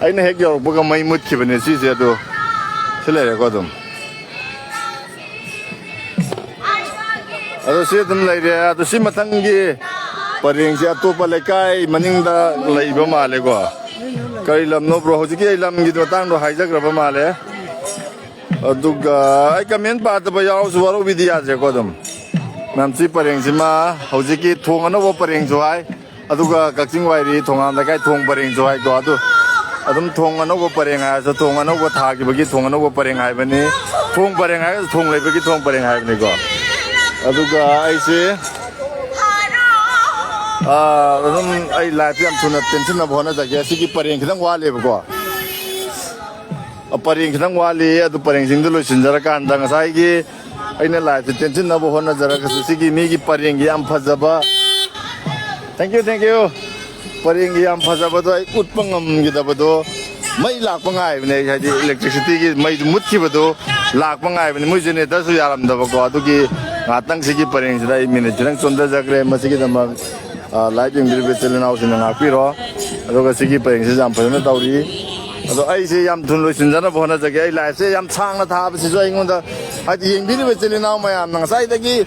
ꯑꯩꯅ ꯍꯦꯛ ꯌꯧꯔꯛꯄꯒ ꯃꯩ ꯃꯨꯠꯈꯤꯕꯅꯦ ꯁꯤꯁꯦ, ꯑꯗꯣ ꯁꯤ ꯂꯩꯔꯦꯀꯣ ꯑꯗꯨꯝ꯫ ꯑꯗꯣ ꯁꯤ ꯑꯗꯨꯝ ꯂꯩꯔꯦ꯫ ꯑꯗꯣ ꯁꯤ ꯃꯊꯪꯒꯤ ꯄꯔꯦꯡꯁꯦ ꯑꯇꯣꯞꯄ ꯂꯩꯀꯥꯏ ꯃꯅꯤꯡꯗ ꯂꯩꯕ ꯃꯥꯜꯂꯦꯀꯣ꯫ ꯀꯔꯤ ꯂꯝꯅꯣ ꯕ꯭ꯔꯣ? ꯍꯧꯖꯤꯛꯀꯤ ꯑꯩ ꯂꯝꯒꯤ ꯃꯇꯥꯡꯗꯣ ꯍꯥꯏꯖꯈ꯭ꯔꯕ ꯃꯥꯜꯂꯦ꯫ ꯑꯗꯨꯒ ꯑꯩ ꯀꯃꯦꯟ ꯄꯥꯗꯕ ꯌꯥꯎꯔꯁꯨ ꯋꯥꯔꯧꯕꯤꯗꯤ ꯌꯥꯗ꯭ꯔꯦꯀꯣ꯫ ꯑꯗꯨꯝ ꯃꯌꯥꯝ ꯁꯤ ꯄꯔꯦꯡꯁꯤꯃ ꯍꯧꯖꯤꯛꯀꯤ ꯊꯣꯡ ꯑꯅꯧꯕ ꯄꯔꯦꯡꯁꯨ ꯍꯥꯏ, ꯑꯗꯨꯒ ꯀꯛꯆꯤꯡ ꯋꯥꯏꯔꯤ ꯊꯣꯉꯥꯝ ꯂꯩꯀꯥꯏ ꯊꯣꯡ ꯄꯔꯦꯡꯁꯨ ꯍꯥꯏꯀꯣ꯫ ꯑꯗꯨ ꯑꯗꯨꯝ ꯊꯣꯡ ꯑꯅꯧꯕ ꯄꯔꯦꯡ ꯍꯥꯏꯔꯁꯨ, ꯊꯣꯡ ꯑꯅꯧꯕ ꯊꯥꯈꯤꯕꯒꯤ ꯊꯣꯡ ꯑꯅꯧꯕ ꯄꯔꯦꯡ ꯍꯥꯏꯕꯅꯤ꯫ ꯊꯣꯡ ꯄꯔꯦꯡ ꯍꯥꯏꯔꯒꯁꯨ ꯊꯣꯡ ꯂꯩꯕꯒꯤ ꯊꯣꯡ ꯄꯔꯦꯡ ꯍꯥꯏꯕꯅꯤꯀꯣ꯫ ꯑꯗꯨꯒ ꯑꯩꯁꯦ, ꯑꯥ, ꯑꯗꯨꯝ ꯑꯩ ꯂꯥꯏꯐꯇ ꯌꯥꯝ ꯊꯨꯅ ꯇꯦꯟꯁꯤꯟꯅꯕ ꯍꯣꯠꯅꯖꯒꯦ꯫ ꯁꯤꯒꯤ ꯄꯔꯦꯡ ꯈꯤꯇꯪ ꯋꯥꯠꯂꯦꯕꯀꯣ꯫ ꯄꯔꯦꯡ ꯈꯤꯇꯪ ꯋꯥꯠꯂꯤ꯫ ꯑꯗꯨ ꯄꯔꯦꯡꯁꯤꯡꯗꯨ ꯂꯣꯏꯁꯤꯟꯖꯔꯀꯥꯟꯗ, ꯉꯁꯥꯏꯒꯤ ꯑꯩꯅ ꯂꯥꯏꯐꯁꯦ ꯇꯦꯟꯁꯤꯟꯅꯕ ꯍꯣꯠꯅꯖꯔꯒꯁꯨ, ꯁꯤꯒꯤ ꯃꯤꯒꯤ ꯄꯔꯦꯡꯒꯤ ꯌꯥꯝ ꯐꯖꯕ, thank you, thank you, ꯄꯔꯦꯡꯒꯤ ꯌꯥꯝ ꯐꯖꯕꯗꯣ ꯑꯩ ꯎꯠꯄ ꯉꯝꯈꯤꯗꯕꯗꯣ, ꯃꯩ ꯂꯥꯛꯄ ꯉꯥꯏꯕꯅꯦ ꯑꯩ, ꯍꯥꯏꯗꯤ electricityꯒꯤ ꯃꯩꯗꯨ ꯃꯨꯠꯈꯤꯕꯗꯣ ꯂꯥꯛꯄ ꯉꯥꯏꯕꯅꯤ꯫ ꯃꯣꯏ generatorꯁꯨ ꯌꯥꯔꯝꯗꯕꯀꯣ, ꯑꯗꯨꯒꯤ ꯉꯥꯏꯍꯥꯛꯇꯪ ꯁꯤꯒꯤ ꯄꯔꯦꯡꯁꯤꯗ ꯑꯩ ꯃꯤꯅꯤꯠ ꯈꯤꯇꯪ ꯆꯣꯟꯊꯖꯈ꯭ꯔꯦ꯫ ꯃꯁꯤꯒꯤꯗꯃꯛ, ꯑ, ꯂꯥꯏꯚ ꯌꯦꯡꯕꯤꯔꯤꯕ ꯏꯆꯤꯜ ꯏꯅꯥꯎꯁꯤꯡꯅ ꯉꯥꯛꯄꯤꯔꯣ꯫ ꯑꯗꯨꯒ ꯁꯤꯒꯤ ꯄꯔꯦꯡꯁꯤꯁꯨ ꯌꯥꯝ ꯐꯖꯅ ꯇꯧꯔꯤ꯫ ꯑꯗꯣ ꯑꯩꯁꯦ ꯌꯥꯝ ꯊꯨꯅ ꯂꯣꯏꯁꯤꯟꯖꯅꯕ ꯍꯣꯠꯅꯖꯒꯦ꯫ ꯑꯩ ꯂꯥꯏꯐꯁꯦ ꯌꯥꯝ ꯁꯥꯡꯅ ꯊꯥꯕꯁꯤꯁꯨ ꯑꯩꯉꯣꯟꯗ, ꯍꯥꯏꯗꯤ, ꯌꯦꯡꯕꯤꯔꯤꯕ ꯏꯆꯤꯜ ꯏꯅꯥꯎ ꯃꯌꯥꯝꯅ ꯉꯁꯥꯏꯗꯒꯤ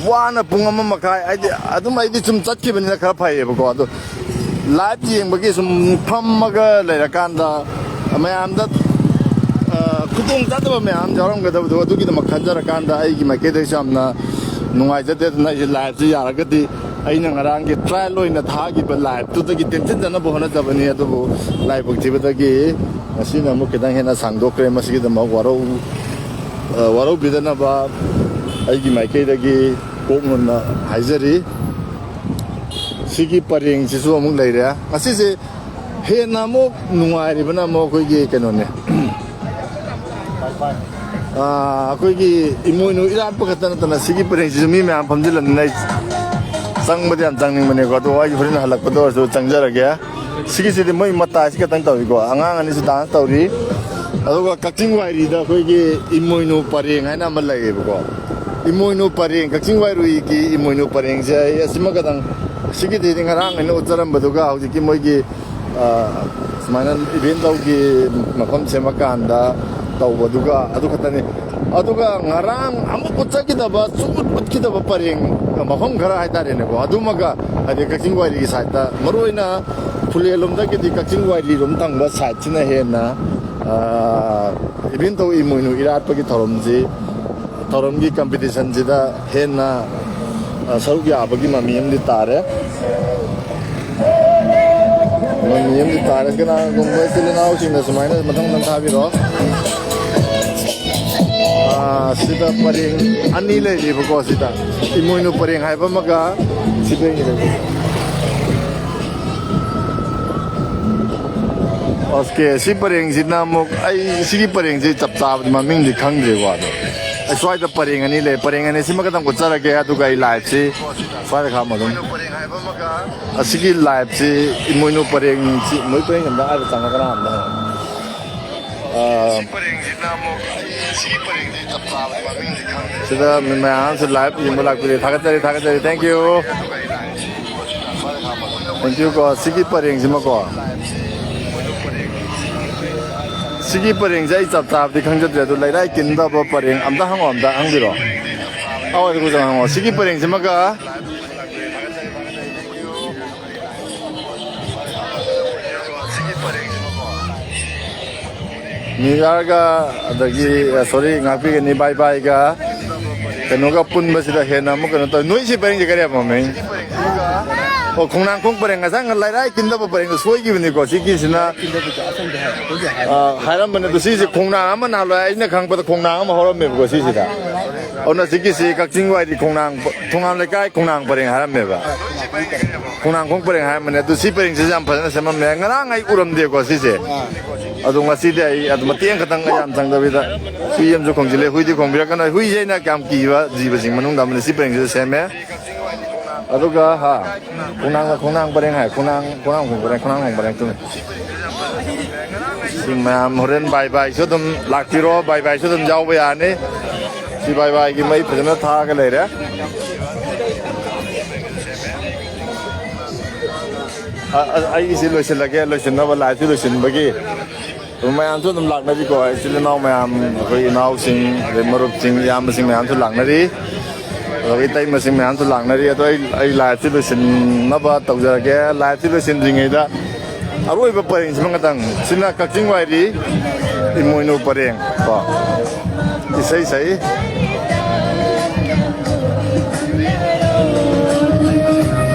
ꯋꯥꯅ ꯄꯨꯡ ꯑꯃ ꯃꯈꯥꯏ, ꯍꯥꯏꯗꯤ, ꯑꯗꯨꯝ ꯑꯩꯗꯤ ꯁꯨꯝ ꯆꯠꯈꯤꯕꯅꯤꯅ ꯈꯔ ꯐꯩꯌꯦꯕꯀꯣ꯫ ꯑꯗꯣ ꯂꯥꯏꯚ ꯌꯦꯡꯕꯒꯤ ꯁꯨꯝ ꯐꯝꯃꯒ ꯂꯩꯔꯀꯥꯟꯗ ꯃꯌꯥꯝꯗ, ꯑ, ꯈꯨꯗꯣꯡ ꯆꯥꯗꯕ ꯃꯌꯥꯝ ꯌꯥꯎꯔꯝꯒꯗꯕꯗꯣ, ꯑꯗꯨꯒꯤꯗꯃꯛ ꯈꯟꯖꯔꯀꯥꯟꯗ ꯑꯩꯒꯤ ꯃꯥꯏꯀꯩꯗꯒꯤꯁꯨ ꯌꯥꯝꯅ ꯅꯨꯡꯉꯥꯏꯖꯗꯦ꯫ ꯑꯗꯨꯅ ꯑꯩꯁꯦ ꯂꯥꯏꯚꯁꯦ ꯌꯥꯔꯒꯗꯤ ꯑꯩꯅ ꯉꯔꯥꯡꯒꯤ trial ꯑꯣꯏꯅ ꯊꯥꯈꯤꯕ ꯂꯥꯏꯚꯇꯨꯗꯒꯤ ꯇꯦꯟꯁꯤꯟꯖꯅꯕ ꯍꯣꯠꯅꯖꯕꯅꯤ꯫ ꯑꯗꯨꯕꯨ ꯂꯥꯏꯕꯛ ꯊꯤꯕꯗꯒꯤ ꯉꯁꯤꯅ ꯑꯃꯨꯛ ꯈꯤꯇꯪ ꯍꯦꯟꯅ ꯁꯥꯡꯗꯣꯛꯈ꯭ꯔꯦ꯫ ꯃꯁꯤꯒꯤꯗꯃꯛ ꯋꯥꯔꯧ-, ꯑ, ꯋꯥꯔꯧꯕꯤꯗꯅꯕ ꯑꯩꯒꯤ ꯃꯥꯏꯀꯩꯗꯒꯤ ꯀꯣꯛ ꯅꯣꯟꯅ ꯍꯥꯏꯖꯔꯤ꯫ ꯁꯤꯒꯤ ꯄꯔꯦꯡꯁꯤꯁꯨ ꯑꯃꯨꯛ ꯂꯩꯔꯦ꯫ ꯉꯁꯤꯁꯦ ꯍꯦꯟꯅ ꯑꯃꯨꯛ ꯅꯨꯡꯉꯥꯏꯔꯤꯕꯅ ꯑꯃꯨꯛ ꯑꯩꯈꯣꯏꯒꯤ ꯀꯩꯅꯣꯅꯦ꯫ ꯑꯥ, ꯑꯩꯈꯣꯏꯒꯤ ꯏꯃꯣꯏꯅꯨ ꯏꯔꯥꯠꯄ ꯈꯛꯇ ꯅꯠꯇꯅ ꯁꯤꯒꯤ ꯄꯔꯦꯡꯁꯤꯁꯨ ꯃꯤ ꯃꯌꯥꯝ ꯐꯝꯖꯤꯜꯂꯕꯅꯤꯅ ꯑꯩ ꯆꯪꯕꯗꯤ ꯌꯥꯝ ꯆꯪꯅꯤꯡꯕꯅꯦꯀꯣ꯫ ꯑꯗꯣ ꯑꯩ ꯍꯣꯔꯦꯟ ꯍꯜꯂꯛꯄꯗ ꯑꯣꯏꯔꯁꯨ ꯆꯪꯖꯔꯒꯦ꯫ ꯁꯤꯒꯤꯁꯤꯗꯤ ꯃꯣꯏ ꯃꯇꯥꯏꯁꯤ ꯈꯛꯇꯪ ꯇꯧꯏꯀꯣ꯫ ꯑꯉꯥꯡ ꯑꯅꯤꯁꯨ dance ꯇꯧꯔꯤ꯫ ꯑꯗꯨꯒ ꯀꯛꯆꯤꯡ ꯋꯥꯏꯔꯤꯗ ꯑꯩꯈꯣꯏꯒꯤ ꯏꯃꯣꯏꯅꯨ ꯄꯔꯦꯡ ꯍꯥꯏꯅ ꯑꯃ ꯂꯩꯌꯦꯕꯀꯣ꯫ ꯏꯃꯣꯏꯅꯨ ꯄꯔꯦꯡ, ꯀꯛꯆꯤꯡ ꯋꯥꯏꯔꯤꯒꯤ ꯏꯃꯣꯏꯅꯨ ꯄꯔꯦꯡꯁꯦ ꯑꯩ ꯑꯁꯤꯃ ꯈꯛꯇꯪ, ꯁꯤꯒꯤꯗꯤ ꯉꯔꯥꯡ ꯑꯩꯅ ꯎꯠꯆꯔꯝꯕꯗꯨꯒ ꯍꯧꯖꯤꯛꯀꯤ ꯃꯣꯏꯒꯤ ꯑ, ꯁꯨꯃꯥꯏꯅ event ꯇꯧꯒꯤ ꯃꯐꯝ ꯁꯦꯝꯃꯀꯥꯟꯗ ꯇꯧꯕꯗꯨꯒ ꯑꯗꯨ ꯈꯛꯇꯅꯤ꯫ ꯑꯗꯨꯒ ꯉꯔꯥꯡ ꯑꯃꯨꯛ ꯎꯠꯆꯈꯤꯗꯕ, ꯁꯨꯡꯎꯠ ꯎꯠꯈꯤꯗꯕ ꯄꯔꯦꯡ ꯃꯐꯝ ꯈꯔ ꯍꯥꯏꯇꯥꯔꯦꯅꯦꯀꯣ, ꯑꯗꯨꯃꯒ, ꯍꯥꯏꯗꯤ ꯀꯛꯆꯤꯡ ꯋꯥꯏꯔꯤ side ꯇ, ꯃꯔꯨꯑꯣꯏꯅ ꯐꯨꯂꯦꯟ ꯂꯣꯝꯗꯒꯤꯗꯤ ꯀꯛꯆꯤꯡ ꯋꯥꯏꯔꯤ ꯂꯣꯝ ꯊꯪꯕ side ꯁꯤꯅ ꯍꯦꯟꯅ, ꯑ, event ꯇꯧ ꯏꯃꯣꯏꯅꯨ ꯏꯔꯥꯠꯄꯒꯤ ꯊꯧꯔꯝꯁꯤ, ꯊꯧꯔꯝꯒꯤ competition ꯁꯤꯗ ꯍꯦꯟꯅ, ꯑ, ꯁꯔꯨꯛ ꯌꯥꯕꯒꯤ ꯃꯃꯤ ꯑꯃꯗꯤ ꯇꯥꯔꯦ꯫ ꯃꯤ ꯑꯃꯗꯤ ꯇꯥꯔꯦ꯫ ꯀꯅꯥꯒꯨꯝꯕ ꯏꯆꯤꯜ ꯏꯅꯥꯎꯁꯤꯡꯅ ꯁꯨꯃꯥꯏꯅ ꯃꯊꯪ ꯃꯊꯪ ꯊꯥꯕꯤꯔꯣ꯫ ꯑꯥ, ꯁꯤꯗ ꯄꯔꯦꯡ ꯑꯅꯤ ꯂꯩꯔꯤꯕꯀꯣ꯫ ꯁꯤꯗ ꯏꯃꯣꯏꯅꯨ ꯄꯔꯦꯡ ꯍꯥꯏꯕ ꯑꯃꯒ ꯁꯤꯗ ꯂꯩꯔꯤꯕ꯫ ꯑꯣꯀꯦ, ꯁꯤ ꯄꯔꯦꯡꯁꯤꯅ ꯑꯃꯨꯛ, ꯑꯩ ꯁꯤꯒꯤ ꯄꯔꯦꯡꯁꯤ ꯆꯞ ꯆꯥꯕꯗꯤ ꯃꯃꯤꯡꯗꯤ ꯈꯪꯗ꯭ꯔꯦꯀꯣ꯫ ꯑꯗꯣ ꯑꯩ ꯁ꯭ꯋꯥꯏꯗ ꯄꯔꯦꯡ ꯑꯅꯤ ꯂꯩ, ꯄꯔꯦꯡ ꯑꯅꯤ ꯁꯤꯃ ꯈꯛꯇꯪ ꯎꯠꯆꯔꯒꯦ, ꯑꯗꯨꯒ ꯑꯩ ꯂꯥꯏꯐꯁꯤ ꯁ꯭ꯋꯥꯏꯗ ꯈꯥꯝꯃ ꯑꯗꯨꯝ꯫ ꯑꯁꯤꯒꯤ ꯂꯥꯏꯐꯁꯤ ꯏꯃꯣꯏꯅꯨ ꯄꯔꯦꯡꯁꯤ, ꯃꯣꯏ ꯄꯔꯦꯡ ꯑꯝꯇ ꯑꯥꯗ ꯆꯪꯉꯒ ꯑꯝꯇ ꯍꯪꯉꯣ꯫ ꯑꯥ, ꯁꯤꯗ ꯃꯤ ꯃꯌꯥꯝ ꯑꯃꯁꯨ ꯂꯥꯏꯚ ꯌꯦꯡꯕ ꯂꯥꯛꯄꯤꯔꯦ꯫ ꯊꯥꯒꯠꯆꯔꯤ, ꯊꯥꯒꯠꯆꯔꯤ꯫ Thank you꯫ Thank you ꯀꯣ꯫ ꯁꯤꯒꯤ ꯄꯔꯦꯡꯁꯤꯃꯀꯣ꯫ ꯁꯤꯒꯤ ꯄꯔꯦꯡꯁꯦ ꯑꯩ ꯆꯞ ꯆꯥꯕꯗꯤ ꯈꯪꯖꯗ꯭ꯔꯦ꯫ ꯑꯗꯨ ꯂꯩꯔꯥꯏ ꯀꯤꯟꯗꯕ ꯄꯔꯦꯡ ꯑꯝꯇ ꯍꯪꯉꯣ, ꯑꯝꯇ ꯍꯪꯕꯤꯔꯣ꯫ ꯑꯋꯥꯏꯗ ꯍꯪꯉꯣ꯫ ꯁꯤꯒꯤ ꯄꯔꯦꯡꯁꯤꯃꯒ ꯅꯤꯔꯥꯔꯒ, ꯑꯗꯒꯤ, ꯑ, sorry, ꯉꯥꯛꯄꯤꯒꯅꯤ, ꯕꯥꯏ ꯕꯥꯏꯒ ꯀꯩꯅꯣꯒ ꯄꯨꯟꯕꯁꯤꯗ ꯍꯦꯟꯅ ꯑꯃꯨꯛ ꯀꯩꯅꯣ ꯇꯧꯋꯤ꯫ ꯅꯣꯏ ꯁꯤ ꯄꯔꯦꯡꯁꯦ ꯀꯔꯤ ꯍꯥꯏꯕ ꯃꯃꯤꯡ? ꯑꯣ, ꯈꯣꯡꯅꯥꯡꯈꯣꯡ ꯄꯔꯦꯡ꯫ ꯉꯁꯥꯏ ꯂꯩꯔꯥꯏ ꯀꯤꯟꯗꯕ ꯄꯔꯦꯡꯗꯣ ꯁꯣꯏꯈꯤꯕꯅꯤꯀꯣ꯫ ꯁꯤꯒꯤꯁꯤꯅ, ꯑ, ꯍꯥꯏꯔꯝꯕꯅꯦ꯫ ꯑꯗꯣ ꯁꯤꯁꯦ ꯈꯣꯡꯅꯥꯡ ꯑꯃ ꯅꯍꯥꯟꯋꯥꯏ ꯑꯩꯅ ꯈꯪꯕꯗ ꯈꯣꯡꯅꯥꯡ ꯑꯃ ꯍꯧꯔꯝꯃꯦꯕꯀꯣ ꯁꯤꯁꯤꯗ꯫ ꯑꯗꯨꯅ ꯁꯤꯒꯤꯁꯤ ꯀꯛꯆꯤꯡ ꯋꯥꯏꯔꯤ ꯈꯣꯡꯅꯥꯡ, ꯊꯣꯉꯥꯝ ꯂꯩꯀꯥꯏ ꯈꯣꯡꯅꯥꯡ ꯄꯔꯦꯡ ꯍꯥꯏꯔꯝꯃꯦꯕ꯫ ꯈꯣꯡꯅꯥꯡꯈꯣꯡ ꯄꯔꯦꯡ ꯍꯥꯏꯔꯝꯕꯅꯦ꯫ ꯑꯗꯨ ꯁꯤ ꯄꯔꯦꯡꯁꯤꯁꯨ ꯌꯥꯝ ꯐꯖꯅ ꯁꯦꯝꯃꯝꯃꯦ꯫ ꯉꯔꯥꯡ ꯑꯩ ꯎꯔꯝꯗꯦꯀꯣ ꯁꯤꯁꯦ꯫ ꯑꯗꯣ ꯉꯁꯤꯗꯤ ꯑꯩ ꯑꯗꯨ ꯃꯇꯦꯛ ꯑꯃꯈꯛꯇꯪ ꯌꯥꯝ ꯆꯪꯗꯕꯤꯗ ꯍꯨꯏ ꯑꯃꯁꯨ ꯈꯣꯡꯖꯤꯜꯂꯦ꯫ ꯍꯨꯏꯗꯤ ꯈꯣꯡꯕꯤꯔꯛꯀꯅꯨ꯫ ꯍꯨꯏꯁꯦ ꯑꯩꯅ ꯀꯌꯥꯝ ꯀꯤꯕ ꯖꯤꯕꯁꯤꯡ ꯃꯅꯨꯡꯗ ꯑꯃꯅꯤ꯫ ꯁꯤ ꯄꯔꯦꯡꯁꯤꯗ ꯁꯦꯝꯃꯦ꯫ ꯑꯗꯨꯒ ꯍꯥ, ꯈꯣꯡꯅꯥꯡ, ꯈꯣꯡꯅꯥꯡ ꯄꯔꯦꯡ ꯍꯥꯏ, ꯈꯣꯡꯅꯥꯡ, ꯈꯣꯡꯅꯥꯡ ꯈꯣꯡ ꯄꯔꯦꯡ, ꯈꯣꯡꯅꯥꯡ ꯈꯣꯡ ꯄꯔꯦꯡ ꯆꯨꯝꯃꯤ꯫ ꯁꯤ ꯃꯌꯥꯝ ꯍꯣꯔꯦꯟ ꯕꯥꯏ ꯕꯥꯏꯁꯨ ꯑꯗꯨꯝ ꯂꯥꯛꯄꯤꯔꯣ, ꯕꯥꯏ ꯕꯥꯏꯁꯨ ꯑꯗꯨꯝ ꯌꯥꯎꯕ ꯌꯥꯅꯤ꯫ ꯁꯤ ꯕꯥꯏ ꯕꯥꯏꯒꯤ ꯃꯩ ꯐꯖꯅ ꯊꯥꯔꯒ ꯂꯩꯔꯦ꯫ ꯑ-, ꯑ-, ꯑꯩꯒꯤꯁꯤ ꯂꯣꯏꯁꯤꯜꯂꯒꯦ, ꯂꯣꯏꯁꯤꯟꯅꯕ ꯂꯥꯏꯐꯁꯤ ꯂꯣꯏꯁꯤꯟꯕꯒꯤ꯫ ꯑꯗꯨ ꯃꯌꯥꯝꯁꯨ ꯑꯗꯨꯝ ꯂꯥꯛꯅꯔꯤꯀꯣ, ꯏꯆꯤꯜ ꯏꯅꯥꯎ ꯃꯌꯥꯝ, ꯑꯩꯈꯣꯏ ꯏꯅꯥꯎꯁꯤꯡ, ꯑꯗꯩ ꯃꯔꯨꯞꯁꯤꯡ, ꯏꯌꯥꯝꯕꯁꯤꯡ ꯃꯌꯥꯝꯁꯨ ꯂꯥꯛꯅꯔꯤ꯫ ꯑꯗꯨꯒ ꯏꯇꯩꯃꯁꯤꯡ ꯃꯌꯥꯝꯁꯨ ꯂꯥꯛꯅꯔꯤ꯫ ꯑꯗꯣ ꯑꯩ, ꯑꯩ ꯂꯥꯏꯐꯁꯤ ꯂꯣꯏꯁꯤꯟꯅꯕ ꯇꯧꯖꯔꯒꯦ꯫ ꯂꯥꯏꯐꯁꯤ ꯂꯣꯏꯁꯤꯟꯗ꯭ꯔꯤꯉꯩꯗ ꯑꯔꯣꯏꯕ ꯄꯔꯦꯡꯁꯤꯃ ꯉꯇꯪ꯫ ꯁꯤꯅ ꯀꯛꯆꯤꯡ ꯋꯥꯏꯔꯤ ꯏꯃꯣꯏꯅꯨ ꯄꯔꯦꯡ ꯀꯣ꯫ ꯏꯁꯩ ꯁꯛꯏ꯫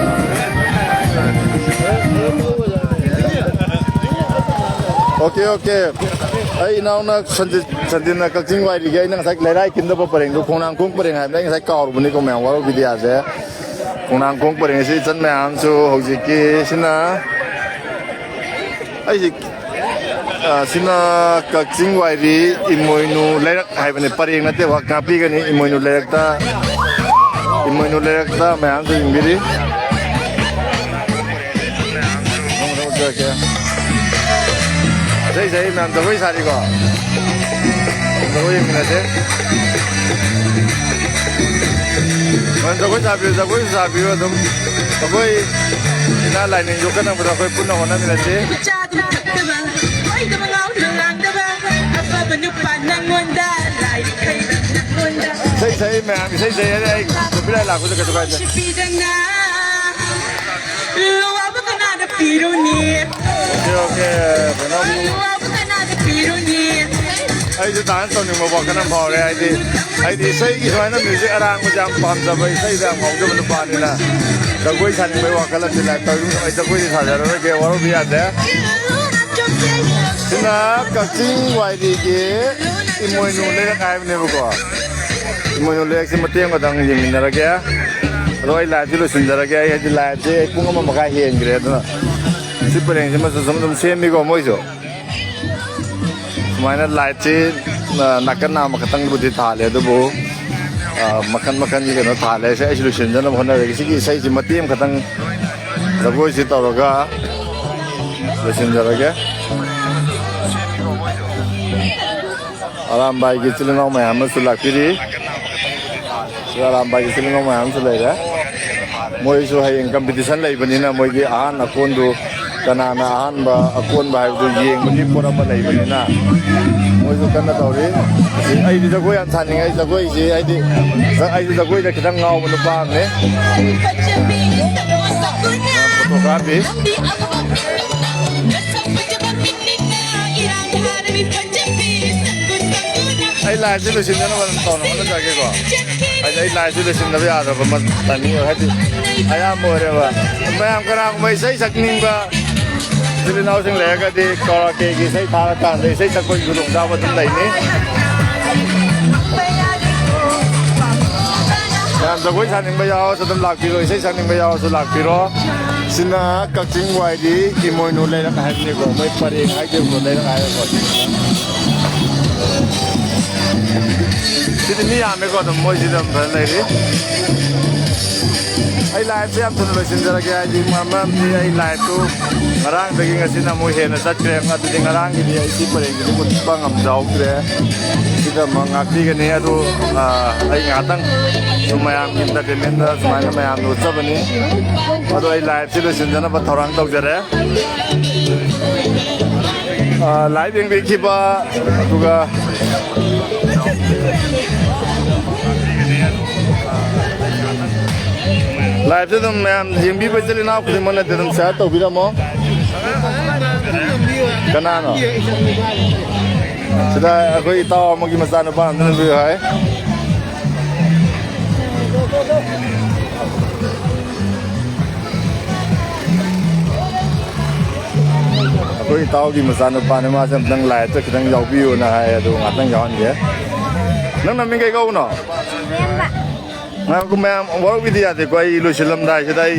Okay, okay. ꯑꯩ ꯏꯅꯥꯎꯅ ꯁꯟꯖꯤꯠ, ꯁꯟꯖꯤꯠꯅ ꯀꯛꯆꯤꯡ ꯋꯥꯏꯔꯤꯒꯤ ꯑꯩꯅ ꯉꯁꯥꯏ ꯂꯩꯔꯥꯏ ꯀꯤꯟꯗꯕ ꯄꯔꯦꯡꯗꯣ, ꯈꯣꯡꯅꯥꯡꯈꯣꯡ ꯄꯔꯦꯡ ꯍꯥꯏꯕꯅꯦ꯫ ꯑꯩ ꯉꯁꯥꯏ ꯀꯥꯎꯔꯨꯕꯅꯤꯀꯣ ꯃꯌꯥꯝ, ꯋꯥꯔꯧꯕꯤꯗꯦ ꯌꯥꯗꯦ꯫ ꯈꯣꯡꯅꯥꯡꯈꯣꯡ ꯄꯔꯦꯡ ꯑꯁꯤ ꯏꯆꯟ ꯃꯌꯥꯝꯁꯨ ꯍꯧꯖꯤꯛꯀꯤ ꯁꯤꯅ, ꯑꯩꯁꯦ, ꯑ, ꯁꯤꯅ ꯀꯛꯆꯤꯡ ꯋꯥꯏꯔꯤ ꯏꯃꯣꯏꯅꯨ ꯂꯩꯔꯛ ꯍꯥꯏꯕꯅꯦ, ꯄꯔꯦꯡ ꯅꯠꯇꯦꯕ, ꯉꯥꯛꯄꯤꯒꯅꯤ ꯏꯃꯣꯏꯅꯨ ꯂꯩꯔꯛꯇ꯫ ꯏꯃꯣꯏꯅꯨ ꯂꯩꯔꯛꯇ ꯃꯌꯥꯝꯁꯨ ꯌꯦꯡꯕꯤꯔꯤ꯫ ꯑꯇꯩ ꯆꯍꯤ ꯃꯌꯥꯝ ꯖꯒꯣꯏ ꯁꯥꯔꯤꯀꯣ? ꯖꯒꯣꯏ ꯌꯦꯡꯃꯤꯟꯅꯁꯦ꯫ ꯃꯌꯥꯝ ꯖꯒꯣꯏ ꯁꯥꯕꯤꯌꯨ, ꯖꯒꯣꯏꯁꯨ ꯁꯥꯕꯤꯌꯨ ꯑꯗꯨꯝ꯫ ꯑꯩꯈꯣꯏ ꯏꯅꯥ ꯂꯥꯏꯅꯤꯡ ꯌꯣꯛꯈꯠꯅꯕꯗ ꯑꯩꯈꯣꯏ ꯄꯨꯟꯅ ꯍꯣꯠꯅꯃꯤꯟꯅꯁꯤ꯫ ꯆꯥꯗꯨ ꯊꯛꯇꯕ, ꯀꯣꯏꯗꯕ ꯉꯥꯎꯗꯨꯅ ꯂꯥꯡꯗꯕ, ꯑꯐꯕ ꯅꯨꯄꯥ ꯅꯪꯉꯣꯟꯗ, ꯂꯥꯏꯔꯤꯛ ꯍꯩꯕ ꯅꯪꯉꯣꯟꯗ꯫ ꯏꯁꯩ ꯁꯛꯏ ꯃꯌꯥꯝ, ꯏꯁꯩ ꯁꯛꯏ ꯍꯥꯏꯗꯤ ꯑꯩ copyright ꯂꯥꯛꯄꯁꯨ ꯀꯩꯁꯨ ꯀꯥꯏꯗꯦ꯫ ꯁꯤ ꯄꯤꯗꯅ ꯂꯨꯋꯥꯕ ꯀꯅꯥꯗ ꯄꯤꯔꯨꯅꯤ? ꯑꯣꯀꯦ, ꯑꯣꯀꯦ, ꯀꯩꯅꯣ꯫ ꯂꯨꯋꯥꯕ ꯀꯅꯥꯗ ꯄꯤꯔꯨꯅꯤ? ꯑꯩꯁꯨ dance ꯇꯧꯅꯤꯡꯕ ꯋꯥꯈꯜ ꯑꯃ ꯐꯥꯎꯔꯦ, ꯍꯥꯏꯗꯤ ꯑꯩꯗꯤ ꯏꯁꯩꯒꯤ ꯁꯨꯃꯥꯏꯅ music ꯑꯔꯥꯡꯕꯁꯦ ꯌꯥꯝ ꯄꯥꯝꯖꯕ, ꯏꯁꯩꯗ ꯌꯥꯝ ꯉꯥꯎꯖꯕ ꯅꯨꯄꯥꯅꯤꯅ ꯖꯒꯣꯏ ꯁꯥꯅꯤꯡꯕꯒꯤ ꯋꯥꯈꯜ ꯑꯃꯗꯤ ꯂꯥꯛꯑꯦ꯫ ꯇꯧꯔꯤꯕ ꯑꯩ ꯖꯒꯣꯏꯗꯤ ꯁꯥꯖꯔꯔꯣꯏꯒꯦ, ꯋꯥꯔꯧꯕꯤ ꯌꯥꯗꯦ꯫ ꯁꯤꯅ ꯀꯛꯆꯤꯡ ꯋꯥꯏꯔꯤꯒꯤ ꯏꯃꯣꯏꯅꯨ ꯂꯩꯔꯛ ꯍꯥꯏꯕꯅꯦꯕꯀꯣ꯫ ꯏꯃꯣꯏꯅꯨ ꯂꯩꯔꯛꯁꯤ ꯃꯇꯦꯛ ꯑꯃꯇꯪ ꯌꯦꯡꯃꯤꯟꯅꯔꯒꯦ꯫ ꯑꯗꯣ ꯑꯩ live ꯁꯤ ꯂꯣꯏꯁꯤꯟꯖꯔꯒꯦ꯫ ꯑꯩ ꯍꯥꯏꯗꯤ live ꯁꯦ ꯑꯩ ꯄꯨꯡ ꯑꯃ ꯃꯈꯥꯏ ꯍꯦꯟꯈ꯭ꯔꯦ꯫ ꯑꯗꯨꯅ ꯁꯤ ꯄꯔꯦꯡꯁꯤꯃꯁꯨ ꯁꯨꯝ ꯑꯗꯨꯝ ꯁꯦꯝꯃꯤꯀꯣ ꯃꯣꯏꯁꯨ꯫ ꯁꯨꯃꯥꯏꯅ light ꯁꯤ, ꯑ, ꯅꯥꯀꯟ ꯅꯥꯝꯃ ꯈꯛꯇꯪꯕꯨꯗꯤ ꯊꯥꯜꯂꯦ, ꯑꯗꯨꯕꯨ, ꯑ, ꯃꯈꯟ ꯃꯈꯟꯒꯤ ꯀꯩꯅꯣ ꯊꯥꯜꯂꯦ꯫ ꯁꯤ ꯑꯩꯁꯨ ꯂꯣꯏꯁꯤꯟꯖꯅꯕ ꯍꯣꯠꯅꯔꯒꯦ꯫ ꯁꯤꯒꯤ ꯏꯁꯩꯁꯤ ꯃꯇꯦꯛ ꯑꯃꯈꯛꯇꯪ ꯖꯒꯣꯏꯁꯤ ꯇꯧꯔꯒ ꯂꯣꯏꯁꯤꯟꯖꯔꯒꯦ꯫ ꯑꯔꯥꯝꯕꯥꯏꯒꯤ ꯏꯆꯤꯜ ꯏꯅꯥꯎ ꯃꯌꯥꯝ ꯑꯃꯁꯨ ꯂꯥꯛꯄꯤꯔꯤ꯫ ꯁꯤꯗ ꯑꯔꯥꯝꯕꯥꯏꯒꯤ ꯏꯆꯤꯜ ꯏꯅꯥꯎ ꯃꯌꯥꯝ ꯑꯃꯁꯨ ꯂꯩꯔꯦ꯫ ꯃꯣꯏꯁꯨ ꯍꯌꯦꯡ competition ꯂꯩꯕꯅꯤꯅ ꯃꯣꯏꯒꯤ ꯑꯍꯥꯟ ꯑꯀꯣꯟꯗꯨ ꯀꯅꯥꯅ ꯑꯍꯥꯟꯕ ꯑꯀꯣꯟꯕ ꯍꯥꯏꯕꯗꯨ ꯌꯦꯡꯕꯒꯤ ꯄꯣꯠ ꯑꯃ ꯂꯩꯕꯅꯤꯅ ꯃꯣꯏꯁꯨ ꯀꯟꯅ ꯇꯧꯔꯤ꯫ ꯑꯩꯗꯤ ꯖꯒꯣꯏ ꯌꯥꯝ ꯁꯥꯅꯤꯡꯉꯦ꯫ ꯑꯩ ꯖꯒꯣꯏꯁꯤ ꯍꯥꯏꯗꯤ ꯑꯩꯁꯨ ꯖꯒꯣꯏꯗ ꯈꯤꯇꯪ ꯉꯥꯎꯕ ꯅꯨꯄꯥ ꯑꯃꯅꯦ꯫ ꯐꯣꯇꯣ ꯀꯥꯞꯄꯤ꯫ ꯑꯩ live ꯁꯤ ꯂꯣꯏꯁꯤꯟꯅꯅꯕ ꯑꯗꯨꯝ ꯇꯧꯅꯕ ꯍꯣꯠꯅꯖꯔꯒꯦꯀꯣ꯫ ꯍꯥꯏꯗꯤ ꯑꯩ live ꯁꯤ ꯂꯣꯏꯁꯤꯟꯗꯕ ꯌꯥꯗ꯭ꯔꯕ ꯃ-, timing ꯑꯣꯏ-, ꯍꯥꯏꯗꯤ ꯑꯌꯥꯝꯕ ꯑꯣꯏꯔꯦꯕ꯫ ꯃꯌꯥꯝ ꯀꯅꯥꯒꯨꯝꯕ ꯏꯁꯩ ꯁꯛꯅꯤꯡꯕ, ꯏꯆꯤꯜ ꯏꯅꯥꯎꯁꯤꯡ ꯂꯩꯔꯒꯗꯤ ꯀꯔꯥꯑꯣꯀꯦꯒꯤ ꯏꯁꯩ ꯊꯥꯔꯀꯥꯟꯗ ꯏꯁꯩ ꯁꯛꯄꯒꯤ ꯈꯨꯗꯣꯡꯆꯥꯕ ꯑꯗꯨꯝ ꯂꯩꯅꯤ꯫ ꯃꯌꯥꯝ ꯖꯒꯣꯏ ꯁꯥꯅꯤꯡꯕ ꯌꯥꯎꯔꯁꯨ ꯑꯗꯨꯝ ꯂꯥꯛꯄꯤꯔꯣ, ꯏꯁꯩ ꯁꯛꯅꯤꯡꯕ ꯌꯥꯎꯔꯁꯨ ꯂꯥꯛꯄꯤꯔꯣ꯫ ꯁꯤꯅ ꯀꯛꯆꯤꯡ ꯋꯥꯏꯔꯤ ꯏꯃꯣꯏꯅꯨ ꯂꯩꯔꯛ ꯍꯥꯏꯕꯅꯤꯀꯣ, ꯃꯣꯏ ꯄꯔꯦꯡ ꯍꯥꯏꯗꯣꯏꯕꯀꯣ, ꯂꯩꯔꯛ ꯍꯥꯏꯔꯒꯀꯣ꯫ ꯁꯤꯗꯤ ꯃꯤ ꯌꯥꯝꯃꯦꯀꯣ, ꯑꯗꯨꯝ ꯃꯣꯏꯁꯤꯗ ꯑꯗꯨꯝ ꯐꯖꯅ ꯂꯩꯔꯤ꯫ ꯑꯩ ꯂꯥꯏꯐꯁꯦ ꯌꯥꯝ ꯊꯨꯅ ꯂꯣꯏꯁꯤꯟꯖꯔꯒꯦ, ꯍꯥꯏꯗꯤ ꯃꯔꯝꯗꯤ ꯑꯩ ꯂꯥꯏꯐꯇꯨ ꯉꯔꯥꯡꯗꯒꯤ ꯉꯁꯤꯅ ꯑꯃꯨꯛ ꯍꯦꯟꯅ ꯆꯠꯈ꯭ꯔꯦ꯫ ꯑꯗꯨꯗꯤ ꯉꯔꯥꯡꯒꯤꯗꯤ ꯑꯩ ꯁꯤ ꯄꯔꯦꯡꯁꯤꯗꯤ ꯎꯠꯄ ꯉꯝꯖꯍꯧꯗ꯭ꯔꯦ꯫ ꯁꯤꯗ ꯑꯃꯨꯛ ꯉꯥꯛꯄꯤꯒꯅꯤ꯫ ꯑꯗꯨ, ꯑ, ꯑꯩ ꯉꯥꯏꯍꯥꯛꯇꯪ ꯁꯨꯝ ꯃꯌꯥꯝꯒꯤ entertainmentꯗ ꯁꯨꯃꯥꯏꯅ ꯃꯌꯥꯝꯗ ꯎꯠꯆꯕꯅꯤ꯫ ꯑꯗꯣ ꯑꯩ ꯂꯥꯏꯐꯁꯤ ꯂꯣꯏꯁꯤꯟꯖꯅꯕ ꯊꯧꯔꯥꯡ ꯇꯧꯖꯔꯦ꯫ ꯑ, ꯂꯥꯏꯚ ꯌꯦꯡꯕꯤꯈꯤꯕ, ꯑꯗꯨꯒ ꯂꯥꯏꯚꯇ ꯑꯗꯨꯝ ꯃꯌꯥꯝ ꯌꯦꯡꯕꯤꯕ ꯏꯆꯤꯜ ꯏꯅꯥꯎ ꯈꯨꯗꯤꯡꯃꯛꯅꯗꯤ ꯑꯗꯨꯝ share ꯇꯧꯕꯤꯔꯝꯃꯣ꯫ ꯀꯅꯥꯅꯣ? ꯁꯤꯗ ꯑꯩꯈꯣꯏ ꯏꯇꯥꯎ ꯑꯃꯒꯤ ꯃꯆꯥꯅꯨꯄꯥ ꯑꯝꯇ ꯅꯝꯕꯤꯌꯨ ꯍꯥꯏ꯫ ꯑꯩꯈꯣꯏ ꯏꯇꯥꯎꯒꯤ ꯃꯆꯥꯅꯨꯄꯥꯅꯦ, ꯃꯥꯁꯦ ꯑꯝꯇꯪ ꯂꯥꯏꯞꯇ ꯈꯤꯇꯪ ꯌꯥꯎꯕꯤꯌꯨꯅ ꯍꯥꯏ, ꯑꯗꯨ ꯉꯥꯛꯇꯪ ꯌꯥꯎꯍꯟꯒꯦ꯫ ꯅꯪ ꯅꯃꯤꯡ ꯀꯩ ꯀꯧꯕꯅꯣ? ꯉꯥꯏꯈꯣ, ꯃꯌꯥꯝ ꯋꯥꯔꯧꯕꯤꯗ ꯌꯥꯗꯦꯀꯣ, ꯑꯩ ꯂꯣꯏꯁꯤꯜꯂꯝꯗꯥꯏꯁꯤꯗ ꯑꯩ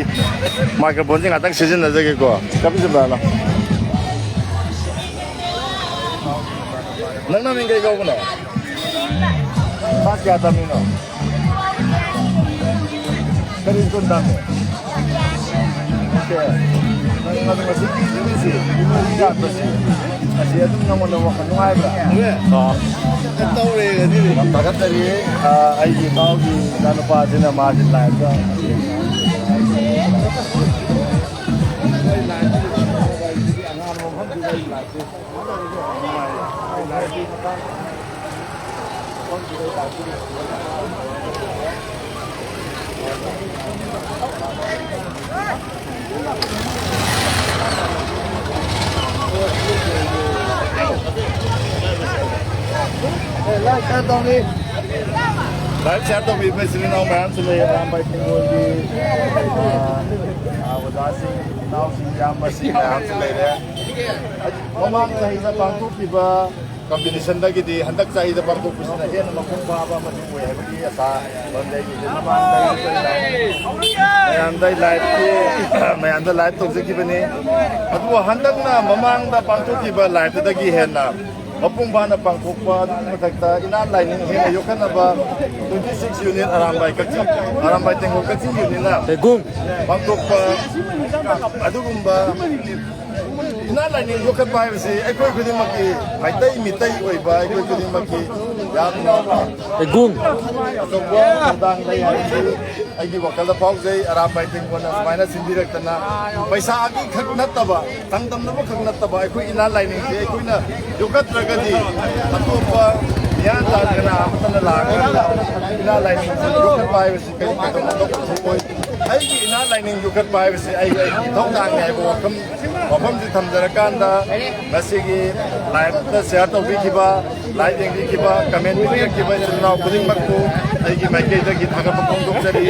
microphoneꯁꯦ ꯉꯥꯛꯇꯪ ꯁꯤꯖꯤꯟꯅꯖꯒꯦꯀꯣ꯫ ꯆꯠꯄꯤꯁꯤꯟꯕ ꯍꯜꯂꯣ꯫ ꯅꯪ ꯅꯃꯤꯡ ꯀꯩ ꯀꯧꯕꯅꯣ? Class ꯀꯌꯥ ꯇꯝꯃꯤꯅꯣ? ꯀꯔꯤ ꯁ꯭ꯀꯨꯜ ꯇꯝꯃꯤ? ꯑꯣꯀꯦ꯫ ꯅꯪ ꯑꯗꯨꯝ ꯉꯁꯤꯒꯤ ꯅꯨꯃꯤꯠꯁꯤ, ꯏꯃꯣꯏꯅꯨ ꯌꯥꯠꯄꯁꯤ, ꯑꯁꯤ ꯑꯗꯨꯝ ꯅꯪꯉꯣꯟꯗ ꯋꯥꯈꯜ ꯅꯨꯡꯉꯥꯏꯕ꯭ꯔꯥ? ꯅꯨꯡꯉꯥꯏ꯫ ꯑꯣ꯫ ꯇꯧꯔꯦ ꯉꯁꯤꯗꯤ꯫ ꯌꯥꯝ ꯊꯥꯒꯠꯆꯔꯤ꯫ ꯑ, ꯑꯩꯒꯤ ꯏꯇꯥꯎꯒꯤ ꯏꯆꯥꯅꯨꯄꯥꯁꯤꯅ ꯃꯥꯁꯤ ꯂꯥꯏꯐꯇ ꯂꯥꯏꯚ ꯁꯤꯌꯥꯔ ꯇꯧꯕꯤꯕ ꯏꯆꯤꯜ ꯏꯅꯥꯎ ꯃꯌꯥꯝꯁꯨ ꯂꯩꯔꯦ, ꯑꯔꯥꯝꯕꯥꯏ ꯇꯦꯡꯒꯣꯜꯒꯤ, ꯑ, ꯑ, ꯑꯣꯖꯥꯁꯤꯡ, ꯏꯅꯥꯎꯁꯤꯡ, ꯏꯌꯥꯝꯕꯁꯤꯡ ꯃꯌꯥꯝꯁꯨ ꯂꯩꯔꯦ꯫ ꯃꯃꯥꯡ ꯆꯍꯤꯗ ꯄꯥꯡꯊꯣꯛꯈꯤꯕ ꯀꯝꯄꯤꯇꯤꯁꯟꯗꯒꯤꯗꯤ ꯍꯟꯗꯛ ꯆꯍꯤꯗ ꯄꯥꯡꯊꯣꯛꯄꯁꯤꯅ ꯍꯦꯟꯅ ꯃꯄꯨꯡ ꯐꯥꯕ ꯑꯃꯁꯨ ꯑꯣꯏ ꯍꯥꯏꯕꯒꯤ ꯑꯁꯥ ꯂꯣꯟꯖꯩ꯫ ꯃꯌꯥꯝꯗ ꯂꯥꯏꯚꯀꯤ, ꯃꯌꯥꯝꯗ ꯂꯥꯏꯚ ꯇꯧꯖꯈꯤꯕꯅꯤ꯫ ꯑꯗꯨꯕꯨ ꯍꯟꯗꯛꯅ ꯃꯃꯥꯡꯗ ꯄꯥꯡꯊꯣꯛꯈꯤꯕ ꯂꯥꯏꯚꯇꯨꯗꯒꯤ ꯍꯦꯟꯅ ꯃꯄꯨꯡ ꯐꯥꯅ ꯄꯥꯡꯊꯣꯛꯄ, ꯑꯗꯨꯒꯤ ꯃꯊꯛꯇ ꯏꯅꯥꯠ ꯂꯥꯏꯅꯤꯡ ꯍꯦꯟꯅ ꯌꯣꯛꯈꯠꯅꯕ twenty six unit ꯑꯔꯥꯝꯕꯥꯏ ꯀꯛꯆꯤꯡ, ꯑꯔꯥꯝꯕꯥꯏ ꯇꯦꯡꯒꯣꯜ ꯀꯛꯆꯤꯡ unitꯅ ꯂꯩꯒꯨꯝ꯫ ꯄꯥꯡꯊꯣꯛꯄ ꯑꯗꯨꯒꯨꯝꯕ ꯏꯅꯥꯠ ꯂꯥꯏꯅꯤꯡ ꯌꯣꯛꯈꯠꯄ ꯍꯥꯏꯕꯁꯤ ꯑꯩꯈꯣꯏ ꯈꯨꯗꯤꯡꯃꯛꯀꯤ, ꯃꯩꯇꯩ ꯃꯤꯇꯩ ꯑꯣꯏꯕ ꯑꯩꯈꯣꯏ ꯈꯨꯗꯤꯡꯃꯛꯀꯤ ꯌꯥꯝꯅ ꯂꯩꯒꯨꯝ꯫ ꯑꯆꯧꯕ ꯊꯧꯗꯥꯡ ꯂꯩ ꯍꯥꯏꯕꯁꯤ ꯑꯩꯒꯤ ꯋꯥꯈꯜꯗ ꯐꯥꯎꯖꯩ꯫ ꯑꯔꯥꯝꯕꯥꯏ ꯇꯦꯡꯒꯣꯜꯅ ꯁꯨꯃꯥꯏꯅ ꯁꯤꯟꯕꯤꯔꯛꯇꯅ ꯄꯩꯁꯥꯒꯤ ꯈꯛ ꯅꯠꯇꯕ, ꯆꯥꯡꯗꯝꯅꯕ ꯈꯛ ꯅꯠꯇꯕ, ꯑꯩꯈꯣꯏ ꯏꯅꯥꯠ ꯂꯥꯏꯅꯤꯡꯁꯦ ꯑꯩꯈꯣꯏꯅ ꯌꯣꯛꯈꯠꯇ꯭ꯔꯒꯗꯤ ꯑꯇꯣꯞꯄ ꯃꯤꯌꯥꯟ ꯇꯥꯗꯅ ꯑꯃꯠꯇꯅ ꯂꯥꯛꯑꯒ ꯏꯅꯥꯠ ꯂꯥꯏꯅꯤꯡꯁꯦ ꯌꯣꯛꯈꯠꯄ ꯍꯥꯏꯕꯁꯤ ꯀꯔꯤ ꯀꯩꯗꯧꯅꯨꯡꯗ ꯑꯣꯏꯊꯣꯛꯑꯣꯏ꯫ ꯑꯩꯒꯤ ꯏꯅꯥꯠ ꯂꯥꯏꯅꯤꯡ ꯌꯣꯛꯈꯠꯄ ꯍꯥꯏꯕꯁꯤ ꯑꯩꯒꯤ, ꯑꯩꯒꯤ ꯏꯊꯧꯗꯥꯡꯅꯤ ꯍꯥꯏꯕ ꯋꯥꯐꯝ, ꯋꯥꯐꯝꯁꯤ ꯊꯝꯖꯔꯀꯥꯟꯗ, ꯉꯁꯤꯒꯤ ꯂꯥꯏꯚꯇ ꯁꯤꯌꯥꯔ ꯇꯧꯕꯤꯈꯤꯕ, ꯂꯥꯏꯚ ꯌꯦꯡꯕꯤꯈꯤꯕ, ꯀꯃꯦꯟ ꯄꯤꯕꯤꯔꯛꯈꯤꯕ ꯏꯆꯤꯜ ꯏꯅꯥꯎ ꯈꯨꯗꯤꯡꯃꯛꯄꯨ ꯑꯩꯒꯤ ꯃꯥꯏꯀꯩꯗꯒꯤ ꯊꯥꯒꯠꯄ ꯐꯣꯡꯗꯣꯛꯆꯔꯤ꯫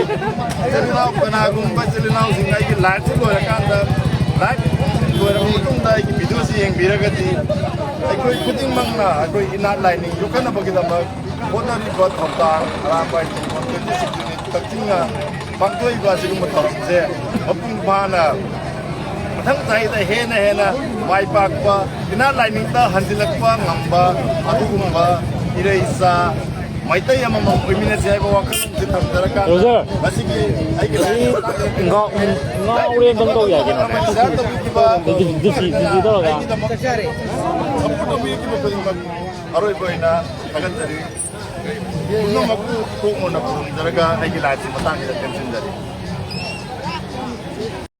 ꯏꯆꯤꯜ ꯏꯅꯥꯎ ꯀꯅꯥꯒꯨꯝꯕ ꯏꯆꯤꯜ ꯏꯅꯥꯎꯁꯤꯡ ꯑꯩꯒꯤ ꯂꯥꯏꯚꯁꯤ ꯂꯣꯏꯔꯀꯥꯟꯗ, ꯂꯥꯏꯚ ꯂꯣꯏꯔꯕ ꯃꯇꯨꯡꯗ ꯑꯩꯒꯤ ꯚꯤꯗꯤꯑꯣꯁꯤ ꯌꯦꯡꯕꯤꯔꯒꯗꯤ, ꯑꯩꯈꯣꯏ ꯈꯨꯗꯤꯡꯃꯛꯅ ꯑꯩꯈꯣꯏ ꯏꯅꯥꯠ ꯂꯥꯏꯅꯤꯡ ꯌꯣꯛꯈꯠꯅꯕꯒꯤꯗꯃꯛ ꯍꯣꯠꯅꯔꯤꯕ ꯊꯧꯗꯥꯡ ꯑꯔꯥꯝꯕꯥꯏ ꯇꯦꯡꯒꯣꯜ twenty six unit ꯀꯛꯆꯤꯡꯅ ꯄꯥꯡꯊꯣꯛꯏꯕ ꯑꯁꯤꯒꯨꯝꯕ ꯊꯧꯔꯝꯁꯦ ꯃꯄꯨꯡ ꯐꯥꯅ ꯃꯊꯪ ꯆꯍꯤꯗ ꯍꯦꯟꯅ ꯍꯦꯟꯅ ꯃꯥꯏ ꯄꯥꯛꯄ, ꯏꯅꯥꯠ ꯂꯥꯏꯅꯤꯡꯗ ꯍꯟꯖꯤꯜꯂꯛꯄ ꯉꯝꯕ ꯑꯗꯨꯒꯨꯝꯕ ꯏꯔꯩꯆꯥ ꯃꯩꯇꯩ ꯑꯃꯃꯝ ꯑꯣꯏꯃꯤꯟꯅꯁꯤ ꯍꯥꯏꯕ ꯋꯥꯈꯜꯂꯣꯟꯁꯤ ꯊꯝꯖꯔꯀꯥꯟꯗ, ꯔꯣꯖꯔ꯫ ꯉꯁꯤꯒꯤ ꯑꯩꯒꯤ ꯉꯥꯎ-, ꯉꯥꯎꯔꯦ ꯑꯝꯇꯪ ꯇꯧ ꯌꯥꯏ ꯀꯩꯅꯣ꯫ ꯁꯤꯌꯥꯔ ꯇꯧꯕꯤꯈꯤꯕ, ꯗꯤ-, ꯗꯤ-, ꯗꯤ-, ꯗꯤ-, ꯗꯤ ꯇꯧꯔꯒ꯫ ꯑꯩꯒꯤꯗꯃꯛ ꯁꯞꯄꯣꯔꯠ ꯇꯧꯕꯤꯈꯤꯕ ꯈꯨꯗꯤꯡꯃꯛ ꯑꯔꯣꯏꯕ ꯑꯣꯏꯅ ꯊꯥꯒꯠꯆꯔꯤ꯫ ꯄꯨꯝꯅꯃꯛꯄꯨ ꯀꯣꯛ ꯃꯣꯟꯅ ꯈꯨꯔꯨꯝꯖꯔꯒ ꯑꯩꯒꯤ ꯂꯥꯏꯐꯁꯤ ꯃꯇꯥꯡꯁꯤꯗ ꯇꯦꯟꯁꯤꯟꯖꯔꯤ꯫